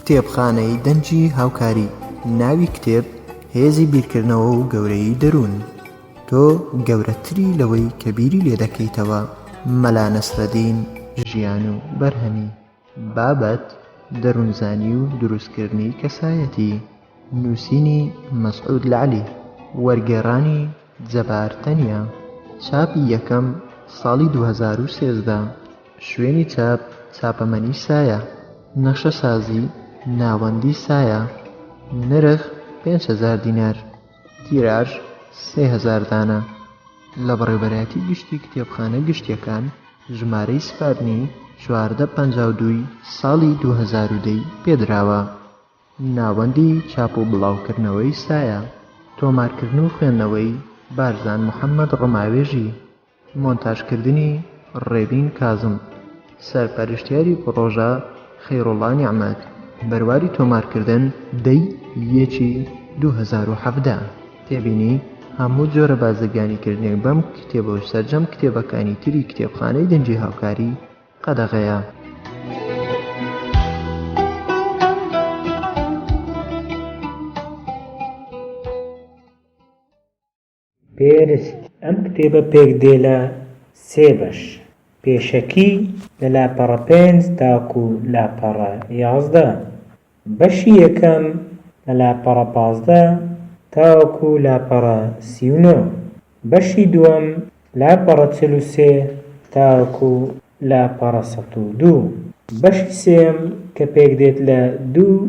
کتێبخانەی دەنگی هاوکاری، ناوی کتێب، هێزی بیرکردنەوە و گەورەیی دەروون. تۆ گەورەتری لەوەی کە بیری لێ دەکەیتەوە، مەلا نەسرەدین، ژیان و بەرهەمی. بابەت، دەروونزانی و دروستکردنی کەسایەتی. نووسینی، مەسعود لەعلی. وەرگێڕانی، جەبار تەنیا. چاپی یەکەم، ساڵی 2013. شوێنی چاپ، چاپەمەنی سایە. نەخشەسازی، ناوەندی سایە. نرخ، 5000 دینار. تیراژ، 3000 دانە. لە بەڕێوەبەرایەتی گشتی کتێبخانە گشتییەکان، ژمارەی سپاردنی، 14 52 ی ساڵی 2010 ی پێدراوە. ناوەندی چاپ و بڵاوکردنەوەی سایە. تۆمارکردن و خوێندنەوەی، بارزان محەمەد ڕماوێژی. مۆنتاژکردنی، ڕێبین کازم. سەرپەرشتیاری پڕۆژە، خەیڕوڵا نیعمەت. بەرواری تۆمارکردن، دە ی یەکی 2017. تێبینی، هەموو جۆرە بازرگانیکردنێک بەم کتێبە و سەرجەم کتێبەکانی تری کتێبخانەی دەنگی هاوکاری قەدەغەیە. پێرست. ئەم کتێبە پێک دێ لە سێ بەش، پێشەکی لە لاپەڕە پێنج تاکوو لاپەڕە 11، بەشی یەکەم لە لاپەڕە 15 تاوەکوو لاپەڕە 39، بەشی دووەم لاپەڕە 43 تاوەکوو لاپەڕە 102، بەشی سێیەم کە پێک دێت لە دوو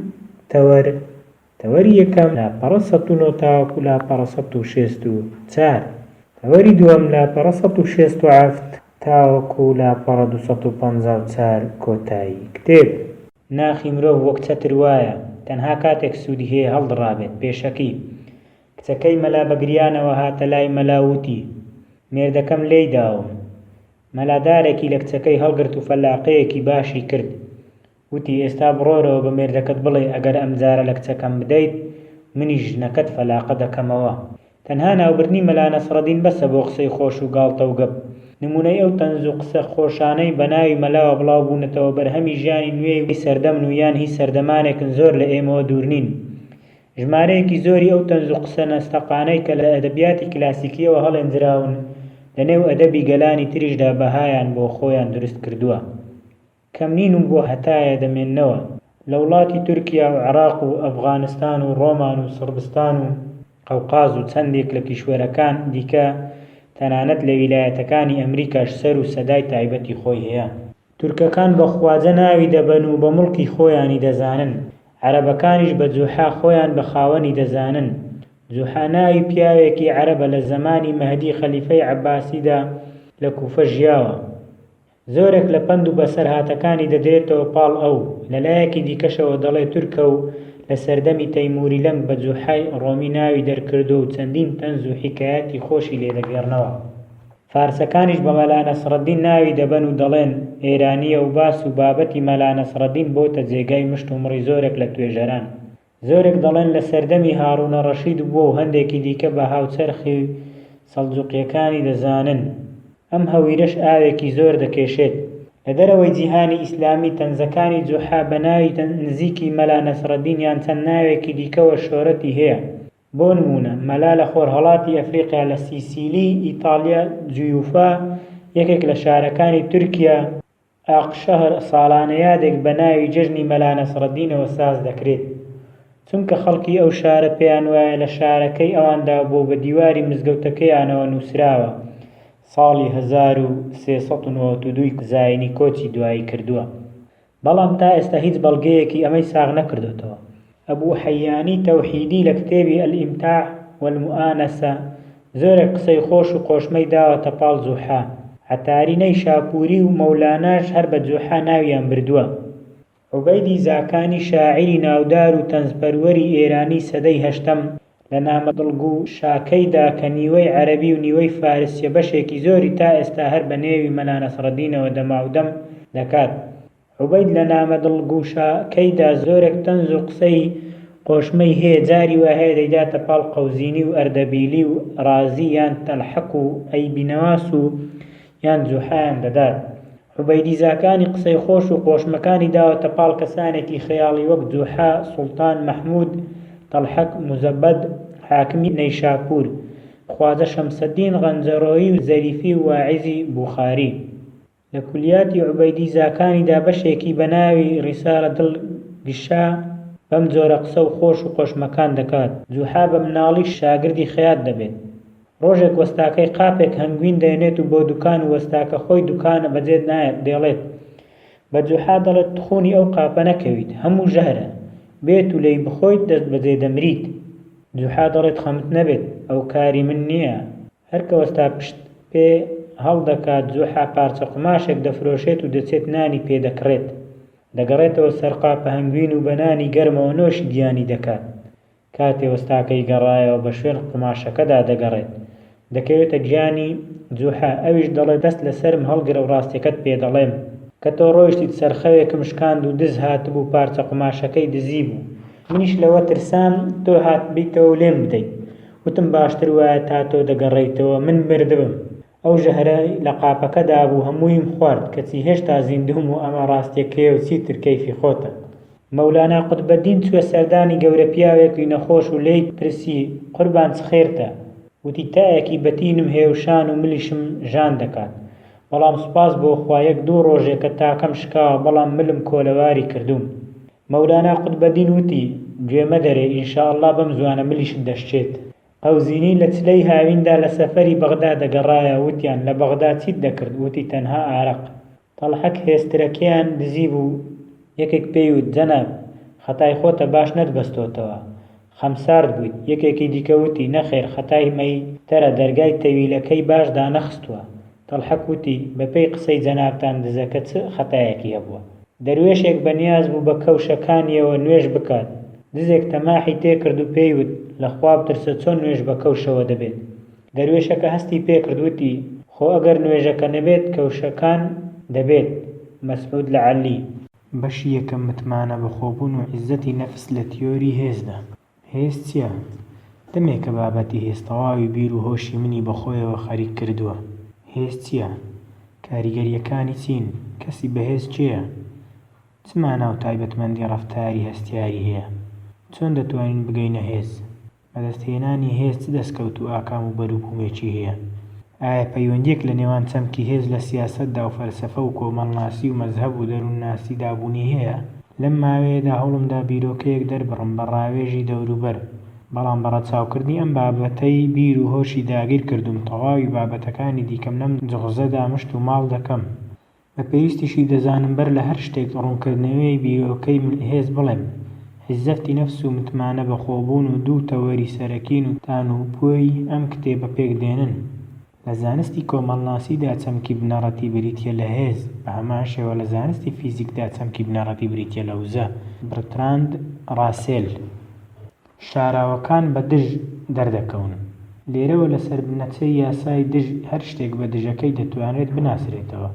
تەوەر تەوەری یەکەم، لاپەڕە 109 تاوەکو لاپەڕە 164. تەوەری دووەم، لاپەڕە 167 تاوەکو لاپەڕە 254 کۆتایی کتێب. ناخی مرۆڤ وەک چەتر وایە، تەنها کاتێک سوودی هەیە هەڵدڕابێت. پێشەکی، کچەکەی مەلا بە گریانەوە هاتە لای مەلا و وتی، مێردەکەم لێی داوم. مەلا دارێکی لە کچەکەی هەڵگرت و فەلاقەیەکی باشی کرد. وتی، ئێستا بڕۆرەوە بە مێردەکەت بڵێ ئەگەر ئەمجارە لە کچەکەم بدەیت، منیش ژنەکەت فەلاقە دەکەمەوە. تەنها ناوبردنی مەلا نەسڕەدین بەسە بۆ قسەی خۆش و گاڵتە و گەپ. نموونەی ئەو تەنز و قسە خۆشانەی بە ناوی مەلاوە بڵاو بوونەتەوە بەرهەمی ژیانی نوێی سەردەمن و یان هی سەردەمانێکن زۆر لە ئێمەوە دوور نین. ژمارەیەکی زۆری ئەو تەنز و قسە نەستەقانەی کە لە ئەدەبیاتی کلاسیکییەوە هەڵێنجراون، لە نێو ئەدەبی گەلانی تریشدا بەهایان بۆ خۆیان دروست کردووە. کەم نین و بۆ هەتایە دەمێننەوە. لە وڵاتی تورکیا و عێراق و ئەفغانستان و ڕۆمان و سڕبستان و قەوقاز و چەندێک لە کیشوەرەکان دیکە تەنانەت لە ویلایەتەکانی ئەمریکاش سەر و سەدای تایبەتی خۆی هەیە. تورکەکان بە خواجە ناوی دەبەن و بە موڵکی خۆیانی دەزانن. عەرەبەکانیش بە جوحا خۆیان بە خاوەنی دەزانن. جوحا ناوی پیاوێکی عەرەبە لە زەمانی مەهدی خەلیفەی عەباسیدا لە کوفە ژیاوە. زۆرێک لە پەند و بەسەرهاتەکانی دەدرێتەوە پاڵ ئەو، لە لایەکی دیکەشەوە دەڵێ تورکە و لە سەردەمی تەیمووری لەنگ بە جوحای ڕۆمی ناوی دەرکردووە و چەندین تەنز و حیکایەتی خۆشی لێ دەگێڕنەوە. فارسەکانیش بە مەلا نەسڕەدین ناوی دەبەن و دەڵێن ئێرانییە و باس و بابەتی مەلا نەسڕەدین بۆتە جێگای مشت و مڕی زۆرێک لە توێژەران. زۆرێک دەڵێن لە سەردەمی هاڕوونە ڕەشید بووە و هەندێکی دیکە بە هاوچەرخی سەڵجوقییەکانی دەزانن. ئەم هەویرەش ئاوێکی زۆر دەکێشێت. لە دەرەوەی جیهانی ئیسلامی تەنزەکانی جوحا بە ناوی نزیکی مەلا نەسرەدین یان چەند ناوێکی دیکەوە شۆرەتی هەیە. بۆ نموونە مەلا لە خۆرهەڵاتی ئەفریقیا لە سیسیلی، ئیتاڵیا، جویوفا، یەکێک لە شارەکانی تورکیا، ئاقشەهر ساڵانە یادێک بە ناوی جەژنی مەلا نەسڕەدینەوە ساز دەکرێت، چونکە خەڵکی ئەو شارە پێیان وایە لە شارەکەی ئەواندا بووە و بە دیواری مزگەوتەکەیانەوە نووسراوە، ساڵی 1392 ی زاینی کۆچی دوایی کردووە، بەڵام تا ئێستا هیچ بەڵگەیەکی ئەمەی ساغ نەکردۆتەوە. ئەبو حەیانی تەوحیدی لە کتێبی الامتاع والموآنسە زۆرێک قسەی خۆش و قۆشمەی داوەتە پاڵ جوحا. عەتاری نەیشاپووری و مەولاناش هەر بە جوحا ناویان بردووە. عوبەیدی زاکانی شاعیری ناودار و تەنزپەروەری ئێرانی سەدەی هەشتەم لە نامە دڵگوشاکەیدا کە نیوەی عەرەبی و نیوەی فارسیە بەشێکی زۆری تا ئێستا هەر بە نێوی مەلا نەسڕەدینەوە دەماودەم دەکات. عوبەید لە نامە دڵگوشاکەیدا زۆرێک تەنز و قسەی قۆشمەی هەیە جاری وا هەیە دەیداتە پاڵ قەوزینی و ئەردەبیلی و ڕازی یان تەلحەق و ئەیبینەواس و یان جوحایان دەدات. عوبەیدی زاکانی قسەی خۆش و قۆشمەکانی داوەتە پاڵ کەسانێکی خەیاڵی وەک جوحا، سوڵتان مەحمود، تەڵحەک موزەبەد، حاکمی نەیشاپوور، خواجە شەمسەدین غەنجەرۆیی و زەریفی و واعیزی بوخاری. لە کولیاتی عوبەیدی زاکانیدا بەشێکی بە ناوی ڕیسالە دڵ گشا بەم جۆرە قسە و خۆش و قۆشمەکان دەکات، جوحا بە مناڵی شاگردی خەیات دەبێت. ڕۆژێک وەستاکەی قاپێک هەنگوین دێنێت و بۆ دوکان و وەستاکە خۆی دوکانە بەجێ دێڵێت. بە جوحا دەڵێت تخونی ئەو قاپە نەکەویت، هەموو ژەهرە، بێت و لێی بخۆیت دەست بەجێ دەمریت. جوحا دەڵێت خەمت نەبێت، ئەو کاری من نییە. هەر کە وەستا پشت پێ هەڵدەکات جوحا پارچە قوماشێک دەفرۆشێت و دەچێت نانی پێ دەکڕێت. دەگەڕێتەوە سەر قاپە هەنگوین و بە نانی گەرمەوە نۆشی گیانی دەکات. کاتێ وەستاکەی گەڕایەوە بە شوێن قوماشەکەدا دەگەڕێت. دەکەوێتە گیانی جوحا، ئەویش دەڵێت دەست لە سەرم هەڵگرە و ڕاستیەکەت پێ دەڵێم. کە تۆ ڕۆیشتیت سەرخەوێکم شکاند و دز هاتبوو پارچە قوماشەکەی دزیبوو. منیش لەوە ترسام تۆ هاتبیتەوە و لێم بدەیت. وتم باشتر وایە تا تۆ دەگەڕێیتەوە من مردبم. ئەو ژەهرەی لە قاپەکەدا بوو هەموویم خوارد کەچی هێشتا زیندووم و ئەمە ڕاستیەکەیە و چیتر کەیفی خۆتە. مەولانا قوتبەدین چووە سەردانی گەورە پیاوێکی نەخۆش و لێی پرسی، قوربان چ خێرتە؟ وتی، تایەکی بەتینم هەیە و شان و ملیشم ژان دەکات. بەڵام سوپاس بۆ خوا یەک دوو ڕۆژێکە تاکەم شکاوە بەڵام ملم کۆلەواری کردووم. مەولانا قوتبەدین وتی، گوێ مەدەرێ ان شاء اللە بەم زوانە ملیشت دەشکێت. قەوزینی لە چلەی هاویندا لە سەفەری بەغدا دەگەڕایەوە وتیان لە بەغدا چیت دەکرد وتی تەنها ئارەق. تەڵحەک هێسترەکەیان دزیبوو یەکێک پێی وت جەناب خەتای خۆتە باش نەتبەستۆتەوە خەمسارد بوویت یەکێکی دیکە وتی نەخێر خەتای مەیتەرە دەرگای تەویلەکەی باش دانەخستووە تەڵحەک وتی بەپێی قسەی جەنابتان دزەکە چ خەتایەکی هەبووە؟ دەروێشێک بەنیاز بوو بە کەوشەکانیەوە نوێژ بکات، دزێک تەماحی تێکرد و پێی وت، لە خوا بترسە چۆن نوێژ بە کەوشەوە دەبێت؟ دەروێشەکە هەستی پێکرد وتی، خۆ ئەگەر نوێژەکە نەبێت کەوشەکان دەبێت. مەسعود لەعەلی. بەشی یەکەم متمانە بەخۆبوون و عیززەتی نەفس لە تیۆری هێزدا. هێز چییە؟ دەمێکە بابەتی هێز تەواوی بیر و هۆشی منی بەخۆیەوە خەریک کردووە. هێز چییە؟ کاریگەرییەکانی چین؟ کەسی بەهێز کێیە؟ چ مانا و تایبەتمەندی ڕەفتاری هەستیاری هەیە؟ چۆن دەتوانین بگەینە هێز؟ بەدەستهێنانی هێز چ دەستکەوت و ئاکام و بەروبوومێکی هەیە؟ ئایا پەیوەندییەک لە نێوان چەمکی هێز لە سیاسەتدا و فەلسەفە و کۆمەڵناسی و مەزهەب و دەروونناسیدا بوونی هەیە؟ لەم ماوەیەدا هەوڵمدا بیرۆکەیەک دەربڕم بە ڕاوێژی دەوروبەر، بەڵام بە ڕەچاوکردنی ئەم بابەتەی بیر و هۆشی داگیر کردووم تەواوی بابەتەکانی دیکەم لەم جوغزەدا مشت و ماڵ دەکەم. بە پێویستیشی دەزانم بەر لە هەر شتێک ڕوونکردنەوەی بیرۆکەی هێز بڵێم. عیززەتی نەفس و متمانە بەخۆبوون و دوو تەوەری سەرەکین و تان و پۆی ئەم کتێبە پێک دێنن. لە زانستی کۆمەڵناسیدا چەمکی بنەڕەتی بریتییە لە هێز، بە هەمان شێوە لە زانستی فیزیکدا چەمکی بنەڕەتی بریتییە لە وزە. بڕتراند ڕاسێل. شاراوەکان بە دژ دەردەکەون. لێرەوە لەسەر بنەچەی یاسای دژ هەر شتێک بە دژەکەی دەتوانرێت بناسرێتەوە.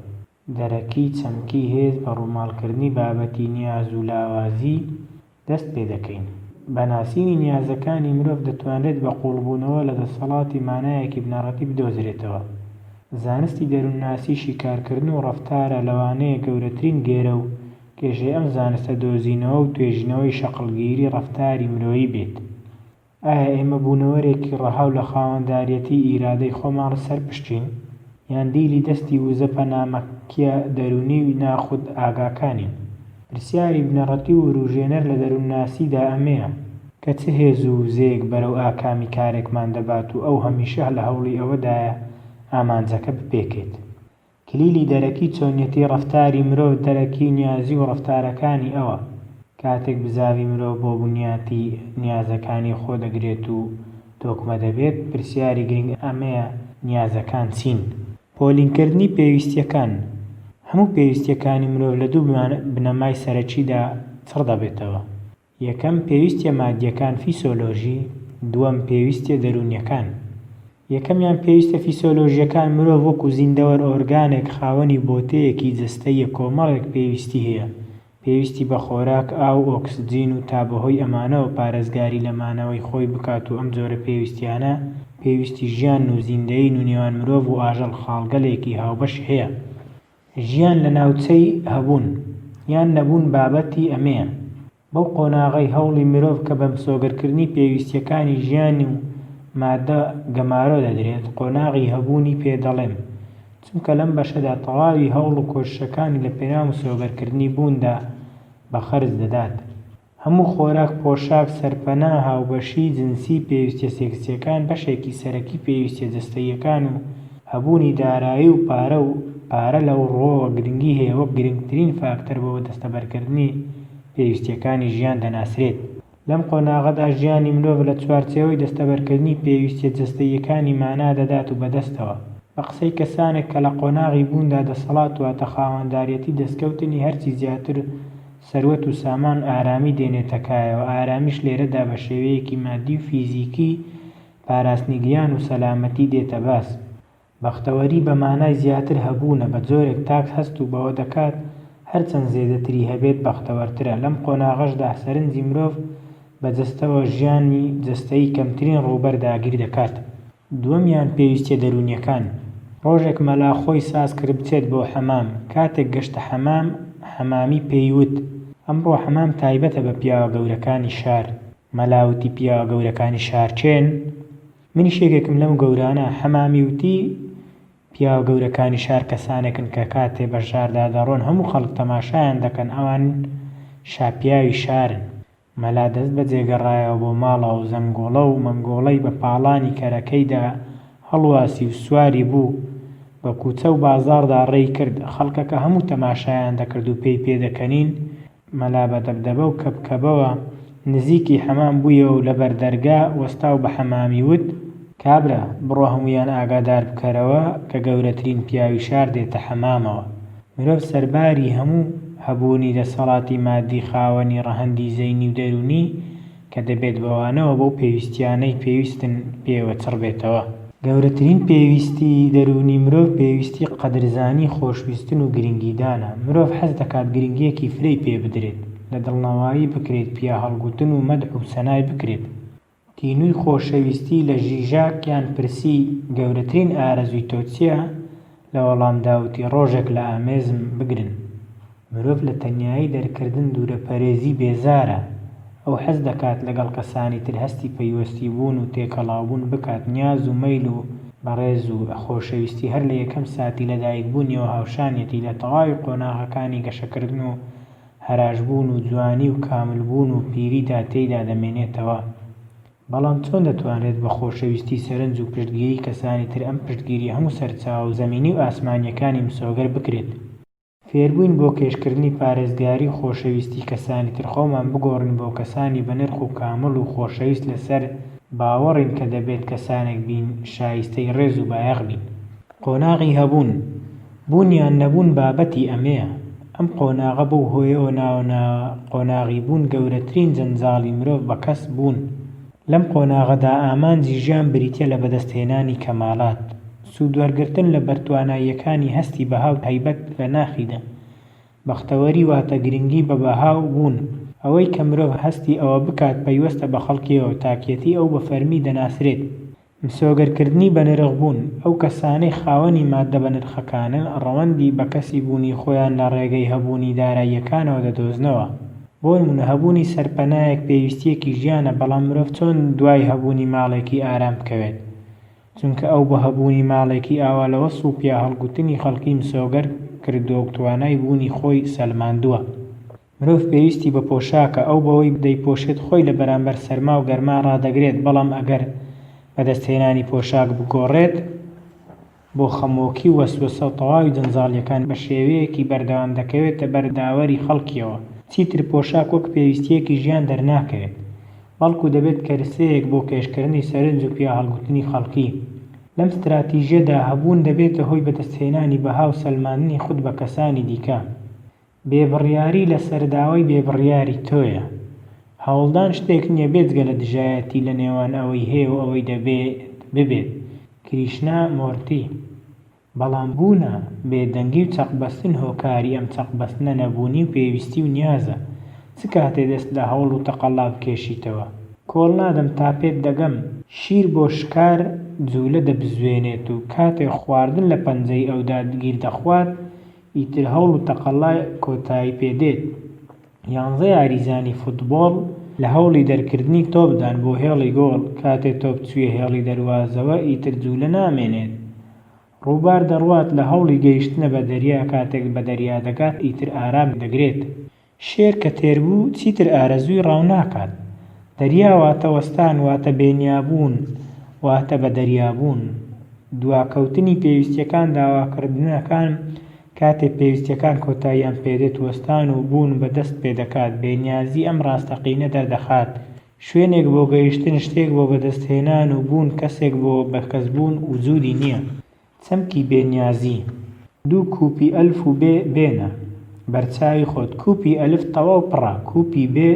دەرەکی چەمکی هێز بە ڕووماڵکردنی بابەتی نیاز و لاوازی دەست پێ دەکەین. بە ناسینی نیازەکانی مرۆڤ دەتوانرێت بە قووڵبوونەوە لە دەسەڵاتی مانایەکی بنەڕەتی بدۆزرێتەوە. زانستی دەروونناسی شیکارکردن و ڕەفتارە لەوانەیە گەورەترین گێرە و کێشەی ئەم زانستە دۆزینەوە و توێژینەوەی شەقڵگیری ڕەفتاری مرۆیی بێت. ئایا ئێمە بوونەوەرێکی ڕەها و لە خاوەنداریەتیی ئیرادەی خۆمان سەرپشکین؟ یان دیلی دەستی وزە پەنامەکییە دەروونی و ناخود ئاگاکانین؟ پرسیاری بنەڕەتی و وروژێنەر لە دەروونناسیدا ئەمەیە، کە چ هێز و وزەیەک بەرەو ئاکامی کارێکمان دەبات و ئەو هەمیشە لە هەوڵی ئەوەدایە ئامانجەکە بپێکێت؟ کلیلی دەرەکی چۆنیەتی ڕەفتاری مرۆڤ دەرەکی نیازی و ڕەفتارەکانی ئەوە. کاتێک بزاڤی مرۆڤ بۆ بنیاتی نیازەکانی خۆ دەگرێت و تۆکمە دەبێت، پرسیاری گرنگ ئەمەیە نیازەکان چین؟ پۆلینکردنی پێویستیەکان، هەموو پێویستیەکانی مرۆڤ لە دوو بنەمای سەرەکیدا چڕ دەبێتەوە، یەکەم، پێویستیە مادیەکان، فیسۆلۆژی، دووەم، پێویستیە دەروونیەکان. یەکەمیان پێویستە فیسۆلۆژیەکان مرۆڤ وەکو زیندەوەر ئۆرگانێک خاوەنی بۆتەیەکی جەستەییە کۆمەڵێک پێویستی هەیە، پێویستی بە خۆراک، ئاو، ئۆکسجین و تا بەهۆی ئەمانەوە پارێزگاری لە مانەوەی خۆی بکات و ئەم جۆرە پێویستیانە پێویستی ژیانن و زیندەیین و نێوان مرۆڤ و ئاژەڵ خاڵگەلێکی هاوبەشی هەیە. ژیان لە ناوچەی هەبوون، یان نەبوون بابەتی ئەمەیە. بەو قۆناغەی هەوڵی مرۆڤ کە بە مسۆگەرکردنی پێویستییەکانی ژیانی و مادە گەمارۆ دەدرێت، قۆناغی هەبوونی پێ دەڵێم، چونکە لەم بەشەدا تەواوی هەوڵ و کۆششەکانی لە پێناو مسۆگەرکردنی بووندا بە خەرج دەدات. هەموو خۆراک، پۆشاک، سەرپەنا، هاوبەشی جنسی، پێویستیە سێکسیەکان، بەشێکی سەرەکی پێویستیە جەستەییەکان و هەبوونی دارایی و پارە و پارە لەو ڕووەوە گرنگی هەیە وەک گرنگترین فاکتەر بۆ دەستەبەرکردنی پێویستیەکانی ژیان دەناسرێت. لەم قۆناغەدا ژیانی مرۆڤ لە چوارچێوەی دەستەبەرکردنی پێویستیە جەستەییەکانی مانا دەدات و بەدەستەوە. بە قسەی کەسانێک کە لە قۆناغی بووندا دەسەڵات واتە خاوەنداریەتی دەستکەوتنی هەرچی زیاتر سەروەت و سامان ئارامی دێنێتە کایەوە، ئارامیش لێرەدا بە شێوەیەکی مادی و فیزیکی پاراستنی گیان و سەلامەتی دێتە باس. بەختەوەری بە مانای زیاتر هەبوونە، بە جۆرێک تاک هەست و بەوە دەکات هەرچەند زێدەتری هەبێت بەختەوەرترە، لەم قۆناغەشدا سەرنجی مرۆڤ بە جەستەوە ژیانی جەستەیی کەمترین ڕووبەر داگیر دەکات. دووەمیان پێویستیە دەروونیەکان. ڕۆژێک مەلا خۆی ساز کرد بچێت بۆ حەمام، کاتێک گەشتە حەمام، حەمامی پێی وت، ئەمڕۆ حەمام تایبەتە بە پیاوە گەورەکانی شار. مەلا وتی پیاوە گەورەکانی شار کێن؟ منیش یەکێکم لەم گەورانە. حەمامی وتی پیاوە گەورەکانی شار کەسانێکن کە کاتێ بە شاردا دەڕۆن هەموو خەڵک تەماشایان دەکەن، ئەوان شاپیاوی شارن. مەلا دەست بەجێ گەڕایەوە بۆ ماڵەوە و زەنگۆڵە و مەنگۆڵەی بە پاڵانی کەرەکەیدا هەڵواسی و سواری بوو، بە کووچە و بازاڕدا ڕێی کرد، خەڵکەکە هەموو تەماشایان دەکرد و پێی پێدەکەنین، مەلا بە دەبدەبە و کەبکەبەوە نزیکی حەمام بوویەوە و لە بەردەرگا وەستا و بە حەمامی وت، کابرا، بڕۆ هەموویان ئاگادار بکەرەوە کە گەورەترین پیاوی شار دێتە حەمامەوە. مرۆڤ سەرباری هەموو هەبوونی دەسەڵاتی مادی خاوەنی ڕەهەندی زەینی و دەروونی کە دەبێت بەوانەوە بەو پێویستیانەی پێویستن پێوە چڕ بێتەوە. گەورەترین پێویستی دەروونی مرۆڤ پێویستی قەدرزانی، خۆشویستن و گرنگیدانە. مرۆڤ حەز دەکات گرنگییەکی فرەی پێ بدرێت، لە دڵنەوایی بکرێت، پیاهەڵگوتن و مەدح و سەنای بکرێت. تینووی خۆشەویستی لە ژیژاکیان پرسی، گەورەترین ئارەزووی تۆ چییە؟ لە وەڵامدا وتی، ڕۆژێک لە ئامێزم بگرن. مرۆڤ لە تەنیایی دەرکردن دوورەپەرێزی بێزارە، ئەو حەز دەکات لەگەڵ کەسانی تر هەستی پەیوەستیبوون و تێکەڵاوبوون بکات، نیاز و مەیل و بەڕێز و خۆشەویستی هەر لە یەکەم ساتی لەدایکبوونیەوە هاوشانیەتی لە تەواوی قۆناغەکانی گەشەکردن و هەراشبوون و جوانی و کاملبوون و پیریدا تێیدا دەمێنێتەوە. بەڵام چۆن دەتوانرێت بە خۆشەویستی سەرنج و پشتگیری کەسانی تر ئەم پشتگیریە هەموو سەرچاوە زەمینی و ئاسمانیەکانی مسۆگەر بکرێت؟ فێربووین بۆ کێشکردنی پارێزگاری و خۆشەویستی کەسانی تر خۆمان بگۆڕین بۆ کەسانی بەنرخ و کامڵ و خۆشەویست لەسەر باوەڕین کە دەبێت کەسانێک بین شایستەی ڕێز و بایەخ بین. قۆناغی هەبوون، بوون یان نەبوون بابەتی ئەمەیە. ئەم قۆناغە بەو هۆیەوە ناوە ناوە قۆناغی بوون گەورەترین جەنجاڵی مرۆڤ بە کەس بوون. لەم قۆناغەدا ئامانجی ژیان بریتیە لە بەدەستهێنانی کەمالات، سوودوەرگرتن لە بەرتواناییەکانی هەستی بەها و هەیبەت لە ناخیدا. بەختەوەری واتە گرنگی بە بەها و بوون. ئەوەی کە مرۆڤ هەستی ئەوە بکات پەیوەستە بە خەڵکیەوە تاکیەتی ئەو بە فەرمی دەناسرێت. مسۆگەرکردنی بەنرخبوون، ئەو کەسانەی خاوەنی ماددە بەنرخەکانن ڕەوەندی بەکەسی بوونی خۆیان لە ڕێگەی هەبوونی داراییەکانەوە دەدۆزنەوە. بۆنمونە هەبوونی سەرپەنایەک پێویستییەکی ژیانە بەڵام مرۆڤ چۆن دوای هەبوونی ماڵێکی ئارام بکەوێت؟ چونکە ئەو بە هەبوونی ماڵێکی ئاوا لە وەسف و پیاهەڵگوتنی خەڵکی مسۆگەر کردووە و توانای بوونی خۆی سەلماندووە. مرۆڤ پێویستی بە پۆشاکە، ئەو بەوەی دەیپۆشێت خۆی لە بەرامبەر سەرما و گەرما ڕادەگرێت، بەڵام ئەگەر بەدەستهێنانی پۆشاک بگۆڕێت بۆ خەمۆکی و وەسوەسە و تەواوی جەنجاڵییەکان بە شێوەیەکی بەردەوام دەکەوێتە بەر داوەری خەڵکییەوە، چیتر پۆشاک وەک پێویستییەکی ژیان دەرناکەوێت، بەڵکو دەبێت کەرسەیەک بۆ کێشکردنی سەرنج و پیاهەڵگوتنی خەڵکی. لەم ستراتیژییەدا هەبوون دەبێتە هۆی بەدەستهێنانی بەها و سەلماندنی خود بە کەسانی دیکە. بێ بڕیاری لە سەر داوای بێ بڕیاری تۆیە. هەوڵدان شتێک نییە بێجگە لە دژایەتی لە نێوان ئەوەی هەیە و ئەوەی دەبێت ببێت. کریشنا مۆرتی. بەڵام بوونە، بێدەنگی و چەقبەستن هۆکاری ئەم چەقبەستنە نەبوونی و پێویستی و نیازە. چ کاتێ دەست لە هەوڵ و تەقەڵا بکێشیتەوە؟ کۆڵ نادەم تا پێت دەگەم. شیر بۆ شکار جوولە دەبزوێنێت و کاتێ خواردن لە پەنجەی ئەودا گیر دەخوات، ئیتر هەوڵ و تەقەلا کۆتایی پێدێت. یانزە یاریزانی فوتبۆڵ لە هەوڵی دەرکردنی تۆپدان بۆ هێڵی گۆڵ، کاتێ تۆپ چوویە هێڵی دەروازەوە ئیتر جولە نامێنێت. ڕووبار دەڕوات لە هەوڵی گەیشتنە بە دەریا، کاتێک بە دەریا دەگات ئیتر ئارام دەگرێت. شێر کە تێر بوو چیتر ئارەزووی ڕاو ناکات. دەریا واتە وەستان، واتە بێنیابوون، واتە بە دەریابوون. دواکەوتنی پێویستیەکان داواکردنەکان کاتێ پێویستیەکان کۆتاییان پێدێت وەستان و بوون بە دەست پێدەکات بێنیازی ئەم ڕاستەقینە دەردەخات شوێنێک بۆ گەیشتن شتێک بۆ بەدەستهێنان و بوون کەسێک بۆ بەکەسبوون وجودی نیە. چەمکی بێنیازی. دوو کوپی ئەلف و بێ بێنە بەرچاوی خۆت کوپی ئەلف تەواو پڕە کوپی بێ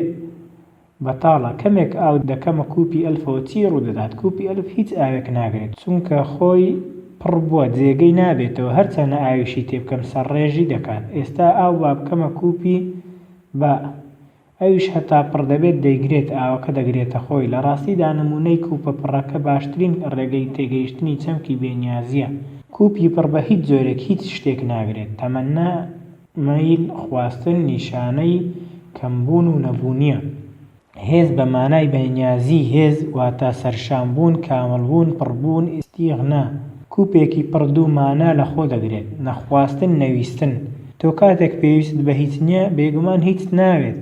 بەتاڵە کەمێک ئاو دەکەمە کوپی ئەلفەوە چی ڕوودەدات کوپی ئەلف هیچ ئاوێک ناگرێت چونکە خۆی پڕ بووە جێگەی نابێتەوە هەرچەنە ئاویشی تێبکەم سەرڕێژی دەکات ئێستا ئاو با بکەمە کوپی با ئەویش هەتا پڕ دەبێت دەیگرێت ئاوەکە دەگرێتە خۆی لە ڕاستیدا نموونەی کوپە پڕەکە باشترین ڕێگەی تێگەیشتنی چەمکی بێنیازییە کوپی پڕ بە هیچ جۆرێک هیچ شتێک ناگرێت تەمەنا مەیل خواستن نیشانەی کەمبوون و نەبوونییە. هێز بە مانای بێنیازی هێز واتە سەرشان بوون، کامڵ بوون، پڕ بوون، ئیستیغنا. کوپێکی پڕ دوو مانا لە خۆ دەگرێت، نەخواستن، نەویستن. تۆ کاتێک پێویستت بە هیچ نییە، بێگومان هیچت ناوێت.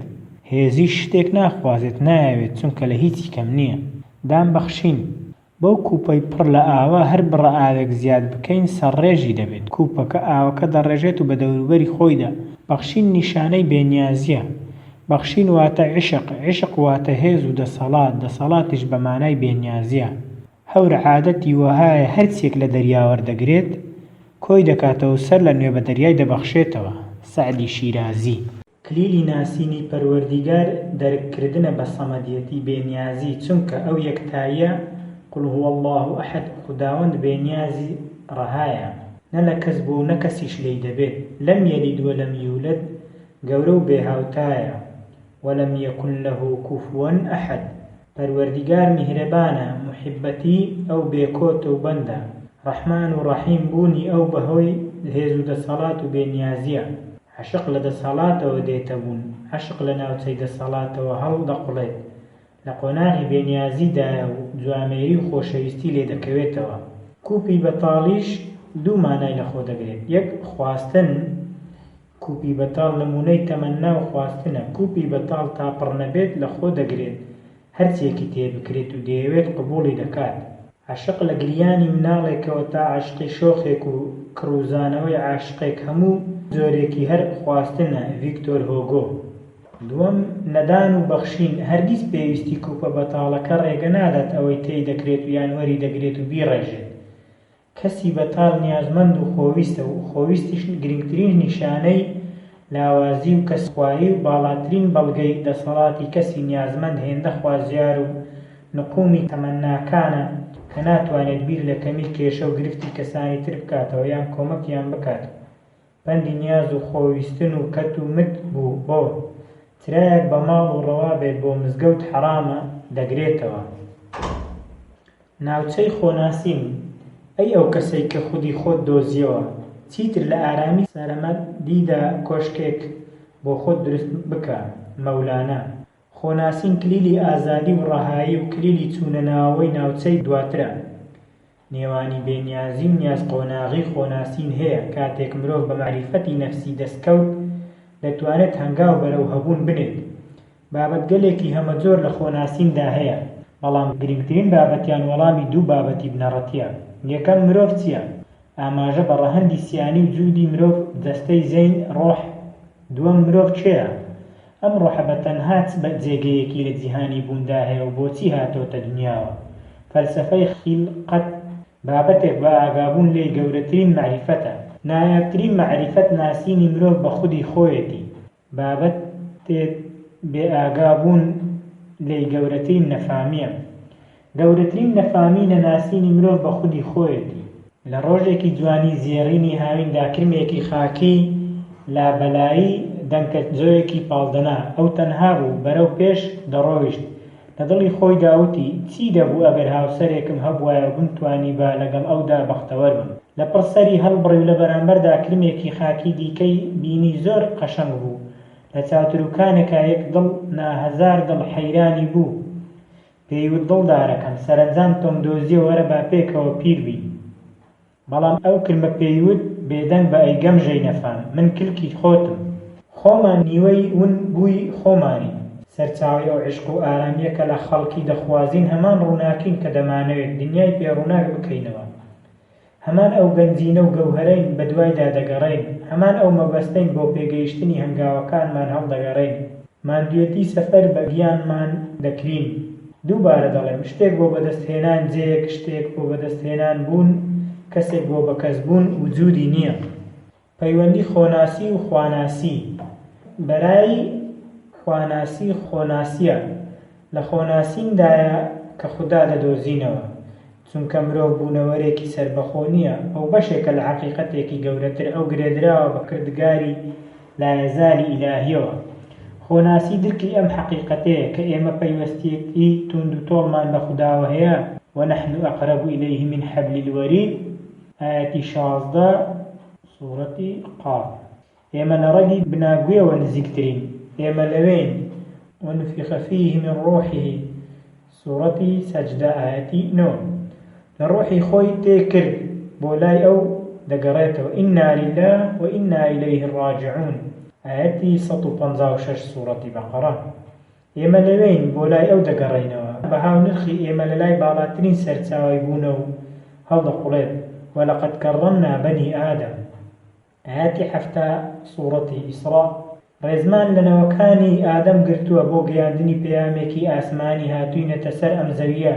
هێزیش شتێک ناخوازێت، نایەوێت، چونکە لە هیچی کەم نییە. دان بەخشین. بەو کوپەی پڕ لە ئاوە هەر بڕە ئاوێک زیاد بکەین سەرڕێژی دەبێت، کوپەکە ئاوەکە دەڕێژێت و بە دەوروبەری خۆیدا، بەخشین نیشانەی بێنیازییە، بەخشین واتە عیشق، عیشق واتە هێز و دەسەڵات، دەسەڵاتیش بە مانای بێنیازییە. هەور عادەتی وەهایە هەرچیەک لە دەریا وەردەگرێت کۆی دەکاتەوە و سەر لە نوێ بە دەریای دەبەخشێتەوە. سەعدی شیرازی. کلیلی ناسینی پەروەردیگار دەرک کردنە بە سەمەدیەتی بێ نیازی چونکە ئەو یەکتاییە قل هو اللە احد خوداوەند بێ نیازی ڕەهایە نە لە کەس بووە و نە کەسیش لێی دەبێت لم یلد ولم یولد گەورە و بێ هاوتایە ولم یکن له کفوا احد پەروەردیگار میهرەبانە موحیبەتی ئەو بێ کۆتە و بەندە ڕەحمان و ڕەحیم بوونی ئەو بەهۆی هێز و دەسەڵات و بێ نیازیە عەشق لە دەسەڵاتەوە دێتە بوون، عەشق لە ناوچەی دەسەڵاتەوە هەڵدەقوڵێت، لە قۆناغی بێنیازیدایە و جوامێری و خۆشەویستی لێ دەکەوێتەوە. کوپی بەتاڵیش دوو مانای لە خۆ دەگرێت، یەک، خواستن، کوپی بەتاڵ نموونەی تەمەننا و خواستنە، کوپی بەتاڵ تا پڕ نەبێت لە خۆ دەگرێت، هەرچیەکی تێ بکرێت و دەیەوێت قبوڵی دەکات. عەشق لە گریانی مناڵێکەوە تا عەشقی شۆخێک و کڕوزانەوەی عاشقێک هەموو جۆرێکی هەر خواستنە، ڤیکتۆر هۆگۆ. دووەم، نەدان و بەخشین، هەرگیز پێویستی کوپە بەتاڵەکە ڕێگە نادات ئەوەی تێی دەکرێت و یان وەری دەگرێت و بیڕێژێت. کەسی بەتاڵ نیازمەند و خۆویستە و خۆویستیش گرنگترین نیشانەی لاوازی و کەسخوایی و باڵاترین بەڵگەی دەسەڵاتی کەسی نیازمەند هێندە خوازیار و نقومی تەمەناکانە کە ناتوانێت بیر لە کەمی کێشە و گرفتی کەسانی تر بکاتەوە یان کۆمەکیان بکات پەندی نیاز و خۆویستن و کەت و مت بوو بۆ چرایەک بە ماڵ و ڕەوا بێت بۆ مزگەوت حەرامە دەگرێتەوە. ناوچەی خۆناسین، ئەی ئەو کەسەی کە خودی خۆت دۆزیەوە، چیتر لە ئارامی سەرمەدیدا کۆشکێک بۆ خۆت دروست بکە. مەولانا. خۆناسین کلیلی ئازادی و ڕەهایی و کلیلی چوونە ناوەوەی ناوچەی دواترە. نێوانی بێنیازی و نیاز قۆناغی خۆناسین هەیە، کاتێک مرۆڤ بە مەعریفەتی نەفسی دەستکەوت، دەتوانێت هەنگاو بەرەو هەبوون بنێت. بابەتگەلێکی هەمەجۆر لە خۆناسیندا هەیە، بەڵام گرنگترین بابەتیان وەڵامی دوو بابەتی بنەڕەتییە، یەکەم، مرۆڤ چییە؟ ئاماژە بە ڕەهەندی سیانی و جوودی مرۆڤ، جەستەی زەین، ڕۆح. دووەم، مرۆڤ کێیە؟ ئەم ڕۆحە بە تەنها چ جێگەیەکی لە جیهانی بووندا هەیە و بۆچی هاتۆتە دنیاوە؟ فەلسەفەی خیلقەت بابەتێک بە ئاگابوون لێی گەورەترین مەعریفەتە. نایابترین مەعریفەت ناسینی مرۆڤ بە خودی خۆیەتی. بابەتێک بێ ئاگا بوون لێی گەورەترین نەفامیە. گەورەترین نەفامی نەناسینی مرۆڤ بە خودی خۆیەتی. لە ڕۆژێکی جوانی زێڕینی هاویندا کرمێکی خاکی لابەلایی دەنکە جۆیەکی پاڵدەنا. ئەو تەنها بوو. بەرەو پێش دەڕۆیشت. لە دڵی خۆیدا وتی، چی دەبوو ئەگەر هاوسەرێکم هەبوایە و بمتوانیبا لەگەڵ ئەودا بەختەوەر بم. لەپڕ سەری هەڵبڕی و لە بەرامبەردا کرمێکی خاکی دیکەی بینی زۆر قەشەنگ بوو، لە چاوتروکانێکا یەک دڵ نا هەزار دڵ حەیرانی بوو. پێی وت دڵدارەکەم سەرەنجام تۆم دۆزیەوە وەرە با پێکەوە پیر بین. بەڵام ئەو کرمە پێی وت بێدەنگ بە ئەی گەمژەی نەفام، من کلکی خۆتم. خۆمان نیوەی ون بووی خۆمانین. سەرچاوەی ئەو عیشق و ئارامییە کە لە خەڵکی دەخوازین هەمان ڕووناکین کە دەمانەوێت دنیای پێ ڕووناک بکەینەوە. هەمان ئەو گەنجینە و گەوهەرەین بەدوایدا دەگەڕێین، هەمان ئەو مەبەستەین بۆ پێگەیشتنی هەنگاوەکانمان هەڵدەگەڕێین. ماندوێتی سەفەر بە گیانمان دەکرین. دووبارە دەڵێم، شتێک بۆ بەدەستهێنان جێیەک، شتێک بۆ بەدەستهێنان بوون، کەسێک بۆ بەکەسبوون وجودی نییە. پەیوەندی خۆناسی و خواناسی، بەرای خواناسی خۆناسییە، لە خۆناسیندایە کە خودا دەدۆزینەوە، چونکە مرۆڤ بوونەوەرێکی سەربەخۆ نییە، ئەو بەشێکە لە حەقیقەتێکی گەورەتر، ئەو گرێدراوە بە کردگاری لایەزالی ئیلاهییەوە. خۆناسی درکی ئەم حەقیقەتەیە کە ئێمە پەیوەستییەکی توندوتۆڵمان بە خوداوە هەیە، ونحن اقرب الیه من حبل الورید، ئایەتی 16، سوڕەتی قاف. ئێمە لە ڕەگی بناگوێوە نزیکترین، ئێمە لەوێین، ونفخ فیه من ڕوحه، سوڕەتی سەجدە ئایەتی نۆ. لە ڕوحی خۆی تێ کرد، بۆ لای ئەو دەگەڕێتەوە، انا للە و انا الیه راجعون، ئایەتی 156 سوڕەتی بەقەڕە. ئێمە لەوێین، بۆ لای ئەو دەگەڕێینەوە. بەها و نرخی ئێمە لە لای باڵاترین سەرچاوەی بوونە و هەڵدەقوڵێت، ولقد کرمنا بنی آدم. ئایەتی 70 سوڕەتی ئیسڕا. ڕێزمان لە نەوەکانی ئادەم گرتووە بۆ گەیاندنی پەیامێکی ئاسمانی هاتووینەتە سەر ئەم زەوییە،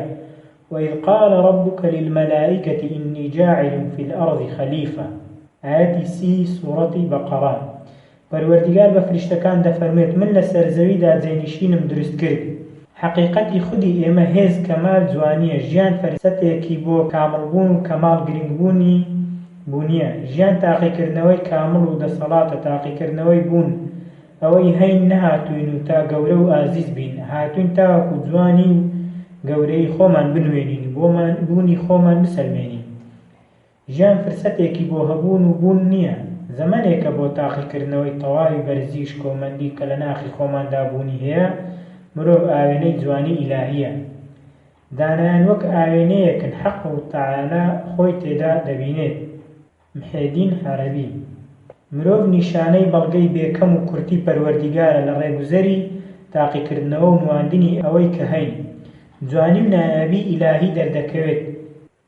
وإذ قال ربک للملائکة إنی جاعل فی الأرض خلیفە. ئایەتی 30 سوڕەتی بەقەڕە. پەروەردیگار بە فریشتەکان دەفەرموێت، من لە سەرزەویدا جێنشینم دروست کرد. حەقیقەتی خودی ئێمە هێز، کەمال، جوانییە، ژیان فرسەتێکی بۆ کامڵبوون و کەماڵ گرنگبوونی بوونییە، ژیان تاقیکردنەوەی کامڵ و دەسەڵاتە، تاقیکردنەوەی بوون، ئەوەی هەین نەهاتووین و تا گەورە و ئازیز بین، هاتووین تاوەکو جوانی و گەورەیی خۆمان بنوێنین و بوونی خۆمان بسەلمێنین. ژیان فرسەتێکی بۆ هەبوون و بوون نییە، زەمەنێکە بۆ تاقیکردنەوەی تەواوی بەرزی و شکۆمەندی کە لە ناخی خۆماندا بوونی هەیە، مرۆڤ ئاوێنەی جوانی ئیلاهییە. دانایان وەک ئاوێنەیەکن حەق تەعالا خۆی تێدا دەبینێت. محێدین عەرەبی. مرۆڤ نیشانەی بەڵگەی بێ کەم و کورتی پەروەردیگارە لە ڕێگوزەری تاقیکردنەوە و نواندنی ئەوەی کە هەین. جوانی و نایابی ئیلاهی دەردەکەوێت.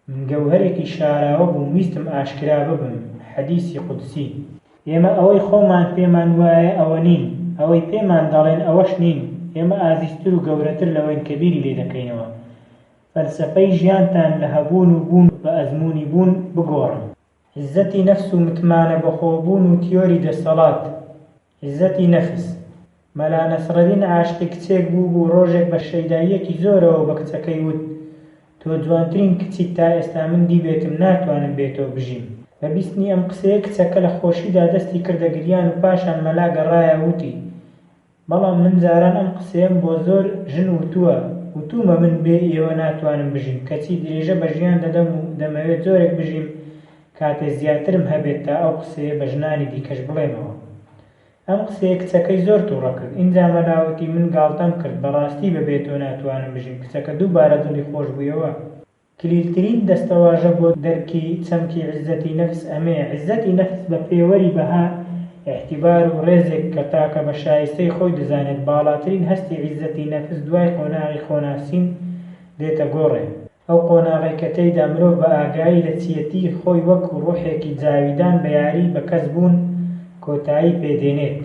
من گەوهەرێکی شاراوە بووم ویستم ئاشکرا ببم، حەدیسی قودسی. ئێمە ئەوەی خۆمان پێمان وایە ئەوە نین، ئەوەی پێمان دەڵێن ئەوەش نین، ئێمە ئازیزتر و گەورەتر لەوەین کە بیری لێ دەکەینەوە. فەلسەفەی ژیانتان لە هەبوون و بوون بە ئەزموونی بوون بگۆڕن. عیززەتی نەفس و متمانە بەخۆبوون و تیۆری دەسەڵات. عیززەتی نەفس. مەلا نەسرەدین عاشقی کچێک بووبوو ڕۆژێک بە شەیداییەکی زۆرەوە بە کچەکەی وت، تۆ جوانترین کچیت تا ئێستا من دیبێتم ناتوانم بێ تۆ بژیم. بە بیستنی ئەم قسەیە کچەکە لە خۆشیدا دەستی کردە گریان و پاشان مەلا گەڕایەوە وتی، بەڵام من جاران ئەم قسەیەم بۆ زۆر ژن وتووە، وتوومە من بێ ئێوە ناتوانم بژیم، کەچی درێژە بە ژیان دەدەم و دەمەوێت جۆرێک بژیم کاتێ زیاترم هەبێت تا ئەو قسەیە بە ژنانی دیکەش بڵێمەوە. ئەم قسەیە کچەکەی زۆر توڕە کرد. ئینجا مەلا وتی من گاڵتەم کرد، بەڕاستی بە بێ تۆ ناتوانم بژیم، کچەکە دووبارە دڵی خۆش بوویەوە. کلیلترین دەستەواژە بۆ دەرکی چەمکی عیززەتی نەفس ئەمەیە، عیززەتی نەفس بە پێوەری بەها، ئیعتیبار و ڕێزێک کە تاکە بە شایستەی خۆی دەزانێت، باڵاترین هەستی عیززەتی نەفس دوای قۆناغی خۆناسین دێتە گۆڕێ. ئەو قۆناغەی کە تێیدا مرۆڤ بە ئاگایی لە چییەتیی خۆی وەک ڕوحێکی جاویدان بە یاری بە کەس بوون کۆتایی پێ دێنێت.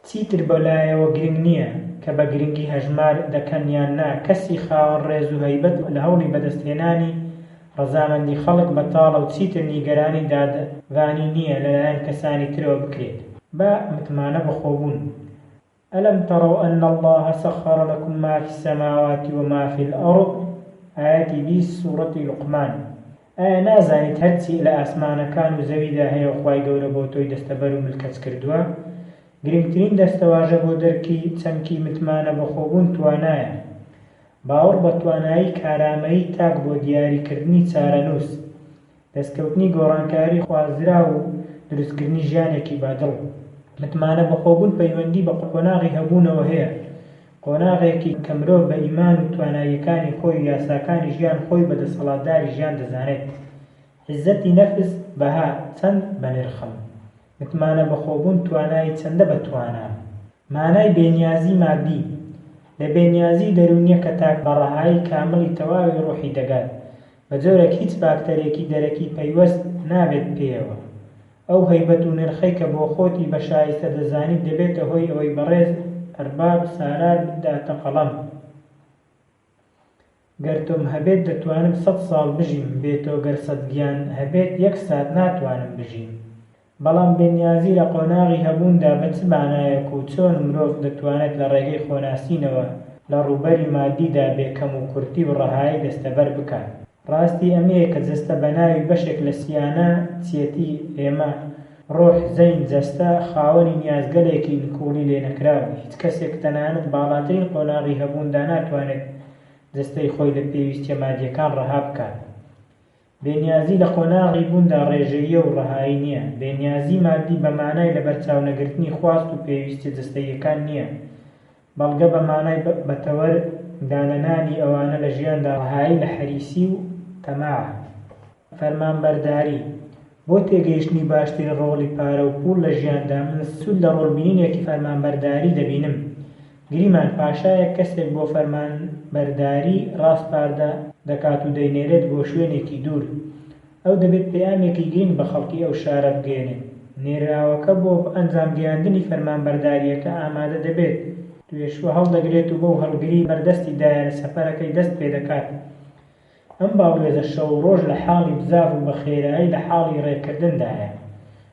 چیتر بە لایەوە گرنگ نییە، کە بە گرنگی هەژمار دەکەن یان نا، کەسی خاوەن ڕێز و هەیبەت لە هەوڵی بەدەستهێنانی ڕەزامەندی خەڵک بەتاڵە و چیتر نیگەرانی دادڤانی نییە لەلایەن کەسانی ترەوە بکرێت. بە متمانە بەخۆبوون. الم تروا ان اللە سخر لکم ما فی السماوات و ما فی الارض، ئایەتی 20 سوڕەتی لوقمان. ئایا نازانیت هەرچی لە ئاسمانەکان و زەویدا هەیە خوای گەورە بۆ تۆی دەستەبەر و ملکەچ کردووە؟ گرنگترین دەستەواژە بۆ دەرکی چەمکی متمانە بەخۆبوون توانایە. باوەڕ بە توانایی کارامەیی تاک بۆ دیاری کردنی چارەنووس. دەستکەوتنی گۆڕانکاری خوازراو و دروستکردنی ژیانێکی بەدڵ. متمانە بەخۆبوون پەیوەندی بە قۆناغی هەبوونەوە هەیە، قۆناغێکی کە مرۆڤ بە ئیمان و تواناییەکانی خۆی و یاساکانی ژیان خۆی بە دەسەڵاتداری ژیان دەزانێت. عیزەتی نەفس، بەها، چەند بەنرخم؟ متمانە بەخۆبوون توانایی چەندە بەتوانام؟ مانای بێنیازی مادی، لە بێنیازی دەروونیە کە تاک بە ڕەهایی کامڵی تەواوی ڕوحی دەگات، بە جۆرێک هیچ فاکتەرێکی دەرەکی پەیوەست نابێت پێیەوە. ئەو هەیبەت و نرخەی کە بۆخۆتی بە شایستە دەزانیت دەبێتە هۆی ئەوەی بەڕێز ئەرباب سالار بتداتە قەڵەم. گەر تۆم هەبێت دەتوانم سەت ساڵ بژیم بێ تۆ گەر سەت گیان هەبێت یەک سات ناتوانم بژیم. بەڵام بێنیازی لە قۆناغی هەبووندا بە چ مانایەک و چۆن مرۆڤ دەتوانێت لە ڕێگەی خۆناسینەوە لە ڕووبەری مادیدا بێ کەموکورتی و ڕەهایی دەستەبەر بکات؟ ڕاستی ئەمەیە کە جەستە بە ناوی بەشێک لە سیانە، چیەتی، ئێمە، ڕۆح، زەین، جەستە، خاوەنی نیازگەلێکی نکوڵی لێنەکراو، هیچ کەسێک تەنانەت باڵاترین قۆناغی هەبووندا ناتوانێت جەستەی خۆی لە پێویستیە مادیەکان ڕەها بکات. بێنیازی لە قۆناغی بووندا ڕێژەییە و ڕەهایی نییە. بێنیازی مادی بە مانای لەبەرچاونەگرتنی خواست و پێویستیە جەستەییەکان نییە. بەڵگە بە مانای بە تەوەر دانەنانی ئەوانە لە ژیاندا ڕەهایی لە حەریسی و تەماعە. فەرمانبەرداری، بۆ تێگەیشتنی باشترین ڕۆڵی پارە و پووڵ لە ژیاندا من سوود لە ڕۆڵبینینێکی فەرمانبەرداری دەبینم. گریمان پاشایەک کەسێک بۆ فەرمانبەرداری ڕاسپاردە دەکات و دەینێرێت بۆ شوێنێکی دوور. ئەو دەبێت پەیامێکی گرینگ بە خەڵکی ئەو شارە بگەیەنێت. نێرراوەکە بۆ ئەنجامگەیاندنی فەرمانبەردارییەکە ئامادە دەبێت، توێشوە هەڵدەگرێت و بەو هەڵگری بەردەستی دایە لە سەفەرەکەی دەست پێدەکات. ئەم باڵوێزە شەو و ڕۆژ لە حاڵی بزاڤ و بە خێرایی لە حاڵی ڕێکردندایە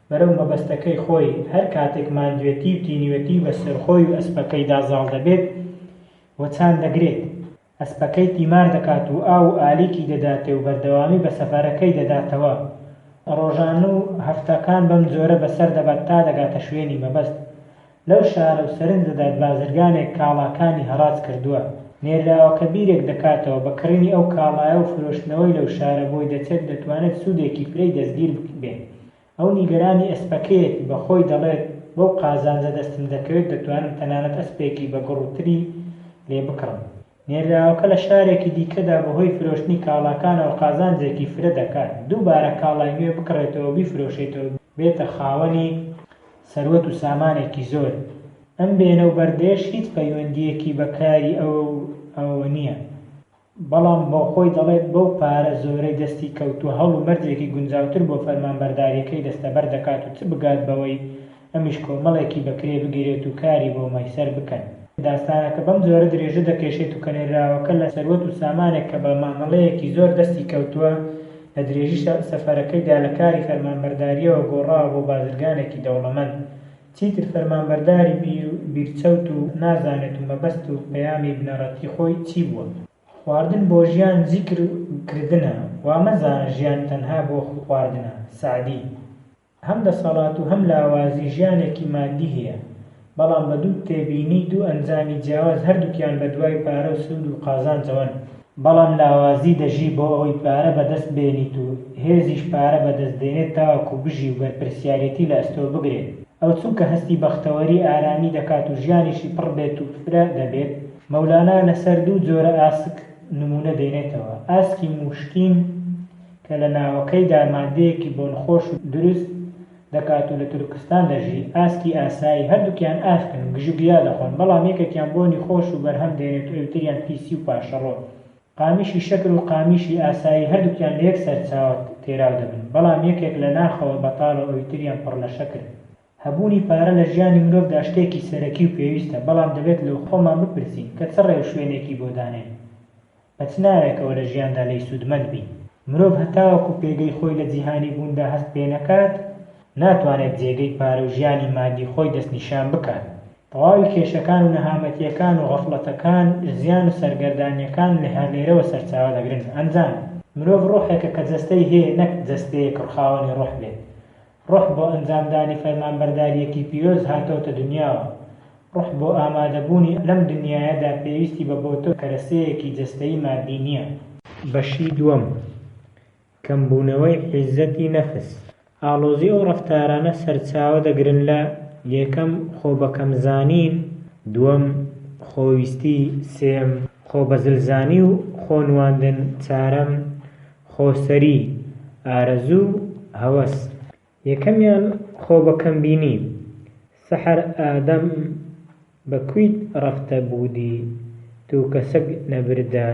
بەرەو مەبەستەکەی خۆی، هەر کاتێک ماندوێتی و تینوێتی بە سەرخۆی و ئەسپەکەیدا زاڵ دەبێت، وەچان دەگرێت. ئەسپەکەی تیمار دەکات و ئاو و ئالیکی دەداتێ و بەردەوامی بە سەفەرەکەی دەداتەوە. ڕۆژان و هەفتەکان بەم جۆرە بەسەر دەبات تا دەگاتە شوێنی مەبەست. لەو شارە و سەرنج دەدات بازرگانێک کاڵاکانی هەڕاج کردووە. نێرراوەکە بیرێک دەکاتەوە بە کڕینی ئەو کاڵایە و فرۆشتنەوەی لەو شارە بۆی دەچێت دەتوانێت سوودێکی فرەی دەستگیر بێ. ئەو نیگەرانی ئەسپەکەیەتی بە خۆی دەڵێت بەو قازانجە دەستم دەکەوێت دەتوانم تەنانەت ئەسپێکی بە گوڕتری لێ بکڕم. نێرراوەکە لە شارێکی دیکەدا بەهۆی فرۆشتنی کاڵاکانەوە قازانجێکی فرە دەکات، دووبارە کاڵای نوێ بکڕێتەوە و بیفرۆشێتەوە بێتە خاوەنی سەروەت و سامانێکی زۆر. ئەم بێنە و بەردەیەش هیچ پەیوەندییەکی بە کاری ئەو و ئەوەوە نییە. بەڵام بۆخۆی دەڵێت بەو پارە زۆرەی دەستی کەوتووە هەڵ و مەرجێکی گونجاوتر بۆ فەرمانبەردارییەکەی دەستەبەر دەکات و چ بگات بەوەی ئەمیش کۆمەڵێکی بە کرێ بگیرێت و کاری بۆ مەیسەر بکەن. داستانەکە بەم جۆرە درێژە دەکێشێت و کە نێرراوەکە لە سەروەت و سامانێک کە بە مامەڵەیەکی زۆر دەستی کەوتووە لە درێژی سەفەرەکەیدا لە کاری فەرمانبەردارییەوە گۆڕاوە بۆ بازرگانێکی دەوڵەمەند چیتر فەرمانبەرداری بیرچەوت و نازانێت و مەبەست و پەیامی بنەڕەتی خۆی چی بووە. خواردن بۆ ژیان زیکر کردنە، وا مەزانە ژیان تەنها بۆ خواردنە. سەعدی. هەم دەسەڵات و هەم لاوازی ژیانێکی مادی هەیە، بەڵام بە دوو تێبینی دوو ئەنجامی جیاواز هەردووکیان بە دوای پارە و سوود و قازانجەوەن، بەڵام لاوازی دەژی بۆ ئەوەی پارە بەدەست بێنیت و هێزیش پارە بەدەست دێنێت تاوەکو بژی و بەرپرسیارێتی لە ئەستۆ بگرێت. ئەو چونکە هەستی بەختەوەری ئارامی دەکات و ژیانیشی پڕ بێت و فرە دەبێت. مەولانا لەسەر دوو جۆرە ئاسک نموونە دێنێتەوە، ئاسکی موشکین کە لە ناوەکەیدا مادەیەکی بۆنخۆش و دروست دەکات و لە تورکستان دەژی، ئاسکی ئاسایی، هەردووکیان ئاسکن، گژوگیا دەخۆن، بەڵام یەکێکیان بۆنی خۆش و بەرهەم دێنێت و ئەویتریان پیسی و پاشەڕۆ. قامیشی شەکر و قامیشی ئاسایی هەردووکیان لە یەک سەرچاوە تێراو دەبن، بەڵام یەکێک لە ناخەوە بەتاڵە و ئەویتریان پڕ لە شەکر. هەبوونی پارە لە ژیانی مرۆڤدا شتێکی سەرەکی و پێویستە، بەڵام دەبێت لە خۆمان بپرسین کە چ ڕێوشوێنێکی بۆ دانێین؟ بە چ ناوێکەوە لە ژیاندا لێی سوودمەند بین؟ مرۆڤ هەتاوەکو پێگەی خۆی لە جیهانی بووندا هەست پێنەکات، ناتوانێت جێگەی پارە و ژیانی مادی خۆی دەستنیشان بکات. تەواوی کێشەکان و نەهامەتییەکان و غەفڵەتەکان، زیان و سەرگەردانییەکان هەر لێرەوە سەرچاوە دەگرن. ئەنجام، مرۆڤ ڕۆحێکە کە جەستەی هەیە نەک جەستەیەک خاوەنی ڕۆح بێت. ڕۆح بۆ ئەنجامدانی فەرمانبەردارییەکی پیرۆز هاتۆتە دنیاوە. ڕۆح بۆ ئامادەبوونی لەم دنیایەدا پێویستی بە بۆتە و کەرەسەیەکی جەستەیی مادی نییە. بەشی دووەم. کەمبوونەوەی عیززەتی نەفس. ئاڵۆزی ئەو ڕەفتارانە سەرچاوە دەگرن لە، یەکەم، خۆبەکەمزانین، دووەم، خۆویستی، سێیەم، خۆبەزلزانی و خۆنواندن، چارەم، خۆسەری، ئارەزوو و هەوەس. یەکەمیان، خۆبەکەمبینی، سەحەر ئادەم بە کویت ڕەفتە بوودی تو کە سەگ نەبردە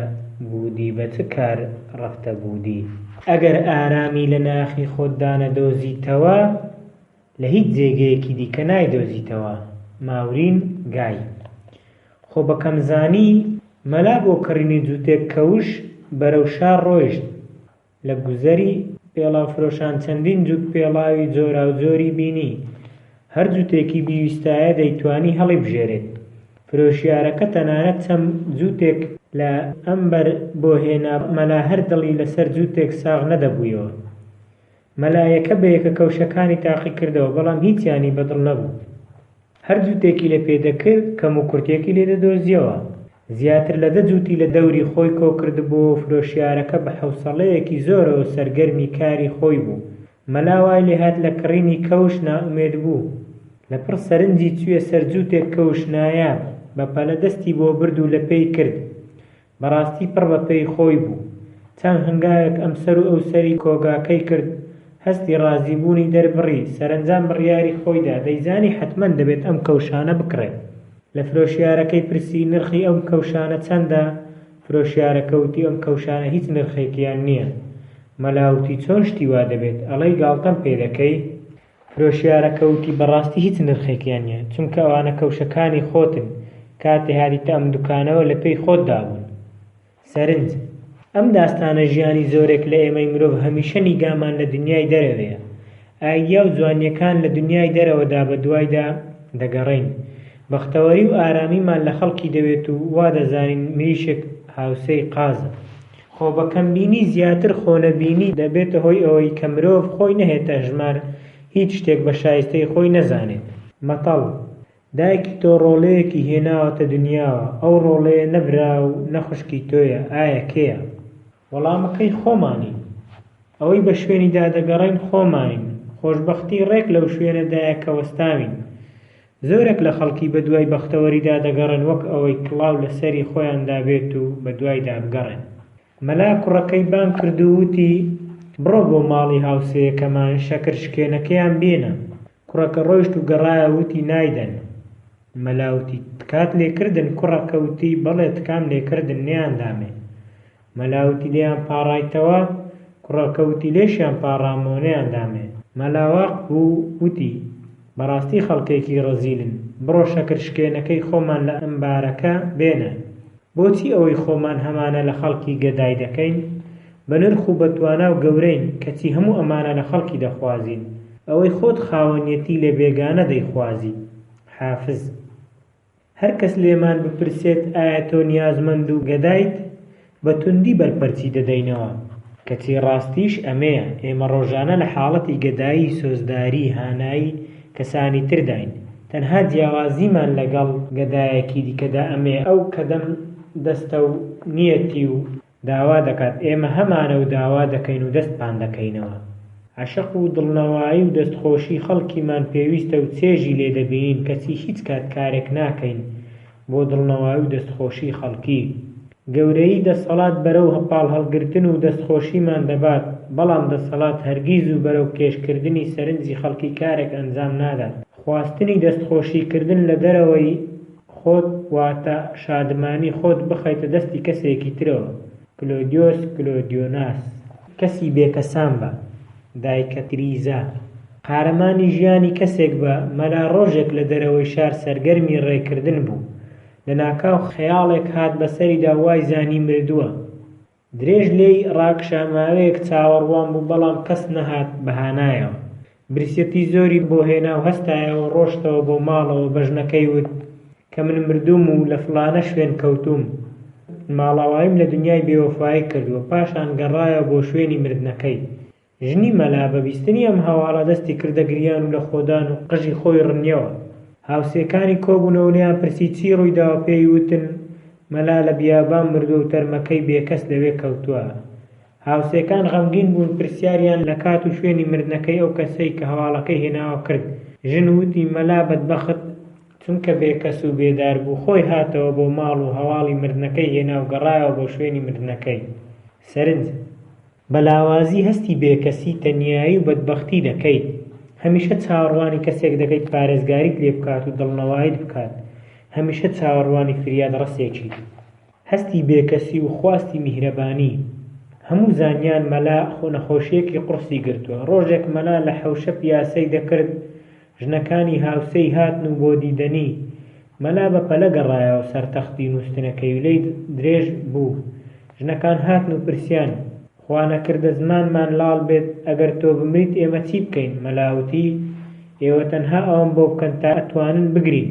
بوودی بە چ کار ڕەفتە بوودی. ئەگەر ئارامی لە ناخی خۆتدا نەدۆزیتەوە، لە هیچ جێگەیەکی دیکە نایدۆزیتەوە. ماورین گای. خۆبەکەمزانی، مەلا بۆ کڕینی جووتێک کەوش بەرەو شار ڕۆیشت. لە گوزەری پێڵاوفرۆشان چەندین جووت پێڵاوی جۆراوجۆری بینی، هەر جووتێکی بیویستایە دەیتوانی هەڵیبژێرێت. فرۆشیارەکە تەنانەت چەند جووتێک لە ئەمبەر بۆ هێنا مەلا هەر دڵی لەسەر جووتێک ساغ نەدەبوویەوە. مەلا یەکە بە یەکە کەوشەکانی تاقی کردەوە بەڵام هیچیانی بە دڵ نەبوو. هەر جووتێکی لە پێ دەکرد کەموکورتییەکی لێ دەدۆزییەوە. زیاتر لە دە جووتی لە دەوری خۆی کۆ کردبۆوە و فرۆشیارەکە بە حەوسەڵەیەکی زۆرەوە سەرگەرمی کاری خۆی بوو. مەلا وای لێهات لە کڕینی کەوش نائومێد بوو. لەپڕ سەرنجی چوویە سەر جووتێک کەوش نایاب، بە پەلە دەستی بۆ برد و لە پێی کرد. بەڕاستی پڕ بە پێی خۆی بوو. چەند هەنگاوێک ئەمسەر و ئەوسەری کۆگاکەی کرد، هەستی ڕازیبوونی دەربڕی، سەرەنجام بڕیاری خۆی دا، دەیزانی حەتمەن دەبێت ئەم کەوشانە بکڕێت. لە فرۆشیارەکەی پرسی، نرخی ئەم کەوشانە چەندە؟ فرۆشیارەکە وتی، ئەم کەوشانە هیچ نرخێکیان نییە. مەلا وتی، چۆن شتی وا دەبێت، ئەڵێی گاڵتەم پێ دەکەی؟ فرۆشیارەکە وتی، بەڕاستی هیچ نرخێکیان نییە، چونکە ئەوانە کەوشەکانی خۆتن، کاتێ هاتیتە ئەم دوکانەوە لە پێی خۆتدا بوون. سەرنج، ئەم داستانە ژیانی زۆرێک لە ئێمەی مرۆڤ هەمیشە نیگامان لە دنیای دەرەوەیە، ئایدیا و جوانییەکان لە دنیای دەرەوەدا بەدوایدا دەگەڕێین، بەختەوەری و ئارامیمان لە خەڵکی دەوێت و وا دەزانین مریشک هاوسێی قازە. خۆبەکەمبینی زیاتر خۆنەبینی دەبێتە هۆی ئەوەی کە مرۆڤ خۆی نەهێتە ئەژمار هیچ شتێک بە شایستەی خۆی نەزانێت. مەتەڵ، دایکی تۆ ڕۆڵەیەکی هێناوەتە دنیاوە، ئەو ڕۆڵەیە نە برا و نە خوشکی تۆیە، ئایا کێیە؟ وەڵامەکەی خۆمانین. ئەوەی بە شوێنیدا دەگەڕێین خۆمانین. خۆشبەختی ڕێک لەو شوێنەدایە کە وەستاوین. زۆرێک لە خەڵکی بە دوای بەختەوەریدا دەگەڕێن وەک ئەوەی کڵاو لە سەری خۆیاندا بێت و بە دوایدا بگەڕێن. مەلا کوڕەکەی بانگ کرد و وتی، بڕۆ بۆ ماڵی هاوسێیەکەمان شەکر شکێنەکەیان بێنە. کوڕەکە ڕۆیشت و گەڕایەوە وتی، نایدەن. مەلا وتی، تکات لێ کردن؟ کوڕەکە وتی، بەڵێ تکام لێ کردن نەیاندامێ. مەلا وتی، لێیان پاڕایتەوە؟ کوڕەکە وتی، لێشیان پاڕامەوە نەیاندامێ. مەلا واق بوو وتی، بەڕاستی خەڵکێکی ڕەزیلن، بڕۆ شەکرشکێنەکەی خۆمان لە ئەمبارەکە بێنە. بۆچی ئەوەی خۆمان هەمانە لە خەڵکی گەدای دەکەین؟ بە نرخ و بە توانا و گەورەین، کەچی هەموو ئەمانە لە خەڵکی دەخوازین. ئەوەی خۆت خاوەنیەتی لە بێگانە دەیخوازیت. حافز. هەر کەس لێمان بپرسێت ئایا تۆ نیازمەند و گەدایت؟ بە توندی بەرپەرچی دەدەینەوە. کەچی ڕاستیش ئەمەیە، ئێمە ڕۆژانە لە حاڵەتی گەدایی سۆزداری هانای کەسانی ترداین، تەنها جیاوازیمان لەگەڵ گەدایەکی دیکەدا ئەمەیە ئەو کە دەم دەستە و نیەتی و داوا دەکات، ئێمە هەمانە و داوا دەکەین و دەست پان دەکەینەوە. عەشق و دڵنەوایی و دەستخۆشی خەڵکیمان پێویستە و چێژی لێ دەبینین کەچی هیچ کات کارێک ناکەین بۆ دڵنەوایی و دەستخۆشی خەڵکی. گەورەیی دەسەڵات بەرەو پاڵهەڵگرتن و دەستخۆشیمان دەبات، بەڵام دەسەڵات هەرگیز و بەرەو کێشکردنی سەرنجی خەڵکی کارێک ئەنجام نادات. خواستنی دەستخۆشی کردن لە دەرەوەی خۆت واتە شادمانی خۆت بخەیتە دەستی کەسێکی ترەوە. کلۆدیۆس کلۆدیۆناس. کەسی بێکەسان بە. دایکە تریزا. قارەمانی ژیانی کەسێک بە، مەلا ڕۆژێک لە دەرەوەی شار سەرگەرمی ڕێکردن بوو. لەناکاو خەیاڵێک هات بەسەریدا و وای زانی مردووە. درێژ لێی ڕاکشا ماوەیەک چاوەڕوان بوو بەڵام کەس نەهات بە هانایەوە. برسیەتی زۆری بۆ هێنا و هەستایەوە ڕۆشتەوە بۆ ماڵەوە بە ژنەکەی وت کە من مردووم و لە فڵانە شوێن کەوتووم. ماڵاواییم لە دنیای بێوەفایی کردووە. پاشان گەڕایەوە بۆ شوێنی مردنەکەی. ژنی مەلا بە بیستنی ئەم هەواڵە دەستی کردە گریان و لە خۆدان و قژی خۆی ڕنیەوە. هاوسێکانی کۆبوونەوە لێیان پرسی چی ڕوویداوە پێی وتن مەلا لە بیابان مردووە و تەرمەکەی بێکەس لەوێ کەوتووە. هاوسێکان غەمگین بوون پرسیاریان لە کات و شوێنی مردنەکەی ئەو کەسەی کە هەواڵەکەی هێناوە کرد. ژن وتی مەلا بەدبەخت چونکە بێکەس و بێدار بوو خۆی هاتەوە بۆ ماڵ و هەواڵی مردنەکەی هێنا و گەڕایەوە بۆ شوێنی مردنەکەی. سەرنج، بە لاوازی هەستی بێکەسی، تەنیایی و بەدبەختی دەکەیت. هەمیشە چاوەڕوانی کەسێک دەکەیت پارێزگاریت لێ بکات و دڵنەواییت بکات. هەمیشە چاوەڕوانی فریادڕەسێکیت. هەستی بێکەسی و خواستی میهرەبانی. هەموو زانیان مەلا نەخۆشییەکی قوڕسی گرتووە. ڕۆژێک مەلا لە حەوشە پیاسەی دەکرد، ژنەکانی هاوسێی هاتن و بۆ دیدەنی. مەلا بە پەلە گەڕایەوە سەر تەختی نووستنەکەی و لێی درێژ بوو. ژنەکان هاتن و پرسیان، خوا نەکردە زمانمان لاڵ بێت، ئەگەر تۆ بمریت ئێمە چی بکەین؟ مەلا وتی، ئێوە تەنها ئەوەم بۆ بکەن تا ئەتوانن بگرین.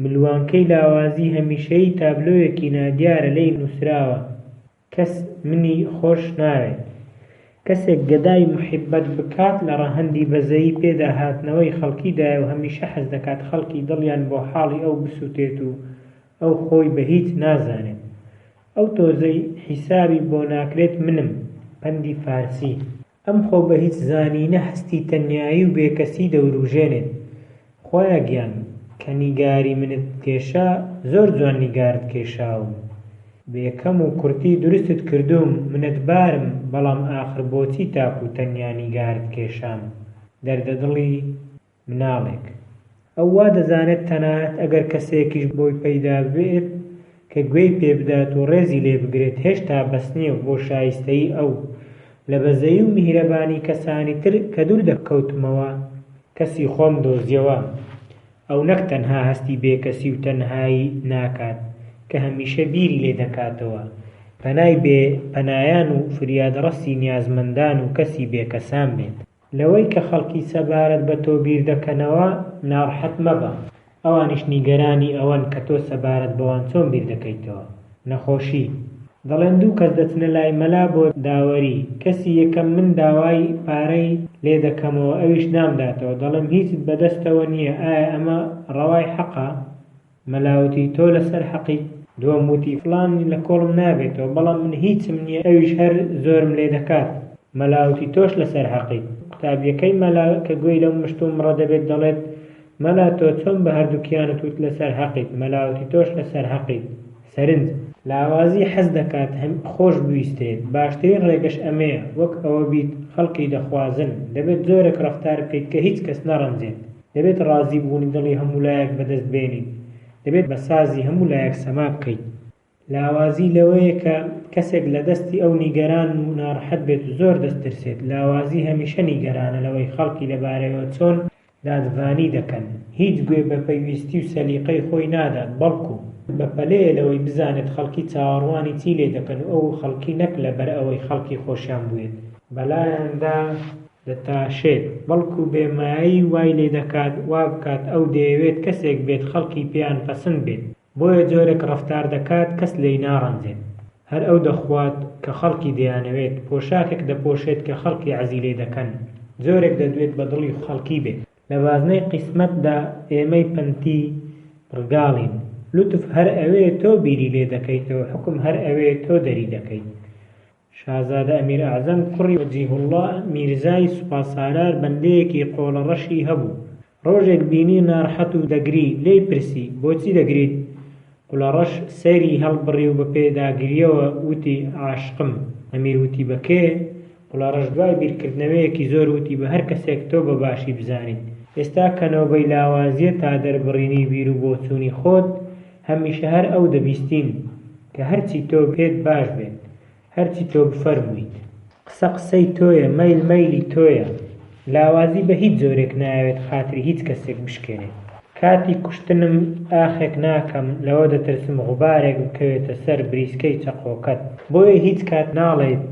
ملوانکەی لاوازی هەمیشەیی تابلۆیەکی نادیارە لێی نووسراوە، کەس منی خۆش ناوێت. کەسێک گەدای موحیببەت بکات لە ڕەهەندی بەزەیی پێدا هاتنەوەی خەڵکیدایە و هەمیشە حەز دەکات خەڵکی دڵیان بۆ حاڵی ئەو بسووتێت و ئەو خۆی بە هیچ نازانێت. ئەو تۆزەی حیسابی بۆ ناکرێت منم. پەندی فارسی. ئەم خۆ بەهیچ زانینە هەستی تەنیایی و بێکەسی دەوروژێنێت. خوایە گیان کە نیگاری منت کێشا زۆر جوان نیگارت کێشاوم. بێ کەم و کورتی دروستت کردووم منەتبارم بەڵام ئاخر بۆچی تاک و تەنیا نیگارت کێشام؟ دەردەدڵی مناڵێک. ئەو وا دەزانێت تەنانەت ئەگەر کەسێکیش بۆی پەیدا بێت کە گوێی پێ بدات و ڕێزی لێ بگرێت هێشتا بەس نییە بۆ شایستەیی ئەو. لە بەزەیی و میهرەبانی کەسانی تر کە دوور دەکەوتمەوە کەسی خۆم دۆزیەوە. ئەو نەک تەنها هەستی بێکەسی و تەنهایی ناکات کە هەمیشە بیری لێ دەکاتەوە، پەنای بێ پەنایان و فریادڕەسی نیازمەندان و کەسی بێکەسان بێت. لەوەی کە خەڵکی سەبارەت بە تۆ بیر دەکەنەوە ناڕەحەت مەبە، ئەوانیش نیگەرانی ئەوەن کە تۆ سەبارەت بەوان چۆن بیر دەکەیتەوە. نەخۆشی. دەڵێن دوو کەس دەچنە لای مەلا بۆ داوەری، کەسی یەکەم من داوای پارەی لێ دەکەمەوە ئەویش نامداتەوە، دەڵێم هیچت بەدەستەوە نییە ئایا ئەمە ڕەوای حەقە؟ مەلا وتی، تۆ لەسەر حەقیت؟ دووەم وتی، فڵانی لە کۆڵم نابێتەوە، بەڵام من هیچم نییە ئەویش هەر زۆرم لێ دەکات. مەلا وتی، تۆش لەسەر حەقیت. قوتابییەکەی مەلا کە گوێی لەم مشتومڕە دەبێت دەڵێت، مەلا تۆ چۆن بە هەردووکیانت وت لەسەر حەقیت؟ مەلا وتی، تۆش لەسەر حەقیت. سەرنج! لاوازی حەز دەکات خۆش بویسترێت، باشترین ڕێگەش ئەمەیە، وەک ئەوە بیت خەڵکی دەخوازن، دەبێت جۆرێک ڕەفتار بکەیت کە هیچ کەس نەڕەنجێت. دەبێت ڕازی بوونی دڵی هەموو لایەک بەدەست بێنیت، دەبێت بە سازی هەموو لایەک سەما بکەیت. لاوازی لەوەیە کە کەسێک لە دەستی ئەو نیگەران و ناڕەحەت بێت و زۆر دەسترسێت، لاوازی هەمیشە نیگەرانە لەوەی خەڵکی لەبارەیەوە چۆن دادڤانی دەکەن، هیچ گوێ بە پێویستی و سەلیقەی خۆی نادات، بەڵکو بە پەلەیە لەوەی بزانێت خەڵکی چاوەڕوانی چی لێ دەکەن و ئەو خەڵکی نەک لەبەر ئەوەی خەڵکی خۆشیان بوێت بەلایاندا دەتاشێت، بەڵکو بێ مایەیی وای لێدەکات وابکات ئەو دەیەوێت کەسێک بێت خەڵکی پێیان پەسند بێت، بۆیە جۆرێک ڕەفتار دەکات کەس لێی ناڕەنجێت، هەر ئەو دەخوات کە خەڵکی دەیانەوێت، پۆشاکێک دەپۆشێت کە خەڵکی عەزی لێدەکەن، جۆرێک دەدوێت بە دڵی خەڵکی بێت. لە بازنەی قیسمەتدا ئێمەی پەنتی پڕگاڵین، لوتف هەر ئەوەیە تۆ بیری لێدەکەیتەوە، حوکم هەر ئەوەیە تۆ دەریدەکەیت. شازادە ئەمیر ئەعزەم کوڕی وەجیهوڵڵا میرزای سوپاسالار بەندەیەکی قۆڵە ڕەشی هەبوو. ڕۆژێک بینی ناڕەحەت و دەگری، لێی پرسی، بۆچی دەگریت؟ قولەڕەش سەری هەڵبڕی و بە پێداگرییەوە وتی، عاشقم. ئەمیر وتی، بە کێ؟ قولەڕەش دوای بیرکردنەوەیەکی زۆر وتی، بە هەر کەسێک تۆ بە باشی بزانیت. ئێستا کە نۆبەی لاوازییە تا دەربڕینی بیر و بۆچوونی خۆت، هەمیشە هەر ئەو دەبیستین، کە هەرچی تۆ پێت باش بێت. هەرچی تۆ بفەرموویت. قسە قسەی تۆیە، مەیل مەیلی تۆیە. لاوازی بە هیچ جۆرێک نایەوێت خاتری هیچ کەسێک بشکێنێت. کاتی کوشتنم ئاخێک ناکەم، لەوە دەترسم غوبارێک بکەوێتە سەر بریسکەی چەقۆکەت. بۆیە هیچ کات ناڵێیت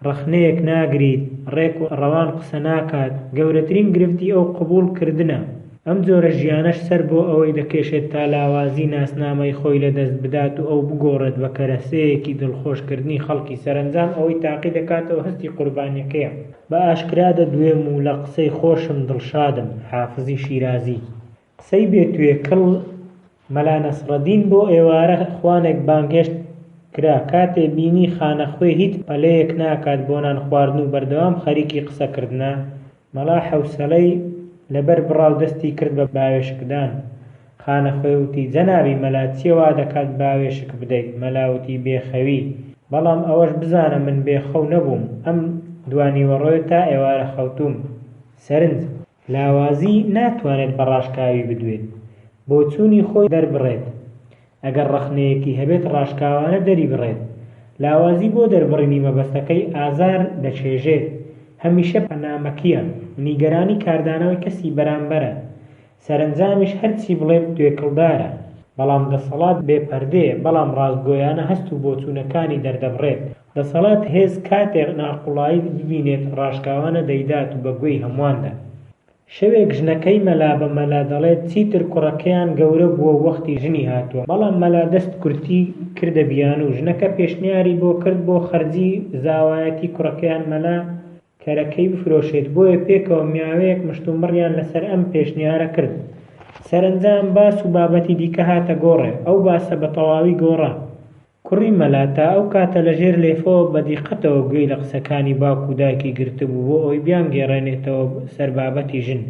ڕەخنەیەک ناگریت، ڕێک و ڕەوان قسە ناکات، گەورەترین گرفتی ئەو قبوڵ کردنە. ئەم جۆرە ژیانەش سەر بۆ ئەوەی دەکێشێت تا لاوازی ناسنامەی خۆی لە دەست بدات و ئەو بگۆڕێت بە کەرەسەیەکی دڵخۆش کردنی خەڵکی سەرەنجام ئەوەی تاقی دەکاتەوە هەستی قوربانیەکەیە. بە ئاشکرا دەدوێم و لە قسەی خۆشم دڵشادم، حافزی شیرازی. قسەی بێ توێکڵ، مەلا نەسڕەدین بۆ ئێوارە خوانێک بانگهێشت کرا کاتێ بینی خانەخوێ هیچ پەلەیەک ناکات بۆ نان خواردن و بەردەوام خەریکی قسە کردنە، مەلا حەوسەڵەی لەبەر بڕا و دەستی کرد بە باوێشکدان. خانەخوێ وتی، جەنابی مەلا چییە وا دەکات باوێشک بدەیت؟ مەلا وتی، بێ خەوی. بەڵام ئەوەش بزانە من بێ خەو نەبووم، ئەم دوانیوەڕۆیە تا ئێوارە خەوتووم. سەرنج! لاوازی ناتوانێت بە ڕاشکاوی بدوێت، بۆچوونی خۆی دەربڕێت، ئەگەر ڕەخنەیەکی هەبێت ڕاشکاوانە دەریبڕێت. لاوازی بۆ دەربڕینی مەبەستەکەی ئازار دەچێژێت، هەمیشە پەنامەکییە، نیگەرانی کاردانەوەی کەسی بەرامبەرە، سەرەنجامیش هەرچی بڵێت توێکڵدارە. بەڵام دەسەڵات بێ پەردەیە، بەڵام ڕاستگۆیانە هەست و بۆچوونەکانی دەردەبڕێت. دەسەڵات هێز کاتێ ناقوڵایی ببینێت ڕاشکاوانە دەیدات و بە گوێی هەموواندا. شەوێک ژنەکەی مەلا بە مەلا دەڵێت چیتر کوڕەکەیان گەورە بووە و وەختی ژنی هاتووە، بەڵام مەلا دەست کورتی کردە بیانوو، ژنەکە پێشنیاری بۆ کرد بۆ خەرجی زاوایەتی کوڕەکەیان مەلا کەرەکەی بفرۆشێت، بۆیە پێکەوە میاوەیەک مشتومڕیان لەسەر ئەم پێشنیارە کرد. سەرەنجام باس و بابەتی دیکە هاتە گۆڕێ، ئەو باسە بە تەواوی گۆڕا. کوڕی مەلا تا ئەو کاتە لە ژێر لێفەوە بە دیقەتەوە گوێی لە قسەکانی باوک و دایکی گرتبوو بۆ ئەوەی بیانگێڕێنێتەوە سەر بابەتی ژن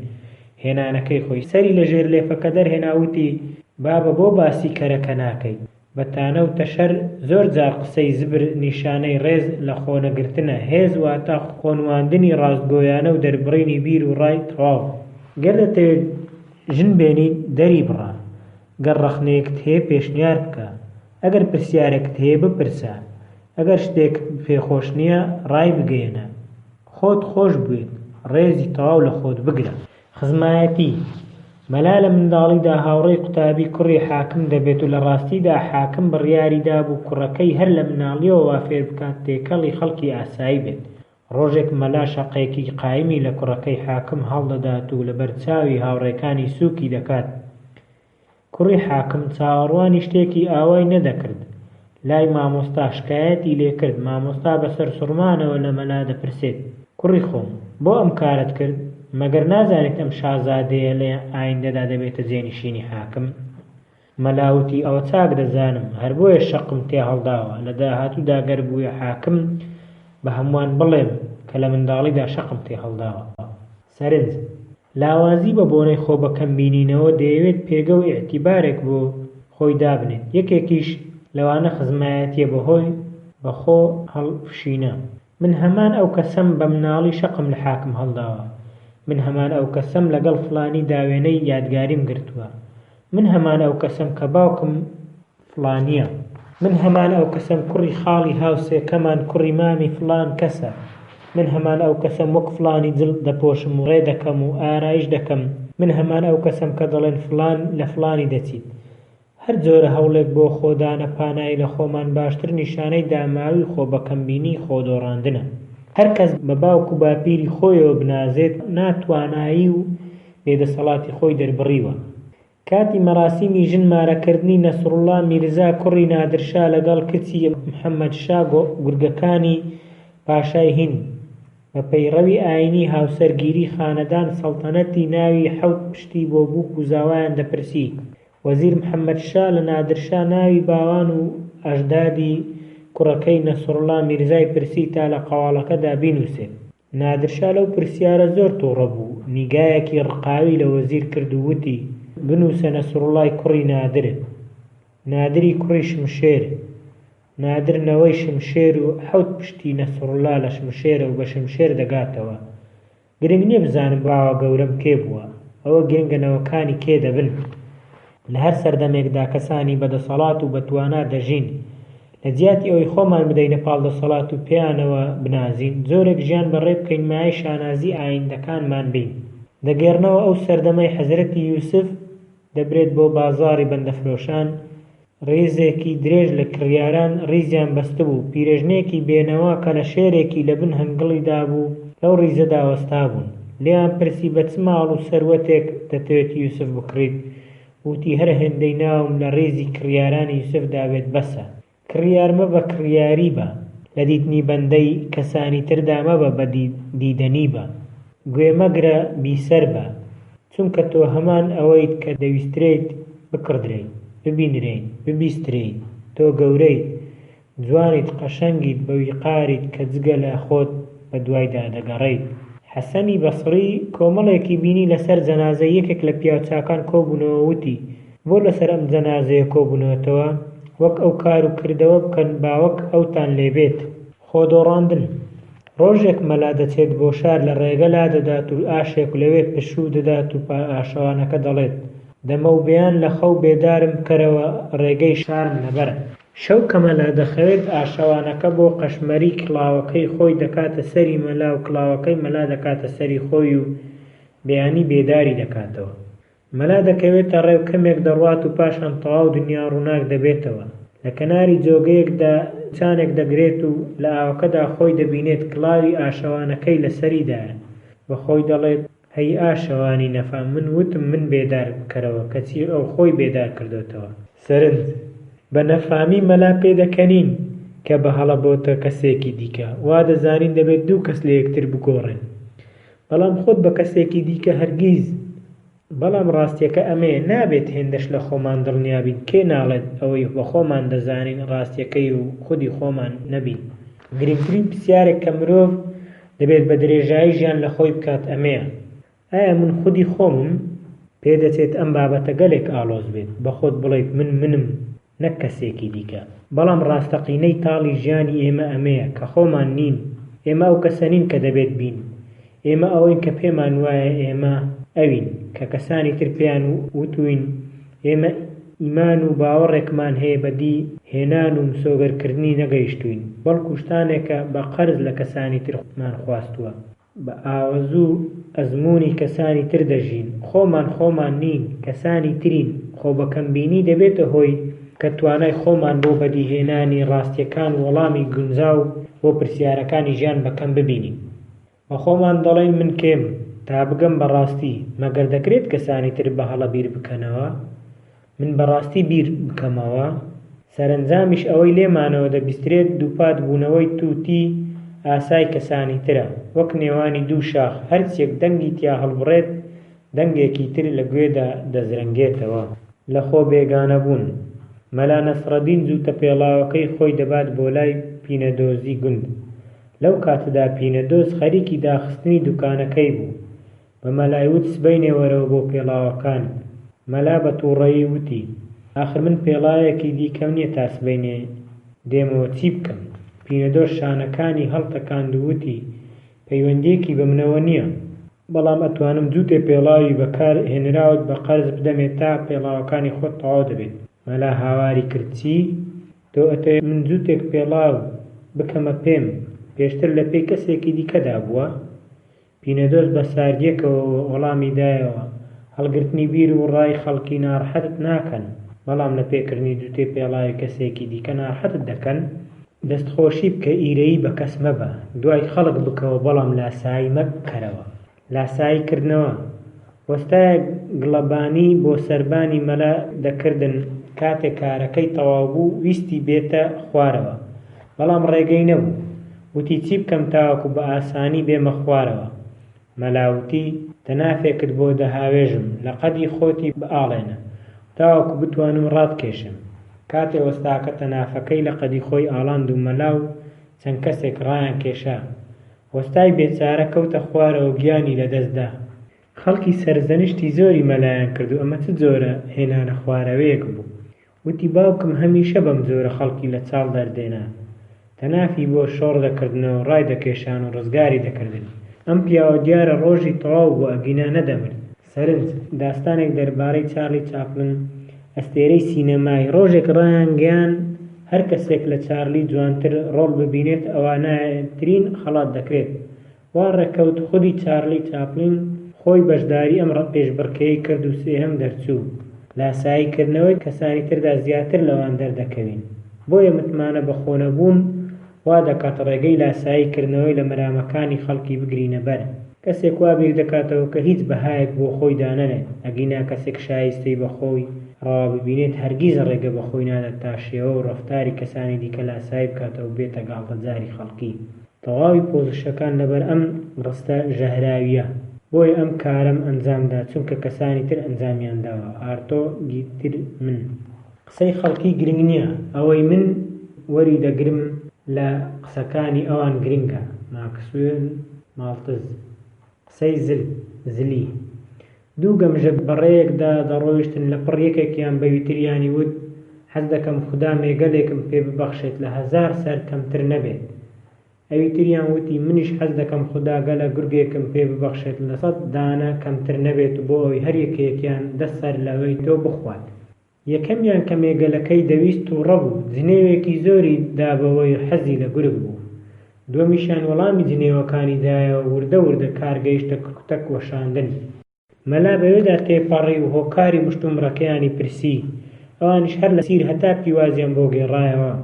هێنانەکەی خۆی. سەری لە ژێر لێفەکە دەرهێنا وتی، بابە بۆ باسی کەرەکە ناکەیت؟ بە تانە و تەشەر زۆر جار قسەی زبر نیشانەی ڕێز لە خۆنەگرتنە، هێز واتە خۆنواندنی ڕاستگۆیانە و دەربڕینی بیر و ڕای تەواو. گەر دەتەوێت ژن بێنیت دەریبڕە، گەر ڕەخنەیەکت هەیە پێشنیار بکە، ئەگەر پرسیارێکت هەیە بپرسە، ئەگەر شتێکت پێ خۆش نییە ڕایبگەیەنە. خۆت خۆش بوێت، ڕێزی تەواو لە خۆت بگرە. خزمایەتی، مەلا لە منداڵیدا هاوڕێی قوتابی کوڕی حاکم دەبێت و لە ڕاستیدا حاکم بڕیاری دابوو کوڕەکەی هەر لە مناڵیەوە وا فێر بکات تێکەڵی خەڵکی ئاسایی بێت. ڕۆژێک مەلا شەقێکی قایمی لە کوڕەکەی حاکم هەڵدەدات و لەبەر چاوی هاوڕێکانی سووکی دەکات. کوڕی حاکم چاوەڕوانی شتێکی ئاوای نەدەکرد. لای مامۆستا شکایەتی لێ کرد. مامۆستا بە سەرسوڕمانەوە لە مەلا دەپرسێت. کوڕی خۆم، بۆ ئەم کارەت کرد؟ مەگەر نازانیت ئەم شازادەیە لە ئایندەدا دەبێتە جێنشینی حاکم؟ مەلا وتی، ئەوە چاک دەزانم، هەر بۆیە شەقم تێ هەڵداوە، لە داهاتوودا گەر بوویە حاکم، بە هەمووان بڵێم کە لە منداڵیدا شەقم تێ هەڵداوە. سەرنج، لاوازی بە بۆنەی خۆ بە کەم بینینەوە دەیەوێت پێگە و ئیعتیبارێک بۆ خۆی دابنێت، یەکێکیش لەوانە خزمایەتیە بە هۆی بە خۆ هەڵفشینە. من هەمان ئەو کەسەم بە مناڵی شەقم لە حاکم هەڵداوە. من هەمان ئەو کەسەم لەگەڵ فڵانی دا وێنەی یادگاریم گرتووە. من هەمان ئەو کەسەم کە باوکم فڵانییە. من هەمان ئەو کەسەم کوڕی خاڵی هاوسێکەمان کوڕی مامی فڵان کەسە. من هەمان ئەو کەسەم وەک فڵانی جل دەپۆشم و ڕێ دەکەم و ئارایش دەکەم. من هەمان ئەو کەسەم کە دەڵێن فڵان لە فڵانی دەچیت. هەر جۆرە هەوڵێک بۆ خۆدانە پانایی لە خۆمان باشتر نیشانەی داماوی و خۆبەکەمبینی خۆدۆڕاندنە. هەر کەس بە باوک و باپیری خۆیەوە بنازێت ناتوانایی و بێدەسەڵاتی خۆی دەربڕیوە. کاتی مەراسیمی ژن مارەکردنی نەسروڵا میرزا کوڕی نادرشا لەگەڵ کچی محەمەد شا گورگەکانی پاشای هیند بە پەیڕەوی ئایینی هاوسەرگیری خانەدان سەڵتەنەتی ناوی حەوت پشتی بۆ بووک و زاوایان دەپرسی. وەزیر محەمەد شا لە نادرشا ناوی باوان و ئەژدادی کوڕەکەی نەسروڵا میرزای پرسی تا لە قەواڵەکەدا بینووسێت. نادرشا لەو پرسیارە زۆر توڕە بوو، نیگایەکی ڕقاوی لە وەزیر کرد و وتی، بنووسە نەسروڵای کوڕی نادر، نادری کوڕی شمشێر، نادر نەوەی شمشێر و حەوت پشتی نەسروڵا لە شمشێرە و بە شمشێر دەگاتەوە. گرنگ نییە بزانم باوەگەورەم کێ بووە، ئەوە گرنگە نەوەکانی کێ دەبن. لە هەر سەردەمێکدا کەسانی بە دەسەڵات و بە توانا دەژین، لە جیاتی ئەوەی خۆمان بدەینە پاڵ دەسەڵات و پێیانەوە بنازین، جۆرێک ژیان بەڕێ بکەین مایەی شانازی ئایندەکانمان بین. دەگێڕنەوە ئەو سەردەمەی حەزرەتی یوسف دەبرێت بۆ بازاڕی بەندەفرۆشان، ڕیزێکی درێژ لە کڕیاران ڕیزیان بەستبوو، پیرێژنێکی بێنەوا کەلەشێرێکی لە بن هەنگڵی دابوو لەو ڕیزەدا وەستابوون. لێیان پرسی بە چ ماڵ و سەروەتێک دەتەوێت یوسف بکڕیت؟ وتی هەر هێندەی ناوم لە ڕیزی کڕیارانی یوسفدا بێت بەسە. کڕیار مەبە کڕیاری بە، لە دیتنی بەندەی کەسانی تردا مەبە بە دیدەنی بە. گوێ مەگرە بیسەر بە، چونکە تۆ هەمان ئەوەیت کە دەویسترێیت بکڕدرێیت، ببینرێیت، ببیسترێیت، تۆ گەورەیت. جوانیت، قەشەنگیت، بە ویقاریت کە جگە لە خۆت بە دوایدا دەگەڕێیت. حەسەنی بەسڕی کۆمەڵێکی بینی لەسەر جەنازەی یەکێک لە پیاوچاکان کۆبوونەوە وتی، بۆ لەسەر ئەم جەنازەیە کۆبوونەتەوە؟ وەک ئەو کار و کردەوە بکەن با وەک ئەوتان لێ بێت. خۆدۆڕاندن. ڕۆژێک مەلا دەچێت بۆ شار لە ڕێگە لادەدات و ئاشێک لەوێ پشوو دەدات و بە ئاشەوانەکە دەڵێت، دەمەو بەیان لە خەو بێدارم بکەرەوە ڕێگەی شارم لەبەرە. شەو کە مەلا دەخەوێت ئاشەوانەکە بۆ قەشمەری کڵاوەکەی خۆی دەکاتە سەری مەلا و کڵاوەکەی مەلا دەکاتە سەری خۆی و بەیانی بێداری دەکاتەوە. مەلا دەکەوێتە ڕێ و کەمێک دەڕوات و پاشان تەواو دنیا ڕووناک دەبێتەوە. لە کەناری جۆگەیەکدا چانێک دەگرێت و لە ئاوەکەدا خۆی دەبینێت کڵاوی ئاشەوانەکەی لە سەریدایە. بە خۆی دەڵێت، هەی ئاشەوانی نەفام من وتم من بێدار بکەرەوە کەچی ئەو خۆی بێدار کردۆتەوە. سەرنج، بە نەفامی مەلا پێدەکەنین کە بە هەڵە بۆتە کەسێکی دیکە. وا دەزانین دەبێت دوو کەس لە یەکتر بگۆڕێن. بەڵام خۆت بە کەسێکی دیکە هەرگیز. بەڵام ڕاستیەکە ئەمەیە نابێت هێندەش لە خۆمان دڵنیا بین کێ ناڵێت ئەوەی بە خۆمان دەزانین ڕاستیەکەی و خودی خۆمان نەبین. گرنگترین پرسیارێک کە مرۆڤ دەبێت بە درێژایی ژیان لە خۆی بکات ئەمەیە، ئایا من خودی خۆمم؟ پێدەچێت ئەم بابەتە گەلێک ئاڵۆز بێت، بە خۆت بڵێیت من منم نەک کەسێکی دیکە. بەڵام ڕاستەقینەی تاڵی ژیانی ئێمە ئەمەیە کە خۆمان نین، ئێمە ئەو کەسە نین کە دەبێت بین، ئێمە ئەوەین کە پێمان وایە ئێمە ئەوین، کە کەسانی تر پێیان وتووین، ئێمە ئیمان و باوەڕێکمان هەیە بەدی هێنان و مسۆگەرکردنی نەگەیشتووین، بەڵکو شتانێکە بە قەرز لە کەسانی ترمان خواستووە. بە ئاوەز و ئەزموونی کەسانی تر دەژین. خۆمان خۆمان نین، کەسانی ترین. خۆبەکەمبینی دەبێتە هۆی کە توانای خۆمان بۆ بەدیهێنانی ڕاستییەکان و وەڵامی گونجاو بۆ پرسیارەکانی ژیان بە کەم ببینین. بە خۆمان دەڵێین من کێم تا بگەم بە ڕاستی، مەگەر دەکرێت کەسانی تر بە هەڵە بیر بکەنەوە؟ من بە ڕاستی بیر بکەمەوە؟ سەرەنجامیش ئەوەی لێمانەوە دەبیسترێت دووپات بوونەوەی تووتی ئاسای کەسانی ترە، وەک نێوانی دوو شاخ هەرچیەک دەنگی تیا هەڵبڕێت دەنگێکی تر لە گوێدا دەزرنگێتەوە. لە خۆ بێگانە بوون. مەلا نەسرەدین جووتە پێڵاوەکەی خۆی دەبات بۆ لای پینەدۆزی گوند. لەو کاتەدا پینەدۆز خەریکی داخستنی دوکانەکەی بوو. بە مەلای وت سبەینێ وەرەوە بۆ پێڵاوەکانت. مەلا بە تووڕەیی وتی، ئاخر من پێڵاوێکی دیکەم نییە تا سبەینێ دێمەوە چی بکەم؟ پینەدۆز شانەکانی هەڵتەکاند و وتی، پەیوەندییەکی بە منەوە نییە. بەڵام ئەتوانم جووتێ پێڵاوی بەکار هێنراوت بە قەرز بدەمێ تا پێڵاوەکانی خۆت تەواو دەبێت. مەلا هاواری کرد، چی؟ تۆ ئەتەوێ من جووتێک پێڵاو بکەمە پێم پێشتر لە پێی کەسێکی دیکەدا بووە؟ پینەدۆز بە ساردییەکەوە وەڵامی دایەوە، هەڵگرتنی بیر و ڕای خەڵکی ناڕەحەتت ناکەن، بەڵام لە پێکردنی جووتێ پێڵاوی کەسێکی دیکە ناڕەحەتت دەکەن. دەستخۆشی بکە ئیرەیی بە کەس مەبە، دوای خەڵک بکەوە بەڵام لاسایی مەکەرەوە. لاسایی کردنەوە، وەستایەک گڵەبانی بۆ سەربانی مەلا دەکردن کاتێ کارەکەی تەواو بوو ویستی بێتە خوارەوە بەڵام ڕێگەی نەبوو وتی چی بکەم تاوەکو بە ئاسانی بێمە خوارەوە مەلا وتی تەنافێکت بۆ دەهاوێژم لە قەدی خۆتی بئاڵێنە تاوەکو بتوانم ڕاتکێشم کاتێ وەستاکە تەنافەکەی لە قەدی خۆی ئاڵاند و مەلا و چەند کەسێک ڕایان کێشا وەستای بێچارە کەوتە خوارەوە گیانی لەدەست دا. خەڵکی سەرزەنشتی زۆری مەلایان کرد و ئەمە چ جۆرە هێنانە خوارەوەیەک بوو. وتی باوکم هەمیشە بەم جۆرە خەڵکی لە چاڵ دەردێنا. تەنافی بۆ شۆڕ دەکردنەوە ڕایدەکێشان و ڕزگاری دەکردن. ئەم پیاوە دیارە ڕۆژی تەواو بوو ئەگینا نەدەمرد. سەرنج، داستانێک دەربارەی چارلی چاپلن، ئەستێرەی سینەمایی، ڕۆژێک ڕایانگەیاند هەر کەسێک لە چارلی جوانتر ڕۆڵ ببینێت ئەوا نایابترین خەڵات دەکرێت. وا ڕێککەوت خودی چارلی چاپلین خۆی بەشداری ئەم پێشبڕکێیەی کرد و سێهەم دەرچوو. لاسایی کردنەوەی کەسانی تردا زیاتر لەوان دەردەکەوین. بۆیە متمانە بەخۆنەبوون وا دەکات ڕێگەی لاسایی کردنەوەی لە مەرامەکانی خەڵکی بگرینە بەر. کەسێک وا بیر دەکاتەوە کە هیچ بەهایەک بۆ خۆی دانەنێت، ئەگینا کەسێک شایستەی بە خۆی ڕەوا ببینێت هەرگیز ڕێگە بە خۆی نادات تا شێوە و ڕەفتاری کەسانی دیکە لاسایی بکاتەوە و بێتە گاڵتەجاری خەڵکی. تەواوی پۆزشەکان لەبەر ئەم ڕستە ژەهراوییە. بۆیە ئەم کارەم ئەنجام دا چونکە کەسانی تر ئەنجامیان داوە. ئارتۆ گیترمن. قسەی خەڵکی گرنگ نیە ئەوەی من وەری دەگرم لە قسەکانی ئەوان گرنگە. ماکسوێل ماڵتز. قسەی زل، زلی. دوو گەمژە بە ڕێیەکدا دەڕۆیشتن لەپڕ یەکێکیان بەویتریانی وت، حەز دەکەم خودا مێگەلێکم پێ ببەخشێت لە هەزار سەر کەمتر نەبێت. ئەویتریان وتی، منیش حەز دەکەم خودا گەلە گورگێکم پێ ببەخشێت لە سەت دانە کەمتر نەبێت و بۆ ئەوەی هەر یەکەیەکیان دە سەر لەوەی تۆ بخوات. یەکەمیان کە مێگەلەکەی دەویست توڕە بوو، جنێوێکی زۆری دا بەوەی حەزی لە گورگ بوو. دووەمیشیان وەڵامی جنێوەکانی دایەوە و وردە وردە کار گەیشتە کوتەک وەشاندن. مەلا بەوێدا تێپەڕی و هۆکاری مشتومڕەکەیانی پرسی، ئەوانیش هەر لە سیر هەتا پیوازیان بۆ گێڕایەوە.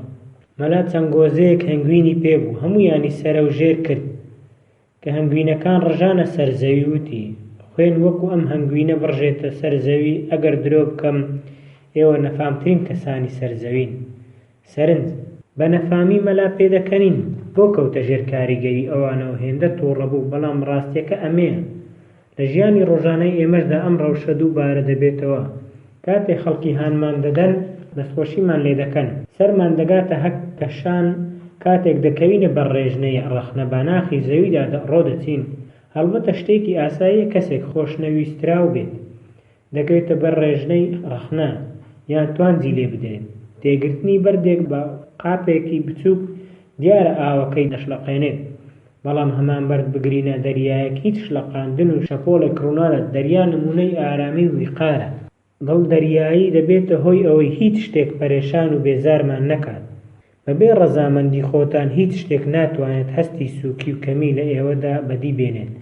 مەلا چەند گۆزەیەک هەنگوینی پێ بوو، هەموویانی سەرەوژێر کرد. کە هەنگوینەکان ڕژانە سەر زەوی وتی، خوێن وەکو ئەم هەنگوینە بڕژێتە سەر زەوی ئەگەر درۆ بکەم ئێوە نەفامترین کەسانی سەر زەوین. سەرنج، بە نەفامی مەلا پێدەکەنین، بۆ کەوتە ژێر کاریگەری ئەوانەوە هێندە توڕە بوو بەڵام ڕاستیەکە ئەمەیە لە ژیانی ڕۆژانەی ئێمەشدا ئەم ڕەوشە دووبارە دەبێتەوە کاتێ خەڵکی هانمان دەدەن دەستخۆشیمان لێدەکەن سەرمان دەگاتە هەک کەشان کاتێک دەکەوینە بەر ڕێژنەی ڕەخنە بە ناخی زەویدا ڕۆدەچین هەڵبەتە شتێکی ئاساییە کەسێک خۆشنەویستراو بێت دەکەوێتە بەر ڕێژنەی ڕەخنە یان توانجی لێ بدرێت. تێگرتنی بەردێک بە قاپێکی بچووک دیارە ئاوەکەی دەشڵەقێنێت، بەڵام هەمان بەرد بگرینە دەریایەک هیچ شڵەقاندن و شەپۆڵێک ڕوونادات، دەریا نموونەی ئارامی و ویقارە. دڵ دەریایی دەبێتە هۆی ئەوەی هیچ شتێک پەرێشان و بێزارمان نەکات. بەبێ ڕەزامەندی خۆتان هیچ شتێک ناتوانێت هەستی سووکی و کەمی لە ئێوەدا بەدی بێنێت.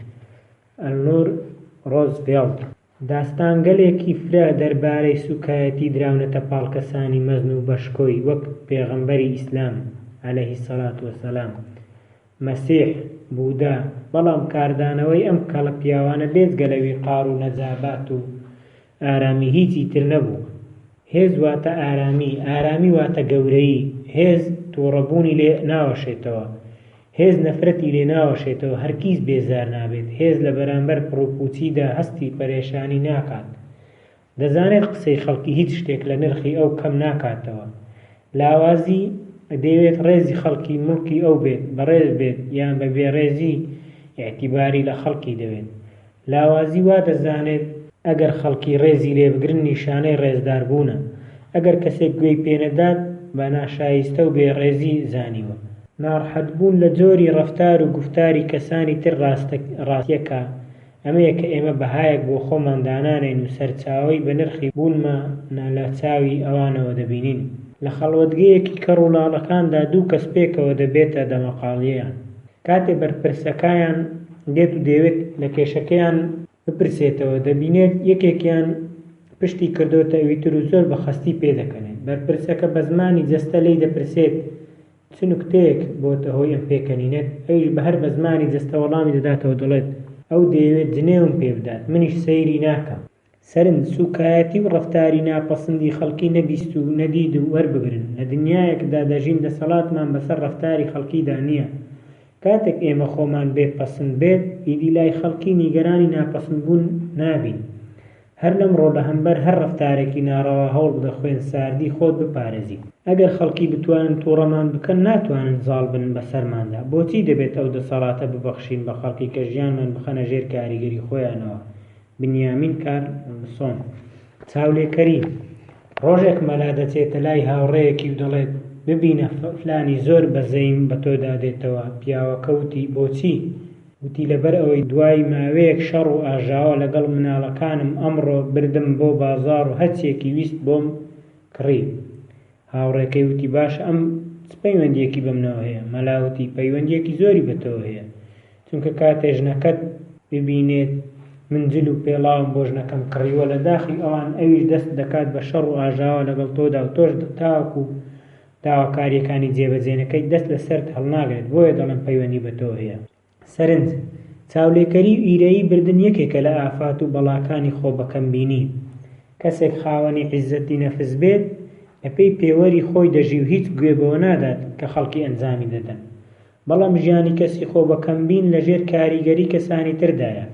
ئەلنور ڕۆزڤێڵت. داستانگەلێکی فرە دەربارەی سووکایەتی دراونەتە پاڵ کەسانی مەزن و بەشکۆی وەک پێغەمبەری ئیسلام، علیە الصلوە والسلام، مەسیح، بودا، بەڵام کاردانەوەی ئەم کەڵە پیاوانە بێجگە لە ویقار و نەجابات و ئارامی هیچی تر نەبوو. هێز واتە ئارامی، ئارامی واتە گەورەیی، هێز توڕەبوونی لێ ناوەشێتەوە، هێز نەفرەتی لێ ناوەشێتەوە، هەرگیز بێزار نابێت، هێز لە بەرامبەر پڕوپوچیدا هەستی پەرێشانی ناکات، دەزانێت قسەی خەڵکی هیچ شتێک لە نرخی ئەو کەم ناکاتەوە. لاوازی، دەیەوێت ڕێزی خەڵکی موڵکی ئەو بێت، بەڕێز بێت یان بە بێڕێزی ئیعتیباری لە خەڵکی دەوێت. لاوازی وا دەزانێت ئەگەر خەڵکی ڕێزی لێ بگرن نیشانەی ڕێزدار بوونە، ئەگەر کەسێک گوێی پێ نەدات بە ناشایستە و بێ ڕێزی زانیوە. ناڕحەت بوون لە جۆری ڕەفتار و گوفتاری کەسانی تر ڕاستیەکە ئەمەیە کە ئێمە بەهایەک بۆ خۆمان دانانێین و سەرچاوەی بەنرخی بوونمان لە چاوی ئەوانەوە دەبینین. لە خەڵوەتگەیەکی کەڕ و لاڵەکاندا دوو کەس پێکەوە دەبێتە دەمەقاڵییان. کاتێ بەرپرسەکایان دێت و دەیەوێت لە کێشەکەیان بپرسێتەوە، دەبینێت یەکێکیان پشتی کردۆتە ئەویتر و زۆر بە خەستی پێدەکەنێت. بەرپرسەکە بە زمانی جەستە لێی دەپرسێت چ نوکتەیەک بۆتە هۆی ئەم پێکەنینەت؟ ئەویش بە هەر بە زمانی جەستە وەڵامی دەداتەوە دەڵێت، ئەو دەیەوێت جنێوم پێ بدات، منیش سەیری ناکەم. سەرنج، سووکایەتی و ڕەفتاری ناپەسندی خەڵکی نەبیست و نەدید و وەربگرن. لە دنیایەکدا دەژین دەسەڵاتمان بەسەر ڕەفتاری خەڵکیدا نییە. کاتێک ئێمە خۆمان بێ پەسند بێت، ئیدی لای خەڵکی نیگەرانی ناپەسندبوون نابین. هەر لەمڕۆ لە هەمبەر هەر ڕەفتارێکی ناڕەوا هەوڵبدە خوێن ساردی خۆت بپارێزیت. ئەگەر خەڵکی بتوانن توڕەمان بکەن ناتوانن زاڵ بن بەسەرماندا. بۆچی دەبێت ئەو دەسەڵاتە ببەخشین بە خەڵکی کە ژیانمان بخەنە ژێر کاریگەری خۆیانەوە؟ بنیامین کارلسۆن. چاولێکەری، ڕۆژێک مەلا دەچێتە لای هاوڕێیەکی و دەڵێت، ببینە فلانی زۆر بەزەیم بە تۆدا دێتەوە، پیاوەکە وتی، بۆچی؟ وتی، لەبەر ئەوەی دوای ماوەیەک شەڕ و ئاژاوە لەگەڵ مناڵەکانم ئەمڕۆ بردم بۆ بازاڕ و هەرچیەکی ویست بۆم کڕی. هاوڕێکەی وتی، باشە ئەم چ پەیوەندییەکی بەمنەوە هەیە؟ مەلا وتی، پەیوەندییەکی زۆری بە تۆوە هەیە، چونکە کاتێ ژنەکەت ببینێت من جل و پێڵاوم بۆ ژنەکەم کڕیوە، لە داخی ئەوان ئەویش دەست دەکات بە شەڕ و ئاژاوە لەگەڵ تۆدا و تۆش تاوەکو داواکارییەکانی جێبەجێ نەکەیت دەست لە سەرت هەڵناگرێت، بۆیە دەڵێم پەیوەندی بە تۆوە هەیە. سەرنج، چاولێکەری و ئیرەیی بردن یەکێکە لە ئافات و بەڵاکانی خۆ بەکەمبینی. کەسێک خاوەنی عیززەتی نەفس بێت، بەپێی پێوەری خۆی دەژی و هیچ گوێ بەوە نادات کە خەڵکی ئەنجامی دەدەن. بەڵام ژیانی کەسی خۆ بەکەمبین لەژێر کاریگەری کەسانی تردایە.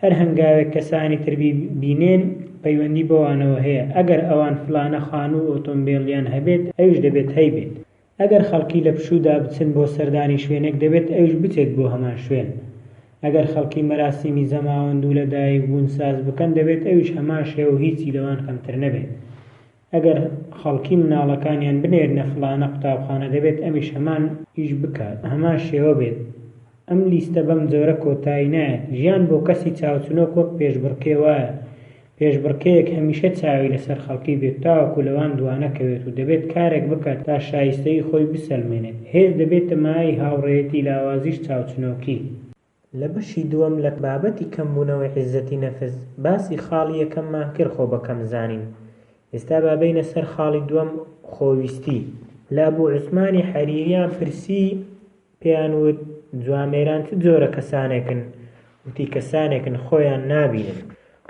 هەر هەنگاوێک کەسانی تر بینێن پەیوەندی بەوانەوە هەیە، ئەگەر ئەوان فلانە خانوو و ئۆتۆمبێلیان هەبێت ئەویش دەبێت هەیبێت. ئەگەر خەڵکی لە پشوودا بچن بۆ سەردانی شوێنێک دەبێت ئەویش بچێت بۆ هەمان شوێن. ئەگەر خەڵکی مەراسیمی زەماوەند و لەدایکبوون ساز بکەن دەبێت ئەویش هەمان شێوە و هیچی لەوان کەمتر نەبێت. ئەگەر خەڵکی مناڵەکانیان بنێرنە فڵانە قوتابخانە دەبێت ئەمیش هەمان ئیش بکات هەمان شێوە بێت. ئەم لیستە بەم جۆرە کۆتایی نایەت. ژیان بۆ کەسی چاوچنۆک وەک پێشبڕکێ وایە. پێشبڕکێیەک هەمیشە چاوی لەسەر خەڵکی بێت تاوەکو لەوان دوانەکەوێت و دەبێت کارێک بکات تا شایستەیی خۆی بسەلمێنێت. هێز دەبێتە مایەی هاوڕێیەتی لاوازیش چاوچنۆکی. لە بەشی دووەم لە بابەتی کەمبوونەوەی عیززەتی نەفس باسی خاڵی یەکەممان کرد خۆ بەکەم زانین ئێستا با بێینە سەر خاڵی دووەم خۆویستی. لە ئەبو عوسمانی حەریریان پرسی پێیان وت، جوامێران چ جۆرە کەسانێکن؟ وتی، کەسانێکن خۆیان نابینن.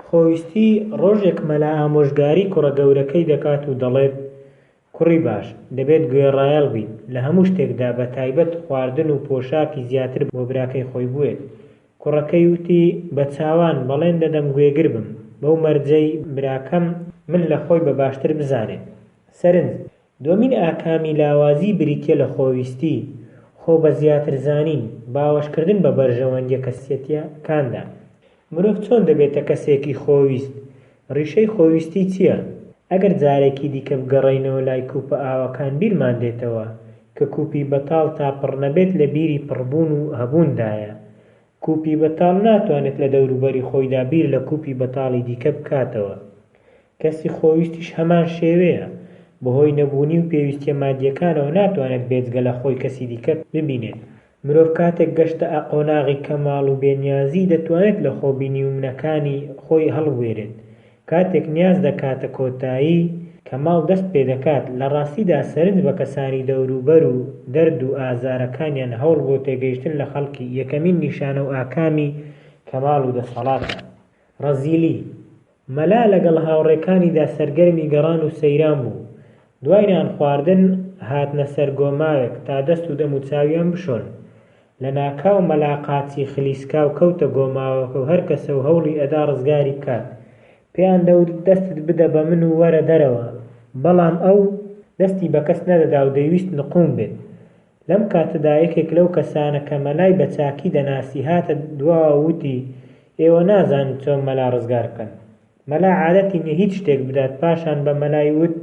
خۆویستی، ڕۆژێک مەلا ئامۆژگاری کوڕە گەورەکەی دەکات و دەڵێت، کوڕی باش، دەبێت گوێڕایەڵ بیت لە هەموو شتێکدا بە تایبەت خواردن و پۆشاکی زیاتر بۆ براکەی خۆی بوێت. کوڕەکەی وتی، بە چاوان، بەڵێن دەدەم گوێگر بم، بەو مەرجەی براکەم من لە خۆی بە باشتر بزانێت. سەرنج، دووەمین ئاکامی لاوازی بریتییە لە خۆویستی، خۆ بە زیاتر زانین، باوەشکردن بە بەرژەوەندییە کەسیەتییەکاندا. مرۆڤ چۆن دەبێتە کەسێکی خۆویست؟ ڕیشەی خۆویستی چییە؟ ئەگەر جارێکی دیکە بگەڕێینەوە لای کوپە ئاوەکان بیرمان دێتەوە کە کوپی بەتاڵ تا پڕ نەبێت لە بیری پڕبوون و هەبووندایە. کوپی بەتاڵ ناتوانێت لە دەوروبەری خۆیدا بیر لە کوپی بەتاڵی دیکە بکاتەوە. کەسی خۆویستیش هەمان شێوەیە، بەهۆی نەبوونی و پێویستییە مادییەکانەوە ناتوانێت بێجگە لە خۆی کەسی دیکە ببینێت. مرۆڤ کاتێک گەشتە قۆناغی کەماڵ و بێنیازی دەتوانێت لە خۆبینی و منەکانی خۆی هەڵبوێرێت. کاتێک نیاز دەکاتە کۆتایی، کەماڵ دەست پێدەکات، لە ڕاستیدا سەرنج بە کەسانی دەوروبەر و دەرد و ئازارەکانیان هەوڵ بۆ تێگەیشتن لە خەڵکی یەکەمین نیشانە و ئاکامی کەماڵ و دەسەڵاتە. ڕەزیلی. مەلا لەگەڵ هاوڕێکانیدا سەرگەرمی گەڕان و سەیران بوو. دوای نان خواردن هاتنە سەر گۆماوێک تا دەست و دەم و چاویان بشۆن. لە ناکاو مەلا قاچی خلیسکاو کەوتە گۆماوەکە و هەر کەسە و هەوڵی ئەدا ڕزگاری بکات. پێیان دەوت دەستت بدە بە من و وەرە دەرەوە. بەڵام ئەو دەستی بە کەس نەدەدا و دەیویست نقوم بێت. لەم کاتەدا یەکێک لەو کەسانە کە مەلای بە چاکی دەناسی هاتە دواوە و وتی، ئێوە نازانن چۆن مەلا ڕزگار بکەن. مەلا عادەتی نیە هیچ شتێک بدات پاشان بە مەلای وت،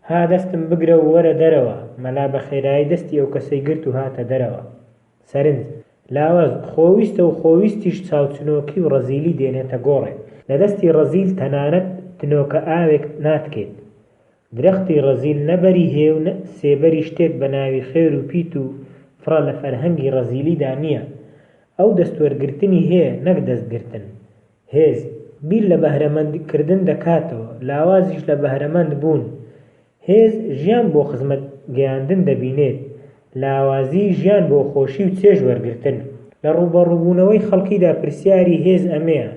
ها دەستم بگرە و وەرە دەرەوە، مەلا بە خێرایی دەستی ئەو کەسەی گرت و هاتە دەرەوە. سەرنج، لاواز، خۆویستە و خۆویستیش چاوچنۆکی و ڕەزیلی دێنێتە گۆڕێ. لە دەستی ڕەزیل تەنانەت تنۆکە ئاوێک ناتکێت. درەختی ڕەزیل نە بەری هەیە و نە سێبەری شتێک بە ناوی خێر و پیت و فڕە لە فەرهەنگی ڕەزیلیدا نییە. ئەو دەستوەرگرتنی هەیە نەک دەستگرتن. هێز، بیر لە بەهرەمەند کردن دەکاتەوە، لاوازیش لە بەهرەمەند بوون. هێز، ژیان بۆ خزمەت گەیاندن دەبینێت، لاوازی، ژیان بۆ خۆشی و چێژ وەرگرتن. لە ڕووبەڕووبوونەوەی خەڵکیدا پرسیاری هێز ئەمەیە،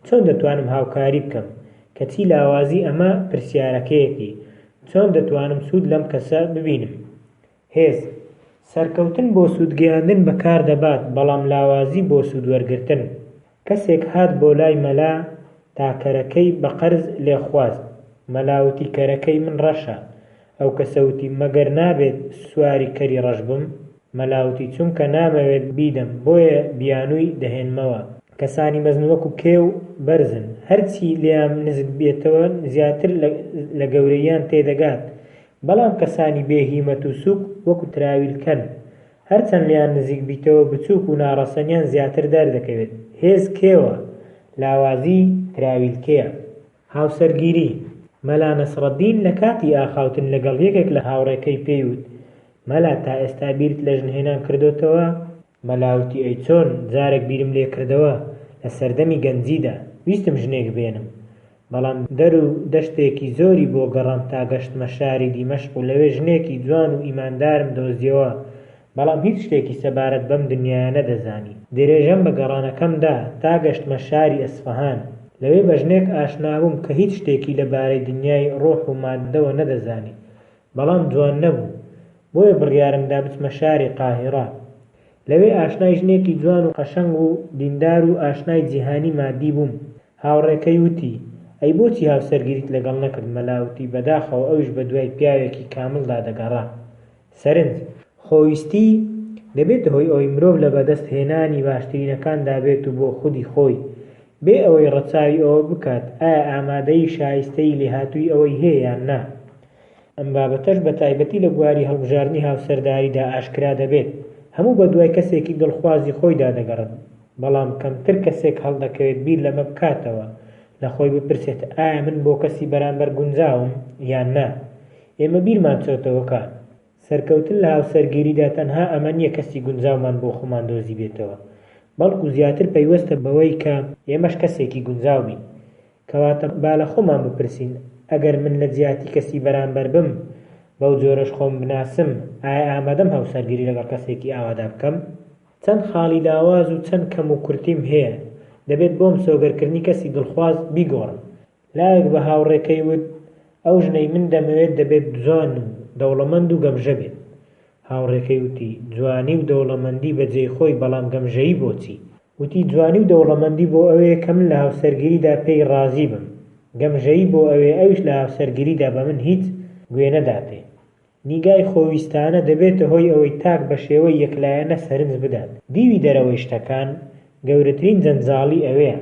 چۆن دەتوانم هاوکاری بکەم؟ کەچی لاوازی ئەمە پرسیارەکەیەتی، چۆن دەتوانم سوود لەم کەسە ببینم؟ هێز، سەرکەوتن بۆ سوودگەیاندن بەکار دەبات، بەڵام لاوازی بۆ سوودوەرگرتن. کەسێک هات بۆ لای مەلا تا کەرەکەی بە قەرز لێ خواست. مەلا وتی کەرەکەی من ڕەشە. ئەو کەسە وتی مەگەر نابێت سواری کەری ڕەش بم؟ مەلا وتی چونکە نامەوێت بیدەم بۆیە بیانووی دەهێنمەوە. کەسانی مەزن وەکو کێو بەرزن، هەرچی لێیان نزک بێتەوە زیاتر لە گەورەییان تێدەگات، بەڵام کەسانی بێ هیمەت و سوک وەکو تراویلکەن، هەرچەند لێیان نزیک بیتەوە بچوک و ناڕەسەنیان زیاتر دەردەکەوێت. هێز کێوە، لاوازی تراویلکەیە. هاوسەرگیری، مەلا نەسڕەدین لە کاتی ئاخاوتن لەگەڵ یەکێک لە هاوڕێکەی پێی وت، مەلا تا ئێستا بیرت لە ژنهێنان کردۆتەوە؟ مەلا وتی ئەی چۆن، جارێک بیرم لێ کردەوە، لە سەردەمی گەنجیدا، ویستم ژنێک بێنم، بەڵام دەر و دەشتێکی زۆری بۆ گەڕام تا گەشتمە شاری دیمەشق و لەوێ ژنێکی جوان و ئیماندارم دۆزیەوە، بەڵام هیچ شتێکی سەبارەت بەم دنیایە نەدەزانی. درێژەم بە گەڕانەکەم دا تا گەشتمە شاری ئەسفەهان. لەوێ بە ژنێک ئاشنا بووم کە هیچ شتێکی لە بارەی دنیای ڕۆح و ماددەوە نەدەزانی، بەڵام جوان نەبوو. بۆیە بڕیارم دا بچمە شاری قاهیڕە. لەوێ ئاشنای ژنێکی جوان و قەشەنگ و دیندار و ئاشنای جیهانی مادی بووم. هاوڕێکەی وتی، ئەی بۆچی هاوسەرگیریت لەگەڵ نەکرد؟ مەلا وتی، بەداخەوە ئەویش بەدوای پیاوێکی کامڵدا دەگەڕا. سەرنج، خۆویستی، دەبێتە هۆی ئەوەی مرۆڤ لە بەدەست هێنانی باشترینەکاندا بێت و بۆ خودی خۆی، بێ ئەوەی ڕەچاوی ئەوە بکات ئایا ئامادەیی، شایستەیی، لێهاتوویی ئەوەی هەیە یان نا. ئەم بابەتەش بە تایبەتی لە بواری هەڵبژاردنی هاوسەرداریدا ئاشکرا دەبێت. هەموو بە دوای کەسێکی دڵخوازی خۆیدا دەگەڕن، بەڵام کەمتر کەسێک هەڵدەکەوێت بیر لەمە بکاتەوە، لە خۆی بپرسێت ئایا من بۆ کەسی بەرامبەر گونجاوم یان نا؟ ئێمە بیرمان چۆتەوە کە سەرکەوتن لە هاوسەرگیریدا تەنها ئەمە نییە کەسی گونجاومان بۆ خۆمان دۆزیبێتەوە، بەڵکو زیاتر پەیوەستە بەوەی کە ئێمەش کەسێکی گونجاو بین. کەواتە با لە خۆمان بپرسین ئەگەر من لە جیاتی کەسی بەرامبەر بم، بەو جۆرەش خۆم بناسم، ئایا ئامادەم هاوسەرگیری لەگەڵ کەسێکی ئاوادا بکەم؟ چەند خاڵی لاواز و چەند کەم و کورتیم هەیە، دەبێت بۆ مسۆگەرکردنی کەسی دڵخواز بیگۆڕم. لاوێک بە هاوڕێکەی وت، ئەو ژنەی من دەمەوێت دەبێت جوان و دەوڵەمەند و گەمژە بێت. هاوڕێکەی وتی، جوانی و دەوڵەمەندی بە جێی خۆی بەڵام گەمژەیی بۆچی؟ وتی، جوانی و دەوڵەمەندی بۆ ئەوەیە کە من لە هاوسەرگیریدا پێی ڕازی بم، گەمژەیی بۆ ئەوەیە ئەویش لە هاوسەرگیریدا بە من هیچ گوێ نەداتێ. نیگای خۆویستانە دەبێتە هۆی ئەوەی تاک بە شێوەی یەکلایەنە سەرنج بدات. دیوی دەرەوەی شتەکان، گەورەترین جەنجاڵی ئەوەیە.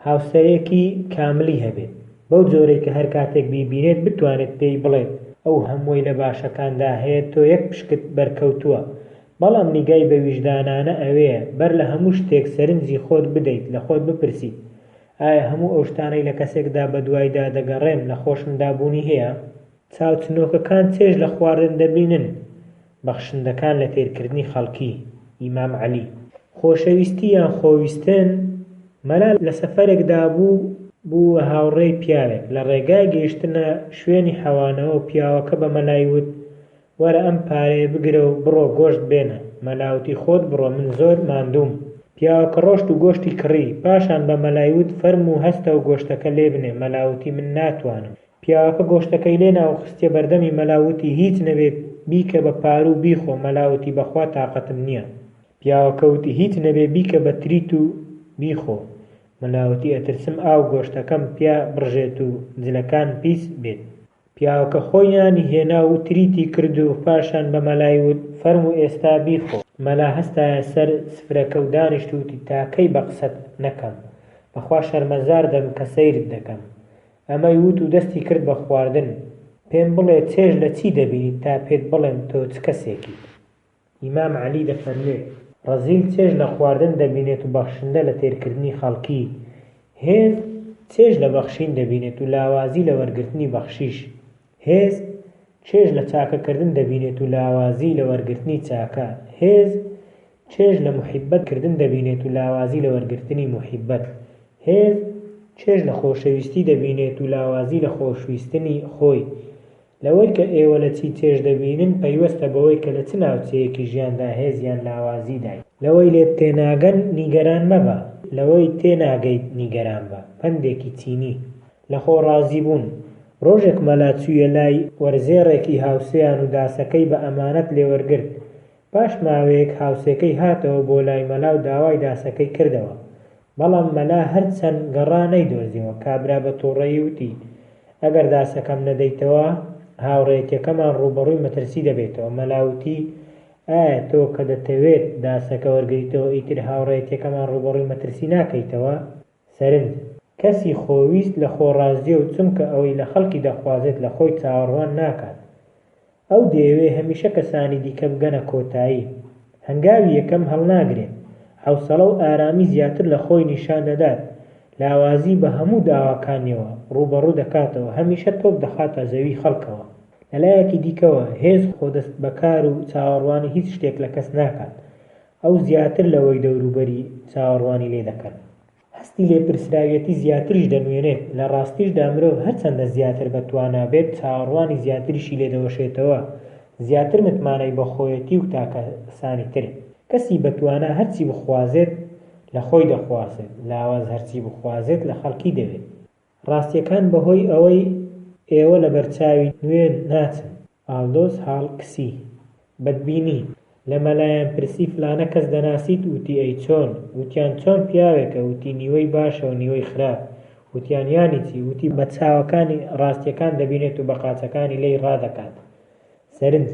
هاوسەرێکی کاملی هەبێت، بەو جۆرەی کە هەر کاتێک بیبینێت بتوانێت پێی بڵێت ئەو هەمووەی لە باشەکاندا هەیە تۆ یەک پشکت بەرکەوتووە، بەڵام نیگای بەویژدانانە ئەوەیە بەر لە هەموو شتێک سەرنجی خۆت بدەیت لە خۆت بپرسیت ئایا هەموو ئەو شتانەی لە کەسێکدا بەدوایدا دەگەڕێم لە خۆشمدا بوونی هەیە؟ چاوچنۆکەکان چێژ لە خواردن دەبینن، بەخشندەکان لە تێرکردنی خەڵکی. ئیمام عەلی. خۆشەویستی یان خۆویستن؟ مەلا لە سەفەرێکدا بوو، بوو بە هاوڕێی پیاوێک، لە ڕێگای گەیشتنە شوێنی حەوانەوە پیاوەکە بە مەلای وت، وەرە ئەم پارەیە بگرە و بڕۆ گۆشت بێنە، مەلا وتی خۆت بڕۆ من زۆر ماندووم. پیاوەکە ڕۆشت و گۆشتی کڕی، پاشان بە مەلای وت فەرموو هەستە و گۆشتەکە لێبنێ، مەلا وتی من ناتوانم. پیاوەکە گۆشتەکەی لێنا و خستیە بەردەمی مەلا وتی هیچ نەبێ بیکە بە پاروو بیخۆ مەلا وتی بەخوا تاقەتم نیە. پیاوەکە وتی هیچ نەبێ بیکە بە تریت و بیخۆ مەلا وتی ئەترسم ئاو گۆشتەکەم پیا بڕژێت و جلەکان پیس بێت. پیاوەکە خۆی نانی هێنا و تریتی کرد و پاشان بە مەلای وت فەرموو ئێستا بیخۆ. مەلا هەستایە سەر سفرەکە و دانیشت و وتی تا کەی بە قسەت نەکەم بەخوا شەرمەزار دەبم کە سەیرت دەکەم ئەمەی وت و دەستی کرد بە خواردن. پێم بڵێ چێژ لە چی دەبینیت تا پێت بڵێم تۆ چ کەسێکیت؟ ئیمام عەلی دەفەرموێت، ڕەزیل چێژ لە خواردن دەبینێت و بەخشندە لە تێرکردنی خەڵکی، هێز چێژ لە بەخشین دەبینێت و لاوازی لە وەرگرتنی بەخشیش، هێز چێژ لە چاکەکردن دەبینێت و لاوازی لە وەرگرتنی چاکە، هێز چێژ لە موحیبەت کردن دەبینێت و لاوازی لە وەرگرتنی موحیبەت. هێز چێژ لە خۆشەویستی دەبینێت و لاوازی لە خۆشویستنی خۆی. لەوەی کە ئێوە لە چی چێژ دەبینن پەیوەستە بەوەی کە لە چ ناوچەیەکی ژیاندا هێز یان لاوازیدایت. لەوەی لێت تێناگەن نیگەران مەبە، لەوەی تێناگەیت نیگەران بە. پەندێکی چینی. لە خۆ ڕازی بوون. ڕۆژێک مەلا چوویە لای وەرزێڕێکی هاوسێیان و داسەکەی بە ئەمانەت لێوەرگرت. پاش ماوەیەک هاوسێکەی هاتەوە بۆ لای مەلا و داوای داسەکەی کردەوە. بەڵام مەلا هەر چەند گەڕا نەیدۆزیەوە. کابرا بە توڕەیی وتی، ئەگەر داسەکەم نەدەیتەوە، هاوڕێیەتیەکەمان ڕووبەڕووی مەترسی دەبێتەوە. مەلا وتی، ئایا تۆ کە دەتەوێت داسەکە وەرگریتەوە ئیتر هاوڕێیەتیەکەمان ڕووبەڕووی مەترسی ناکەیتەوە؟ سەرنج، کەسی خۆویست لە خۆ ڕازیە و چونکە ئەوەی لە خەڵکی دەخوازێت لە خۆی چاوەڕوان ناکات. ئەو دەیەوێ هەمیشە کەسانی دیکە بگەنە کۆتایی. هەنگاوی یەکەم هەڵناگرێت. حەوسەڵە و ئارامی زیاتر لە خۆی نیشان دەدات. لاوازی بە هەموو داواکانیەوە ڕووبەڕوو دەکاتەوە، هەمیشە تۆپ دەخاتە زەوی خەڵکەوە. لە لایەکی دیکەوە هێز خۆدەستبەکار و چاوەڕوانی هیچ شتێک لە کەس ناکات. ئەو زیاتر لەوەی دەوروبەری چاوەڕوانی لێ دەکەن. هەستی لێپرسراویەتی زیاتریش دەنوێنێت، لە ڕاستیشدا مرۆڤ هەرچەندە زیاتر بە توانا بێت چاوەڕوانی زیاتریشی لێ دەوەشێتەوە، زیاتر متمانەی بە خۆیەتی و تا کەسانی تر. کەسی بە توانا هەرچی بخوازێت لە خۆی دەخوازێت، لاواز هەرچی بخوازێت لە خەڵکی دەوێت. ڕاستیەکان بەهۆی ئەوەی ئێوە لەبەرچاوی نوێ ناچن. ئالدۆس هاڵکسی. بەدبینی. لە مەلایان پرسی فلانە کەس دەناسیت وتی ئەی چۆن؟ وتیان چۆن پیاوێکە وتی نیوەی باشە و نیوەی خراپ وتیان یانی چی؟ وتی بە چاوەکانی ڕاستیەکان دەبینێت و بە قاچەکانی لێی ڕادەکات. سەرنج.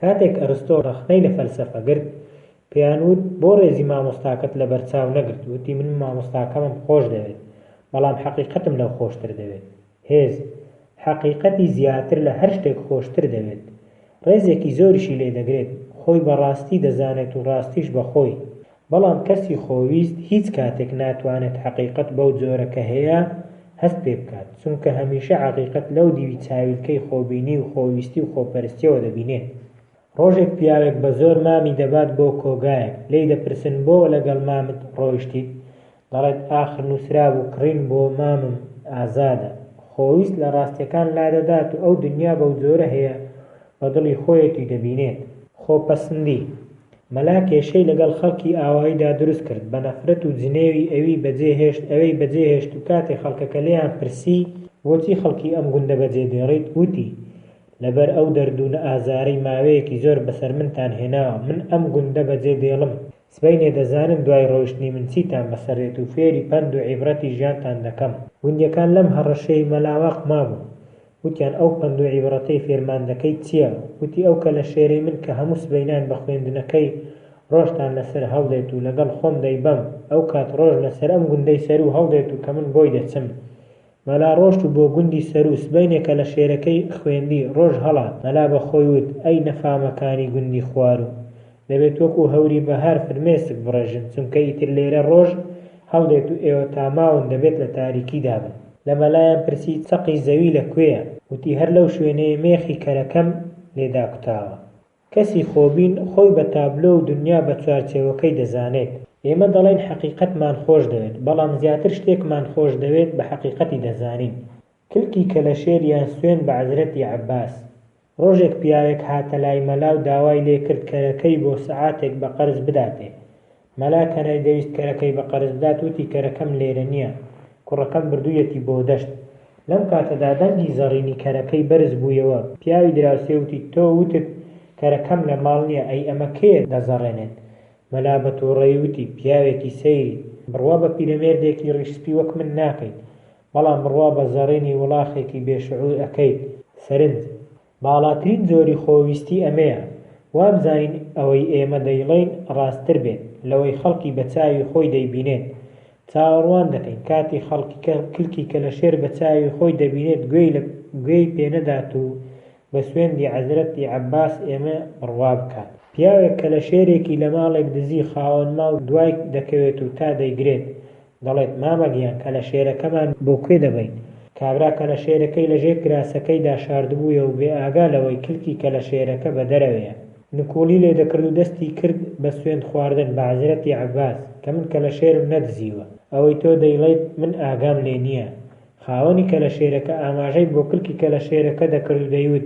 کاتێک ئەرستۆ ڕەخنەی لە فەلسەفە گرت، پێیان وت، بۆ ڕێزی مامۆستاکەت لەبەرچاو نەگرت؟ وتی، من مامۆستاکەمم خۆش دەوێت، بەڵام حەقیقەتم لەو خۆشتر دەوێت. هێز، حەقیقەتی زیاتر لە هەر شتێک خۆشتر دەوێت. ڕێزێکی زۆریشی لێ دەگرێت. خۆی بە ڕاستی دەزانێت و ڕاستیش بە خۆی. بەڵام کەسی خۆویست هیچ کاتێک ناتوانێت حەقیقەت بەو جۆرە کە هەیە هەست پێ بکات، چونکە هەمیشە عەقیقەت لەو دیوی چاویلکەی خۆبینی و خۆویستی و خۆپەرستیەوە دەبینێت. ڕۆژێک پیاوێک بە زۆر مامی دەبات بۆ کۆگایەک، لێی دەپرسن بۆ لەگەڵ مامت ڕۆیشتیت؟ دەڵێت ئاخر نووسرابوو کڕین بۆ مامم ئازادە. خۆویست لە ڕاستیەکان لادەدات و ئەو دنیا بەوجۆرە هەیە بە دڵی خۆیەتی دەبینێت. خۆپەسندی، مەلا کێشەی لەگەڵ خەڵکی ئاواییدا دروست کرد، بە نەفرەت و جنێوی ئەوی بەجێ هێشت ئەوێی بەجێ هێشت و کاتێ خەڵکەکە لێیان پرسی، بۆچی خەڵکی ئەم گوندە بەجێ دێڵیت؟ وتی، لەبەر ئەو دەرد و ئازارەی ماوەیەکی زۆر بەسەر منتان هێناوە، من ئەم گوندە بەجێ دێڵم، سبەینێ دەزانن دوای ڕۆیشتنی من چیتان بەسەر دێت و فێری پەند و عیبرەتی ژیانتان دەکەم. گوندیەکان لەم هەڕەشەیەی مەلا واق مابوون. وتیان ئەو پەند و عیبرەتەی فێرمان دەکەیت چییە؟ وتی ئەو کەلەشێرەی من کە هەموو سبەینان بە خوێندنەکەی ڕۆژتان لەسەر هەڵدێت و لەگەڵ خۆم دەیبەم، ئەوکات ڕۆژ لەسەر ئەم گوندەی سەروو هەڵدێت و کە من بۆی دەچم. مەلا ڕۆشت و بۆ گوندی سەروو، سبەینێ کەلەشێرەکەی خوێندی، ڕۆژ هەڵات. مەلا بە خۆی وت، ئەی نەفامەکانی گوندی خواروو، دەبێت وەکوو هەوری بەهار فرمێسک بڕێژن، چونکە ئیتر لێرە ڕۆژ هەڵدێت و ئێوە تا ماون دەبێت لە تاریکیدا بن. لە مەلایان پرسی، چەقی زەوی لە کوێیە؟ وتی، هەر لەو شوێنەیە مێخی کەرەکەم لێ داکوتاوە. کەسی خۆبین خۆی بە تابلۆ و دنیا بە چوارچێوەکەی دەزانێت. ئێمە دەڵێین حەقیقەتمان خۆش دەوێت، بەڵام زیاتر شتێکمان خۆش دەوێت بە حەقیقەتی دەزانین. کلکی کەلەشێر یان سوێند بە عەزرەتی عەباس. ڕۆژێک پیاوێک هاتە لای مەلا و داوای لێ کرد کەرەکەی بۆ سەعاتێک بە قەرز بداتێ. مەلا کە نەیدەویست کەرەکەی بە قەرز بدات وتی کەرەکەم لێرە نییە، کوڕەکەم بردوویەتی بۆ دەشت. لەم کاتەدا دەنگی زەڕینی کەرەکەی بەرز بوویەوە، پیاوی دراوسێ وتی تۆ وتت کەرەکەم لە ماڵ نییە ئەی ئەمە کێیە دەزەڕێنێت؟ مەلا بە تووڕەیی وتی پیاوێکی سەیریت، بڕوا بە پیرەمێردێکی ڕیش سپی وەک من ناکەیت، بەڵام بڕوا بە زەڕینی وڵاخێکی بێ شعوور ئەکەیت. سەرنج، باڵاترین جۆری خۆویستی ئەمەیە، وابزانین ئەوەی ئێمە دەیڵێین ڕاستتر بێت لەوەی خەڵکی بە چاوی خۆی دەیبینێت. چاوەڕوان دەکەین کاتی خەڵکی کلکی کەلەشێر بە چاوی خۆی دەبینێت گوێی لە گوێی پێنەدات و بە سوێندی عەزرەتی عەباس ئێمە بڕوا بکات. پیاوێک کەلەشێرێکی لە ماڵێک دزی خاوەن ماڵ دوای دەکەوێت و تا دەیگرێت دەڵێت، مامە گیان کەلەشێرەکەمان بۆ کوێ دەبەیت؟ کابرا کەلەشێرەکەی لە ژێر کراسەکەیدا شاردبوویەوە و بێ ئاگا لەوەی کلکی کەلەشێرەکە بە دەرەوەیە، نکوڵی لێ دەکرد و دەستی کرد بە سوێند خواردن بە عەزرەتی عەباس کە من کەلەشێرم نەدزیوە، ئەوەی تۆ دەیڵێیت من ئاگام لێ نییە. خاوەنی کەلەشێرەکە ئاماژەی بۆ کلکی کەلەشێرەکە دەکرد و دەیوت،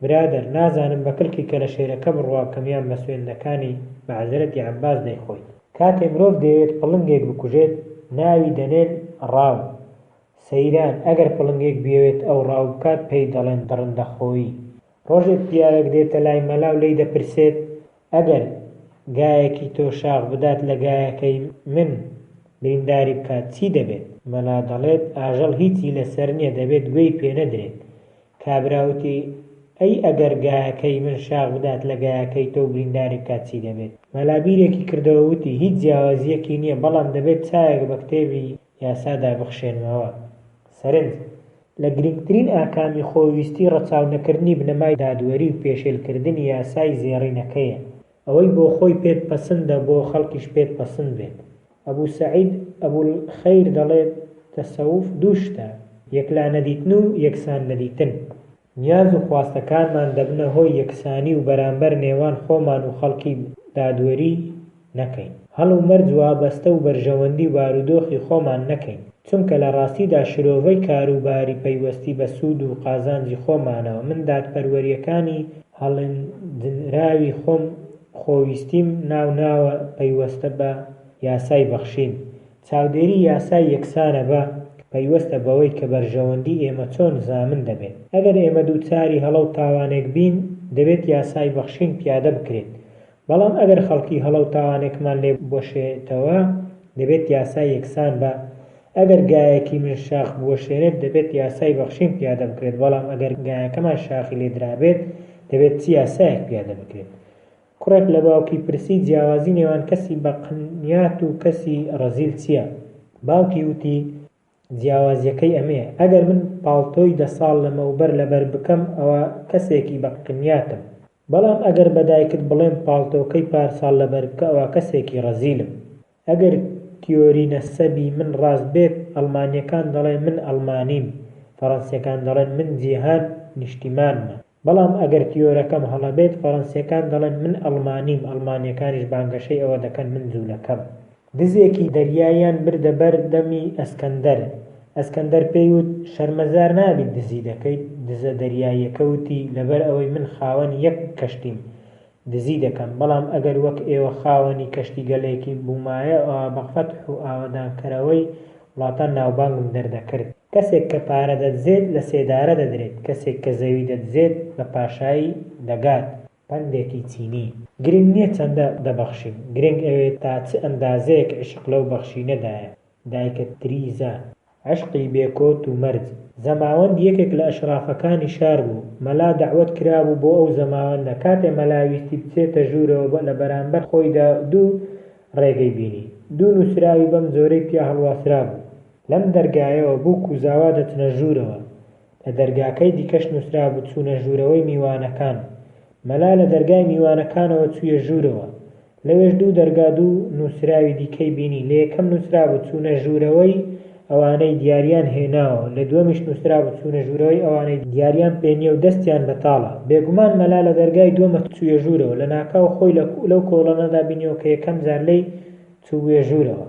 برادەر نازانم بە کلکی کەلەشێرەکە بڕوا بکەم یان بە سوێندەکانی بە عەزرەتی عەباس دەیخۆیت. کاتێ مرۆڤ دەیەوێت پڵنگێک بکوژێت ناوی دەنێن ڕاو، سەیران، ئەگەر پڵنگێک بیەوێت ئەو ڕاو بکات پێی دەڵێن دڕندەخۆیی. ڕۆژێک پیاوێک دێتە لای مەلا و لێی دەپرسێت ئەگەر گایەکی تۆ شاخ بدات لە گایەکەی من برینداری بکات چی دەبێت؟ مەلا دەڵێت ئاژەڵ هیچی لەسەر نیە دەبێت گوێی پێ نەدرێت. کابرا وتی، ئەی ئەگەر گایەکەی من شاخ بدات لە گایەکەی تۆ و برینداری بکات چی دەبێت؟ مەلا بیرێکی کردەوە وتی، هیچ جیاوازییەکی نییە، بەڵام دەبێت چاوێک بە کتێبی یاسادا بخشێنمەوە. سەرنج، لە گرنگترین ئاکامی خۆویستی ڕەچاو نەکردنی بنەمای دادوەری و پێشێلکردنی یاسای زێڕینەکەیە. ئەوەی بۆ خۆی پێت پەسندە بۆ خەڵکیش پێت پەسند بێت. ئەبو سەعید ئەبولخەیر دەڵێت، تەسەوف دوو شتە، یەکلا نەدیتن و یەکسان نەدیتن. نیاز و خواستەکانمان دەبنە هۆی یەکسانی و بەرامبەر نێوان خۆمان و خەڵکی دادوەری نەکەین. هەڵ و مەرج وابەستە و بەرژەوەندی و بارودۆخی خۆمان نەکەین. چونکە لە ڕاستیدا شرۆڤەی کاروباری پەیوەستی بە سوود و قازانجی خۆمانەوە من دادپەروەرییەکانی هەڵێنجنراوی خۆم خۆویستیم ناو ناوە پەیوەستە بە یاسای بەخشین چاودێری یاسای یەکسانە بە پەیوەستە بەوەی کە بەرژەوەندی ئێمە چۆن زامن دەبێت ئەگەر ئێمە دووچاری هەڵە و تاوانێک بین دەبێت یاسای بەخشین پیادە بکرێت بەڵام ئەگەر خەڵکی هەڵە و تاوانێکمان لێ بوەشێتەوە دەبێت یاسای یەکسان بە ئەگەر گایەکی من شاخ بوەشێنێت دەبێت یاسای بەخشین پیادە بکرێت بەڵام ئەگەر گایەکەمان شاخی لێ درابێت دەبێت چ یاسایەک پیادە بکرێت. کوڕێک لە باوکی پرسی جیاوازی نێوان کەسی بە قنیات و کەسی ڕەزیل چییە؟ باوکی وتی، جیاوازییەکەی ئەمەیە، ئەگەر من پاڵتۆی دە ساڵ لەمەوبەر لەبەر بکەم ئەوا کەسێکی بە قنیاتم، بەڵام ئەگەر بە دایکت بڵێم پاڵتۆکەی پار ساڵ لەبەر بکە ئەوا کەسێکی ڕەزیلم. ئەگەر تیۆری نەسەبی من ڕاست بێت، ئەڵمانییەکان دەڵێن من ئەڵمانیم، فەڕەنسییەکان دەڵێن من جیهان نیشتیمانمە. بەڵام ئەگەر تیۆرەکەم هەڵە بێت، فەڕەنسییەکان دەڵێن من ئەڵمانیم، ئەڵمانییەکانیش بانگەشەی ئەوە دەکەن من جوولەکەم. دزێکی دەریاییان بردە بەر دەمی ئەسکەندەر. ئەسکەندەر پێی وت، شەرمەزار نابیت دزی دەکەیت؟ دزە دەریاییەکە وتی، لەبەر ئەوەی من خاوەنی یەک کەشتیم، دزی دەکەم، بەڵام ئەگەر وەک ئێوە خاوەنی کەشتیگەلێکی بوومایە ئەوا بە فەتح و ئاوەدانکەرەوەی وڵاتان ناوبانگم دەردەکرد. کەسێک کە پارە دەدزێت لە سێدارە دەدرێت، کەسێک کە زەوی دەدزێت بە پاشایی دەگات. پەندێکی چینی. گرنگ نییە چەندە دەبەخشین، گرنگ ئەوەیە تا چ ئەندازەیەک عیشق لەو بەخشینەدایە. دایکە تریزا. عەشقی بێ کۆت و مەرج. زەماوەند یەکێک لە ئەشرافەکانی شار بوو. مەلا دەعوەت کرابوو بۆ ئەو زەماوەندە. کاتێ مەلا ویستی بچێتە ژوورەوە لە بەرامبەر خۆیدا دوو ڕێگەی بینی. دوو نووسراوی بەم جۆرەی پیا هەڵواسرابوو. لەم دەرگایەوە بووک و زاوا دەچنە ژوورەوە. لە دەرگاکەی دیکەش نووسرابوو چوونە ژوورەوەی میوانەکان. مەلا لە دەرگای میوانەکانەوە چوویە ژوورەوە. لەوێش دوو دەرگا دوو نووسراوی دیکەی بینی، لە یەکەم نووسرابوو چوونە ژوورەوەی ئەوانەی دیارییان هێناوە، لە دووەمیش نووسرابوو چوونە ژوورەوەی ئەوانەی دیارییان پێ نییە و دەستیان بەتاڵە. بێگومان مەلا لە دەرگای دووەمە چوویە ژوورەوە، لەناکاو خۆی لەو کۆڵانەدا بینیەوە کە یەکەم جار لێی چووبوویە ژوورەوە.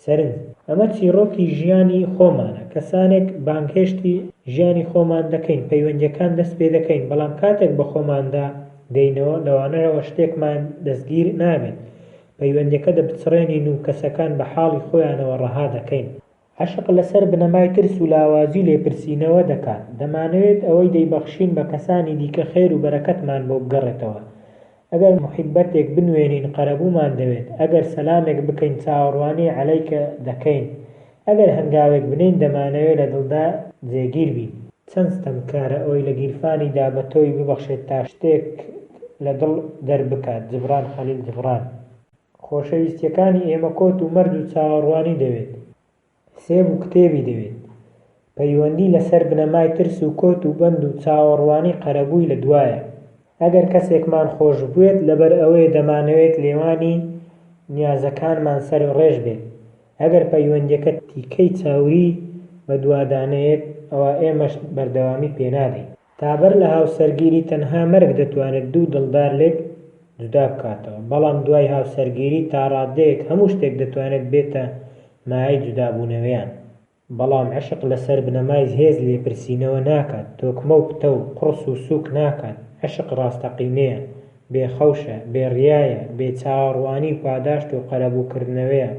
سەرنج، ئەمە چیڕۆکی ژیانی خۆمانە، کەسانێک بانگهێشتی ژیانی خۆمان دەکەین، پەیوەندییەکان دەست پێدەکەین، بەڵام کاتێک بە خۆماندا دێینەوە لەوانەوە شتێکمان دەستگیر نابێت، پەیوەندییەکە دەپچڕێنین و کەسەکان بە حاڵی خۆیانەوە ڕەها دەکەین. عەشق لەسەر بنەمای ترس و لاوازی لێپرسینەوە دەکات، دەمانەوێت ئەوەی دەیبەخشین بە کەسانی دیکە خێر و بەرەکەتمان بۆ بگەڕێتەوە، ئەگەر موحیبەتێک بنوێنین قەرەبوومان دەوێت، ئەگەر سەلامێک بکەین چاوەڕوانی عەلەیکە دەکەین، ئەگەر هەنگاوێک بنێین دەمانەوێت لە دڵدا جێگیر بین. چەند ستەمکارە ئەوەی لە گیرفانیدا بە تۆی ببەخشێت تا شتێکت لە دڵ دەربکات. جبران خەلیل جبران. خۆشەویستییەکانی ئێمە کۆت و مەرج و چاوەڕوانی دەوێت. سێب و کتێبی دەوێت. پەیوەندی لەسەر بنەمای ترس و کۆت و بەند و چاوەڕوانی قەرەبووی لە دوایە. ئەگەر کەسێکمان خۆش بوێت لەبەر ئەوەیە دەمانەوێت لێوانی نیازەکانمان سەر ڕێژ بێت. ئەگەر پەیوەندیەکە تیکەی چەوری بە دوادا نەیەت ئەوا ئێمەش بەردەوامی پێنادەین. تا بەر لە هاوسەرگیری تەنها مەرگ دەتوانێت دوو دڵدار لێک جودا بکاتەوە، بەڵام دوای هاوسەرگیری تا ڕادەیەک هەموو شتێک دەتوانێت بێتە مایەی جودابوونەوەیان. بەڵام عەشق لەسەر بنەمای هێز لێپرسینەوە ناکات، تۆکمە و پتەو، قوڕس و سووک ناکات، عەشق ڕاستەقینەیە، بێ خەوشە، بێ ڕیایە، بێ چاوەڕوانی و پاداشت و قەرەبووکردنەوەیە،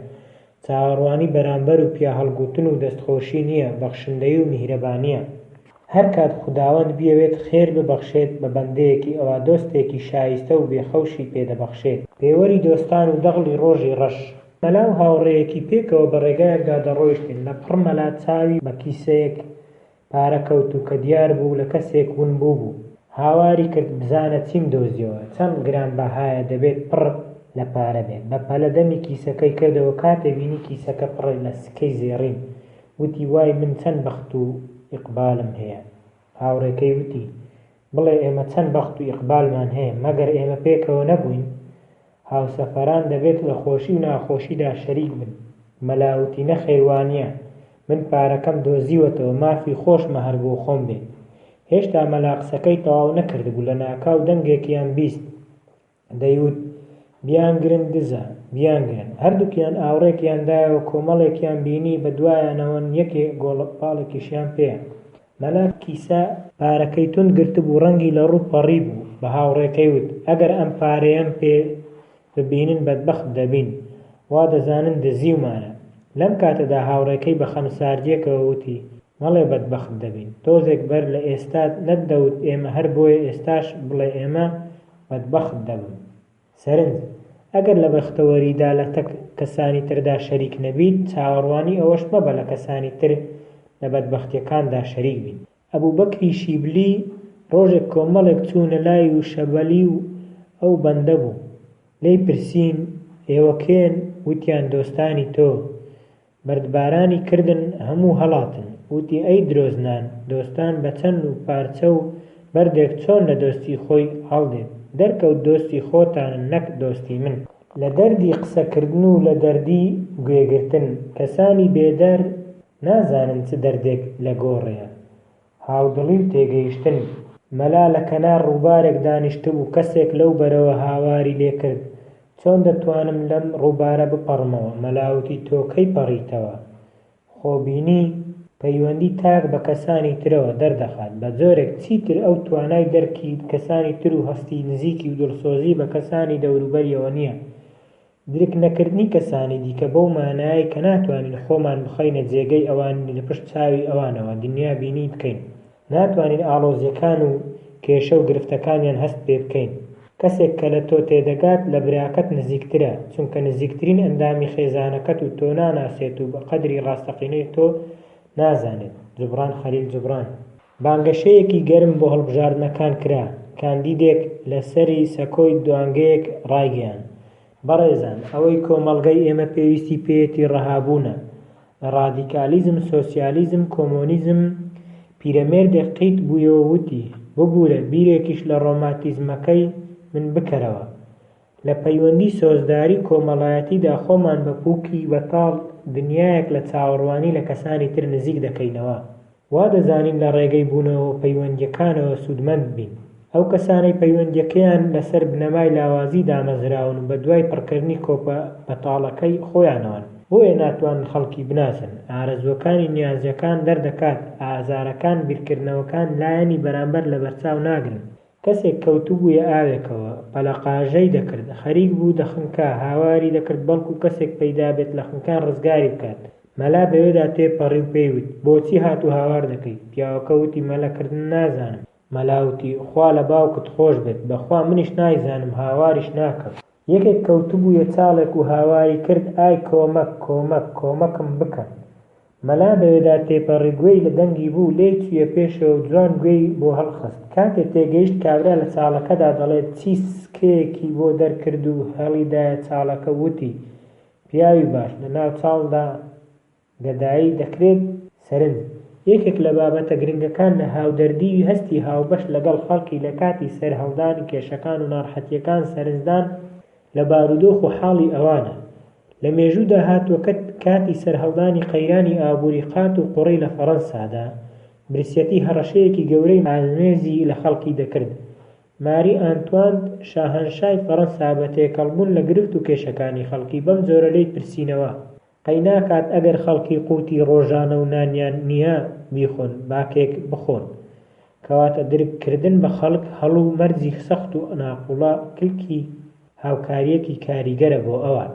چاوەڕوانی بەرامبەر و پیاهەڵگوتن و دەستخۆشی نییە، بەخشندەیی و میهرەبانییە. هەرکات خوداوەند بیەوێت خێر ببەخشێت بە بەندەیەکی ئەوا دۆستێکی شایستە و بێ خەوشی پێ دەبەخشێت. پێوەری دۆستان و دەغڵی ڕۆژی ڕەش. مەلا و هاوڕێیەکی پێکەوە بە ڕێگایەکدا دەڕۆیشتن، لە پڕ مەلا چاوی بە کیسەیەک پارە کەوت و کە دیار بوو لە کەسێک ون بووبوو. هاواری کرد بزانە چیم دۆزیەوە، چەند گرانبەهایە دەبێت پڕ لە پارە بێت. بە پەلە دەمی کیسەکەی کردەوە کاتێ بینی کیسەکە پڕە لە سکەی زێڕین وتی وای من چەند بەخت و ئیقبالم هەیە. هاوڕێکەی وتی بڵێ ئێمە چەند بەخت و ئیقبالمان هەیە مەگەر ئێمە پێکەوە نەبووین؟ هاوسەفەران دەبێت لە خۆشی و ناخۆشیدا شەریک بن. مەلا وتی نەخێر وانیە، من پارەکەم دۆزیوەتەوە مافی خۆشمە هەر بۆ خۆم بێت. هێشتا مەلا قسەکەی تەواو نەکردبوو لەناکاو دەنگێکیان بیست دەیوت، بیانگرن دزە، بیانگرن. هەردووکیان ئاوڕێکیان دایەوە کۆمەڵێکیان بینی بە دوایانەوەن یەکێ گۆڵپاڵێکیشیان پێیە. مەلا کیسە پارەکەی توند گرتبوو ڕەنگی لە ڕوو پەڕیبوو، بە هاوڕێکەی وت، ئەگەر ئەم پارەیەم پێ ببینن بەدبەخت دەبین، وا دەزانن دزیومانە. لەم کاتەدا هاوڕێکەی بە خەمساردییەکەوە وتی، مەڵێ بەدبەخت دەبین، تۆزێک بەر لە ئێستا نەتدەوت ئێمە هەر بۆیە ئێستاش بڵێ ئێمە بەدبەخت دەبم. سەرنج، ئەگەر لە بەختەوەریدا لە تەک کەسانی تردا شەریک نەبیت، چاوەڕوانی ئەوەش مەبە لە کەسانی تر لە بەدبەختیەکاندا شەریک بیت. ئەبوبەکری شیبلی ڕۆژێک کۆمەڵێک چوونە لای و شەبەلی و ئەو بەندە بوو. لێی پرسین، ئێوە کێن؟ وتیان، دۆستانی تۆ. بەردبارانی کردن، هەموو هەڵاتن. وتی، ئەی درۆزنان، دۆستان بە چەند و پارچە و بەردێک چۆن لە دۆستی خۆی هەڵدێت؟ دەرکەوت دۆستی خۆتانن نەک دۆستی من. لە دەردی قسەکردن و لە دەردی گوێگرتن. کەسانی بێدەرد نازانن چ دەردێک لە گۆڕێیە. هاودڵی و تێگەیشتن. مەلا لە کەنار ڕووبارێک دانیشتبوو، کەسێک لەو بەرەوە هاواری لێ کرد، چۆن دەتوانم لەم ڕووبارە بپەڕمەوە؟ مەلا وتی، تۆ کەی پەڕیتەوە؟ خۆبینی، پەیوەندی تاک بە کەسانی ترەوە دەردەخات، بە جۆرێک چیتر ئەو توانای دەرکی کەسانی تر و هەستی نزیکی و دڵسۆزی بە کەسانی دەوروبەریەوە نییە. درک نەکردنی کەسانی دیکە بەو مانایەی کە ناتوانین خۆمان بخەینە جێگەی ئەوان و لە پشت چاوی ئەوانەوە دنیا بینی بکەین. ناتوانین ئاڵۆزییەکان و کێشە و گرفتەکانیان هەست پێ بکەین. کەسێک کە لە تۆ تێدەگات لە براکەت نزیکترە، چونکە نزیکترین ئەندامی خێزانەکەت و تۆ ناناسێت و بە قەدری ڕاستەقینەی تۆ نازانێت. جوبران خەلیل جوبران. بانگەشەیەکی گەرم بۆ هەڵبژاردنەکان کرا، کاندیدێک لە سەری سەکۆی دوانگەیەک ڕایگەیاند، بەڕێزان ئەوەی کۆمەڵگەی ئێمە پێویستی پێیەتی ڕەهابوونە لە ڕادیکالیزم، سۆسیالیزم، کۆمۆنیزم، پیرەمێردێک قیت بوویەوە وتی، ببورە بیرێکیش لە ڕۆماتیزمەکەی من بکەرەوە. لە پەیوەندی سۆزداری و کۆمەڵایەتیدا خۆمان بە پووکی بەتاڵ دنیایەک لە چاوەڕوانی لە کەسانی تر نزیک دەکەینەوە. وا دەزانین لە ڕێگەی بوونەوە پەیوەندییەکانەوە سوودمەند بین. ئەو کەسانەی پەیوەندییەکەیان لەسەر بنەمای لاوازی دامەزراون و بەدوای پڕکردنی کۆپە بەتاڵەکەی خۆیانەوەن، بۆیە ناتوانن خەڵکی بناسن. ئارەزووەکانی نیازەکان دەردەکات، ئازارەکان، بیرکردنەوەکان لایەنی بەرامبەر لەبەرچاو ناگرن. کەسێک کەوتبوویە ئاوێکەوە، پەلەقاژەی دەکرد، خەریک بوو دەخنکا، هاواری دەکرد بەڵکو کەسێک پەیدا بێت لە خنکان ڕزگاری بکات. مەلا بەوێدا تێپەڕی و پێی وت، بۆچی هات و هاوار دەکەیت؟ پیاوەکە وتی، مەلە کردن نازانم. مەلا وتی، خوا لە باوکت خۆش بێت، بە خوا منیش نایزانم، هاواریش ناکەم. یەکێک کەوتبوویە چاڵێک و هاواری کرد، ئای کۆمەک، کۆمەک، کۆمەکم بکەن. مەلا بەوێدا تێپەڕی گوێی لە دەنگی بوو لێی چوویە پێشەوە و جوان گوێی بۆ هەڵخست. کاتێ تێگەیشت کابرا لە چاڵەکەدا دەڵێ چی سکەیەکی بۆ دەرکرد و هەڵیدایە چاڵەکە و وتی، پیاوی باش، لە ناو چاڵدا گەدایی دەکرێت؟ سەرنج، یەکێک لە بابەتە گرنگەکان لە هاودەردیی هەستی هاوبەش لەگەڵ خەڵکی لە کاتی سەرهەڵدانی کێشەکان و ناڕەحەتییەکان سەرنجدان لە بارودۆخ و حاڵی ئەوانە. لە مێژوودا هاتووە کە کاتی سەرهەڵدانی قەیرانی ئابووری قات و قڕی لە فەڕەنسادا، برسیەتی هەڕەشەیەکی گەورەی ئامێزی لە خەڵکی دەکرد. ماری ئانتوانت شاهەنشای فەڕەنسا بە تێکەڵبوون لە گرفت و کێشەکانی خەڵکی بەم جۆرە لێی پرسینەوە، قەیناکات ئەگەر خەڵکی قوتی ڕۆژانە و نانیان نیە بیخۆن با کێک بخۆن. کەواتە درک کردن بە خەڵک هەڵ و مەرجی سەخت و ناقوڵا کلکی هاوکاریەکی کاریگەرە بۆ ئەوان.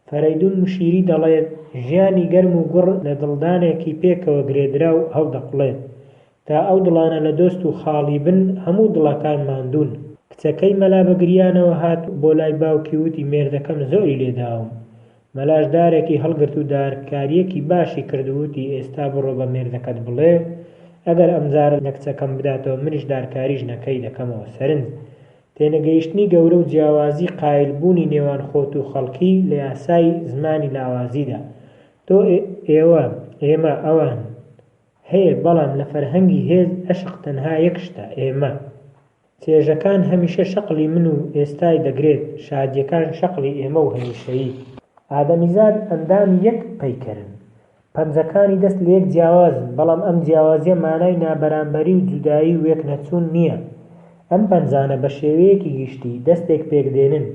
فەرەیدون مشیری دەڵێت، ژیانی گەرم و گوڕ لە دڵدانێکی پێکەوە گرێدراو هەڵدەقوڵێت. تا ئەو دڵانە لە دۆست و خاڵی بن هەموو دڵەکان ماندوون. کچەکەی مەلا بە گریانەوە هات بۆ لای باوکی وتی مێردەکەم زۆری لێ داوم. مەلاش دارێکی هەڵگرت و دارکارییەکی باشی کرد و وتی ئێستا بڕۆ بە مێردەکەت بڵێ ئەگەر ئەمجارە لە کچەکەم بداتەوە منیش دارکاری ژنەکەی دەکەمەوە سەرنج تێنەگەیشتنی گەورە و جیاوازی قایل بوونی نێوان خۆت و خەڵکی لە یاسای زمانی لاوازیدا تۆ ئێوە ئێمە ئەوان هەیە بەڵام لە فەرهەنگی هێز ئەشق تەنها یەک شتە، ئێمە. چێژەکان هەمیشە شەقڵی من و ئێستای دەگرێت، شادییەکان شەقڵی ئێمە و هەمیشەیی. ئادەمیزاد ئەندامی یەک پەیکەرن. پەنجەکانی دەست لەیەک جیاوازن، بەڵام ئەم جیاوازییە مانای نابەرامبەری و جودایی و وێکنەچوون نییە. ئەم پەنجانە بە شێوەیەکی گشتی دەستێک پێکدێنن،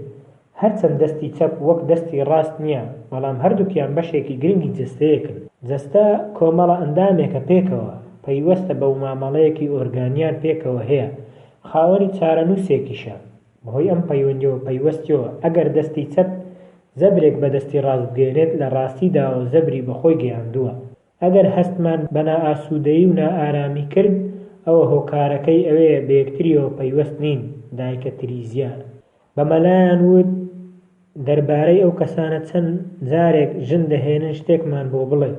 هەرچەند دەستی چەپ وەک دەستی ڕاست نییە، بەڵام هەردووکیان بەشێکی گرنگی جەستەیەکن. جەستە کۆمەڵە ئەندامێکە پێکەوە پەیوەستە بە و مامەڵەیەکی ئۆرگانیان پێکەوە هەیە، خاوەنی چارەنووسێکیشە. بەهۆی ئەم پەیوەندی و پەیوەستیەوە ئەگەر دەستی چەپ زەبرێک بە دەستی ڕاست بگەیەنێت لە ڕاستیداوە زەبری بە خۆی گەیاندووە. ئەگەر هەستمان بە نائاسوودەیی و نائارامی کرد ئەوە هۆکارەکەی ئەوەیە بە یەکتریەوە پەیوەست نین، دایکە تریزیا. بە مەلایان وت دەربارەی ئەو کەسانە چەند جارێک ژن دەهێنن شتێکمان بۆ بڵێ.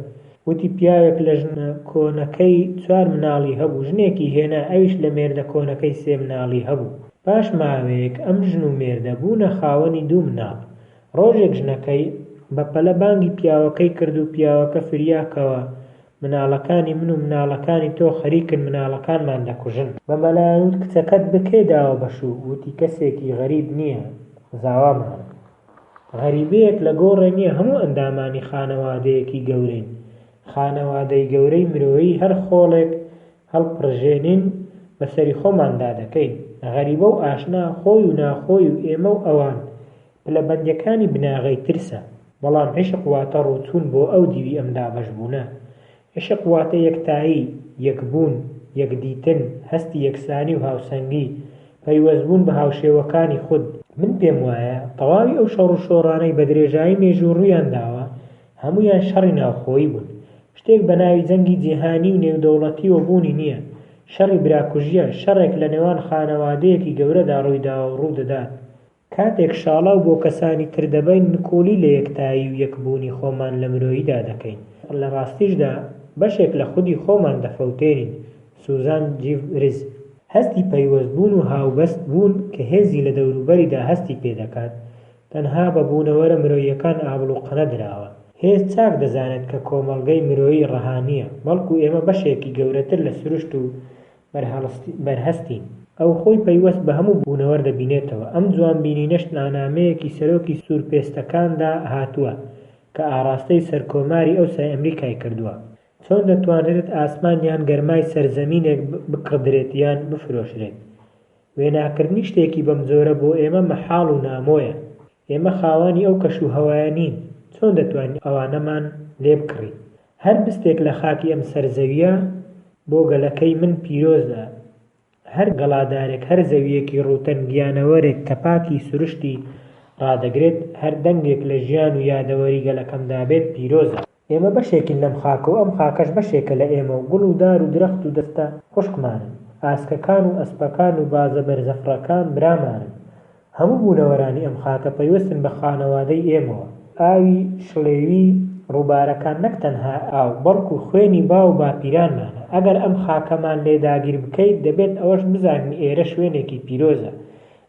وتی پیاوێک لە ژنە کۆنەکەی چوار مناڵی هەبوو، ژنێکی هێنا ئەویش لە مێردە کۆنەکەی سێ مناڵی هەبوو. پاش ماوەیەک ئەم ژن و مێردە بوونە خاوەنی دوو مناڵ. ڕۆژێک ژنەکەی بە پەلە بانگی پیاوەکەی کرد و پیاوەکە فریا کەوە مناڵەکانی من و مناڵەکانی تۆ خەریکن مناڵەکانمان دەکوژن. بە مەلایان وت کچەکەت بە کێ داوە بە شوو؟ وتی کەسێکی غەریب نییە زاوامانە. غەریبەیەک لە گۆڕێ نییە هەموو ئەندامانی خانەوادەیەکی گەورەین. خانەوادەی گەورەی مرۆیی هەر خۆڵێک هەڵپڕژێنین بە سەری خۆماندا دەکەین. غەریبە و ئاشنا، خۆی و ناخۆی و ئێمە و ئەوان، پلەبەندیەکانی بناغەی ترسە. بەڵام عیشق واتە ڕووچوون بۆ ئەو دیوی ئەم دابەشبوونە. عیشق واتە یەکتایی، یەکبوون، یەکدیتن، هەستی یەکسانی و هاوسەنگی، پەیوەستبوون بە هاوشێوەکانی خود. من پێم وایە تەواوی ئەو شەڕ و شۆڕانەی بە درێژایی مێژوو ڕوویان داوە، هەموویان شەڕی ناوخۆیی بوون. شتێک بە ناوی جەنگی جیهانی و نێودەوڵەتییەوە بوونی نییە. شەڕی براکوژییە، شەڕێک لە نێوان خانەوادەیەکی گەورەدا ڕوویداوە و ڕوودەدات. کاتێک شاڵاو بۆ کەسانی تر دەبەین نکوڵی لە یەکتایی و یەکبوونی خۆمان لە مرۆییدا دەکەین. لە ڕاستیشدا بەشێک لە خودی خۆمان دەفەوتێنین. سوزان جیڤرز. هەستی پەیوەستبوون و هاوبەست بوون کە هێزی لە دەوروبەریدا هەستی پێ دەکات، تەنها بە بوونەوەرە مرۆییەکان ئابڵوقە نەدراوە. هێز چاک دەزانێت کە کۆمەڵگەی مرۆیی ڕەها نییە، بەڵکو ئێمە بەشێکی گەورەتر لە سروشت و بەرهەستین. ئەو خۆی پەیوەست بە هەموو بوونەوەر دەبینێتەوە. ئەم جوانبینینەش لە نامەیەکی سەرۆکی سوورپێستەکاندا هاتووە کە ئاڕاستەی سەرکۆماری ئەوسای ئەمریکای کردووە. چۆن دەتوانرێت ئاسمان یان گەرمای سەرزەمینێک بکڕدرێت یان بفرۆشرێت؟ وێناکردنی شتێکی بەم جۆرە بۆ ئێمە مەحاڵ و نامۆیە. ئێمە خاوەنی ئەو کەش و هەوایە نین، چۆن دەتوانین ئەوانەمان لێ بکڕین؟ هەر بستێک لە خاکی ئەم سەرزەوییە بۆ گەلەکەی من پیرۆزە، هەر گەڵادارێک، هەر زەوییەکی ڕووتەن، گیانەوەرێک کە پاکی سروشتی ڕادەگرێت، هەر دەنگێک لە ژیان و یادەوەری گەلەکەمدا بێت، پیرۆزە. ئێمە بەشێکین لەم خاکە و ئەم خاکەش بەشێکە لە ئێمە و گوڵ و دار و درەخت و دەستە خوشکمانن. ئاسکەکان و ئەسپەکان و بازە بەرزەفڕەکان برامانن. هەموو بوونەوەرانی ئەم خاکە پەیوەستن بە خانەوادەی ئێمەوە. ئاوی شڵێوی ڕووبارەکان نەک تەنها ئاو، بەڵکو خوێنی باو و باپیرانمانە. ئەگەر ئەم خاکەمان لێ داگیر بکەیت، دەبێت ئەوەش بزانین ئێرە شوێنێکی پیرۆزە.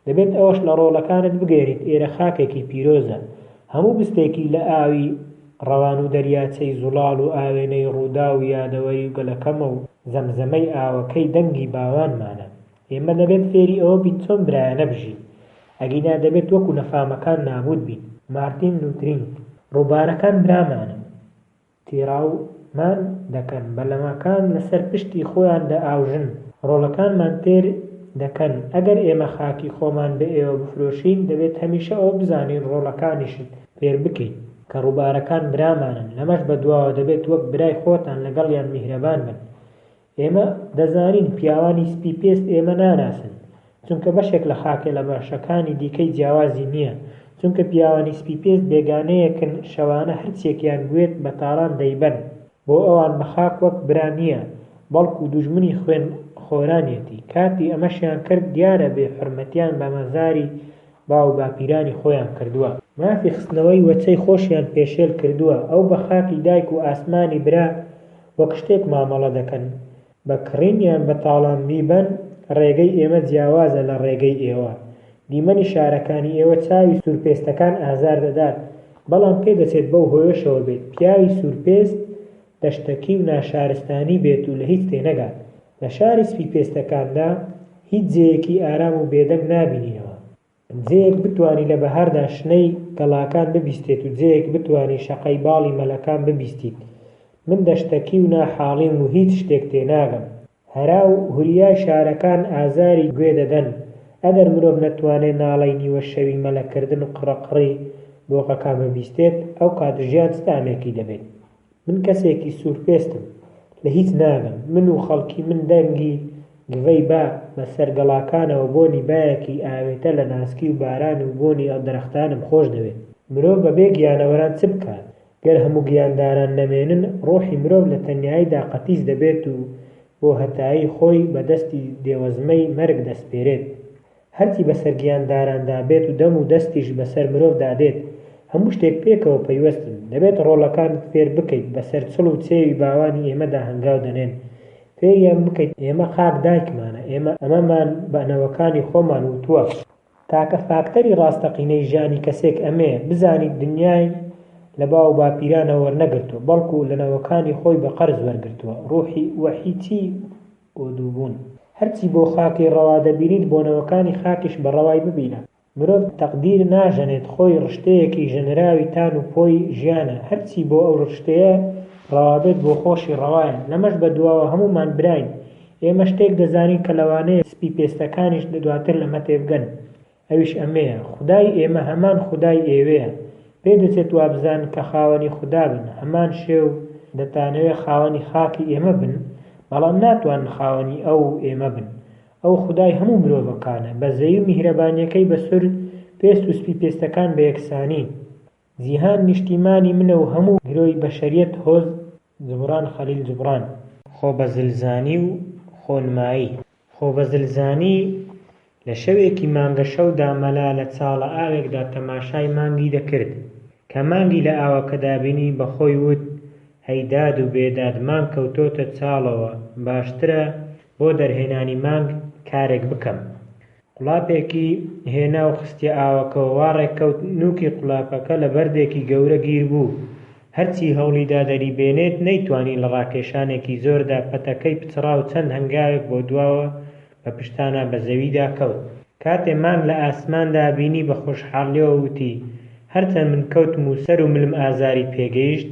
دەبێت ئەوەش لە ڕۆڵەکانت بگەیەنیت ئێرە خاکێکی پیرۆزە. هەموو بستێکی لە ئاوی ڕەوان و دەریاچەی زوڵاڵ و ئاوێنەی ڕووداو و یادەوەری و گەلەکەمە و زەمزەمەی ئاوەکەی دەنگی باوانمانە. ئێمە دەبێت فێری ئەوە بین چۆن برایانە بژین. ئەگینا دەبێت وەکو نەفامەکان نابوود بین. مارتین لوترینگ. ڕووبارەکان برامانن. تێراومان دەکەن، بەلەمەکان لەسەر پشتی خۆیان دەئاوژن، ڕۆڵەکانمان تێر دەکەن، ئەگەر ئێمە خاکی خۆمان بە ئێوە بفرۆشین، دەبێت هەمیشە ئەوە بزانین ڕۆڵەکانیشت فێر بکەیت، کە ڕووبارەکان برامانن، لەمەش بەدواوە دەبێت وەک برای خۆتان لەگەڵیان میهرەبان بن. ئێمە دەزانین پیاوانی سپی پێست ئێمە ناناسن، چونکە بەشێک لە خاکە لە بەشەکانی دیکەی جیاوازی نییە، چونکە پیاوانی سپی پێست بێگانەیەکن شەوانە هەرچیەکیان بوێت بە تاڵان دەیبەن، بۆ ئەوان بە خاک وەک برا نییە، بەڵکو دوژمنی خوێن خۆرانیەتی، کاتی ئەمەشیان کرد دیارە بێ حورمەتیان بە مەزاری باو باپیرانی خۆیان کردووە. مافی خستنەوەی وەچەی خۆشیان پێشێل کردووە، ئەو بە خاکی دایک و ئاسمانی برا وەک شتێک مامەڵە دەکەن، بە کڕین یان بە تاڵان بیبەن، ڕێگەی ئێمە جیاوازە لە ڕێگەی ئێوە. دیمەنی شارەکانی ئێوە چاوی سوورپێستەکان ئازار دەدات، بەڵام پێدەچێت بەو هۆیەشەوە بێت پیاوی سوورپێست دەشتەکی و ناشارستانی بێت و لە هیچ تێنەگات. لە شاری سپیپێستەکاندا هیچ جێیەکی ئارام و بێدەنگ نابینینەوە. جێیەک بتوانی لە بەهاردا شنەی گەڵاکان ببیستێت و جێیەک بتوانی شەقەی باڵی مەلەکان ببیستیت. من دەشتەکی و ناحاڵیم و هیچ شتێک تێناگەم. هەرا و هوریای شارەکان ئازاری گوێ دەدەن. ئەگەر مرۆڤ نەتوانێت ناڵەی نیوە شەوی مەلەکردن و قڕەقڕی بۆقەکان ببیستێت، ئەوکات ژیان چ تامێکی دەبێت؟ من کەسێکی سوورپێستم، لە هیچ ناگەم. من و خەڵکی من دەنگی گڤەی با بە سەر گەڵاکانەوە بۆنی بایەکی ئاوێتە لە ناسکی و باران و بۆنی درەختانم خۆش دەوێت. مرۆڤ بە بێ گیانەوەران چ بکات؟ گەر هەموو گیانداران نەمێنن، ڕۆحی مرۆڤ لە تەنیاییدا قەتیس دەبێت و بۆ هەتایی خۆی بە دەستی دێوەزمەی مەرگ دەسپێرێت. هەرچی بەسەر گیانداراندا بێت و دەم و دەستیش بەسەر مرۆڤدا دێت. هەموو شتێک پێکەوە پەیوەستن. دەبێت ڕۆڵەکانت فێر بکەیت بەسەر چڵ و چێوی باوانی ئێمەدا هەنگاو دەنێن. فێریان بکەیت ئێمە خاک دایکمانە، ئێمە ئەمەمان بە نەوەکانی خۆمان وتووە. تاکە فاکتەری ڕاستەقینەی ژیانی کەسێک ئەمەیە، بزانیت دنیای لە باو و باپیرانەوە وەرنەگرتووە، بەڵکو لە نەوەکانی خۆی بە قەرز وەرگرتووە. ڕوحی وەحی چی ئۆدووبوون. هەرچی بۆ خاکی ڕەوا دەبینیت بۆ نەوەکانی خاکیش بە ڕەوای ببینە. مرۆڤ تەقدیر ناژەنێت خۆی ڕشتەیەکی ژەنراوی تان و پۆی ژیانە هەرچی بۆ ئەو ڕشتەیە ڕەوابێت بۆ خۆشی ڕەوایە لەمەش بەدواوە هەموومان براین ئێمە شتێک دەزانین کە لەوانەیە سپی پێستەکانیش دواتر لەمە تێبگەن ئەویش ئەمەیە خودای ئێمە هەمان خودای ئێوەیە پێدەچێت وابزانن کە خاوەنی خودا بن هەمان شێو دەتانەوێت خاوەنی خاکی ئێمە بن بەڵام ناتوانن خاوەنی ئەو و ئێمە بن ئەو خودای هەموو مرۆڤەکانە، بەزەیی و میهرەبانییەکەی بە سور پێست و سپی پێستەکان بە یەکسانی. جیهان نیشتیمانی منە و هەموو گرۆی بەشەریەت هۆز جوبران خەلیل جوبران. خۆبەزلزانی و خۆنمایی. خۆبەزلزانی، لە شەوێکی مانگەشەودا مەلا لە چاڵە ئاوێکدا تەماشای مانگی دەکرد. کە مانگی لە ئاوەکەدا بینی بە خۆی وت، هەی داد و بێداد مانگ کەوتۆتە چاڵەوە، باشترە بۆ دەرهێنانی مانگ کارێک بکەم. قولاپێکی هێنا و خستیە ئاوەکەوە، وا ڕێککەوت نووکی قولاپەکە لە بەردێکی گەورە گیر بوو. هەرچی هەوڵی دا دەریبێنێت نەیتوانی لە ڕاکێشانێکی زۆردا پەتەکەی پچڕا و چەند هەنگاوێک بۆ دواوە بە پشتانا بە زەویدا کەوت. کاتێ مانگ لە ئاسماندا بینی بە خۆشحاڵیەوە وتی، هەرچەند من کەوتم و سەر و ملم ئازاری پێگەیشت،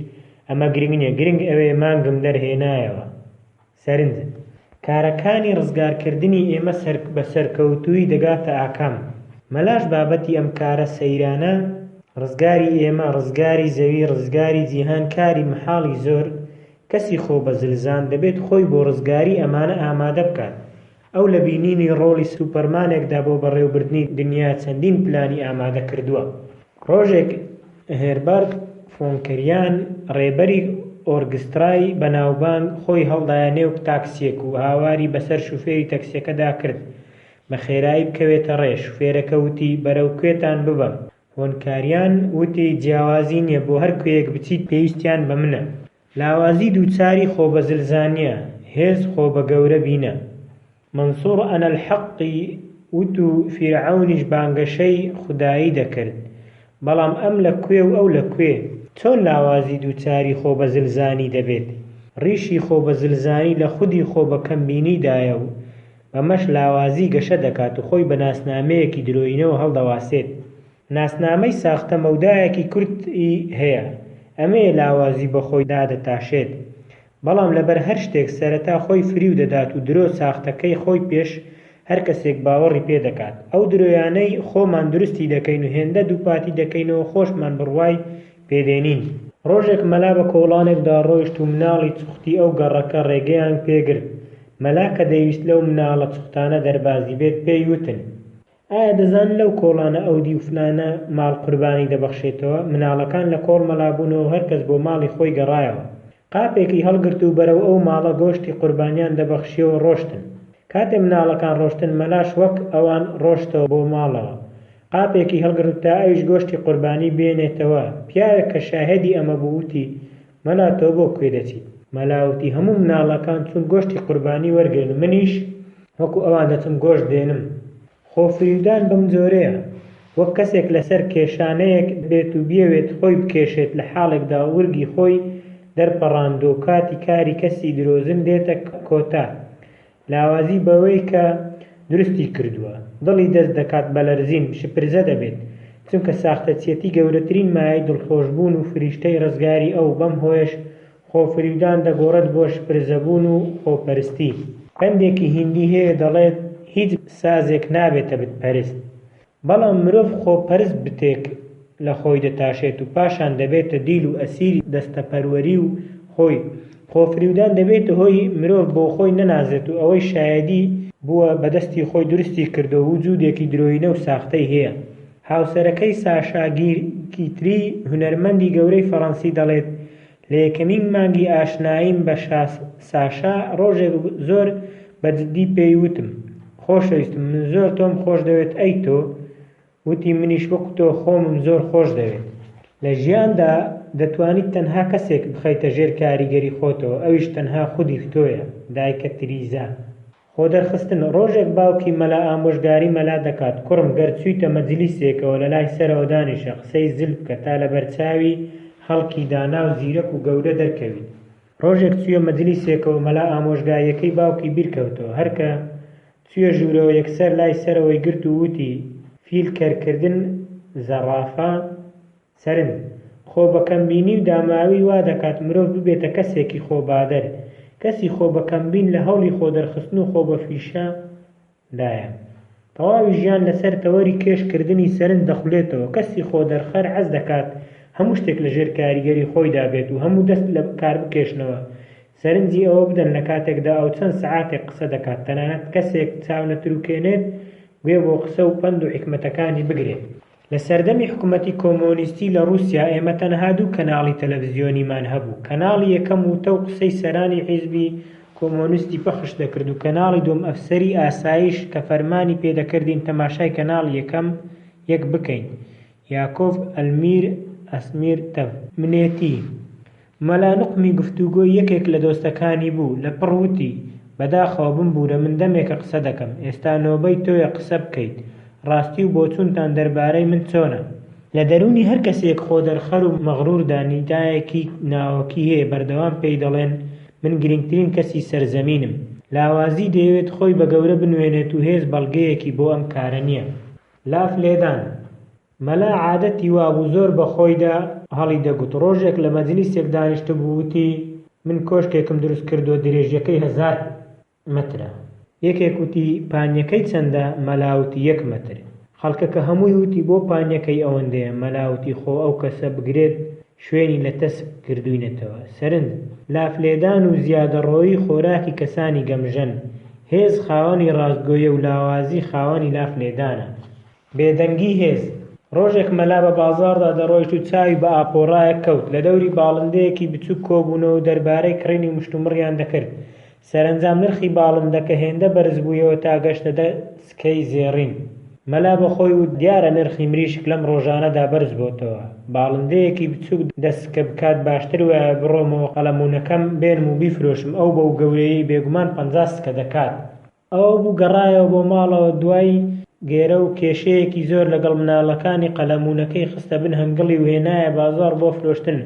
ئەمە گرنگ نیە، گرنگ ئەوەیە مانگم دەرهێنایەوە. سەرنج، کارەکانی ڕزگارکردنی ئێمە بە سەرکەوتوویی دەگاتە ئاکام. مەلاش بابەتی ئەم کارە سەیرانە، ڕزگاری ئێمە، ڕزگاری زەوی، ڕزگاری جیهان کاری مەحاڵی زۆر کەسی خۆبەزلزان دەبێت خۆی بۆ ڕزگاری ئەمانە ئامادە بکات. ئەو لە بینینی ڕۆڵی سوپەرمانێکدا بۆ بەڕێوەبردنی دنیا چەندین پلانی ئامادە کردووە. ڕۆژێک هێربەرت فۆن کەریان، ڕێبەری ئۆرگسترای بەناوبانگ، خۆی هەڵدایە نێو تاکسییەک و هاواری بەسەر شوفێری تەکسییەکەدا کرد بە خێرایی بکەوێتە ڕێ. شوفێرەکە وتی، بەرەو کوێتان ببەم؟ فۆن کاریان وتی، جیاوازی نییە، بۆ هەر کوێیەک بچیت پێویستیان بە منە. لاوازی دووچاری خۆبەزلزانییە، هێز خۆبەگەورە بینە. مەنسوڕ ئەنەلحەقی وت و فیرعەونیش بانگەشەی خودایی دەکرد، بەڵام ئەم لە کوێ و ئەو لە کوێ؟ چۆن لاوازی دووچاری خۆبەزلزانی دەبێت؟ ڕیشی خۆبەزلزانی لە خودی خۆبەکەمبینیدایە و بەمەش لاوازی گەشە دەکات و خۆی بە ناسنامەیەکی درۆیینەوە هەڵدەواسێت. ناسنامەی ساختە مەودایەکی کورت ی هەیە، ئەمەیە لاوازی بە خۆی دادەتاشێت، بەڵام لەبەر هەر شتێک سەرەتا خۆی فریو دەدات و درۆ ساختەکەی خۆی پێش هەر کەسێک باوەڕی پێ دەکات. ئەو درۆیانەی خۆمان دروستی دەکەین و هێندە دووپاتی دەکەینەوە خۆشمان بڕوای پێ دێنین. ڕۆژێک مەلا بە کۆڵانێکدا ڕۆیشت و مناڵی چوختی ئەو گەڕەکە ڕێگەیان پێ گرت. مەلا کە دەیویست لەو مناڵە چوختانە دەربازی بێت پێی وتن. ئایا دەزانن لەو کۆڵانە ئەو دیو فلانە ماڵ قوربانی دەبەخشێتەوە؟ مناڵەکان لە کۆڵ مەلا بوونەوە و هەرکەس بۆ ماڵی خۆی گەڕایەوە. قاپێکی هەڵگرت و بەرەو ئەو ماڵە گۆشتی قوربانیان دەبەخشیەوە ڕۆشتن. کاتێ مناڵەکان ڕۆشتن مەلاش وەک ئەوان ڕۆشتەوە بۆ ماڵەوە. قاپێکی هەڵگرت و تا ئەویش گۆشتی قوربانی بێنێتەوە. پیاوێک کە شاهێدی ئەمە بوو وتی، مەلا تۆ بۆ کوێ دەچیت؟ مەلا وتی، هەموو مناڵەکان چوون گۆشتی قوربانی وەرگرن، منیش وەکو ئەوان دەچم گۆشت دێنم. خۆ فریودان بەم جۆرەیە، وەک کەسێک لەسەر کێشانەیەک بێت و بیەوێت خۆی بکێشێت لە حاڵێکدا ورگی خۆی دەرپەڕاندووە و کاتی کاری کەسی درۆزن دێتە کۆتا لاوازی بەوەی کە دروستی کردووە، دڵی دەست دەکات بە لەرزین، شپرزە دەبێت، چونکە ساختەچیەتی گەورەترین مایەی دڵخۆشبوون و فریشتەی ڕزگاری ئەو، بەم هۆیەش خۆفریودان دەگۆڕێت بۆ شپرزەبوون و خۆپەرستی. پەندێکی هیندی هەیە دەڵێت، هیچ سازێک نابێتە بتپەرست. بەڵام مرۆڤ خۆپەرست بتێک لە خۆی دەتاشێت و پاشان دەبێتە دیل و ئەسیری دەستەپەروەری و خۆی. خۆفریودان دەبێتە هۆی مرۆڤ بۆ خۆی نەنازێت و ئەوەی شایەدی بووە بە دەستی خۆی دروستی کردووە وجودێکی درۆیینە و ساختەی هەیە. هاوسەرەکەی ساشا گیتری هونەرمەندی گەورەی فەڕەنسی دەڵێت، لە یەکەمین مانگی ئاشناییم بە ساشا ڕۆژێک زۆر بە جدی پێی وتم، خۆشەویستم من زۆر تۆم خۆش دەوێت ئەی تۆ؟ وتی منیش وەک تۆ خۆمم زۆر خۆش دەوێت. لە ژیاندا دەتوانیت تەنها کەسێک بخەیتە ژێر کاریگەری خۆتەوە ئەویش تەنها خودی تۆیە. دایکە تریزا. خۆدەرخستن، ڕۆژێک باوکی مەلا ئامۆژگاری مەلا دەکات، کوڕم گەر چوویتە مەجلیسێکەوە لەلای سەرەوە دانیشە، قسەی زل بکە تا لەبەرچاوی خەڵکی دانا و زیرەک و گەورە دەرکەویت. ڕۆژێک چوویە مەجلیسێکەوە مەلا ئامۆژگارییەکەی باوکی بیرکەوتەوە، هەرکە چوویە ژوورەوە یەکسەر لای سەرەوەی گرت و وتی، فیل کەرکردن زەڕافە؟ سەرنج، خۆ بەکەمبینی و داماوی وا دەکات مرۆڤ ببێتە کەسێکی خۆبادەر. کەسی خۆ بەکەمبین لە هەوڵی خۆدەرخستن و خۆبەفیشە دایە. تەواوی ژیان لەسەر تەوەری کێش کردنی سەرنج دەخولێتەوە. کەسی خۆدەرخەر حەز دەکات هەموو شتێک لە ژێر کاریگەری خۆیدا بێت و هەموو دەست لە کاربکێشنەوە سەرنجی ئەوە بدەن لە کاتێکدا ئەو چەند سەعاتێک قسە دەکات تەنانەت کەسێک چاونەتروکێنێت گوێ بۆ قسە و پەند و حیکمەتەکانی بگرێت. لە سەردەمی حکومەتی کۆمۆنیستی لە ڕووسیا ئێمە تەنها دوو کەناڵی تەلەفزیۆنیمان هەبوو، کەناڵی یەکەم وتە و قسەی سەرانی حیزبی کۆمۆنیستی پەخش دەکرد و کەناڵی دووەم ئەفسەری ئاسایش کە فەرمانی پێ دەکردین تەماشای کەناڵی یەکەم یەک بکەین یاکۆڤ ئەلمیر ئەسمیر تەڤ. منێتی. مەلا نوقمی گفتوگۆی یەکێک لە دۆستەکانی بوو، لە پڕ وتی، بەداخەوە بمبوورە من دەمێکە قسە دەکەم، ئێستا نۆبەی تۆیە قسە بکەیت، ڕاستی و بۆچوونتان دەربارەی من چۆنە؟ لە دەروونی هەر کەسێک خۆدەرخەر و مەغرووردا نیدایەکی ناوەکی هەیە بەردەوام پێی دەڵێن من گرنگترین کەسی سەر زەمینم. لاوازی دەیەوێت خۆی بە گەورە بنوێنێت و هێز بەڵگەیەکی بۆ ئەم کارە نییە. لاف لێدان. مەلا عادەتی وابوو زۆر بە خۆیدا هەڵیدەگوت، ڕۆژێک لە مەجلیسێک دانیشتبوو وتی، من کۆشکێکم دروست کردووە درێژیەکەی هەزار مەترە. یەکێک وتی، پانیەکەی چەندە؟ مەلا وتی، یەک مەتر. خەڵکەکە هەمووی وتی، بۆ پانیەکەی ئەوەندەیە؟ مەلا وتی، خۆ ئەو کەسە بگرێت شوێنی لە تەسک کردووینەتەوە. سەرنج، لاف لێدان و زیادەڕۆیی خۆراکی کەسانی گەمژەن. هێز خاوەنی ڕاستگۆیە و لاوازی خاوەنی لاف لێدانە. بێدەنگی هێز. ڕۆژێک مەلا بە بازاڕدا دەڕۆیشت و چاوی بە ئاپۆرایەک کەوت، لە دەوری باڵندەیەکی بچووک کۆبوونەوە و دەربارەی کڕینی مشتومڕیان دەکرد. سەرەنجام نرخی باڵندەکە هێندە بەرزبوویەوە تا گەشتە دە سکەی زێڕین. مەلا بە خۆی وت، دیارە نرخی مریشک لەم ڕۆژانەدا بەرزبۆتەوە. باڵندەیەکی بچووک دە سکە بکات باشتر وایە بڕۆمەوە قەڵەموونەکەم بێنم و بیفرۆشم، ئەو بەو گەورەیەی بێگومان 50 سکە دەکات. ئەوەبوو گەڕایەوە بۆ ماڵەوە دوای گێرە و کێشەیەکی زۆر لەگەڵ مناڵەکانی قەلەموونەکەی خستە بن هەنگڵی و هێنایە بازاڕ بۆ فرۆشتن.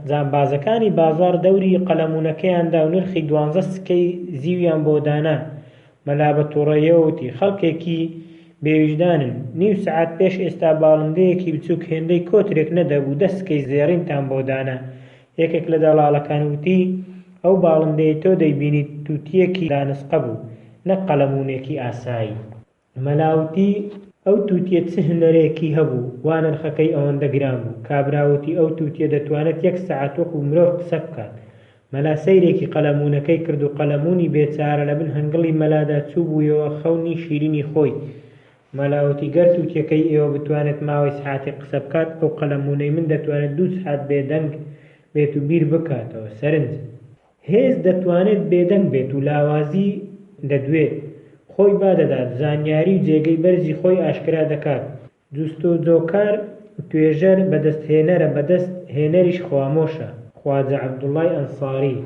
جامبازەکانی بازاڕ دەوری قەلەموونەکەیان دا و نرخی دوانزە سکەی زیویان بۆ دانا. مەلا بە تووڕەییەوە وتی، خەڵکێکی بێ ویژدانن. نیو سەعات پێش ئێستا باڵندەیەکی بچووک هێندەی کۆترێک نەدەبوو دە سکەی زێڕینتان بۆ دانا. یەکێک لە دەڵاڵەکان وتی، ئەو باڵندەیەی تۆ دەیبینیت تووتییەکی دانسقە بوو، نەک قەلەموونێکی ئاسایی. مەلا وتی، ئەو تووتییە چ هونەرێکی هەبوو وا نرخەکەی ئەوەندە گران بوو؟ کابرا وتی، ئەو تووتییە دەتوانێت یەک سەعات وەکوو مرۆڤ قسە بکات. مەلا سەیرێکی قەلەموونەکەی کرد و قەلەموونی بێچارە لە بن هەنگڵی مەلادا چووبوویەوە خەونی شیرینی خۆی. مەلا وتی، گەر تووتیەکەی ئێوە بتوانێت ماوەی سەعاتێک قسە بکات، ئەو قەلەموونەی من دەتوانێت دوو سەعات بێدەنگ بێت و بیر بکاتەوە. سەرنج! هێز دەتوانێت بێدەنگ بێت و لاوازی دەدوێت، خۆی با دەدات، زانیاری و جێگەی بەرزی خۆی ئاشکرا دەکات. جوستوجۆکار، توێژەر، بەدەستهێنەرە، بەدەست هێنەریش خوامۆشە. خواجە عەبدوڵای ئەنساری،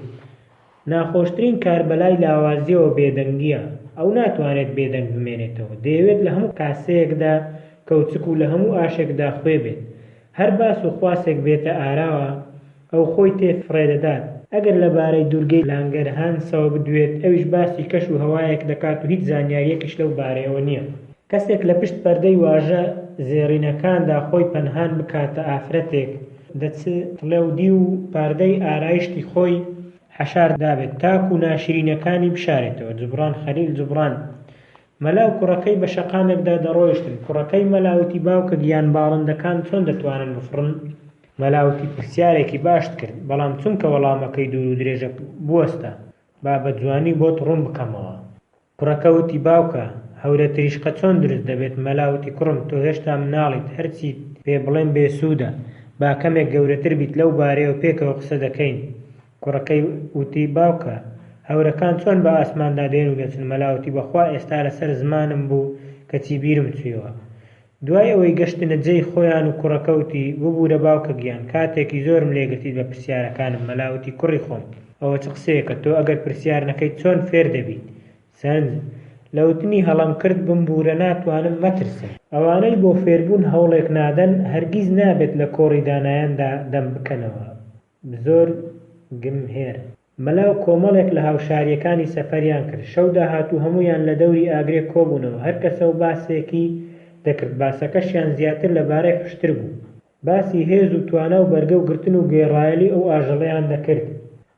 ناخۆشترین کار بەلای لاوازیەوە بێدەنگیە، ئەو ناتوانێت بێدەنگ بمێنێتەوە، دەیەوێت لە هەموو کاسەیەکدا کەوچک و لە هەموو ئاشێکدا خوێ بێت، هەر باس و خواسێک بێتە ئاراوە ئەو خۆی تێ فڕێدەدات، ئەگەر لەبارەی دورگەی لانگەرهانسەوە بدوێت ئەویش باسی کەش و هەوایەک دەکات و هیچ زانیاریەکیش لەو بارەیەوە نیە. کەسێک لە پشت پەردەی واژە زێڕینەکاندا خۆی پەنهان بکاتە ئافرەتێک دەچڵەودی و پاردەی ئارایشتی خۆی حەشار دابێت تاکو ناشرینەکانی بشارێتەوە جوبران خەلیل جوبران مەلا و کوڕەکەی بە شەقامێکدا دەڕۆیشتن کوڕەکەی مەلا وتی باوکە گیان باڵندەکان چۆن دەتوانن بفڕن؟ مەلا وتی پرسیارێکی باشت کرد بەڵام چونکە وەڵامەکەی دوور و درێژە بوەستە با بە جوانی بۆت ڕوون بکەمەوە. کوڕەکە وتی، باوکە، هەورە تریشقە چۆن دروست دەبێت؟ مەلا وتی، کوڕم، تۆ هێشتا مناڵیت، هەرچیت پێ بڵێم بێ سوودە، با کەمێک گەورەتر بیت لەو بارەیەوە پێکەوە قسە دەکەین. کوڕەکەی وتی، باوکە، هەورەکان چۆن بە ئاسماندا دێن و دەچن؟ مەلا وتی، بەخوا ئێستا لەسەر زمانم بوو کەچی بیرم چوویەوە. دوای ئەوەی گەشتنە جێی خۆیان و کوڕەکە وتی، ببورە باوکە گیان کاتێکی زۆرم لێگرتیت بە پرسیارەکانم مەلا وتی کوڕی خۆم ئەوە چ قسەیەکە تۆ ئەگەر پرسیار نەکەیت چۆن فێر دەبیت سەرنج، لە وتنی هەڵەم کرد بمبورە ناتوانم مەترسن. ئەوانەی بۆ فێربوون هەوڵێک نادەن هەرگیز نابێت لە کۆڕی دانایاندا دەم بکەنەوە. بزۆرگمهێر. مەلا و کۆمەڵێک لە هاوشارییەکانی سەفەریان کرد. شەو داهات و هەموویان لە دەوری ئاگرێک کۆبوونەوە. هەر کەسە و باسێکی دەکرد. باسەکەشیان زیاتر لە بارەی حوشتر بوو. باسی هێز و توانا و بەرگە و گرتن و گوێڕایەلی ئەو ئاژەڵەیان دەکرد.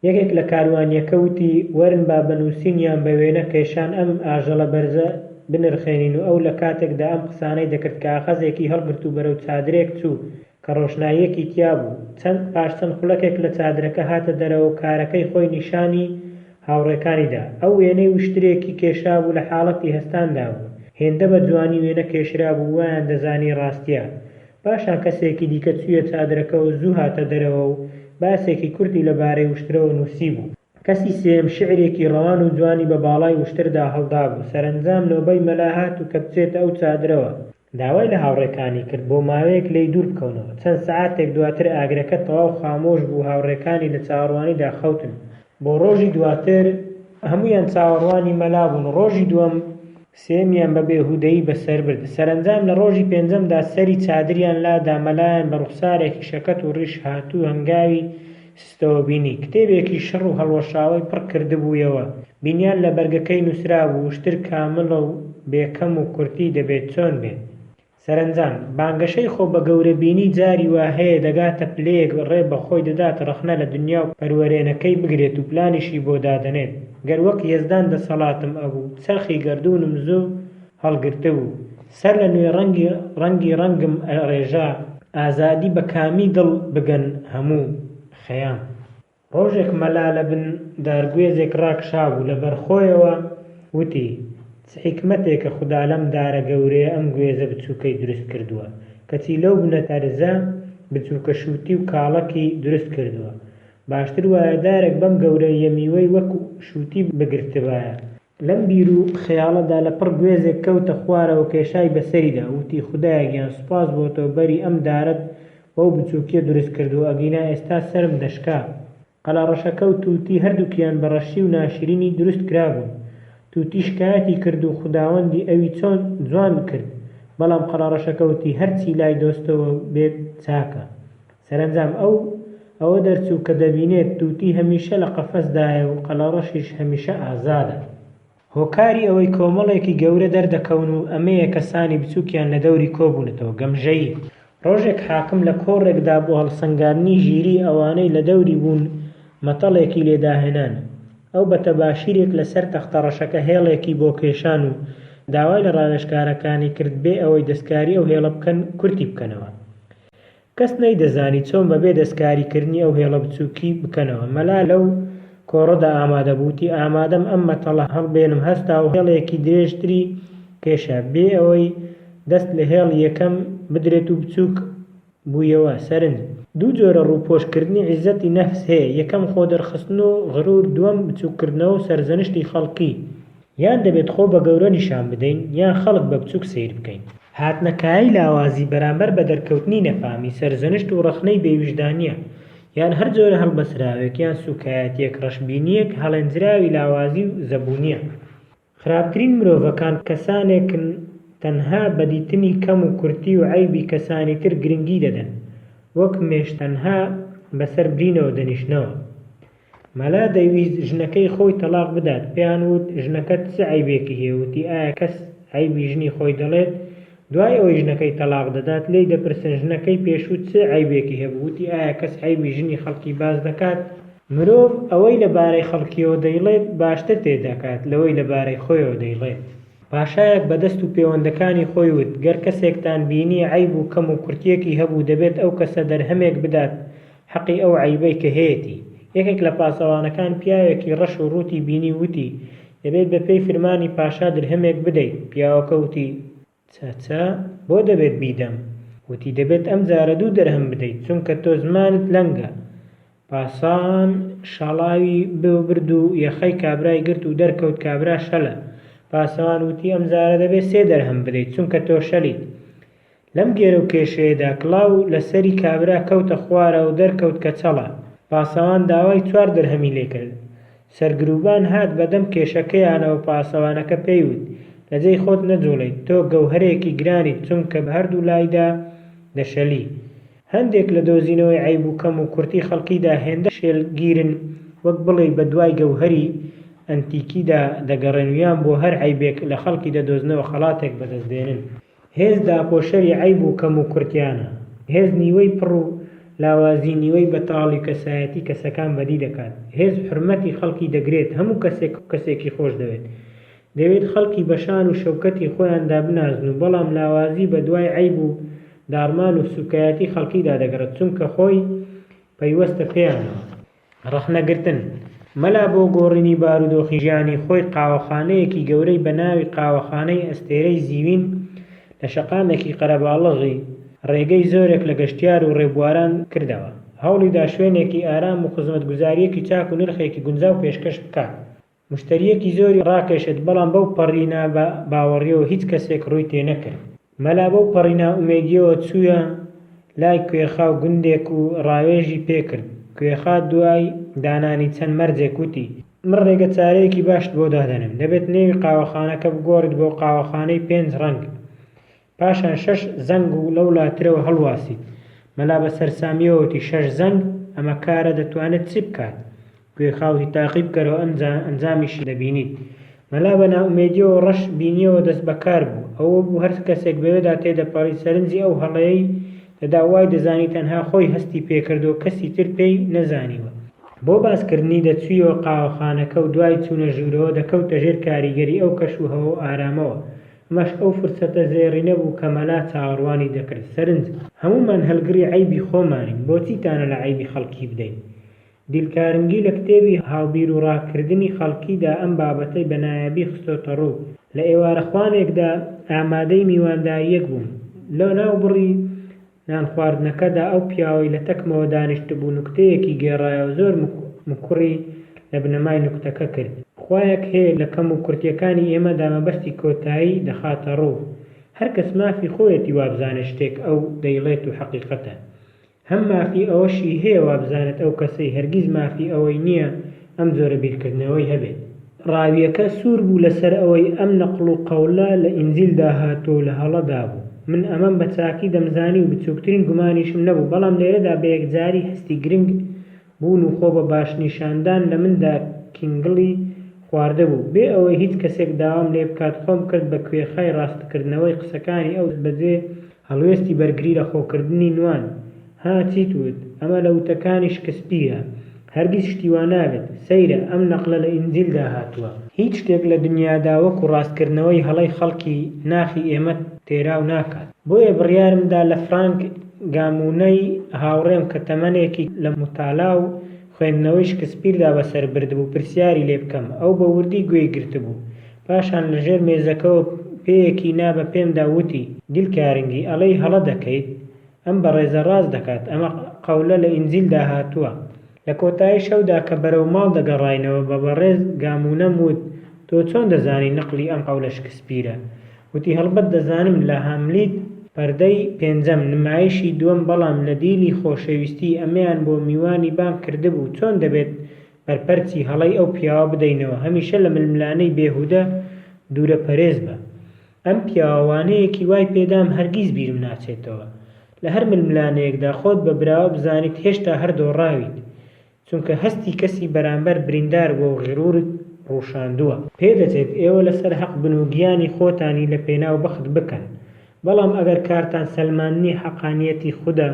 یەکێک لە کاروانییەکە وتی، وەرن با بە نووسین یان بە وێنە کێشان ئەم ئاژەڵە بەرزە بنرخێنین و ئەو لە کاتێکدا ئەم قسانەی دەکرد کاغەزێکی هەڵگرت و بەرەو چادرێک چوو کە ڕۆشناییەکی تیا بوو. چەند پاش چەند خولەکێک لە چادرەکە هاتە دەرەوە و کارەکەی خۆی نیشانی هاوڕێکانی دا. ئەو وێنەی وشترێکی کێشابوو لە حاڵەتی هەستاندا بوو. هێندە بە جوانی وێنە کێشرابوو وایان دەزانی ڕاستییە. پاشان کەسێکی دیکە چوویە چادرەکەوە زوو هاتە دەرەوە و باسێکی کورتی لە بارەی وشترەوە نووسیبوو. کەسی سێیەم شیعرێکی ڕەوان و جوانی بە باڵای وشتردا هەڵدابوو. سەرەنجام نۆبەی مەلا هات و کە بچێتە ئەو چادرەوە. داوای لە هاوڕێکانی کرد بۆ ماوەیەک لێی دوور بکەونەوە. چەند سەعاتێک دواتر ئاگرەکە تەواو خامۆش بوو و هاوڕێکانی لە چاوەڕوانیدا خەوتن. بۆ ڕۆژی دواتر هەموویان چاوەڕوانی مەلا بوون. ڕۆژی دووەم سێیەمیان بە بێهوودەیی بەسەر برد. سەرەنجام لە ڕۆژی پێنجەمدا سەری چادریان لادا، مەلایان بە ڕوخسارێکی شەکەت و ڕیش هاتوو و هەنگاوی سستەوە بینی. کتێبێکی شڕ و هەڵوەشاوەی پڕ کردبوویەوە. بینیان لە بەرگەکەی نووسرابوو، وشتر کامڵە و بێ کەم و کورتی دەبێت چۆن بێت؟ سەرەنجام، بانگەشەی خۆ بە گەورە بینی جاری وا هەیە دەگاتە پلەیەک ڕێ بە خۆی دەدات ڕەخنە لە دنیا و پەروەرێنەکەی بگرێت و پلانیشی بۆ دادەنێت. گەر وەک یەزدان دەسەڵاتم ئەبوو، چەرخی گەردوونم زوو هەڵگرتبوو. سەر لە نوێ ڕەنگی ڕەنگی ڕەنگم ئەڕێژا. ئازادی بە کامی دڵ بگەن هەموو خەیام. ڕۆژێک مەلا لە بن دارگوێزێک ڕاکشابوو، لە بەرخۆیەوە وتی، چ حیکمەتێکە خودا لەم دارە گەورەیە ئەم گوێزە بچووکەی دروست کردووە، کەچی لەو بنە تەرزە بچووکە شووتی و کاڵەکی دروست کردووە. باشتر وایە دارێک بەم گەورەییە میوەی وەک شووتی بگرتبایە. لەم بیر و خەیاڵەدا لە پڕ گوێزێک کەوتە خوارەوە کێشای بەسەریدا، وتی، خودایە گیان سوپاس بۆ تۆ بەری ئەم دارەت بەو بچووکیە دروست کردووە ئەگینا ئێستا سەرم دەشکا. قەلەڕەشەکە و تووتی هەردووکیان بە ڕەشی و ناشرینی دروست کرابوون. تووتی شکایەتی کرد و خوداوەندی ئەوی چۆن جوان کرد، بەڵام قەلەڕەشەکە وتی، هەرچی لای دۆستەوە بێت چاکە. سەرەنجام ئەو ئەوە دەرچوو کە دەبینێت تووتی هەمیشە لە قەفەسدایە و قەلەڕەشیش هەمیشە ئازادە. هۆکاری ئەوەی کۆمەڵێکی گەورە دەردەکەون و ئەمەیە کەسانی بچووکیان لە دەوری کۆبوونەتەوە، گەمژەیی. ڕۆژێک حاکم لە کۆڕێکدا بۆ هەڵسەنگاندنی ژیریی ئەوانەی لە دەوری بوون مەتەڵێکی لێ داهێنان. ئەو بە تەباشیرێک لە سەر تەختە ڕەشەکە هێڵێکی بۆ کێشان و داوای لە ڕاوێژکارەکانی کرد بێ ئەوەی دەستکاری ئەو هێڵە بکەن کورتی بکەنەوە. کەس نەیدەزانی چۆن بەبێ دەستکاری کردنی ئەو هێڵە بچووکی بکەنەوە. مەلا لەو کۆڕەدا ئامادە بوو، وتی، ئامادەم ئەم مەتەڵە هەڵبێنم هەستا و هێڵێکی درێژتری کێشا، بێ ئەوەی دەست لە هێڵی یەکەم بدرێت و بچووک بوویەوە. سەرنج، دوو جۆرە ڕووپۆش کردنی عیززەتی نەفس هەیە، یەکەم خۆ دەرخستن و غرور، دووەم بچووک کردنەوە و سەرزەنشتی خەڵکی. یان دەبێت خۆ بە گەورە نیشان بدەین، یان خەڵک بە بچووک سەیر بکەین. هاتنە کایەی لاوازی بەرامبەر بە دەرکەوتنی نەفامی، سەرزەنشت و ڕەخنەی بێویژدانییە، یان هەر جۆرە هەڵبەستراوێک یان سووکایەتییەک، ڕەشبینییەک، هەڵێنجراوی لاوازی و زەبوونییە. خراپترین مرۆڤەکان کەسانێکن تەنها بە دیتنی کەم و کورتی و عەیبی کەسانی تر گرنگی دەدەن، وەک مێش تەنها بەسەر برینەوە دەنیشنەوە. مەلا دەیویست ژنەکەی خۆی تەڵاق بدات، پێیان وت، ژنەکەت چ عەیبێکی هەیە؟ وتی، ئایا کەس عەیبی ژنی خۆی دەڵێت؟ دوای ئەوەی ژنەکەی تەڵاق دەدات، لێی دەپرسن، ژنەکەی پێشووت چ عەیبێکی هەبوو؟ وتی، ئایا کەس عەیبی ژنی خەڵکی باس دەکات؟ مرۆڤ ئەوەی لە بارەی خەڵکیەوە دەیڵێت باشتر تێدەکات لەوەی لە بارەی خۆیەوە دەیڵێت. پاشایەک بە دەست و پێوەندەکانی خۆی وت، گەر کەسێکتان بینی عەیب و کەم و کورتیەکی هەبوو دەبێت ئەو کەسە دەرهەمێک بدات حەقی ئەو عەیبەی کە هەیەتی. یەکێک لە پاسەوانەکان پیاوێکی ڕەش و ڕووتی بینی وتی، دەبێت بە پێی فرمانی پاشا درهەمێک بدەیت. پیاوەکە وتی، چە چە؟ بۆ دەبێت بیدەم؟ وتی، دەبێت ئەم جارە دوو دەرهەم بدەیت، چونکە تۆ زمانت لەنگە. پاسان شاڵاوی بۆ برد و یەخەی کابرای گرت و دەرکەوت کابرا شەلە. پاسەوان وتی، ئەم جارە دەبێت سێ دەرهەم بدەیت، چونکە تۆ شەلیت. لەم گێرە و کێشەیەدا کڵاو لە سەری کابرا کەوتە خوارەوە و دەرکەوت کەچەڵە. پاسەوان داوای چوار درهەمی لێ کرد. سەرگروبان هات بە دەم کێشەکەیانەوە پاسەوانەکە پێی وت، لە جێی خۆت نەجوڵێیت، تۆ گەوهەرێکی گرانیت چونکە بە هەردوو لایدا دەشەلی. هەندێک لە دۆزینەوەی عەیب و کەم و کورتی خەڵکیدا هێندە شێلگیرن وەک بڵێی بە دوای گەوهەری ئەنتیکیدا دەگەڕێن و یان بۆ هەر عەیبێک لە خەڵکی دەدۆزنەوە خەڵاتێک بەدەست دێنن. هێز داپۆشەری عەیب و کەم و کورتیانە. هێز نیوەی پڕ و لاوازی نیوەی بەتاڵی کەسایەتی کەسەکان بەدی دەکات. هێز حورمەتی خەڵکی دەگرێت، هەموو کەسێک کەسێکی خۆش دەوێت. دەیەوێت خەڵکی بە شان و شەوکەتی خۆیاندا بنازن و بەڵام لاوازی بە دوای عەیب و داڕمان و سوکایەتی خەڵکیدا دەگەڕێت چونکە خۆی پەیوەستە پێیانەوە. ڕەخنەگرتن، مەلا بۆ گۆڕینی بارودۆخی ژیانی خۆی قاوەخانەیەکی گەورەی بە ناوی قاوەخانەی ئەستێرەی زیوین لە شەقامێکی قەرەباڵغی ڕێگەی زۆرێک لە گەشتیار و ڕێبواران کردەوە. هەوڵیدا شوێنێکی ئارام و خزمەتگوزارییەکی چاک و نرخێکی گونجاو پێشکەش بکات. مشتەرییەکی زۆری ڕاکێشت، بەڵام بەو پەڕی نا باوەڕییەوە هیچ کەسێک ڕووی تێ نەکرد. مەلا بەو پەڕی نائومێدییەوە چووە لای کوێخا و گوندێک و ڕاوێژی پێ کرد. کوێخا دوای دانانی چەند مەرجێک وتی. من ڕێگە چارەیەکی باشت بۆ دادەنێم. دەبێت نێوی قاوەخانەکە بگۆڕیت بۆ قاوەخانەی پێنج ڕەنگ. پاشان شەش زەنگ و لەولاترەوە هەڵواسیت. مەلا بە سەرسامییەوە وتی، شەش زەنگ؟ ئەمە کارە دەتوانێت چی بکات؟ کوێخا وتی، تاقی بکەرەوە ئەمجا ئەنجامیشی دەبینیت. مەلا بە نائومێدییەوە ڕەش بینییەوە دەستبەکار بوو. ئەوە بوو هەر کەسێک بەوێدا تێدەپەڕی سەرنجی ئەو هەڵەیەی دەدا و وای دەزانی تەنها خۆی هەستی پێکردووە و کەسی تر پێی نەزانیوە. بۆ باسکردنی دەچوویەوە قاوەخانەکە و دوای چوونە ژوورەوە دەکەوتە ژێر کاریگەری ئەو کەش و هەوا و ئارامەوە. ئەمەش ئەو فرسەتە زێڕینە بوو کە مەلا چاوەڕوانی دەکرد. سەرنج، هەموومان هەلگڕی عەیبی خۆمانین، بۆچی تانە لە عەیبی خەڵکی بدەین؟ دیل کارنگی لە کتێبی هاوبیروڕاکردنی خەڵکیدا ئەم بابەتەی بە نایابی خستۆتە ڕوو. لە ئێوارەخوانێکدا ئامادەی میواندارییەک بووم. لە ناو بڕی نانخواردنەکەدا ئەو پیاوەی لە تەکمەوە دانیشتبوو نوکتەیەکی گێڕایەوە زۆر مکوڕی لە بنەمای نوکتەکە کرد. خوایەک هەیە لە کەم و کورتیەکانی ئێمەدا مەبەستی کۆتایی دەخاتە ڕوو. هەر کەس مافی خۆیەتی وابزانێت شتێک ئەو دەیڵێت و حەقیقەتە. هەم مافی ئەوەشی هەیە وابزانێت ئەو کەسەی هەرگیز مافی ئەوەی نییە ئەم جۆرە بیرکردنەوەی هەبێت. ڕاوییەکە سوور بوو لەسەر ئەوەی ئەم نەقڵ و قەولە لە ئینجیلدا هاتووە و لە هەڵەدا بوو. من ئەمەم بە چاکی دەمزانی و بچووکترین گومانیشم نەبوو، بەڵام لێرەدا بە یەکجاری هەستی گرنگ بوون و خۆ بە باش نیشاندان لە مندا کینگڵی خواردبوو. بێ ئەوەی هیچ کەسێک داوام لێ بکات خۆم کرد بە کوێخای ڕاستکردنەوەی قسەکانی ئەو بەجێ هەڵوێستی بەرگری لە خۆکردنی نواند. ها چیت وت؟ ئەمە لە وتەکانی شکسپیرە. هەرگیز شتی وا نابێت. سەیرە، ئەم نەقلە لە ئینجیلدا هاتووە. هیچ شتێک لە دنیادا وەکو ڕاستکردنەوەی هەڵەی خەڵکی ناخی ئێمە تێراو ناکات. بۆیە بڕیارم دا لە فرانک گامونەی هاوڕێم کە تەمەنێکی لە موتالا و خوێندنەوەی شکسپیردا بەسەر بردبوو پرسیاری لێ بکەم. ئەو بە وردی گوێی گرتبوو. پاشان لە ژێر مێزەکەوە پێیەکی نا بە پێمدا و وتی. دیل کارنگی، ئەڵێی هەڵە دەکەیت؟ ئەم بەڕێزە ڕاست دەکات، ئەمە قەولە لە ئینجیلدا هاتووە. لە کۆتایی شەودا کە بەرەو ماڵ دەگەڕاینەوە بە بەڕێز گامونەم وت، تۆ چۆن دەزانی نەقلی ئەم قەولە شکسپیرە؟ وتی، هەڵبەت دەزانم لە هاملیت پەردەی پێنجەم، نمایشی دووەم، بەڵام لە دیلی خۆشەویستی ئەمەیان بۆ میوانی بانگ کردبوو، چۆن دەبێت بەرپەرچی هەڵەی ئەو پیاوە بدەینەوە، هەمیشە لە ململانێی بێهودە دوورەپەرێز بە. ئەم پیاوە وانەیەکی وای پێدام هەرگیز بیرم ناچێتەوە. لە هەر ململانێیەکدا خۆت بە براوە بزانیت هێشتا هەر دۆڕاویت، چونکە هەستی کەسی بەرامبەر بریندار بووە و غرورت ڕووشاندووە. پێدەچێت ئێوە لەسەر هەق بن و گیانی خۆتانی لە پێناو بەخت بکەن، بەڵام ئەگەر کارتان سەلماندنی حەقانیەتی خودە،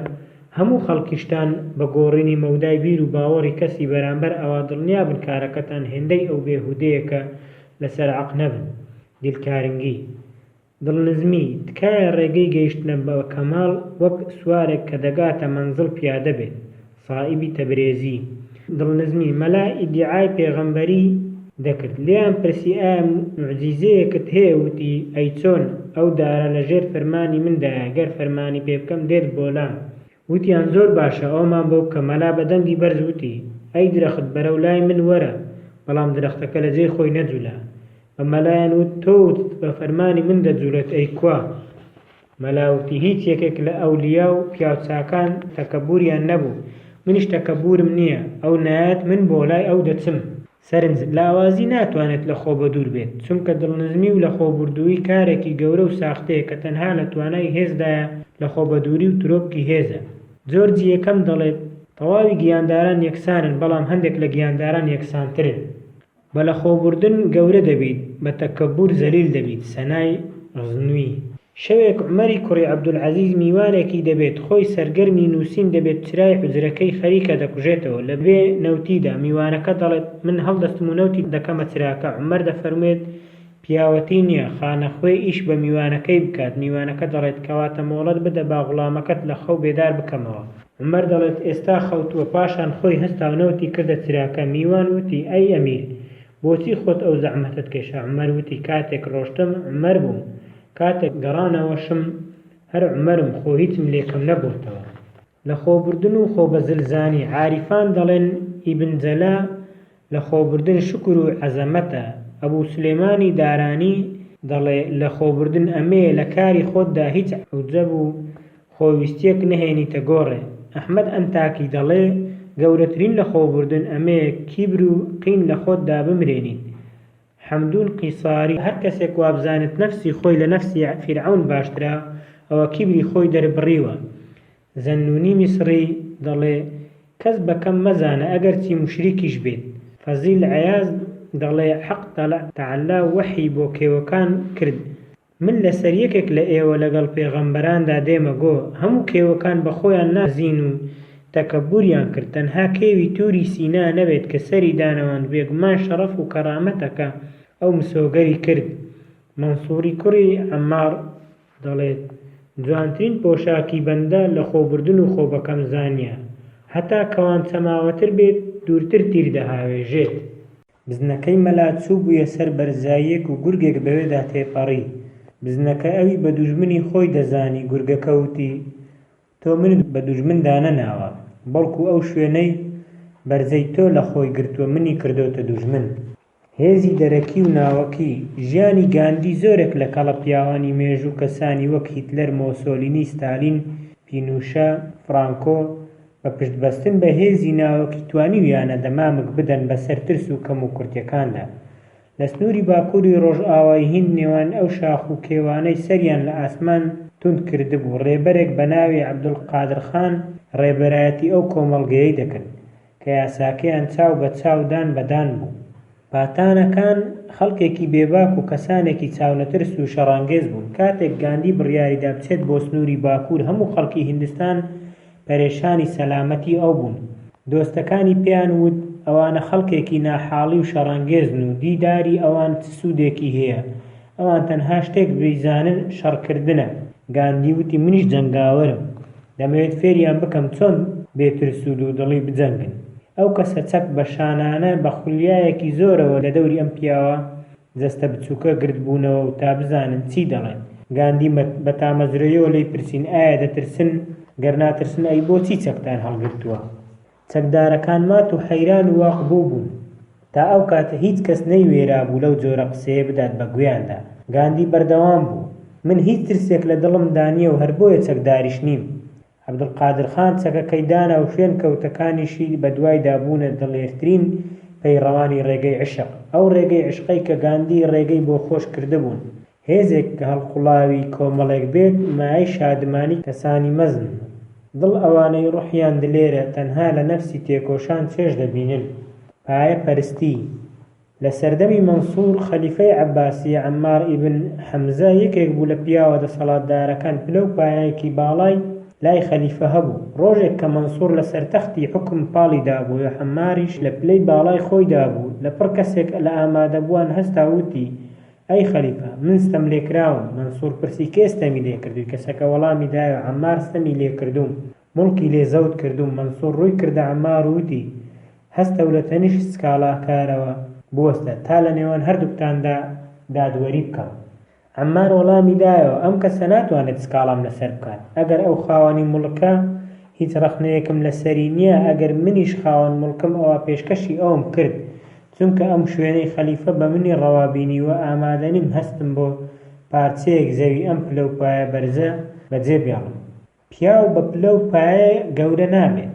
هەموو خەڵکیشتان بە گۆڕینی مەودای بیر و باوەڕی کەسی بەرامبەر ئەوا دڵنیابن کارەکەتان هێندەی ئەو بێهودەیە کە لەسەر عەق نەبن. دیلکارنگی. دڵنزمی، تکایە ڕێگەی گەیشتنە بە کەماڵ وەک سوارێک کە دەگاتە مەنزڵ پیادە بێت. سائیبی تەبرێزی. دڵنزمی، مەلا ئیدیعای پێغەمبەری دەکرد، لێیان پرسی ئایا موعجیزەیەکت هەیە وتی، ئەی چۆن، ئەو دارە لە ژێر فەرمانی مندایە گەر فەرمانی پێ بکەم دێت بۆلام. وتیان زۆر باشە ئەوەمان بۆ بکە، مەلا بە دەنگی بەرز وتی، ئەی درەخت بەرەو لای من وەرە، بەڵام درەختەکە لە جێی خۆی نەجولا. بە مەلایان وت، تۆ وتت بە فەرمانی من دەجولێت ئەی کوا؟ مەلا وتی، هیچ یەکێک لە ئەولیا و پیاوچاکان تەکەبوریان نەبوو، منیش تەکەبورم نییە، ئەو نایەت من بۆ لای ئەو دەچم. سەرنج، لاوازی ناتوانێت لە خۆ بەدوور بێت، چونکە دڵنزمی و لەخۆبوردوویی کارێکی گەورە و ساختەیە کە تەنها لە توانای هێزدایە لەخۆبەدووری و ترۆپکی هێزە. جۆرجی یەکەم دەڵێت، تەواوی گیانداران یەکسانن بەڵام هەندێک لە گیانداران یەکسانترن. بە لەخۆبوردن گەورە دەبیت، بە تەکەبور زەلیل دەبیت، سەنای غزنوی. شەوێک عومەری کوڕی عەبدولعەزیز میوانێکی دەبێت، خۆی سەرگەرمی نووسین دەبێت چرای حوجرەکەی خەریکە دەکوژێتەوە، لە بێ نەوتیدا، میوانەکە دەڵێت، من هەڵدەستم و نەوتی دەکەمە چراکە، عومەر دەفەرموێت، پیاوەتی نییە، خانەخوێ ئیش بە میوانەکەی بکات، میوانەکە دەڵێت، کەواتە مۆڵەت بدە با غوڵامەکەت لە خەو بێدار بکەمەوە. عومەر دەڵێت، ئێستا خەوتووە، پاشان خۆی هەستا و نەوتی کردە چراکە، میوان وتی، ئەی ئەمیر، بۆچی خۆت ئەو زەحمەتەت کێشا؟ عومەر وتی، کاتێک ڕۆشتم عومەر بووم، کاتێک گەڕانەوەشم هەر عومەرم، خۆ هیچم لێ کەم نەبۆتەوە. لەخۆبردن و خۆبەزلزانی، عاریفان دەڵێن ئیبن جەلا لەخۆبردن شوکر و عەزەمەتە، ئەبو سولێمانی دارانی دەڵێ لەخۆبردن ئەمەیە لە کاری خۆتدا هیچ عوجب و خۆویستیەک نەهێنیتە گۆڕێ، ئەحمەد ئەنتاکی دەڵێ گەورەترین لەخۆبردن ئەمەیە کیبر و قین لە خۆتدا بمرێنیت، حەمدون قیساری، هەر کەسێک وابزانێت نەفسی خۆی لە نەفسی فیرعەون باشترە ئەوە کیبری خۆی دەربڕیوە. زەننونی میسڕی دەڵێ، کەس بە کەم مەزانە ئەگەرچی موشریکیش بێت. فەزیل عەیاز دەڵێ، حەق تەعالا وەحی بۆ کێوەکان کرد، من لەسەر یەکێک لە ئێوە لەگەڵ پێغەمبەراندا دێمە گۆ، هەموو کێوەکان بە خۆیان نازین و تەکەبوریان کرد، تەنها کێوی توری سینا نەبێت کە سەری دانەواند، بێگومان شەڕەف و کەرامەتە کە ئەو مسۆگەری کرد. مەنسوری کوڕی عەمار دەڵێت، جوانترین پۆشاکی بەندە لەخۆبردن و خۆبەکەمزانییە، هەتا کەوان چەماوەتر بێت دوورتر تیر دەهاوێژێت. بزنەکەی مەلا چووبوویە سەر بەرزاییەک و گورگێک بەوێدا تێپەڕی. بزنەکە ئەوی بە دوژمنی خۆی دەزانی، گورگەکە وتی، تۆ منت بە دوژمن دانەناوە، بەڵکو ئەو شوێنەی بەرزەی تۆ لە خۆی گرتووە منی کردۆتە دوژمن. هێزی دەرەکی و ناوەکی، ژیانی گاندی زۆرێک لە کەڵە پیاوانی مێژوو کەسانی وەک هیتلەر، مۆسۆلینی، ستالین، پینوشە، فرانکۆ، بە پشتبەستن بە هێزی ناوەکی توانیویانە دەمامک بدەن بەسەر ترس و کەموکورتیەکاندا. لە سنووری باکووری ڕۆژئاوای هیند نێوان ئەو شاخ و کێوانەی سەریان لە ئاسمان توند کردبوو ڕێبەرێک بە ناوی عەبدولقادر خان ڕێبەرایەتی ئەو کۆمەڵگەیەی دەکرد کە یاساکەیان چاو بە چاو دان بە دان بوو. پاتانەکان خەڵکێکی بێباک و کەسانێکی چاونەترس و شەڕانگێز بوون. کاتێک گاندی بڕیاریدا بچێت بۆ سنووری باکوور هەموو خەڵکی هیندستان پەرێشانی سەلامەتی ئەو بوون. دۆستەکانی پێیان وت ئەوانە خەڵکێکی ناحاڵی و شەڕانگێزن و دیداری ئەوان چ سوودێکی هەیە، ئەوان تەنها شتێک بیزانن شەڕکردنە. گاندی وتی منیش جەنگاوەرم، دەمەوێت فێریان بکەم چۆن بێ ترس و دوودڵی بجەنگن. ئەو کەسە چەک بە شانانە بە خولیایەکی زۆرەوە لە دەوری ئەم پیاوە جەستە بچووکە گردبوونەوە و تا بزانن چی دەڵێت. گاندی بە تامەزرۆییەوە لێی پرسین ئایا دەترسن؟ گەر ناترسن ئەی بۆچی چەکتان هەڵگرتووە؟ چەکدارەکان مات و حەیران و واق بووبوون. تا ئەو کاتە هیچ کەس نەیوێرابوو لەو جۆرە قسەیە بدات بە گوێیاندا. گاندی بەردەوام بوو. من هیچ ترسێک لە دڵمدا نییە و هەر بۆیە چەکداریش نیم. عەبدولقادر خان چەکەکەی دانا و شوێن کەوتەکانیشی بە دوایدا بوونە دڵێرترین پەیڕەوانی ڕێگەی عیشق. ئەو ڕێگەی عیشقەی کە گاندی ڕێگەی بۆ خۆش کردبوون. هێزێک کە هەڵقوڵاوی کۆمەڵێک بێت مایەی شادمانی کەسانی مەزنن. دڵ ئەوانەی ڕوحیان دلێرە تەنها لە نەفسی تێکۆشان چێژ دەبینن. پایە پەرستی، لە سەردەمی مەنسوور خەلیفەی عەباسی عەممار ئیبن حەمزە یەکێک بوو لە پیاوە دەسەڵاتدارەکان پلە و پایەیەکی باڵای لای خەلیفە هەبوو. ڕۆژێک کە مەنسوور لە سەر تەختی حوکم پاڵی دابووە عەمماریش لە پلەی باڵای خۆیدا بوو لەپڕ کەسێک لە ئامادەبووان هەستا و وتی، ئەی خەلیفە، من ستەملێکراوم. مەنسوور پرسی، کێ ستەمی لێکردووی؟ کەسەکە وەڵامی دایەوە، عەممار ستەمی لێکردووم، موڵکی لێ زەوت کردووم. مەنسوور ڕووی کردە عەممار و وتی، هەستە و لە تەنیشت سکاڵاکارەوە بوەستە، تا لە نێوان هەردووکتاندا دادوەری بکەم. عەممار وەڵامی دایەوە، ئەم کەسە ناتوانێت سکاڵام لەسەر بکات، ئەگەر ئەو خاوەنی موڵکە هیچ ڕەخنەیەکم لەسەری نییە، ئەگەر منیش خاوەن موڵکم ئەوا پێشکەشی ئەوم کرد، چونکە ئەم شوێنەی خەلیفە بە منی ڕەوا بینیوە ئامادەنیم هەستم بۆ. پارچەیەک زەوی ئەم پلە و پایە بەرزە بەجێ بێڵم. پیاو بە پلە و پایە گەورە نابێت.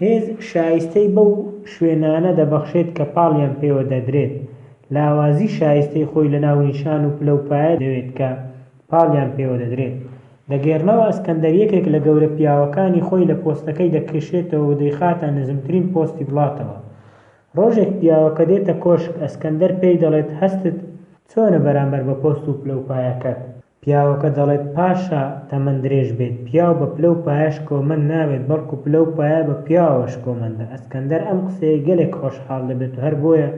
هێز شایستەی بەو شوێنانە دەبەخشێت کە پاڵیان پێوە دەدرێت. لاوازی شایستەی خۆی لە ناونیشان و پلە و پایە دەوێت کە پاڵیان پێوە دەدرێت. دەگێڕنەوە ئەسکەندەر یەکێک لە گەورە پیاوەکانی خۆی لە پۆستەکەی دەکێشێتەوە و دەیخاتە نزمترین پۆستی وڵاتەوە. ڕۆژێک پیاوەکە دێتە کۆشک، ئەسکەندەر پێی دەڵێت هەستت چۆنە بەرامبەر بە پۆست و پلە و پایەکەت؟ پیاوەکە دەڵێت پاشا تەمەن درێژ بێت، پیاو بە پلە و پایە شکۆمەند نابێت، بەڵکو پلە و پایە بە پیاوەوە شکۆمەندە. ئەسکەندەر ئەم قسەیەی گەلێک خۆشحاڵ دەبێت و هەر بۆیە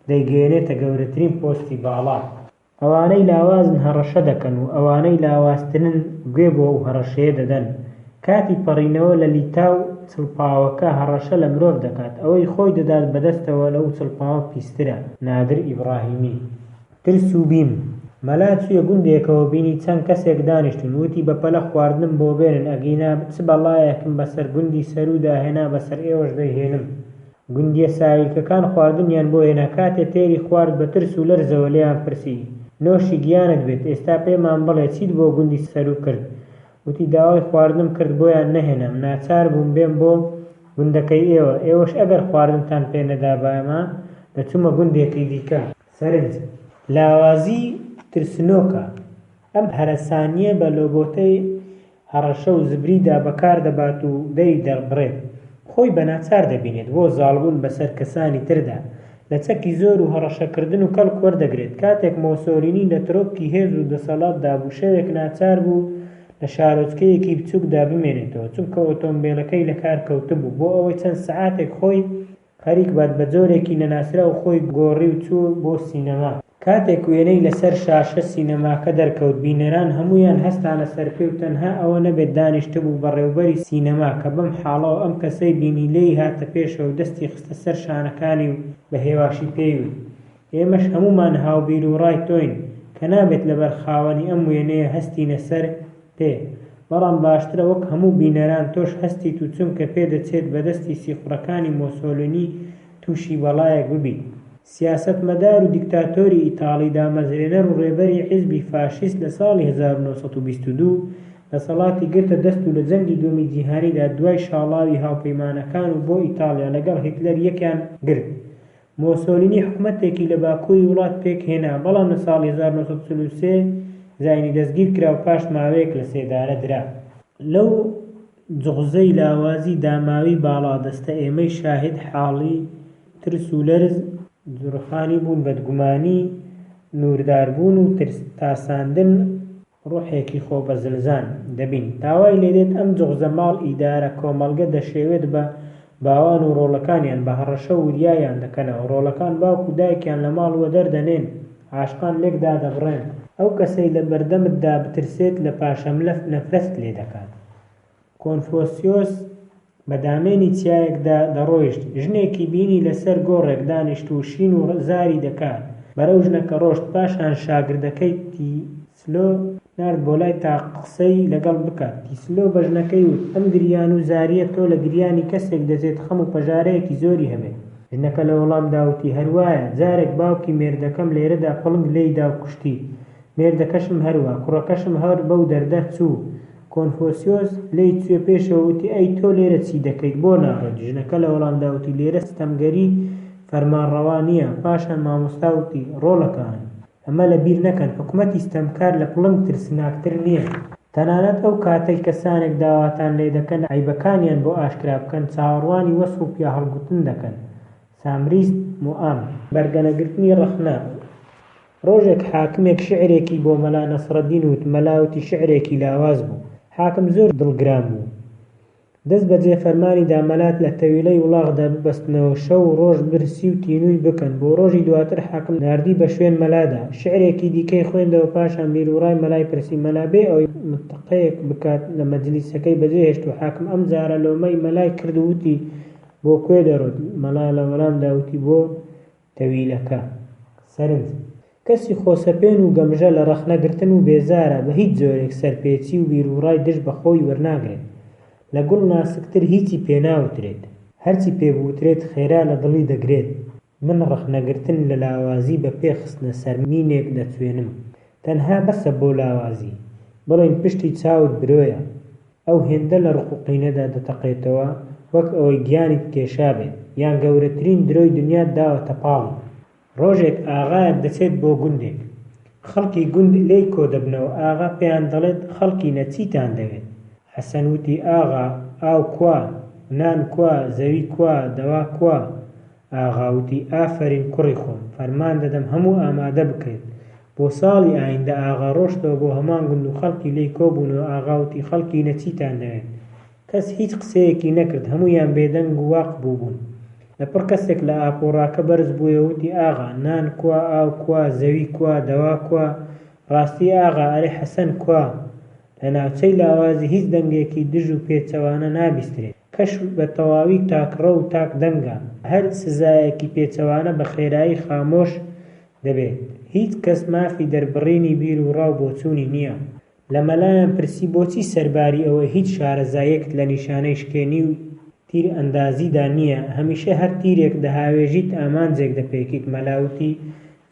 دەیگەیەنێتە گەورەترین پۆستی باڵا. ئەوانەی لاوازن هەڕەشە دەکەن و ئەوانەی لاوازترن گوێ بۆ ئەو هەڕەشەیە دەدەن. کاتی پەڕینەوە لە لیتاو چڵپاوەکە هەڕەشە لە مرۆڤ دەکات، ئەوەی خۆی دەدات بەدەستەوە لەو چڵپاوە پیسترە. نادر ئیبڕاهیمی. ترس و بیم. مەلا چوویە گوندێکەوە بینی چەند کەسێک دانیشتوون، وتی بەپەلە خواردنم بۆ بێنن ئەگینا چ بەڵایەکم بەسەر گوندی سەروودا هێنا بەسەر ئێوەش دەیهێنم. گوندییە ساویلکەکان خواردنیان بۆ هێنا، کاتێ تێری خوارد بە ترس و لەرزەوە لێیان پرسی، نۆشی گیانت بێت، ئێستا پێمان بڵێ چیت بۆ گوندی سەروو کرد؟ وتی، داوای خواردنم کرد بۆیان نەهێنام، ناچار بووم بێم بۆ گوندەکەی ئێوە، ئێوەش ئەگەر خواردنتان پێ نەدابایەمە دەچوومە گوندێکی دیکە. سەرنج، لاوازی ترسنۆکە، ئەم هەرەسانییە بە لۆبۆتەی هەڕەشە و زبریدا بەکار دەبات و دەری دەبڕێت، خۆی بە ناچار دەبینێت بۆ زاڵبوون بەسەر کەسانی تردا، لە چەکی زۆر و هەڕەشەکردن و کەڵک وەردەگرێت، کاتێک مۆسۆلینی لە ترۆپکی هێز و دەسەڵاتدا بوو شەوێک ناچار بوو لە شارۆچکەیەکی بچووکدا بمێنێتەوە چونکە ئۆتۆمبێلەکەی لەکار کەوتبوو بۆ ئەوەی چەند سەعاتێک خۆی خەریک بات بە جۆرێکی نەناسراو خۆی گۆڕی و چوو بۆ سینەما. کاتێک وێنەی لەسەر شاشە سینەماکە دەرکەوت بینەران هەموویان هەستانە سەرپێ و تەنها ئەوە نەبێت دانیشتبوو بەڕێوبەری سینەما کە بەم حاڵەوە ئەم کەسەی بینی لێی هاتە پێشەوە و دەستی خستە سەر شانەکانی و بە هێواشی پێی وت ئێمەش هەموومان هاوبیروڕای تۆین کە نابێت لەبەر خاوەنی ئەم وێنەیە هەستینە سەر پێ بەڵام باشترە وەک هەموو بینەران تۆش هەستیت و چونکە پێدەچێت بەدەستی سیخوڕەکانی مۆسۆلینی تووشی بەڵایەک ببیت. سیاسەتمەدار و دیکتاتۆری ئیتاڵی، دامەزرێنەر و ڕێبەری حیزبی فاشیست لە ساڵی 1922 دەسەڵاتی گرتە دەست و لە جەنگی دووەمی جیهانیدا دوای شاڵاوی هاوپەیمانەکان و بۆ ئیتاڵیا لەگەڵ هیتلەر یەکیان گرت. مۆسۆلینی حکومەتێکی لە باکووری وڵات پێک هێنا، بەڵام لە ساڵی 1943 زایینی دەستگیر کرا و پاش ماوەیەک لە سێدارە درا. لەو جوغزەی لاوازی داماوی باڵادەستە ئێمەی شاهید حاڵی ترس و لەرز، دڕوخانی بوون بەدگومانی نووردار بوون و ترس تاساندن ڕوحێکی خۆ بەزلزان دەبین تا وای لێدێت ئەم جوغزە ماڵ ئیدارە کۆمەڵگە دەشێوێت بە باوان و ڕۆڵەکانیان بە هەڕەشە وریایان دەکەنەوە ڕۆڵەکان باوک و دایکیان لە ماڵ وەدەر دەنێن عاشقان لێک دادەبڕێن. ئەو کەسەی لە بەردەمتدا بترسێت لە پاشەملە نەفرەتت لێ دەکات. کۆنفۆسیۆس بە دامێنی چیایەکدا دەڕۆیشت، ژنێکی بینی لەسەر گۆڕێک دانیشتوو شین و زاری دەکات، بەرەو ژنەکە ڕۆشت، پاشان شاگردەکەی تیسلۆ نارد بۆ لای تا قسەی لەگەڵ بکات، تیسلۆ بە ژنەکەی وت، ئەم گریان و زارییە تۆ لە گریانی کەسێک دەچێت خەم و پەژارەیەکی زۆری هەبێت. ژنەکە لە وەڵامدا وتی، هەروایە، جارێک باوکی مێردەکەم لێرەدا پڵنگ لێیدا و کوشتی، مێردەکەشم هەروا، کوڕەکەشم هەر بەو دەردە چوو. کۆنفۆسیۆس لێی چووە پێشەوە وتی، ئەی تۆ لێرە چی دەکەیت، بۆ ناڕۆیت؟ ژنەکە لە وەڵامدا وتی، لێرە ستەمگەری فەرمانڕەوا نییە. پاشان مامۆستا وتی، ڕۆڵەکانم! ئەمە لە بیر نەکەن، حکومەتی ستەمکار لە پڵنگ ترسناکتر نییە. تەنانەت ئەو کاتەی کەسانێک داواتان لێ دەکەن عەیبەکانیان بۆ ئاشکرا بکەن، چاوەڕوانی وەسف و پیاهەڵگوتن دەکەن. سامریست موئام. بەرگەنەگرتنی ڕەخنە، ڕۆژێک حاکمێک شیعرێکی بۆ مەلا نەسرەدین وت، مەلا وتی شیعرێکی لاواز بوو. حاکم زۆر دڵگران بوو. دەست بەجێ فەرمانی دا مەلا لە تەویلەی وڵاخدا ببەستنەوە شەو و ڕۆژ برسی و تینووی بکەن. بۆ ڕۆژی دواتر حاکم ناردی بە شوێن مەلادا. شیعرێکی دیکەی خوێندەوە پاشان بیروڕای مەلای پرسی. مەلا بێ ئەوەی متقەیەک بکات لە مەجلیسەکەی بەجێ هێشت و حاکم ئەمجارە لۆمەی مەلای کرد و وتی بۆ کوێ دەڕۆیت؟ مەلا لە وەلامدا وتی بۆ تەویلەکە. سەرنج، کەسی خۆسەپێن و گەمژە لە ڕەخنە گرتن و بێزارە بە هیچ جۆرێک سەرپێچی و بیروڕای دژ بە خۆی وەرناگرێت. لە گوڵ ناسکتر هیچی پێ ناوترێت. هەرچی پێ بوترێت خێرا لە دڵی دەگرێت. من ڕەخنەگرتن لە لاوازی بە پێ خستنە سەر مینێک دەچوێنم. تەنها بەسە بۆ لاوازی، بڵێن پشتی چاوت برۆیە. ئەو هێندە لە ڕق و قینەدا دەتەقێتەوە، وەک ئەوەی گیانیت کێشابێت، یان گەورەترین درۆی دنیات داوەتە پاڵی. ڕۆژێک ئاغایەک دەچێت بۆ گوندێک. خەڵکی گوند لێی کۆ دەبنەوە، ئاغا پێیان دەڵێت خەڵکینە چیتان دەوێت؟ حەسەن وتی ئاغا ئاو کوا؟ نان کوا؟ زەوی کوا؟ دەوا کوا؟ ئاغا وتی ئافەرین کوڕی خۆم، فەرمان دەدەم هەموو ئامادە بکرێت. بۆ ساڵی ئایندە ئاغا ڕۆشتەوە بۆ هەمان گوند و خەڵکی لێی کۆ بوونەوە، ئاغا وتی خەڵکینە چیتان دەوێت؟ کەس هیچ قسەیەکی نەکرد، هەموویان بێدەنگ و واق بووبوون. لەپڕ کەسێک لە ئاپۆڕاکە بەرز بوویەوە وتی ئاغا، نان کوا، ئاو کوا، زەوی کوا، دەوا کوا؟ ڕاستی ئاغا، ئەرێ حەسەن کوا؟ لە ناوچەی لاوازی هیچ دەنگێکی دژ و پێچەوانە نابیسترێت. کەش بە تەواوی تاکڕەو و تاک دەنگە. هەر سزایەکی پێچەوانە بە خێرایی خامۆش دەبێت. هیچ کەس مافی دەربڕینی بیر و ڕا و بۆچوونی نییە. لە مەلایان پرسی بۆچی سەرباری ئەوەی هیچ شارەزاییەکت لە نیشانەی شکێنی و تیر ئەندازیدا نییە هەمیشە هەر تیرێک دەهاوێژیت ئامانجێک دەپێکیت مەلا وتی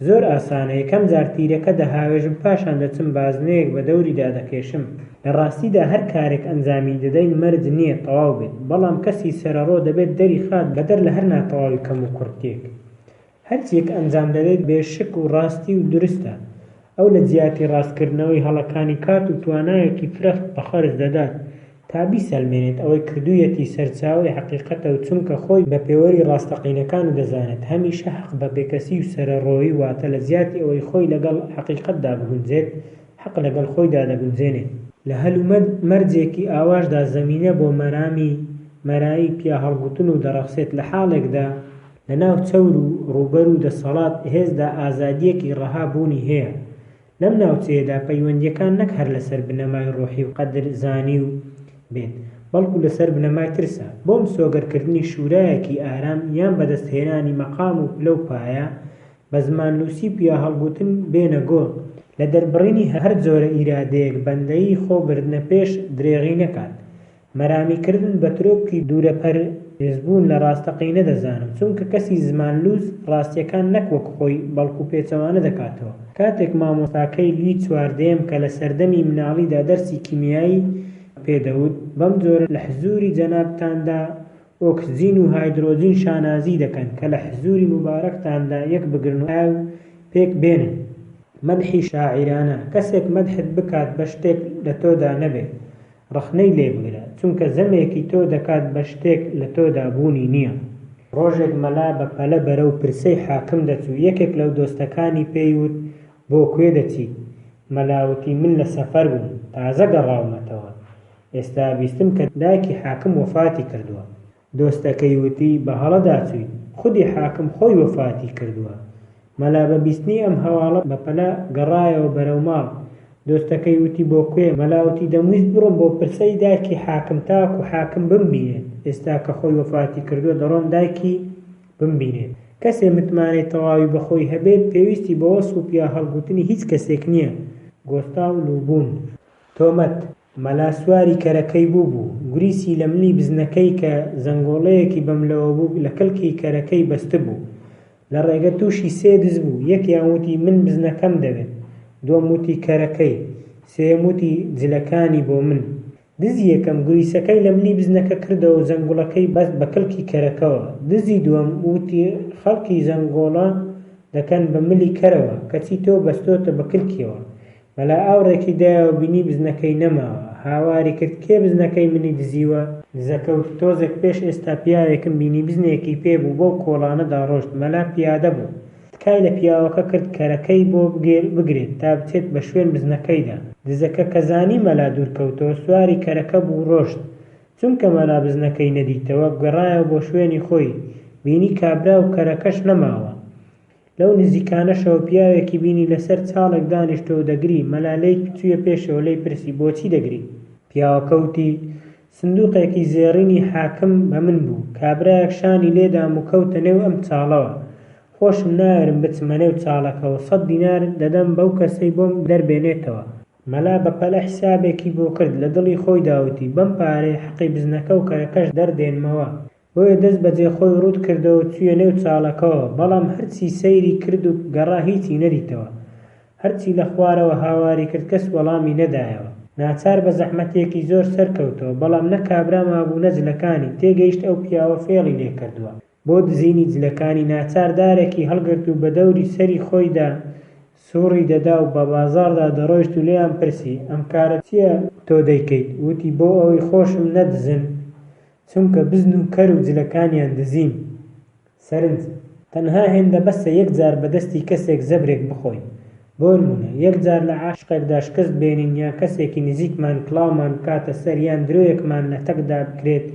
زۆر ئاسانە یەکەم جار تیرەکە دەهاوێژم پاشان دەچم بازنەیەک بە دەوریدا دەکێشم لە ڕاستیدا هەر کارێک ئەنجامی دەدەین مەرج نییە تەواو بێت بەڵام کەسی سەرەڕۆ دەبێت دەری خات بەدەر لە هەر ناتەواوی کەموکوڕتیەک هەرچیەک ئەنجام دەدەیت بێ شک و ڕاستی و دروستە. ئەو لە جیاتی ڕاستکردنەوەی هەڵەکانی کات و توانایەکی فرە بە خەرج دەدات تا بیسەلمێنێت ئەوەی کردوویەتی سەرچاوەی حەقیقەتە و چونکە خۆی بە پێوەری ڕاستەقینەکان و دەزانێت هەمیشە حەق بە بێکەسی و سەرەڕۆیی واتە لە جیاتی ئەوەی خۆی لەگەڵ حەقیقەتدا بگونجێت حەق لەگەڵ خۆیدا دەگونجێنێت. لە هەل و مەرجێکی ئاواشدا زەمینە بۆ مەرامی مەرایی پیاهەڵگوتن و دەڕەخسێت لە حاڵێکدا لە ناو چەور و ڕووبەر و دەسەڵات هێزدا ئازادییەکی ڕەها بوونی هەیە. لەم ناوچەیەدا پەیوەندییەکان نەک هەر لەسەر بنەمای ڕۆحی و قەدر زانی و بێت، بەڵکو لەسەر بنەمای ترسە. بۆ مسۆگەرکردنی شورایەکی ئارام یان بەدەست هێنانی مەقام و پلە و پایە، بە زمانلووسی و پیاهەڵگوتن بێنە گۆ، لە دەربڕینی هەر جۆرە ئیرادەیەک بەندەیی خۆ بردنە پێش درێغی نەکات. مەرامی کردن بە ترۆپکی دوورەپەرێزبوون لە ڕاستەقینە دەزانم، چونکە کەسی زمانلووس ڕاستییەکان نەک وەک خۆی، بەڵکو پێچەوانە دەکاتەوە. کاتێک مامۆستاکەی لوی چواردەیەم کە لە سەردەمی مناڵیدا دەرسی کیمیایی پێ دەوت، بەم جۆرە لە حزووری جەنابتاندا ئۆکسجین و هایدرۆجین شانازی دەکەن کە لە حزووری موبارەکتاندا یەک بگرن و ئاو پێک بێنن. مەدحی شاعیرانە، کەسێک مەدحت بکات بە شتێک لە تۆدا نەبێت، ڕەخنەی لێ بگرە، چونکە زەمێکی تۆ دەکات بە شتێک لە تۆدا بوونی نییە. ڕۆژێک مەلا بە پەلە بەرەو پرسەی حاکم دەچوو، یەکێک لەو دۆستەکانی پێی وت، بۆ کوێ دەچیت؟ مەلا وتی، من لە سەفەر بووم، تازە گەڕاومەتەوە، ئێستا بیستم کە دایکی حاکم وەفاتی کردووە. دۆستەکەی وتی، بە هەڵەدا چوویت، خودی حاکم خۆی وەفاتی کردووە. مەلا بە بیستنی ئەم هەواڵە بە پەلە گەڕایەوە بەرەو ماڵ. دۆستەکەی وتی، بۆ کوێ؟ مەلا وتی، دەمویست بڕۆم بۆ پرسەی دایکی حاکم تاوەکو حاکم بمبینێت، ئێستا کە خۆی وەفاتی کردووە دەڕۆم دایکی بمبینێت. کەسێ متمانەی تەواوی بە خۆی هەبێت پێویستی بە وەسف و پیاهەڵگوتنی هیچ کەسێک نییە. گۆستاو لوبون. تۆمەت. مەلا سواری کەرەکەی بووبوو، گوریسی لە ملی بزنەکەی کە زەنگۆڵەیەکی بەملەوە بوو لە کلکی کەرەکەی بەستبوو. لە ڕێگە تووشی سێ دز بوو، یەکیان وتی من بزنەکەم دەوێت، دووەم وتی کەرەکەی، سێیەم وتی جلەکانی بۆ من. دزی یەکەم گوریسەکەی لە ملی بزنەکە کردەوە و زەنگوڵەکەی بەست بە کلکی کەرەکەوە. دزی دووەم وتی خەڵکی زەنگۆڵە دەکەن بە ملی کەرەوە، کەچی تۆ بەستۆتە بە کلکیەوە. مەلا ئاوڕێکی دایەوە بینی بزنەکەی نەماوە، هاواری کرد کێ بزنەکەی منی دزیوە؟ دزەکە وتی تۆزێک پێش ئێستا پیاوێکم بینی بزنێکی پێ بوو بەو کۆڵانەدا ڕۆشت، مەلا پیادە بوو تکای لە پیاوەکە کرد کەرەکەی بۆ بگرێت تا بچێت بە شوێن بزنەکەیدا، دزەکە کە زانی مەلا دوور کەوتەوە سواری کەرەکە بوو و ڕۆشت، چونکە مەلا بزنەکەی نەدیتەوە گەڕایەوە بۆ شوێنی خۆی، بینی کابرا و کەرەکەش نەماوە. لەو نزیکانەشەوە پیاوێکی بینی لەسەر چاڵێک دانیشتووە و دەگری، مەلا لێی چوویە پێشەوە لێی پرسی، بۆچی دەگری؟ پیاوەکە وتی، سندووقێکی زێڕینی حاکم بە من بوو، کابرایەک شانی لێدام و کەوتە نێو ئەم چاڵەوە، خۆشم ناوێرم بچمە نێو چاڵەکەوە، سەت دینار دەدەم بەو کەسەی بۆم دەربێنێتەوە. مەلا بە پەلە حیسابێکی بۆ کرد، لە دڵی خۆیدا وتی، بەم پارەیە حەقی بزنەکە و کەرەکەش دەردێنمەوە. بۆیە دەست بەجێ خۆی ڕووت کردەوە و چوویە نێو چاڵەکەوە، بەڵام هەرچی سەیری کرد و گەڕا هیچی نەدیتەوە. هەرچی لە خوارەوە هاواری کرد کەس وەڵامی نەدایەوە. ناچار بە زەحمەتێکی زۆر سەرکەوتەوە، بەڵام نە کابرا مابوو نە جلەکانی، تێگەیشت ئەو پیاوە فێڵی لێکردووە. بۆ دزینی جلەکانی ناچار دارێکی هەڵگرت و بە دەوری سەری خۆیدا سووڕی دەدا و بە بازاڕدا دەڕۆیشت و لێیان پرسی، ئەم کارە چییە تۆ دەیکەیت؟ وتی، بۆ ئەوەی خۆشم نەدزن، چونکە بزن و کەر و جلەکانیان دزیم. سەرنج، تەنها هێندە بەسە یەک جار بە دەستی کەسێک زەبرێک بخۆین. بۆنموونە، یەک جار لە عاشقێکدا شکست بێنین یان کەسێکی نزیکمان کڵاومان بکاتە سەر یان درۆیەکمان لەتەکدا بکرێت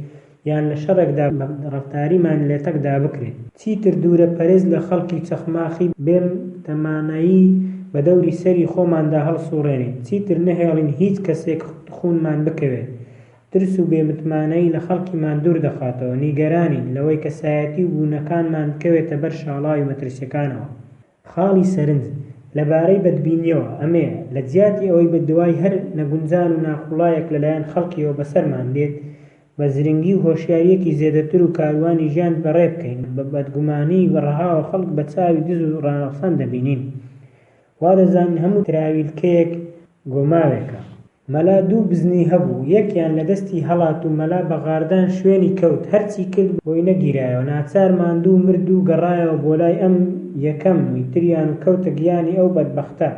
یان لە شەڕێکدا بەدڕەفتاریمان لەتەکدا بکرێت. چیتر دوورە پەرێز لە خەڵکی چەخماخی بێ متمانەیی بە دەوری سەری خۆماندا هەڵسوڕێنین. چیتر نەهێڵین هیچ کەسێک خونمان بکەوێت. ترس و بێ متمانەیی لە خەڵکیمان دوور دەخاتەوە، نیگەرانین لەوەی کەسایەتی و بوونەکانمان بکەوێتە بەر شاڵاوی مەترسیەکانەوە. خاڵی سەرنج، لە بارەی بەدبینیەوە ئەمەیە، لە جیاتی ئەوەی بە دوای هەر نەگونجان و ناقوڵایەک لە لایەن خەڵکیەوە بەسەرمان دێت، بە زرنگی و هۆشیاریەکی زێدەتر و کاروانی ژیان بەڕێ بکەین، بە بەدگومانی ڕەهاوە خەڵک بە چاوی دز و ڕانەخسان دەبینین. وا دەزانین هەموو تراویلکەیەک گۆماوێکە. مەلا دوو بزنی هەبوو، یەکیان لە دەستی هەڵات و مەلا بە غاردان شوێنی کەوت، هەرچی کرد بۆی نەگیرایەوە، ناچار ماندوو و مرد و گەڕایەوە بۆ لای ئەم یەکەم ی تریان و کەوتە گیانی ئەو بەدبەختە.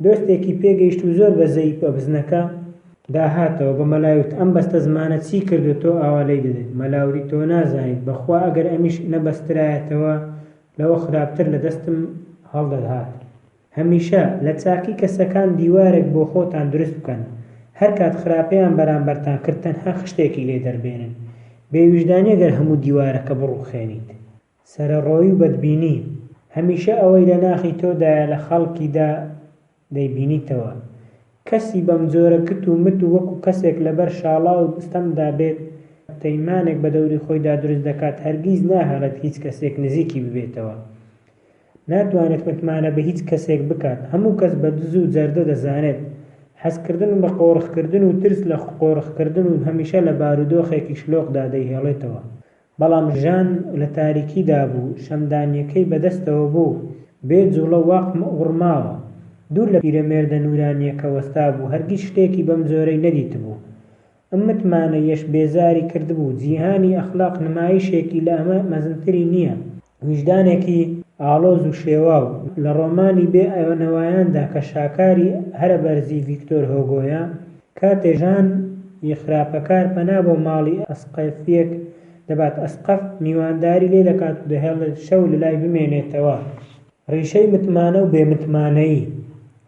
دۆستێکی پێ گەیشت و زۆر بەزەیی بە بزنەکە دا هاتەوە، بە مەلای وت، ئەم بەستەزمانە چی کردووە تۆ ئاوا لێی دەدەیت؟ مەلا وتی، تۆ نازانیت، بە خوا ئەگەر ئەمیش نەبەسترایەتەوە لەوە خراپتر لە دەستم هەڵدەهات. هەمیشە لە چاکی کەسەکان دیوارێک بۆ خۆتان دروست بکەن، هەرکات خراپەیان بەرامبەرتان کرد تەنها خشتێکی لێ دەربێنن. بێ ویژدانیە گەر هەموو دیوارەکە بڕوخێنیت. سەرەڕۆیی و بەدبینی، هەمیشە ئەوەی لە ناخی تۆدایە لە خەڵکیدا دەیبینیتەوە. کەسی بەمجۆرە کت و مت و وەکو کەسێک لەبەر شاڵاو و ستەمدا بێت، تەیمانێک بەدەوری خۆیدا دروست دەکات هەرگیز ناهێڵێت هیچ کەسێک نزیکی ببێتەوە. ناتوانێت متمانە بە هیچ کەسێک بکات، هەموو کەس بە دز و جەردە دەزانێت. حەزکردن بە قۆرخکردن و ترس لە قۆرخکردن و هەمیشە لە بارودۆخێکی شلۆقدا دەیهێڵێتەوە. بەڵام ژان لە تاریکیدا بوو، شەمدانییەکەی بە دەستەوە بوو، بێ جووڵە واق وڕماوە. دوور لە پیرەمێردە نوورانییەکە وەستابوو، هەرگیز شتێکی بەم جۆرەی نەدیتبوو. ئەم متمانەییەش بێزاری کردبوو. جیهانی ئەخلاق نمایشێکی لە ئەمە مەزنتری نییە. ویژدانێکی ئاڵۆز و شێواو. لە ڕۆمانی بێ نەوایاندا کە شاکاری هەرە بەرزی ڤیکتۆر هۆگۆیە، کاتێ ژان ی خراپەکار پەنا بۆ ماڵی ئەسقەفیەک دەبات، ئەسقەف میوانداری لێ دەکات و دەهێڵێت شەو لەلای بمێنێتەوە. ڕیشەی متمانە و بێ متمانەیی.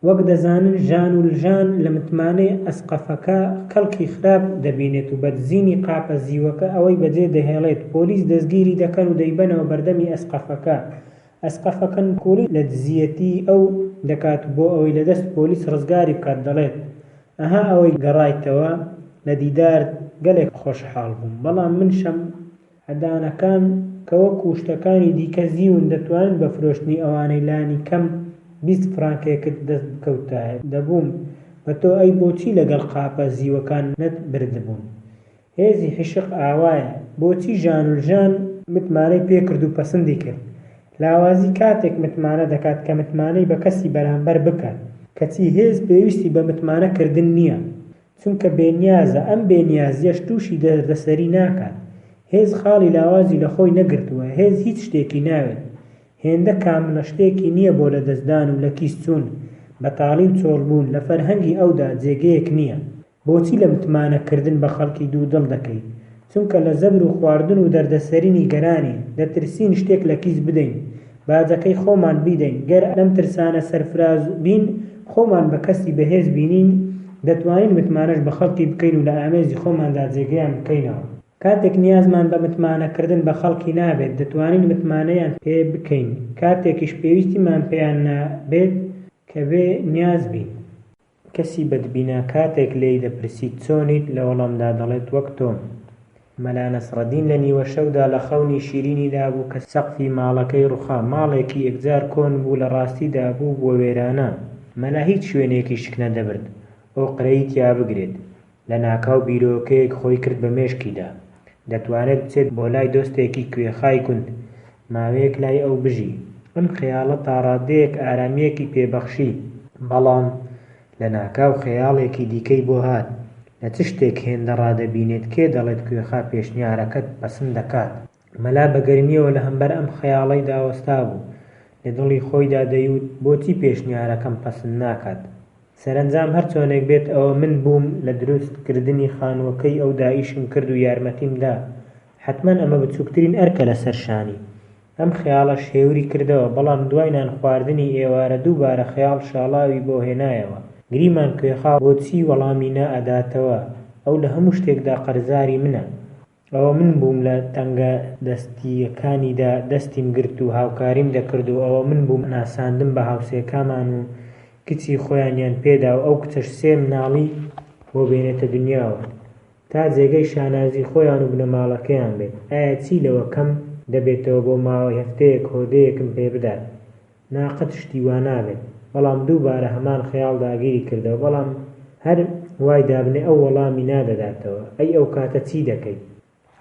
وەک دەزانن ژان و لژان لە متمانەی ئەسقەفەکە کەڵکی خراپ دەبینێت و بە دزینی قاپە زیوەکە ئەوەی بەجێ دەهێڵێت، پۆلیس دەستگیری دەکەن و دەیبەنەوە بەردەمی ئەسقەفەکە، ئەسقەفەکە نکوڵی لە دزیەتی ئەو دەکات و بۆ ئەوەی لە دەست پۆلیس ڕزگاری بکات دەڵێت، ئەها ئەوەی گەڕایتەوە لە دیدارت گەلێک خۆشحاڵ بووم، بەڵام من شەم. عەدانەکان کە وەکوو شتەکانی دیکە زیون دەتوانن بە فرۆشتنی ئەوانەی لانی کەم 20 فرانکێکت دەست بکەوتایە دەبووم بە تۆ ئەی بۆچی لەگەڵ قاپە زیوەکان نەت بردبوون هێزی حیشق ئاوایە بۆچی ژانولژان متمانەی پێ کرد و پەسندی کرد لاوازی کاتێک متمانە دەکات کە متمانەی بە کەسی بەرامبەر بکات کەچی هێز پێویستی بە متمانە کردن نییە چونکە بێنیازە، ئەم بێنیازییەش تووشی دەردەسەری ناکات. هێز خاڵی لاوازی لە خۆی نەگرتووە، هێز هیچ شتێکی ناوێت. هێندە کامڵە شتێکی نییە بۆ لەدەستدان و لەکیس چوون، بەتاڵی و چۆڵبوون لە فەرهەنگی ئەودا جێگەیەک نییە. بۆچی لە متمانەکردن بە خەڵکی دوودڵ دەکەیت؟ چونکە لە زەبر و خواردن و دەردەسەری نیگەرانین، دەترسین شتێک لە کیس بدەین، باجەکەی خۆمان بیدەین، گەر لەم ترسانە سەرفراز بین، خۆمان بە کەسی بەهێز بینین، دەتوانین متمانەش بە خەڵکی بکەین و لە ئامێزی خۆماندا جێگەیان بکەینەوە. کاتێک نیازمان بە متمانەکردن بە خەڵکی نابێت، دەتوانین متمانەیان پێ بکەین، کاتێکیش پێویستیمان پێیان نابێت کە بێ نیاز بین. کەسی بەدبینە کاتێک لێی دەپرسیت چۆنیت، لە وەڵامدا دەڵێت وەک تۆم. مەلا نەسرەدین لە نیوەشەودا لە خەونی شیرینیدا بوو کە سەقفی ماڵەکەی ڕوخا، ماڵێکی یەکجار کۆن بوو لە ڕاستیدا بووبووە وێرانە، مەلا هیچ شوێنێکی شک نەدەبرد ئۆقرەی تیا بگرێت، لەناکاو بیرۆکەیەک خۆی کرد بە مێشکیدا، دەتوانێت بچێت بۆ لای دۆستێکی کوێخای گوند، ماوەیەک لای ئەو بژی. ئەم خەیاڵە تاڕادەیەک ئارامییەکی پێ بەخشی. بەڵام لەناکاو خەیاڵێکی دیکەی بۆ هات. لە چ شتێک هێندە ڕادەبینێت کێ دەڵێت کوێخا پێشنیارەکەت پەسند دەکات؟ مەلا بە گەرمییەوە لە هەمبەر ئەم خەیاڵەیدا وەستابوو. لە دڵی خۆیدا دەیوت بۆچی پێشنیارەکەم پەسند ناکات؟ سەرەنجام هەر چۆنێک بێت ئەوە من بووم لە دروست کردنی خانووەکەی ئەودا ئیشم کرد و یارمەتیم دا. حەتمەن ئەمە بچووکترین ئەرکە لە سەر شانی. ئەم خەیاڵەش هێوری کردەوە، بەڵام دوای نانخواردنی ئێوارە دووبارە خەیاڵ شاڵاوی بۆ هێنایەوە. گریمان کوێخا بۆچی وەڵامی نا ئەداتەوە، ئەو لە هەموو شتێکدا قەرزاری منە. ئەوە من بووم لە تەنگەدەستییەکانیدا دەستیم گرت و هاوکاریم دەکرد و ئەوە من بووم ناساندم بە هاوسێکامان و کچی خۆیانیان پێدا و ئەو کچەش سێ مناڵی بۆ بێنێتە دنیاوە تا جێگەی شانازی خۆیان و بنەماڵەکەیان بێت. ئایا چی لەوە کەم دەبێتەوە بۆ ماوەی هەفتەیەک هۆدەیەکم پێ بدات؟ نا قەت شتی وا نابێت. بەڵام دووبارە هەمان خەیاڵ داگیری کردەوە بەڵام هەر وای دابنێ ئەو وەڵامی نا دەداتەوە ئەی ئەو کاتە چی دەکەیت؟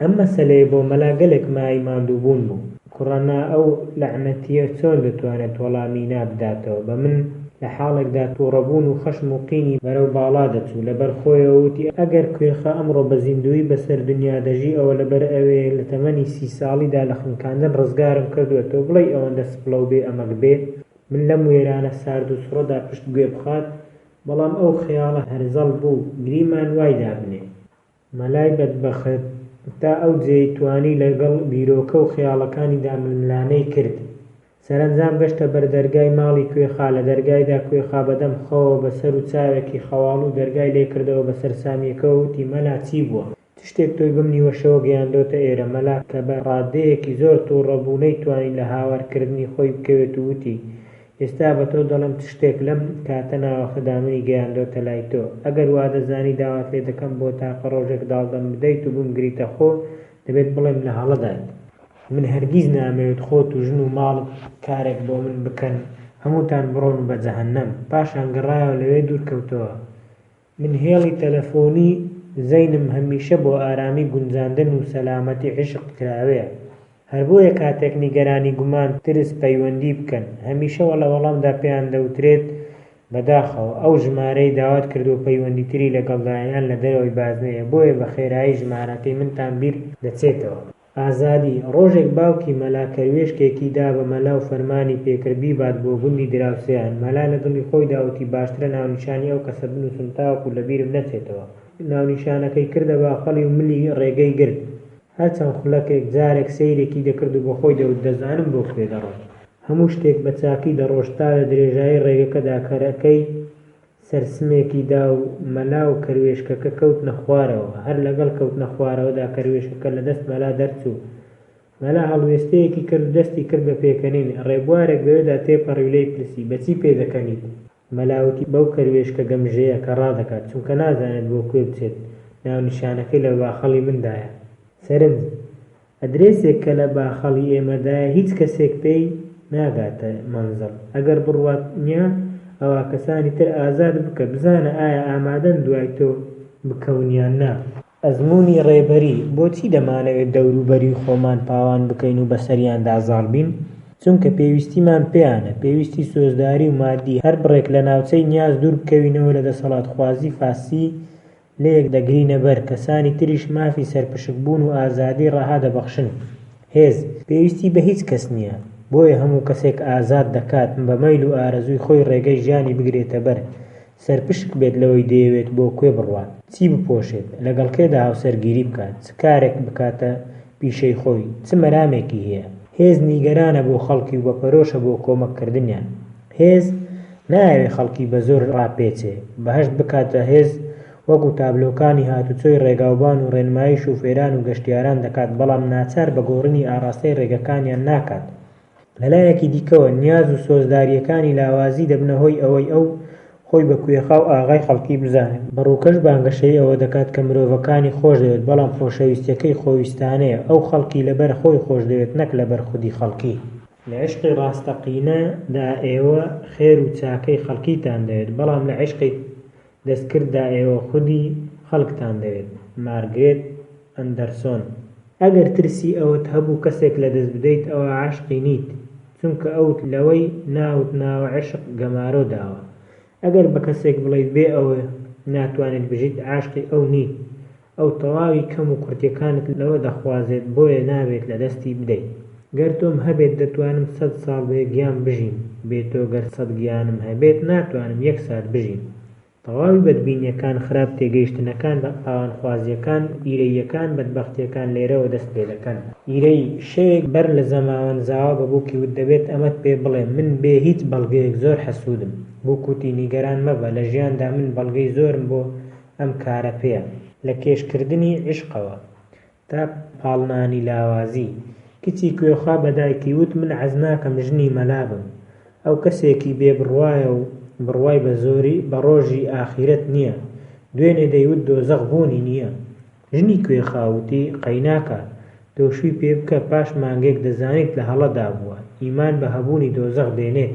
ئەم مەسەلەیە بۆ مەلا گەلێک مایەی ماندووبوون بوو. کوڕە نا ئەو لەعنەتییە چۆن دەتوانێت وەڵامی نا بداتەوە بە من لە حاڵێکدا تووڕەبوون و خەشم و قینی بەرەو باڵا دەچوو لەبەر خۆیەوە وتی ئەگەر کوێخا ئەمڕۆ بە زیندوویی بەسەر دنیا دەژی ئەوە لەبەر ئەوەیە لە تەمەنی سی ساڵیدا لە خنکاندن ڕزگارم کردووە تۆ بڵێی ئەوەندە سپڵە و بێ ئەمەک بێ من لەم وێرانە سارد و سڕەدا پشت گوێ بخات بەڵام ئەو خەیاڵە هەرزەڵ بوو گریمان وای دابنێ. مەلای بەدبەخت تا ئەو جێیەی توانی لە گەڵ بیرۆکە و خەیاڵەکانیدا ململانێی کرد. سەرەنجام گەشتە بەردەرگای ماڵی کوێخا، لە دەرگایدا کوێخا بە دەم خەوەوە بە سەر و چاوێکی خەواڵوو دەرگای لێ کردەوە بە سەرسامییەکەوە وتی مەلا چی بووە؟ چ شتێک تۆی بەم نیوە شەوە گەیاندۆتە ئێرە؟ مەلا کە بە ڕادەیەکی زۆر تووڕە بوو نەیتوانی لە هاوار کردنی خۆی بکەوێت و وتی ئێستا بە تۆ دەڵێم چ شتێک لەم کاتە ناوەختەدا منی گەیاندۆتە لای تۆ. ئەگەر وادەزانی داوات لێ دەکەم بۆ تاقە ڕۆژێک داڵدەم بدەیت و بمگریتە خۆ، دەبێت بڵێم لە هەڵەدایت. من هەرگیز نامەوێت خۆت و ژن و ماڵت کارێک بۆ من بکەن، هەمووتان بڕۆن بە جەهەنەم. پاشان گەڕایەوە لەوێ دوور کەوتەوە. من هێڵی تەلەفۆنی زەینم هەمیشە بۆ ئارامی گونجاندن و سەلامەتی عیشق کراوەیە. هەر بۆیە کاتێک نیگەرانی گومان ترس پەیوەندی بکەن هەمیشە لە وەڵامدا پێیان دەوترێت بەداخەوە ئەو ژمارەی داوات کردووە پەیوەندی تری لەگەڵدایە یان لە دەرەوەی بازنەیە بۆیە بە خێرایی ژمارەکەی منتان بیر دەچێتەوە. ئازادی، ڕۆژێک باوکی مەلا کەروێشکێکی دا بە مەلا و فەرمانی پێکرد بیبات بۆ گوندی دراوسێیان، مەلا لە دڵی خۆیدا وتی باشترە ناونیشانی ئەو کەسە بنووسم تاوەکو لە بیرم نەچێتەوە. ناونیشانەکەی کردە باخەڵی و ملی ڕێگەی گرت. هەر چەند خولەکێک جارێک سەیرێکی دەکرد و بە خۆی دەوت دەزانم بۆ کوێ دەڕۆم. هەموو شتێک بە چاکی دەڕۆشت تا لە درێژایی ڕێگەکەدا کەرەکەی سەرسمێکی دا و مەلا و کەروێشکەکە کەوتنە خوارەوە. هەر لەگەڵ کەوتنە خوارەوەدا کەروێشکەکە لە دەست مەلا دەرچوو. مەلا هەڵوێستەیەکی کرد و دەستی کرد بە پێکەنین. ڕێبوارێک بەوێدا تێپەڕی و لێی پرسی، بە چی پێدەکەنیت؟ مەلا وتی، بەو کەروێشکە گەمژەیە کە ڕادەکات، چونکە نازانێت بۆ کوێ بچێت، ناونیشانەکەی لە باخەڵی مندایە. سەرنج، ئەدرێسێک کە لە باخەڵی ئێمەدایە هیچ کەسێک پێی ناگاتە مەنزڵ. ئەگەر بڕوات نیە ئەوا کەسانی تر ئازاد بکە بزانە ئایا ئامادەن دوای تۆ بکەون یان نا. ئەزموونی ڕێبەری، بۆچی دەمانەوێت دەوروبەری خۆمان پاوان بکەین و بەسەریاندا زاڵ بین؟ چونکە پێویستیمان پێیانە، پێویستی سۆزداری و مادی، هەر بڕێک لە ناوچەی نیاز دوور بکەوینەوە لە دەسەڵاتخوازی فاسیی لێیەک دەگرینە بەر، کەسانی تریش مافی سەرپشک بوون و ئازادی ڕەها دەبەخشن. هێز، پێویستی بە هیچ کەس نییە، بۆیە هەموو کەسێک ئازاد دەکات بە مەیل و ئارەزووی خۆی ڕێگەی ژیانی بگرێتە بەر، سەرپشک بێت لەوەی دەیەوێت بۆ کوێ بڕوات، چی بپۆشێت، لەگەڵ کێدا هاوسەرگیری بکات، چ کارێک بکاتە پیشەی خۆی، چ مەرامێکی هەیە. هێز نیگەرانە بۆ خەڵکی و بە پەرۆشە بۆ کۆمەک کردنیان. هێز، نایەوێ خەڵکی بە زۆر ڕاپێچێ، بەهەشت بکاتە هێز وەکو تابلۆکانی هاتوچۆی ڕێگاوبان و ڕێنمایی شوفێران و گەشتیاران دەکات بەڵام ناچار بە گۆڕینی ئاڕاستەی ڕێگەکانیان ناکات. لەلایەکی دیکەوە نیاز و سۆزدارییەکانی لاوازی دەبنە هۆی ئەوەی ئەو خۆی بە کوێخا و ئاغای خەڵکی بزانێت. بە ڕووکەش بانگەشەی ئەوە دەکات کە مرۆڤەکانی خۆشدەوێت بەڵام خۆشەویستییەکەی خۆویستانەیە، ئەو خەڵکی لەبەر خۆی خۆشدەوێت نەک لەبەر خودی خەڵکی. لە عیشقی ڕاستەقینە دا ئێوە خێر و چاکەی خەڵکیتان دەوێت، بەڵام لە عیشقی دەستکرددا ئێوە خودی خەڵکتان دەوێت. مارگرێت ئەندەرسۆن. ئەگەر ترسی ئەوەت هەبوو کەسێک لەدەست بدەیت ئەوا عاشقی نیت، چونکە ئەوت لەوەی ناوت ناوە عیشق گەمارۆ داوە. ئەگەر بە کەسێک بڵێیت بێ ئەو ناتوانیت بژیت، عاشقی ئەو نیت. ئەو تەواوی کەم و کورتیەکانت لەوە دەخوازێت بۆیە نابێت لەدەستی بدەیت. گەر تۆم هەبێت دەتوانم سەت ساڵ بێ گیان بژیم، بێ تۆ گەر سەت گیانم هەبێت ناتوانم یەک سات بژیم. تەواوی بەدبینیەکان، خراپ تێگەیشتنەکان، پاوانخوازیەکان، ئیرەییەکان، بەدبەختیەکان لێرەوە دەست پێدەکەن. ئیرەیی، شەوێک بەر لە زەماوەند زاوا بە بووکی وت دەبێت ئەمەت پێ بڵێم من بێ هیچ بەڵگەیەک زۆر حەسوودم. بووک وتی نیگەران مەبە لە ژیاندا من بەڵگەی زۆرم بۆ ئەم کارە پێیە. لە کێشکردنی عیشقەوە تا پاڵنانی لاوازی. کچی کوێخوا بە دایکی وت من عەزناکەم ژنی مەلا بم. ئەو کەسێکی بێ بڕوایە و بڕوای بە زۆری بە ڕۆژی ئاخیرەت نییە. دوێنێ دەیوت دۆزەخ بوونی نییە. ژنی کوێخا وتی قەیناکا تۆ شووی پێ بکە پاش مانگێک دەزانیت لە هەڵەدا بووە. ئیمان بە هەبوونی دۆزەخ دێنێت.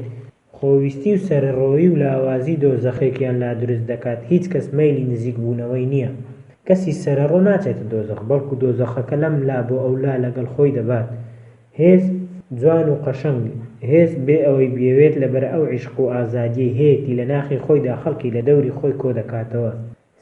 خۆویستی و سەرەڕۆیی و لاوازی دۆزەخێکیان لا دروست دەکات هیچ کەس مەیلی نزیک بوونەوەی نییە. کەسی سەرەڕۆ ناچێتە دۆزەخ، بەڵکو دۆزەخەکە لەم لا بۆ ئەولا لەگەڵ خۆی دەبات. هێز جوان و قەشەنگ، هێز بێ ئەوەی بیەوێت لەبەر ئەو عیشق و ئازادیەی هەیەتی لە ناخی خۆیدا خەڵکی لە دەوری خۆی کۆدەکاتەوە.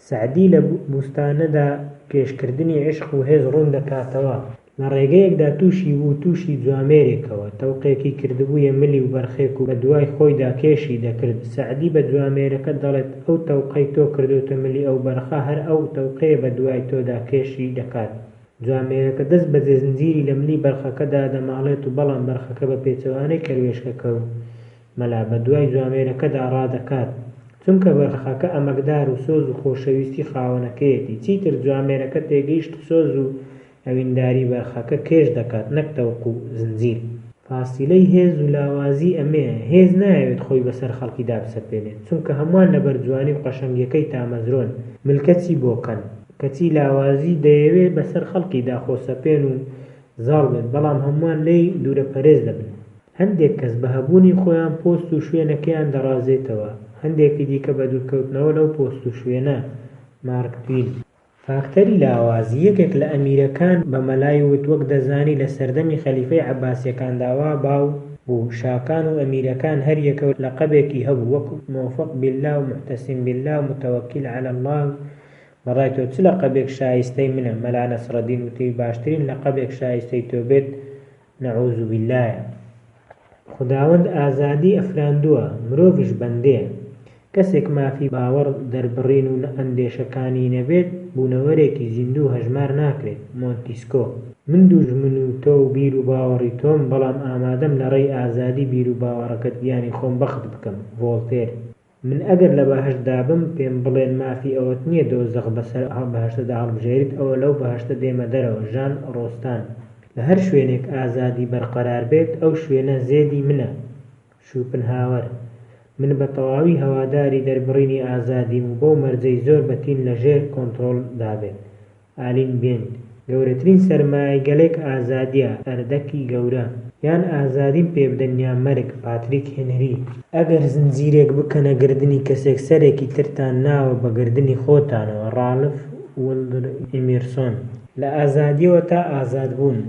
سەعدی لە بوستانەدا کێشکردنی عیشق و هێز ڕوون دەکاتەوە. لە ڕێگەیەکدا تووشی بوو تووشی جوامێرێکەوە، تەوقێکی کردبوویە ملی و بەرخێک و بە دوای خۆیدا کێشی دەکرد. سەعدی بە جوامێرەکە دەڵێت ئەو تەوقەی تۆ کردووتە ملی ئەو بەرخە هەر ئەو تەوقەیە بە دوای تۆدا کێشی دەکات. جوامێرەکە دەست بەجێ زنجیری لە ملی بەرخەکە دادەماڵێت و بەڵام بەرخەکە بە پێچەوانەی کەروێشکەکە و مەلا بە دوای جوامێرەکەدا ڕادەکات، چونکە بەرخەکە ئەمەکدار و سۆز و خۆشەویستی خاوەنەکەیەتی، چیتر جوامێرەکە تێگەیشت سۆز و ئەوینداری بەرخەکە کێش دەکات نەک تەوق و زنجیر. فاسیلەی هێز و لاوازی ئەمەیە، هێز نایەوێت خۆی بەسەر خەڵکیدا بسەپێنێت، چونکە هەمووان لەبەر جوانی و قەشەنگیەکەی تامەزرۆن، ملکەچی بۆ کەن، کەچی لاوازی دەیەوێت بەسەر خەڵکیدا خۆسەپێن و زاڵ بێت، بەڵام هەمووان لێی دوورەپەرێز دەبن. هەندێک کەس بە هەبوونی خۆیان پۆست و شوێنەکەیان دەڕازێتەوە، هەندێکی دیکە بە دوورکەوتنەوە لەو پۆست و شوێنە. مارک توین. فاکتەری لاوازی، یەکێک لە ئەمیرەکان بە مەلای وت وەک دەزانی لە سەردەمی خەلیفەی عەباسیەکاندا وا باو بوو شاکان و ئەمیرەکان هەر یەکەو لەقەبێکی هەبوو وەک مۆفەق بیللا و موعتەسیم بیللا و موتەوەکیل عەلی اللە و بەڕای تۆ چ لەقەبێک شایستەی منە؟ مەلا نەسڕەدین وتی باشترین لەقەبێک شایستەی تۆ بێت نعوذ باللەیە. خوداوەند ئازادی ئەفراندووە، مرۆڤیش بەندەیە. کەسێک مافی باوەڕ دەربڕین و ئەندێشەکانی نەبێت، بوونەوەرێکی زیندوو هەژمار ناکرێت. مۆنتیسکۆ. من دوژمن و تۆ و بیر و باوەڕی تۆم، بەڵام ئامادەم لە ڕێی ئازادی بیر و باوەڕەکەت گیانی خۆم بەخت بکەم. ڤۆڵتێر. من ئەگەر لە بەهەشتدا بم پێم بڵێن مافی ئەوەت نییە دۆزەخ بەسەر بەهەشتدا هەڵبژێریت ئەوە لەو بەهەشتە دێمە دەرەوە ژان ڕۆستان لە هەر شوێنێک ئازادی بەرقەرار بێت ئەو شوێنە زێدی منە شوپنهاوەر من بە تەواوی هەواداری دەربڕینی ئازادیم و بەو مەرجەی زۆر بەتین لە ژێر کۆنتڕۆڵ دابێت ئالین بێند، گەورەترین سەرمایەی گەلێک ئازادییە، ئەردەکی گەورە. یان ئازادیم پێ بدەن یان مەرگ، پاتریک هێنری. ئەگەر زنجیرێک بکەنە گردنی کەسێک سەرێکی ترتان ناوە بە گردنی خۆتانەوە، ڕالف والدر ئیمیرسۆن. لە ئازادییەوە تا ئازادبوون.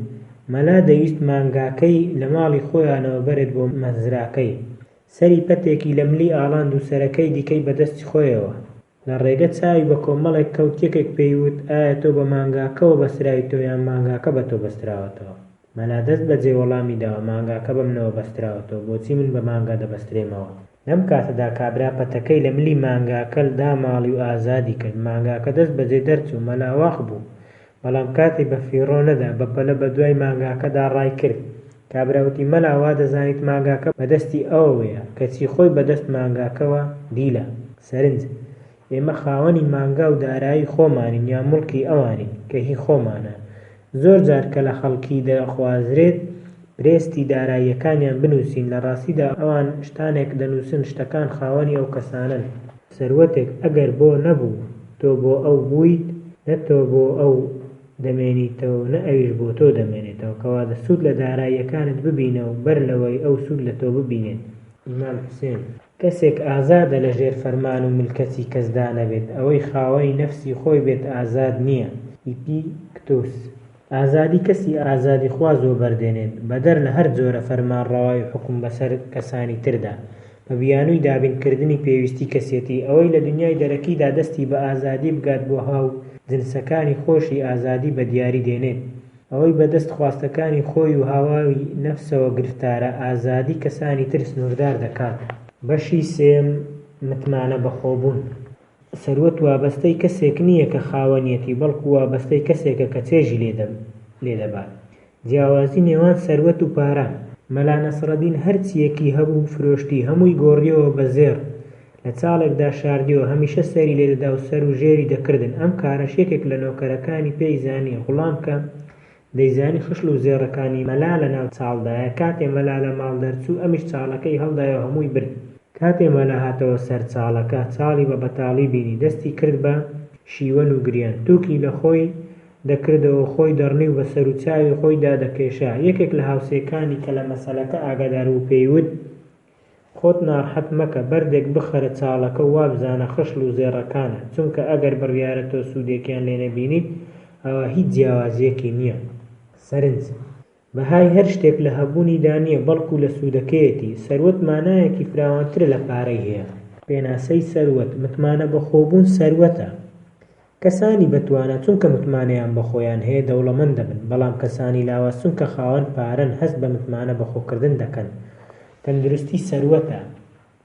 مەلا دەیویست مانگاکەی لە ماڵی خۆیانەوە بەرێت بۆ مەزراکەی. سەری پەتێکی لە ملی ئاڵاند و سەرەکەی دیکەی بە دەستی خۆیەوە. لە ڕێگە چاوی بە کۆمەڵێک کەوت یەکێک پێی وت ئایا تۆ بە مانگاکەوە بەستراویتەوە یان مانگاکە بە تۆ بەستراوەتەوە؟ مەلا دەست بەجێ وەڵامی داوە مانگاکە بەمنەوە بەستراوەتەوە بۆچی من بە مانگا دەبەسترێمەوە؟ لەم کاتەدا کابرا پەتەکەی لە ملی مانگاکە داماڵی و ئازادی کرد مانگاکە دەست بەجێ دەرچوو مەلا واق بوو بەڵام کاتی بە فیڕۆ نەدا بە پەلە بە دوای مانگاکەدا ڕای کرد کابرا وتی مەلا وا دەزانیت مانگاکە بە دەستی ئەوەوەیە کەچی خۆی بە دەست مانگاکەوە دیلە. سەرنج، ئێمە خاوەنی مانگا و دارایی خۆمانین یا موڵکی ئەوانین کە هی خۆمانە. زۆر جار کە لە خەڵکی دەخوازرێت پرێستی داراییەکانیان بنووسین لە ڕاستیدا ئەوان شتانێک دەنووسن شتەکان خاوەنی ئەو کەسانەن. سەروەتێک ئەگەر بۆ نەبوو تۆ بۆ ئەو بوویت نە تۆ بۆ ئەو دەمێنیتەوە و نە ئەویش بۆ تۆ دەمێنێتەوە، کەواتە سوود لە داراییەکانت ببینە و بەر لەوەی ئەو سوود لە تۆ ببینێت. ئیمام حوسێن. کەسێک ئازادە لە ژێر فەرمان و ملکەچی کەسدا نەبێت، ئەوەی خاوەنی نەفسی خۆی بێت ئازاد نییە. ئیپیکتوس. ئازادی کەسی ئازادیخواز وەبەردێنێت، بەدەر لە هەر جۆرە فەرمانڕەوای و حوکم بەسەر کەسانی تردا. بە بیانووی دابینکردنی پێویستی کەسێتی، ئەوەی لە دنیای دەرەکیدا دەستی بە ئازادی بگات بۆ هاو جنسەکانی خۆشی ئازادی بە دیاری دێنێت. ئەوەی بە دەست خواستەکانی خۆی و هاوای نەفسەوە گرفتارە ئازادی کەسانی تر سنووردار دەکات. بەشی سێیەم، متمانە بەخۆبوون. سەروەت وابەستەی کەسێک نییە کە خاوەنیەتی، بەڵکو وابەستەی کەسێکە کە چێژی لێ دەبات. جیاوازی نێوان سەروەت و پارە. مەلا نەسرەدین هەر چییەکی هەبوو فرۆشتی، هەمووی گۆڕییەوە بە زێڕ، لە چاڵێکدا شاردیەوە، هەمیشە سەری لێدەدا و سەر و ژێری دەکردن، ئەم کارەش یەکێک لە نۆکەرەکانی پێی زانی، غوڵام کە دەیزانی خشڵ و زێڕەکانی مەلا لە ناو چاڵدایە، کاتێ مەلا لە ماڵ دەرچوو ئەمیش چاڵەکەی هەڵدایە و هەمووی برد. کاتێ مەلا هاتەوە سەر چاڵەکە، چاڵی بە بەتاڵی بینی، دەستی کرد بە شیوەن و گریان، تووکی لە خۆی دەکردەوە و خۆی دەڕنی و بە سەر و چاوی خۆیدا دەکێشا، یەکێک لە هاوسێکانی کە لە مەسەلەکە ئاگادار بوو پێی وت، خۆت ناڕەحەت مەکە، بەردێک بخەرە چاڵەکە و وابزانە خشڵ و زێڕەکانە، چونکە ئەگەر بڕیارە تۆ سوودێکیان لێ نەبینیت، ئەوا هیچ جیاوازییەکی نییە. سەرنج، بەهای هەر شتێک لە هەبوونیدا نییە، بەڵکو لە سوودەکەیەتی. سەروەت مانایەکی فراوانترە لە پارەی هەیە. پێناسەی سەروەت، متمانە بەخۆبوون سەروەتە. کەسانی بەتوانا چونکە متمانەیان بەخۆیان هەیە دەوڵەمەند دەبن، بەڵام کەسانی لاواز چونکە خاوەن پارەن هەست بە متمانە بەخۆکردن دەکەن. تەندروستی سەروەتە،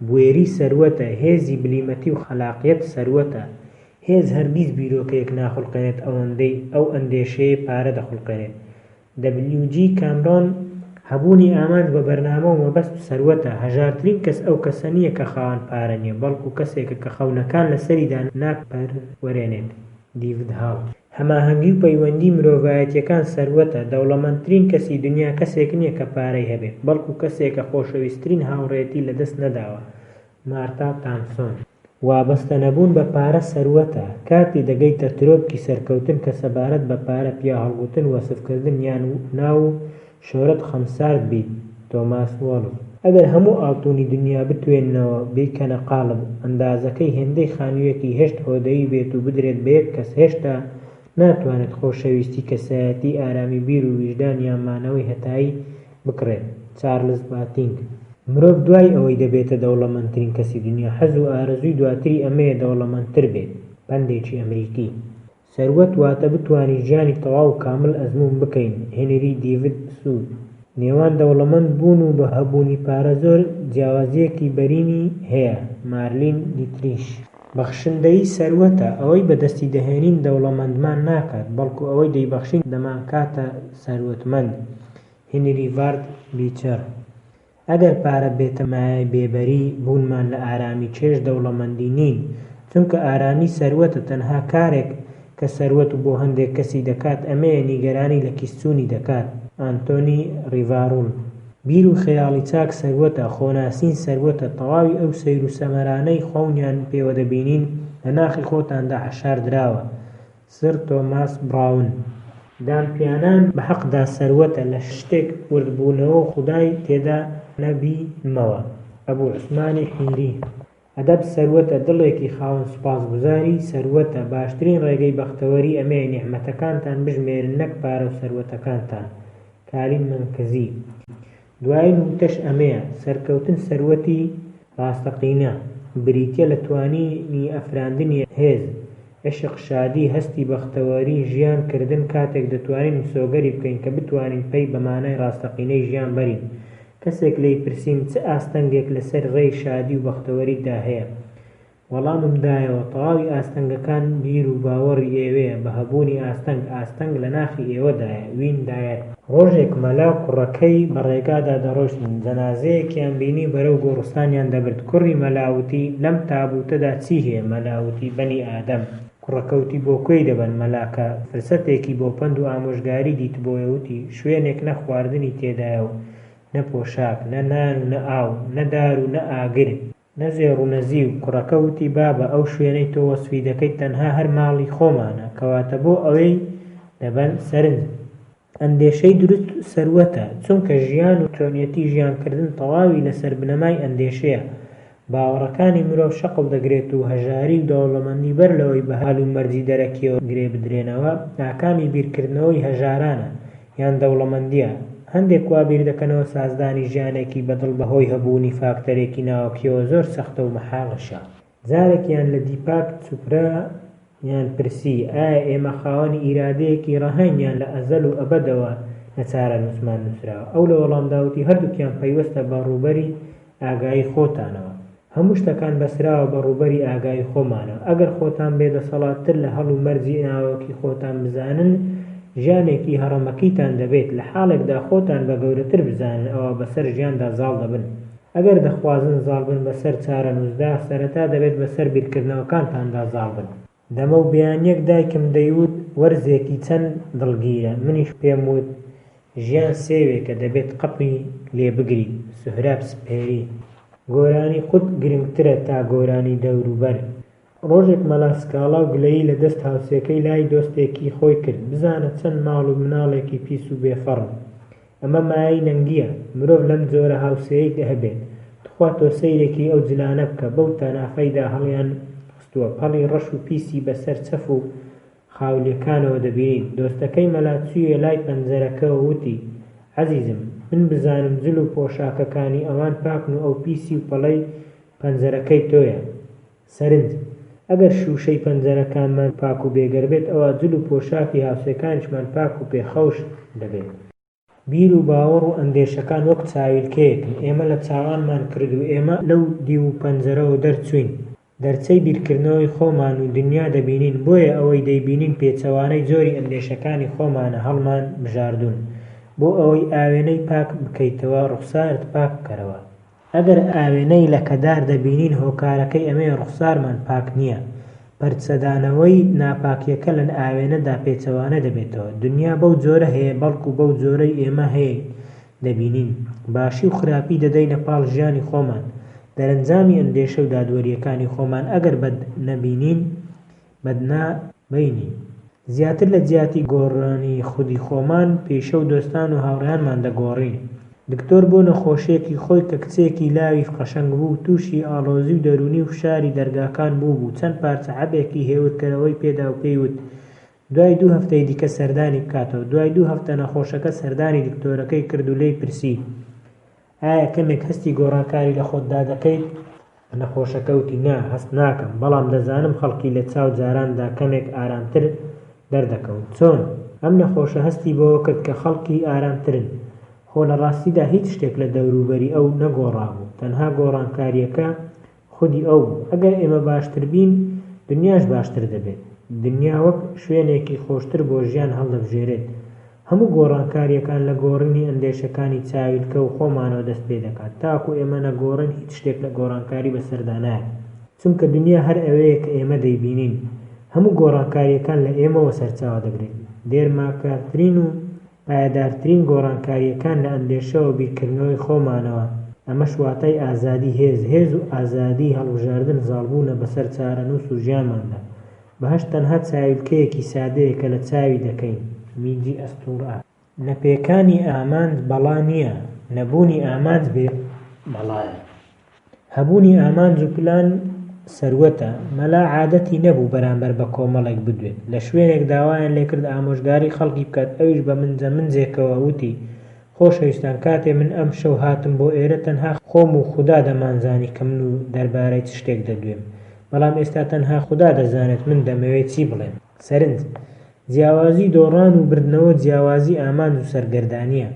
بوێری سەروەتە، هێزی بلیمەتی و خەلاقیەت سەروەتە. هێز هەرگیز بیرۆکەیەک ناخوڵقێنێت ئەوەندەی ئەو ئەندێشەیەی پارە دەخوڵقێنێت. دەبلیو جی کامرۆن، هەبوونی ئامانج بە بەرنامە و مەبەست سەروەتە، هەژارترین کەس ئەو کەسە نییە کە خاوەن پارە نییە، بەڵکو کەسێکە کە خەونەکان لەسەریدا ناپەروەرێنێت. دیڤد هاڵ. هەماهەنگی و پەیوەندی مرۆڤایەتییەکان سەروەتە، دەوڵەمەندترین کەسی دنیا کەسێک نییە کە پارەی هەبێت، بەڵکو کەسێکە خۆشەویسترین هاوڕێیەتی لەدەست نەداوە. مارتا تامسۆن. وابەستە نەبوون بە پارە سەروەتە، کاتێ دەگەیتە ترۆپکی سەرکەوتن کە سەبارەت بە پارە، پیاهەڵگوتن، وەسفکردن یان ناو و شۆرەت خەمسارد بیت. تۆماس وۆڵف. ئەگەر هەموو ئاڵتوونی دنیا بتوێننەوە بیکەنە قاڵب، ئەندازەکەی هێندەی خانوویەکی هەشت هۆدەیی بێت و بدرێت بە یەک کەس هێشتا ناتوانێت خۆشەویستی، کەسایەتی، ئارامی بیر و ویژدان یان مانەوەی هەتایی بکڕێت. چارلز باتینگ. مرۆڤ دوای ئەوەی دەبێتە دەوڵەمەندترین کەسی دنیا، حەز و ئارەزووی دواتری ئەمەیە دەوڵەمەندتر بێت. پەندێکی ئەمریکی. سەروەت واتە بتوانین ژیانی تەواو و کامڵ ئەزموون بکەین. هێنری دیڤد سوود. نێوان دەوڵەمەند بوون و هەبوونی پارە زۆر جیاوازییەکی بەرینی هەیە. مارلین دیتریش. بەخشندەیی سەروەتە، ئەوەی بەدەستی دەهێنین دەوڵەمەندمان ناکات، بەڵکو ئەوەی دەیبەخشین دەمانکاتە سەروەتمەند. هنری ڤارد بیچەر، ئەگەر پارە بێتە مایەی بێبەری بوونمان لە ئارامی چێژ دەوڵەمەندی نین، چونکە ئارامی سەروەتە، تەنها کارێک کە سەروەت بۆ هەندێک کەسی دەکات ئەمەیە نیگەرانی لە کیسچوونی دەکات. ئانتۆنی ڕیڤارول. بیر و خەیاڵی چاک سەروەتە، خۆناسین سەروەتە، تەواوی ئەو سەیر و سەمەرانەی خەونیان پێوە دەبینین لە ناخی خۆتاندا حەشار دراوە. سڕ تۆماس بڕاون. دانپیانان بە حەقدا سەروەتە، لە شتێک وردبوونەوە و خودای تێدا نەبینمەوە. ئەبو عوسمانی حیری. ئەدەب سەروەتە، دڵێکی خاوەن سوپاسگوزاری سەروەتە، باشترین ڕێگەی بەختەوەری ئەمەیە نیعمەتەکانتان بژمێرن نەک پارە و سەروەتەکانتان. کالین مەنکزی. دوایین وتەش ئەمەیە، سەرکەوتن سەروەتی ڕاستەقینە، بریتییە لە توانینی ئەفراندنی هێز، عیشق، شادی، هەستی بەختەوەری ژیان کردن کاتێک دەتوانین مسۆگەری بکەین کە بتوانین پەی بە مانای ڕاستەقینەی ژیان بەرین. کەسێک لێی پرسیم چ ئاستەنگێک لەسەر ڕێی شادی و بەختەوەریتدا هەیە؟ وەڵامم دایەوە، تەواوی ئاستەنگەکان بیر و باوەڕی ئێوەیە بە هەبوونی ئاستەنگ، ئاستەنگ لە ناخی ئێوەدایە. وین دایەر. ڕۆژێک مەلا و کوڕەکەی بە ڕێگادا دەڕۆیشتن، جەنازەیەکیان بینی و بەرەو گۆڕستانیان دەبرد. کوڕی مەلا وتی، لەم تابووتەدا چی هەیە؟ مەلا وتی، بەنی ئادەم. کوڕەکە وتی، بۆ کوێی دەبەن؟ مەلا کە فرسەتێکی بۆ پەند و ئامۆژگاری دیتبۆیە وتی، شوێنێک نە خواردنی تێدایە و نە پۆشاک، نە نان و نە ئاو، نە دار و نە ئاگر، نە زێڕ و نە زیو، کوڕەکە وتی، بابە ئەو شوێنەی تۆ وەسفی دەکەیت تەنها هەر ماڵی خۆمانە، کەواتە بۆ ئەوێی دەبەن؟ سەرنج، ئەندێشەی دروست سەروەتە، چونکە ژیان و چۆنیەتی ژیانکردن تەواوی لەسەر بنەمای ئەندێشەیە، باوەڕەکانی مرۆڤ شەقڵ دەگرێت و هەژاری و دەوڵەمەندی بەر لەوەی بە هەلومەرجی دەرەکییەوە گرێ بدرێنەوە، ئاکامی بیرکردنەوەی هەژارانە یان دەوڵەمەندییە. هەندێک وا بیردەکەنەوە سازدانی ژیانێکی بەدڵ بەهۆی هەبوونی فاکتەرێکی ناوەکییەوە زۆر سەختە و مەحاڵیشە. جارێکیان لە دیپاک چوپرا یان پرسی، ئایا ئێمە خاوەنی ئیرادەیەکی ڕەهاین یان لە ئەزەل و ئەبەدەوە لە چارەنووسمان نووسراوە؟ ئەو لە وەڵامدا وتی، هەردووکیان پەیوەستە بە ڕووبەری ئاگایی خۆتانەوە. هەموو شتەکان بەسراوە بە ڕووبەری ئاگایی خۆمانەوە. ئەگەر خۆتان بێدەسەڵاتتر لە هەڵ و مەرجی ناوەکی خۆتان بزانن، ژیانێکی هەڕەمەکیتان دەبێت. لە حاڵێکدا خۆتان بە گەورەتر بزانن، ئەوا بەسەر ژیاندا زاڵ دەبن. ئەگەر دەخوازن زاڵ بن بەسەر چارەنووسدا، سەرەتا دەبێت بەسەر بیرکردنەوەکانتاندا زاڵ بن. دەمەو بەیانییەک دایکم دەیوت وەرزێکی چەند دڵگیرە، منیش پێم وت ژیان سێوێکە دەبێت قەپی لێ بگریت. سوهراب سپێری. گۆرانی خود گرنگترە تا گۆرانی دەوروبەر. ڕۆژێک مەلا سکاڵا و گلەیی لە دەست هاوسێکەی لای دۆستێکی خۆی کرد، بزانە چەند ماڵ و مناڵێکی پیس و بێ فەڕن. ئەمە مایەی نەنگییە مرۆڤ لەم جۆرە هاوسێیەی هەبێت. توخوا تۆ سەیرێکی ئەو جلانە بکە بەو تەنافەیدا هەڵیان خستووە، پەڵی ڕەش و پیسی بەسەر چەف و خاولییەکانەوە دەبینیت. دۆستەکەی مەلا چوویە لای پەنجەرەکەوە وتی، عەزیزم، من بزانم جل و پۆشاکەکانی ئەوان پاکن و ئەو پیسی و پەڵەی پەنجەرەکەی تۆیە. سەرنج، ئەگەر شووشەی پەنجەرەکانمان پاک و بێگەرد بێت ئەوا جل و پۆشاکی هاوسێکانیشمان پاک و پێخەوش دەبێت. بیر و باوەڕ و ئەندێشەکان وەک چاویلکەیەکن، ئێمە لە چاوانمان کرد و ئێمە لەو دیو پەنجەرەوە دەرچووین، دەرچەی بیرکردنەوەی خۆمان و دنیا دەبینین، بۆیە ئەوەی دەیبینین پێچەوانەی جۆری ئەندێشەکانی خۆمانە هەڵمان بژاردوون. بۆ ئەوەی ئاوێنەی پاک بکەیتەوە ڕوخسارت پاک بکەرەوە. ئەگەر ئاوێنەی لەکەدار دەبینین هۆکارەکەی ئەمەیە ڕوخسارمان پاک نییە، پەرچەدانەوەی ناپاکیەکە لە ئاوێنەدا پێچەوانە دەبێتەوە، دنیا بەو جۆرە هەیە بەڵکو بەو جۆرەی ئێمە هەیە دەبینین، باشی و خراپی دەدەینە پاڵ ژیانی خۆمان، دەرەنجامی ئەندێشە و دادوەریەکانی خۆمان ئەگەر بەد نەبینین بەدنابینین. زیاتر لە جیاتی گۆڕانی خودی خۆمان، پیشە و دۆستان و هاوڕێیانمان دەگۆڕین. دکتۆر بۆ نەخۆشێکی خۆی کە کچێکی لاوی قەشەنگ بوو، تووشی ئاڵۆزی و دەروونی و فشاری دەرگاکان بووبوو، چەند پارچە حەبێکی هێورکەرەوەی پێدا و پێی وت دوای دوو هەفتەی دیکە سەردانی بکاتەوە. دوای دوو هەفتە نەخۆشەکە سەردانی دکتۆرەکەی کرد و لێی پرسی، ئایا کەمێک هەستی گۆڕانکاری لە خۆتدا دەکەیت؟ نەخۆشەکە وتی، نا، هەست ناکەم، بەڵام دەزانم خەڵکی لە چاو جاراندا کەمێک ئارامتر دەردەکەون. چۆن؟ ئەم نەخۆشە هەستی بەوە کرد کە خەڵکی ئارامترن، خۆ لە ڕاستیدا هیچ شتێک لە دەوروبەری ئەو نەگۆڕابوو، تەنها گۆڕانکارییەکە خودی ئەو بوو. ئەگەر ئێمە باشتر بین، دنیاش باشتر دەبێت. دنیا وەک شوێنێکی خۆشتر بۆ ژیان هەڵدەبژێرێت. هەموو گۆڕانکارییەکان لە گۆڕینی ئەندێشەکانی چاویلکە و خۆمانەوە دەست پێ دەکات. تاکو ئێمە نەگۆڕێین هیچ شتێک لە گۆڕانکاری بەسەردا نایەت. چونکە دنیا هەر ئەوەیە کە ئێمە دەیبینین. هەموو گۆڕانکارییەکان لە ئێمەوە سەرچاوە دەگرێت. دێرماکارترین و پایەدارترین گۆڕانکارییەکان لە ئەندێشەوە بیرکردنەوەی خۆمانەوە، ئەمەش واتای ئازادی هێز، هێز و ئازادیی هەڵبژاردن زاڵبوونە بەسەر چارەنووس و ژیانماندا. بەهەشت تەنها چاویلکەیەکی سادەیە کە لە چاوی دەکەین. میجی ئەستوورە. نەپێکانی ئامانج بەڵا نییە، نەبوونی ئامانج بێ بەڵایە. هەبوونی ئامانج و پلان سەروەتە، مەلا عادەتی نەبوو بەرامبەر بە کۆمەڵێک بدوێت، لە شوێنێک داوایان لێکرد ئامۆژگاری خەڵکی بکات ئەویش بە منجە منجێکەوە وتی، خۆشەویستان کاتێ من ئەمشەو هاتم بۆ ئێرە تەنها خۆم و خودا دەمانزانی کە من و دەربارەی چ شتێک دەدوێم، بەڵام ئێستا تەنها خودا دەزانێت من دەمەوێت چی بڵێم. سەرنج، جیاوازی دۆڕان و بردنەوە جیاوازی ئامانج و سەرگەردانییە.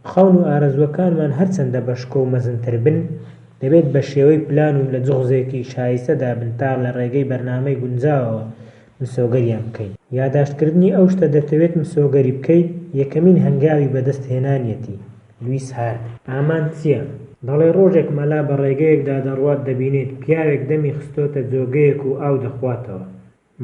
خەون و ئارەزووەکانمان هەرچەندە بە شکۆ و مەزنتر بن، دەبێت بە شێوەی پلان و لە جوغزێکی شایستەدا بن تا لە ڕێگەی بەرنامەی گونجاوەوە مسۆگەریان بکەین. یاداشتکردنی ئەو شتە دەتەوێت مسۆگەری بکەیت، یەکەمین هەنگاوی بەدەستهێنانیەتی. لویس هارد. ئامانج چییە؟ دەڵێ ڕۆژێک مەلا بە ڕێگەیەکدا دەڕوات دەبینێت پیاوێک دەمی خستۆتە جۆگەیەک و ئاو دەخواتەوە.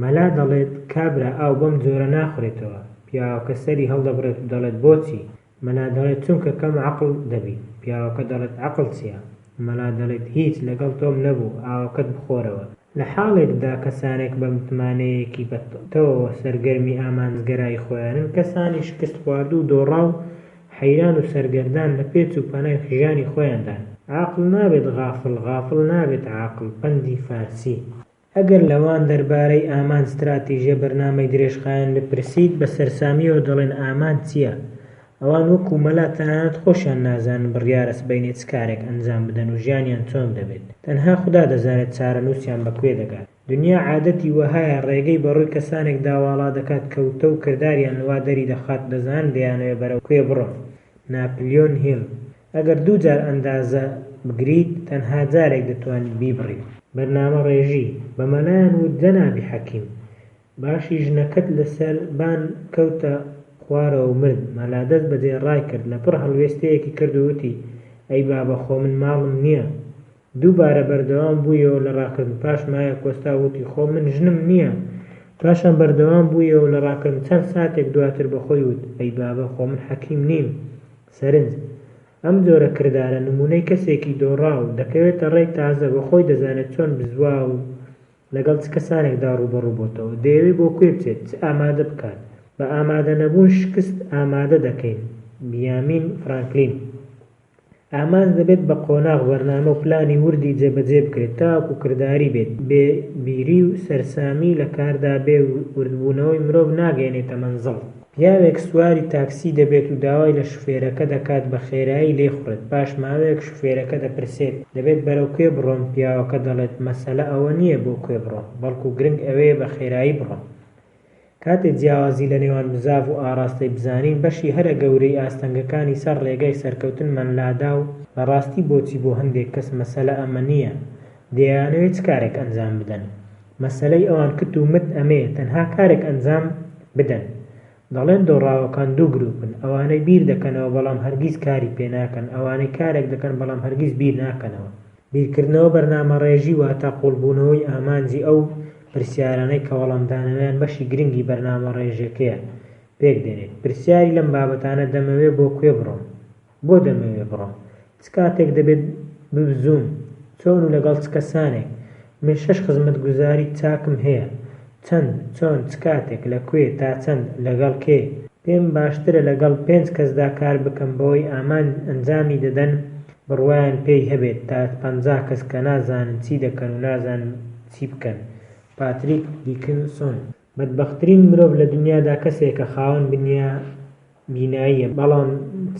مەلا دەڵێت، کابرا ئاو بەم جۆرە ناخورێتەوە. پیاوەکە سەری هەڵدەبڕێت و دەڵێت، بۆچی؟ مەلا دەڵێت، چونکە کەم عەقڵ دەبیت. پیاوەکە دەڵێت، عەقڵ چییە؟ مەلا دەڵێت، هیچ، لەگەڵ تۆم نەبوو، ئاوەکەت بخۆرەوە. لە حاڵێکدا کەسانێک بە متمانەیەکی پتەوەوە سەرگەرمی ئامانجگەرایی خۆیانن، کەسانی شکستخواردوو و دۆڕاو، حەیران و سەرگەردان لە پێچ و پەنای ژیانی خۆیاندان. عاقڵ نابێت غافڵ، غافڵ نابێت عاقڵ، پەندی فارسی. ئەگەر لەوان دەربارەی ئامانج ستراتیژە بەرنامەی درێژخایەن بپرسیت، بە سەرسامییەوە دەڵێن ئامانج چییە؟ ئەوان وەکو مەلا تەنانەت خۆشیان نازانن بڕیارە سبەینێ چ کارێک ئەنجام بدەن و ژیانیان چۆن دەبێت. تەنها خودا دەزانێت چارەنووسیان بە کوێ دەگات. دنیا عادەتی وەهایە ڕێگەی بە ڕووی کەسانێکدا واڵا دەکات کە وتە و کرداریان وا دەری دەخات دەزانن دەیانەوێت بەرەو کوێ بڕۆن. ناپلیۆن هیڵ، ئەگەر دووجار ئەندازە بگریت، تەنها جارێک دەتوانیت بیبڕیت. بەرنامەڕێژی، بە مەلایان وت جەنابی حەکیم، باشی ژنەکەت لەسەر بان کەوتە خوارەوە و مرد، مەلا دەست بەجێ ڕایکرد، لەپڕ هەڵوێستەیەکی کرد و وتی، ئەی بابە خۆ من ماڵم نییە. دووبارە بەردەوام بوویەوە لە ڕاکردن، پاش ماوەیەک وەستا و وتی، خۆ من ژنم نییە. پاشان بەردەوام بوویەوە لە ڕاکردن، چەند ساتێک دواتر بە خۆی وت، ئەی بابە خۆ من حەکیم نیم. سەرنج، ئەم جۆرە کردارە نموونەی کەسێکی دۆڕاو، دەکەوێتە ڕێی تازە، بە خۆی دەزانێت چۆن بزواو و لەگەڵ چ کەسانێکدا ڕووبەڕوو بۆتەوە، دەیەوێت بۆ کوێ بچێت، چ ئامادە بکات. بە ئامادەنەبوون شکست ئامادە دەکەین. بیامین فرانکلین. ئامانج دەبێت بە قۆناغ، بەرنامە و پلانی وردی جێبەجێ بکرێت تاوەکو کرداری بێت، بێ بیری و سەرسامی لە کاردا بێ وردبوونەوەی مرۆڤ ناگەیەنێتە مەنزڵ. پیاوێک سواری تاکسی دەبێت و داوای لە شوفێرەکە دەکات بە خێرایی لێیخوڕێت، پاش ماوەیەک شوفێرەکە دەپرسێت، دەبێت بەرەو کوێ بڕۆم، پیاوەکە دەڵێت، مەسەلە ئەوە نییە بۆ کوێ بڕۆم، بەڵکو گرنگ ئەوەیە بە خێرایی بڕۆم. کاتێ جیاوازی لە نێوان بزاڤ و ئاڕاستەی بزانین، بەشی هەرە گەورەی ئاستەنگەکانی سەر ڕێگای سەرکەوتنمان لادا و بە ڕاستی بۆچی بۆ هەندێک کەس مەسەلە ئەمە نییە دەیانەوێ چ کارێک ئەنجام بدەن؟ مەسەلەی ئەوان کت و مت ئەمەیە تەنها کارێک ئەنجام بدەن. دەڵێن دۆڕاوەکان دوو گروپن، ئەوانەی بیر دەکەنەوە بەڵام هەرگیز کاری پێ ناکەن، ئەوانەی کارێک دەکەن بەڵام هەرگیز بیر ناکەنەوە. بیرکردنەوە بەرنامەڕێژی واتە قووڵبوونەوەی ئامانجی ئەو پرسیارانەی کە وەڵامدانەوەیان بەشی گرنگی بەرنامەڕێژیەکەیە پێکدێنێت. پرسیاری لەم بابەتانە دەمەوێ بۆ کوێ بڕۆم؟ بۆ دەمەوێ بڕۆم؟ چ کاتێک دەبێت ببزووم؟ چۆن و لەگەڵ چ کەسانێک؟ من شەش خزمەتگوزاری چاکم هەیە. چەند؟ چۆن؟ چ کاتێک؟ لە کوێ؟ تا چەند؟ لەگەڵ کێ؟ پێم باشترە لەگەڵ پێنج کەسدا کار بکەم بەوەی ئامانج ئەنجامی دەدەن بڕوایان پێی هەبێت تا 50 کەس کە نازانن چی دەکەن و نازانن چی بکەن. پاتریک دیکنسۆن. بەدبەخترین مرۆڤ لە دنیادا کەسێکە خاوەن بیناییە بەڵام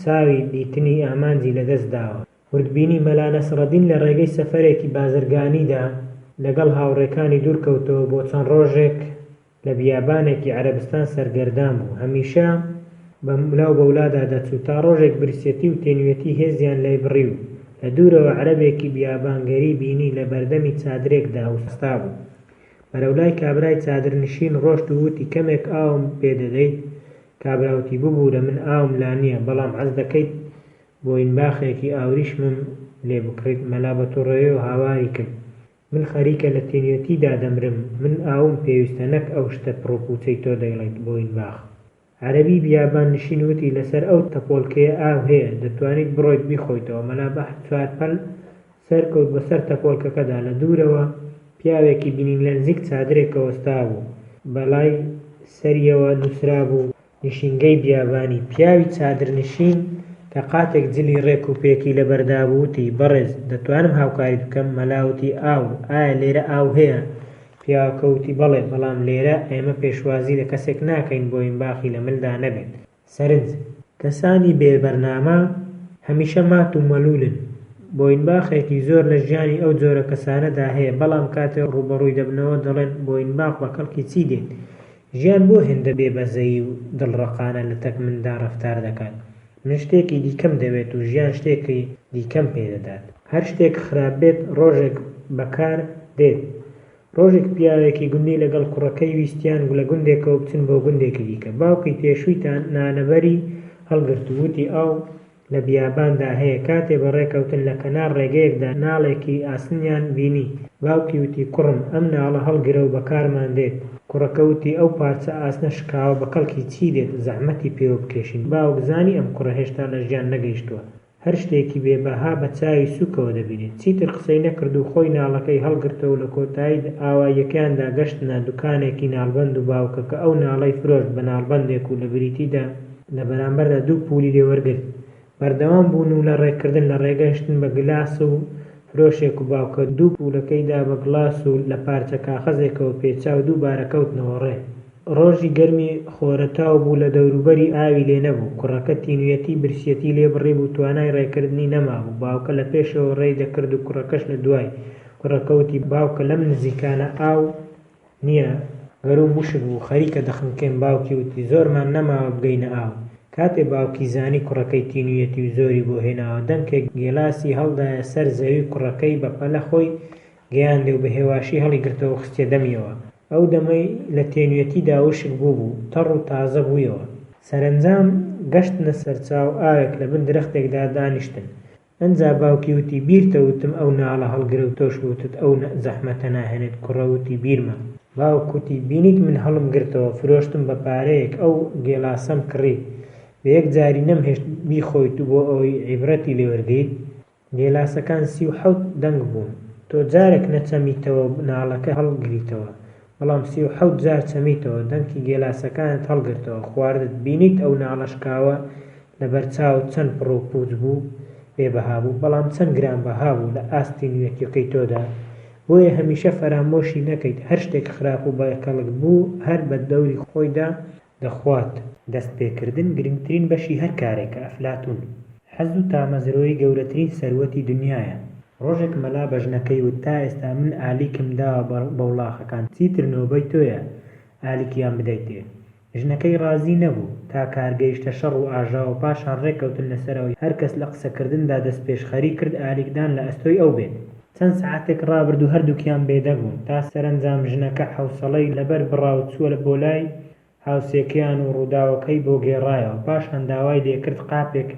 چاوی دیتنی ئامانجی لەدەست داوە. وردبینی مەلا نەسرەدین لە ڕێگەی سەفەرێکی بازرگانیدا لەگەڵ هاوڕێکانی دوورکەوتەوە بۆ چەند ڕۆژێک لە بیابانێکی عەرەبستان سەرگەردان بوو هەمیشە بە لاو بەولادا دەچوو تا ڕۆژێک برسێتی و تێنوێتی هێزیان لێ بڕی و لە دوورەوە عەرەبێکی بیابانگەری بینی لە بەردەمی چادرێکدا وەستابوو بەرەو لای کابرای چادرنشین ڕۆشت و وتی کەمێک ئاوم پێ دەدەیت؟ کابرا وتی ببوورە من ئاوم لا نییە بەڵام حەز دەکەیت بۆینباخێکی ئاوریشمم لێ بکڕیت؟ مەلا بە توڕەیەوە هاواری کرد من خەریکە لە تینوێتیدا دەمرم، من ئاوم پێویستە نەک ئەو شتە پڕوپوچەی تۆ دەیڵێیت بۆینباخ. عەرەبی بیابان نشین وتی لەسەر ئەو تەپۆڵکەیە ئاو هەیە، دەتوانیت بڕۆیت بیخۆیتەوە، مەلا بەهر چوارپەل سەرکەوت بەسەر تەپۆڵکەکەدا، لە دوورەوە پیاوێکی بینی لەنزیک چادرێکەوە وەستابوو، بەلای سەریەوە نووسرابوو، نشینگەی بیابانی، پیاوی چادرنشین کە قاتێک جلی ڕێک و پێکی لەبەردا بوو وتی، بەڕێز، دەتوانم هاوکاریت بکەم؟ مەلا وتی، ئاو، ئایا لێرە ئاو هەیە؟ پیاوەکە وتی، بەڵێ، بەڵام لێرە ئێمە پێشوازی لە کەسێک ناکەین بۆینباخی لە ملدا نەبێت. سەرنج، کەسانی بێ بەرنامە هەمیشە مات و مەلوولن، بۆینباخێکی زۆر لە ژیانی ئەو جۆرە کەسانەدا هەیە، بەڵام کاتێ ڕووبەڕووی دەبنەوە دەڵێن بۆینباخ بە کەڵکی چی دێت؟ ژیان بۆ هێندە بێ بەزەیی و دڵڕەقانە لەتەک مندا ڕەفتار دەکات؟ من شتێکی دیکەم دەوێت و ژیان شتێکی دیکەم پێ دەدات. هەر شتێک خراپ بێت ڕۆژێک بەکار دێت. ڕۆژێک پیاوێکی گوندی لەگەڵ کوڕەکەی ویستیان لە گوندێکەوە بچن بۆ گوندێکی دیکە. باوکی تێشووی نانەبەری هەڵگرت و وتی ئاو لە بیاباندا هەیە. کاتێ بەڕێ کەوتن لە کەنار ڕێگەیەکدا ناڵێکی ئاسنیان بینی. باوکی وتی کوڕم ئەم ناڵە هەڵگرە و بەکارمان دێت. کوڕەکە وتی ئەو پارچە ئاسنە شکاوە بە کەڵکی چی دێت زەحمەتی پێوە بکێشین. باوک زانی ئەم کوڕە هێشتا لە ژیان نەگەیشتووە. هەر شتێکی بێ بەها بە چاوی سووکەوە دەبینێت. چیتر قسەی نەکرد و خۆی ناڵەکەی هەڵگرتەوە و لە کۆتایی ئاواییەکەیاندا گەشتنە دوکانێکی ناڵبەند و باوکەکە ئەو ناڵەی فرۆشت بە ناڵبەندێک و لە بریتیدا لە بەرامبەردا دوو پوولی لێ وەرگرت. بەردەوام بوون و لە ڕێکردن لە ڕێگە هشتن بە گلاس و فرۆشێک و باوکە دوو پوولەکەی دا بە گڵاس و لە پارچە کاخەزێکەوە پێچا و دووبارە کەوتنەوە ڕێ. ڕۆژی گەرمی خۆرەتاو بوو لە دەوروبەری ئاوی لێ نەبوو، کوڕەکە تینویەتی برسیەتی لێ بڕیبوو توانای ڕێکردنی نەمابوو، باوکە لە پێشەوە ڕێی دەکرد و کوڕەکەش لە دوای، کوڕەکە وتی باوکە لەم نزیکانە ئاو نیە گەرووم وشک بوو خەریکە دەخنکێم باوکی وتی زۆرمان نەماوە بگەینە ئاو، کاتێ باوکی زانی کوڕەکەی تینویەتی و زۆری بۆ هێناوە دەنکێک گێلاسی هەڵدایە سەر زەوی کوڕەکەی بە پەلە خۆی گەیاندێ و بە هێواشی هەڵیگرتەوە و خستیە دەمیەوە. ئەو دەمەی لە تێنوێتیدا وشک بووبوو، تەڕ و تازە بوویەوە. سەرەنجام گەشتنە سەرچاو ئاوێک لە بن درەختێکدا دانیشتن. ئنجا باوکی وتی، بیرتە وتم ئەو ناڵە هەڵگرە و تۆش وتت ئەو زەحمەتە ناهێنێت، کوڕە وتی، بیرمە. باوک وتی، بینیت من هەڵم گرتەوە، فرۆشتم بە پارەیەک ئەو گێلاسەم کڕی، بە یەکجاری نەمهێشت بیخۆیت و بۆ ئەوەی عیبرەتی لێ وەرگریت. گێلاسەکان 37 دەنگ بوون. تۆ جارێک نەچەمیتەوە ناڵەکە هەڵگریتەوە، بەڵام 37 جار چەمیتەوە، دەنکی گێلاسەکانت هەڵگرتەوە، خواردت، بینیت ئەو ناڵە شکاوە لەبەر چاوت چەند پڕ و پووچ بوو، بێ بەها بوو، بەڵام چەند گرانبەها بوو لە ئاست تینوێتیەکەی تۆدا. بۆیە هەمیشە فەرامۆشی نەکەیت هەر شتێک خراپ و بێکەڵک بوو هەر بە دەوری خۆیدا دەخوات. دەستپێکردن گرنگترین بەشی هەر کارێکە، ئەفلاتون. حەز و تامەزرۆیی گەورەترین سەروەتی دنیایە. ڕۆژێک مەلا بە ژنەکەی وت تا ئێستا من ئالیکم داوە بە وڵاخەکان چیتر نۆبەی تۆیە ئالیکیان بدەیتێ. ژنەکەی ڕازی نەبوو. تا کار گەیشتە شەڕ و ئاژاوە پاشان ڕێککەوتن لەسەر ئەوەی هەر کەس لە قسەکردندا دەستپێشخەری کرد ئالیکدان لە ئەستۆی ئەو بێت. چەند سەعاتێک ڕابرد و هەردووکیان بێدەنگ بوون، تا سەرەنجام ژنەکە حەوسەڵەی لەبەر بڕا و چووە بۆ لای هاوسێکەیان و ڕووداوەکەی بۆ گێڕایەوە، پاشان داوای لێکرد قاپێک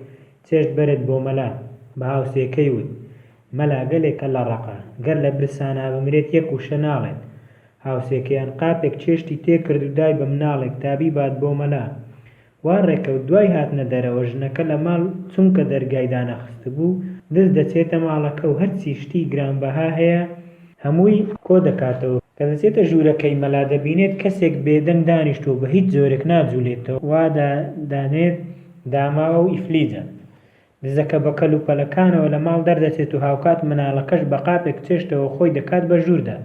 چێشت بەرێت بۆ مەلا، بە هاوسێکەی وت، مەلا گەلێک کەللەڕەقە، گەر لە برسانا بمرێت یەک وشە ناڵێت. هاوسێکەیان قاپێک چێشتی تێکرد و دای بە مناڵێک تا بیبات بۆ مەلا. وا ڕێکەوت دوای هاتنە دەرەوە ژنەکە لە ماڵ چونکە دەرگای دانەخستبوو دز دەچێتە ماڵەکە و هەرچی شتی گرانبەها هەیە هەمووی کۆدەکاتەوە، کە دەچێتە ژوورەکەی مەلا دەبینێت کەسێک بێدەنگ دانیشتووە و بە هیچ جۆرێک ناجولێتەوە وا دادەنێت داماوە و ئیفلیجە. دزەکە بە کەل و پەلەکانەوە لە ماڵ دەردەچێت و هاوکات مناڵەکەش بە قاپێک چێشتەوە خۆی دەکات بە ژووردا.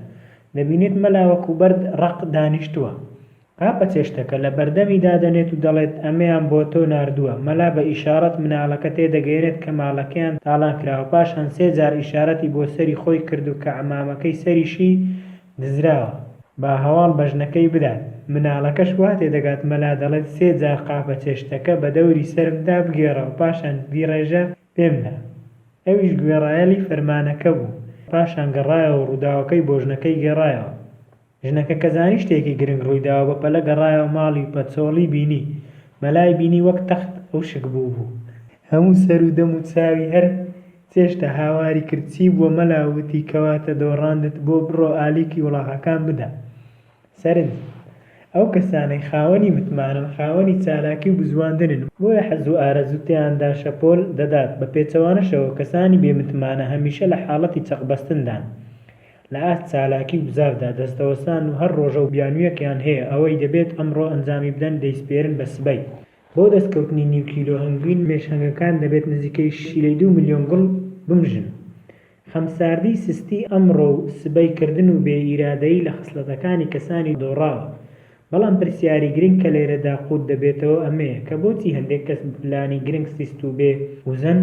دەبینێت مەلا وەکو بەرد ڕەق دانیشتووە. قاپە چێشتەکە لە بەردەمی دادەنێت و دەڵێت ئەمەیان بۆ تۆ ناردووە. مەلا بە ئیشاڕەت مناڵەکە تێدەگەیەنێت کە ماڵەکەیان تاڵان کراوە. پاشان سێ جار ئیشارەتی بۆ سەری خۆی کرد و کە عەمامەکەی سەریشی دزراوە. با هەواڵ بە ژنەکەی بدات. مناڵەکەش وا تێدەگات مەلا دەڵێت سێ جار قاپە چێشتەکە بە دەوری سەرمدا بگێڕە و پاشان بیڕێژە پێمدا. ئەویش گوێڕایەلی فەرمانەکە بوو. پاشان گەڕایەوە و ڕووداوەکەی بۆ ژنەکەی گێڕایەوە. ژنەکە کە زانی شتێکی گرنگ ڕوویداوە بە پەلە گەڕایەوە ماڵی و بە چۆڵی بینی مەلای بینی وەک تەخت وشک بووبوو. هەموو سەر و دەم و چاوی هەر چێشتە هاواری کرد چی بووە مەلا وتی کەواتە دۆڕاندت بۆ بڕۆ ئالیکی وڵاخەکان بدە. سەرنج، ئەو کەسانەی خاوەنی متمانەن خاوەنی چالاکی و بزواندنن بۆیە حەز و ئارەزوو تێیاندا شەپۆل دەدات بە پێچەوانەشەوە کەسانی بێ متمانە هەمیشە لە حاڵەتی چەقبەستندان لە ئاست چالاکی و بزاڤدا دەستەوەستان و هەر ڕۆژە و بیانوویەکیان هەیە ئەوەی دەبێت ئەمڕۆ ئەنجامی بدەن دەیسپێرن بە سبەی. بۆ دەستکەوتنی نیو کیلۆ هەنگوین مێشهەنگەکان دەبێت نزیکەی شیلەی دوو ملیۆن گوڵ بمژن. خەمساردی سستی ئەمڕۆ و سبەی کردن و بێ ئیرادەیی لە خسڵەتەکانی کەسانی دۆڕاوە. بەڵام پرسیاری گرنگ کە لێرەدا قووت دەبێتەوە ئەمەیە کە بۆچی هەندێک کەس بە پلانی گرنگ سست و بێ وزەن؟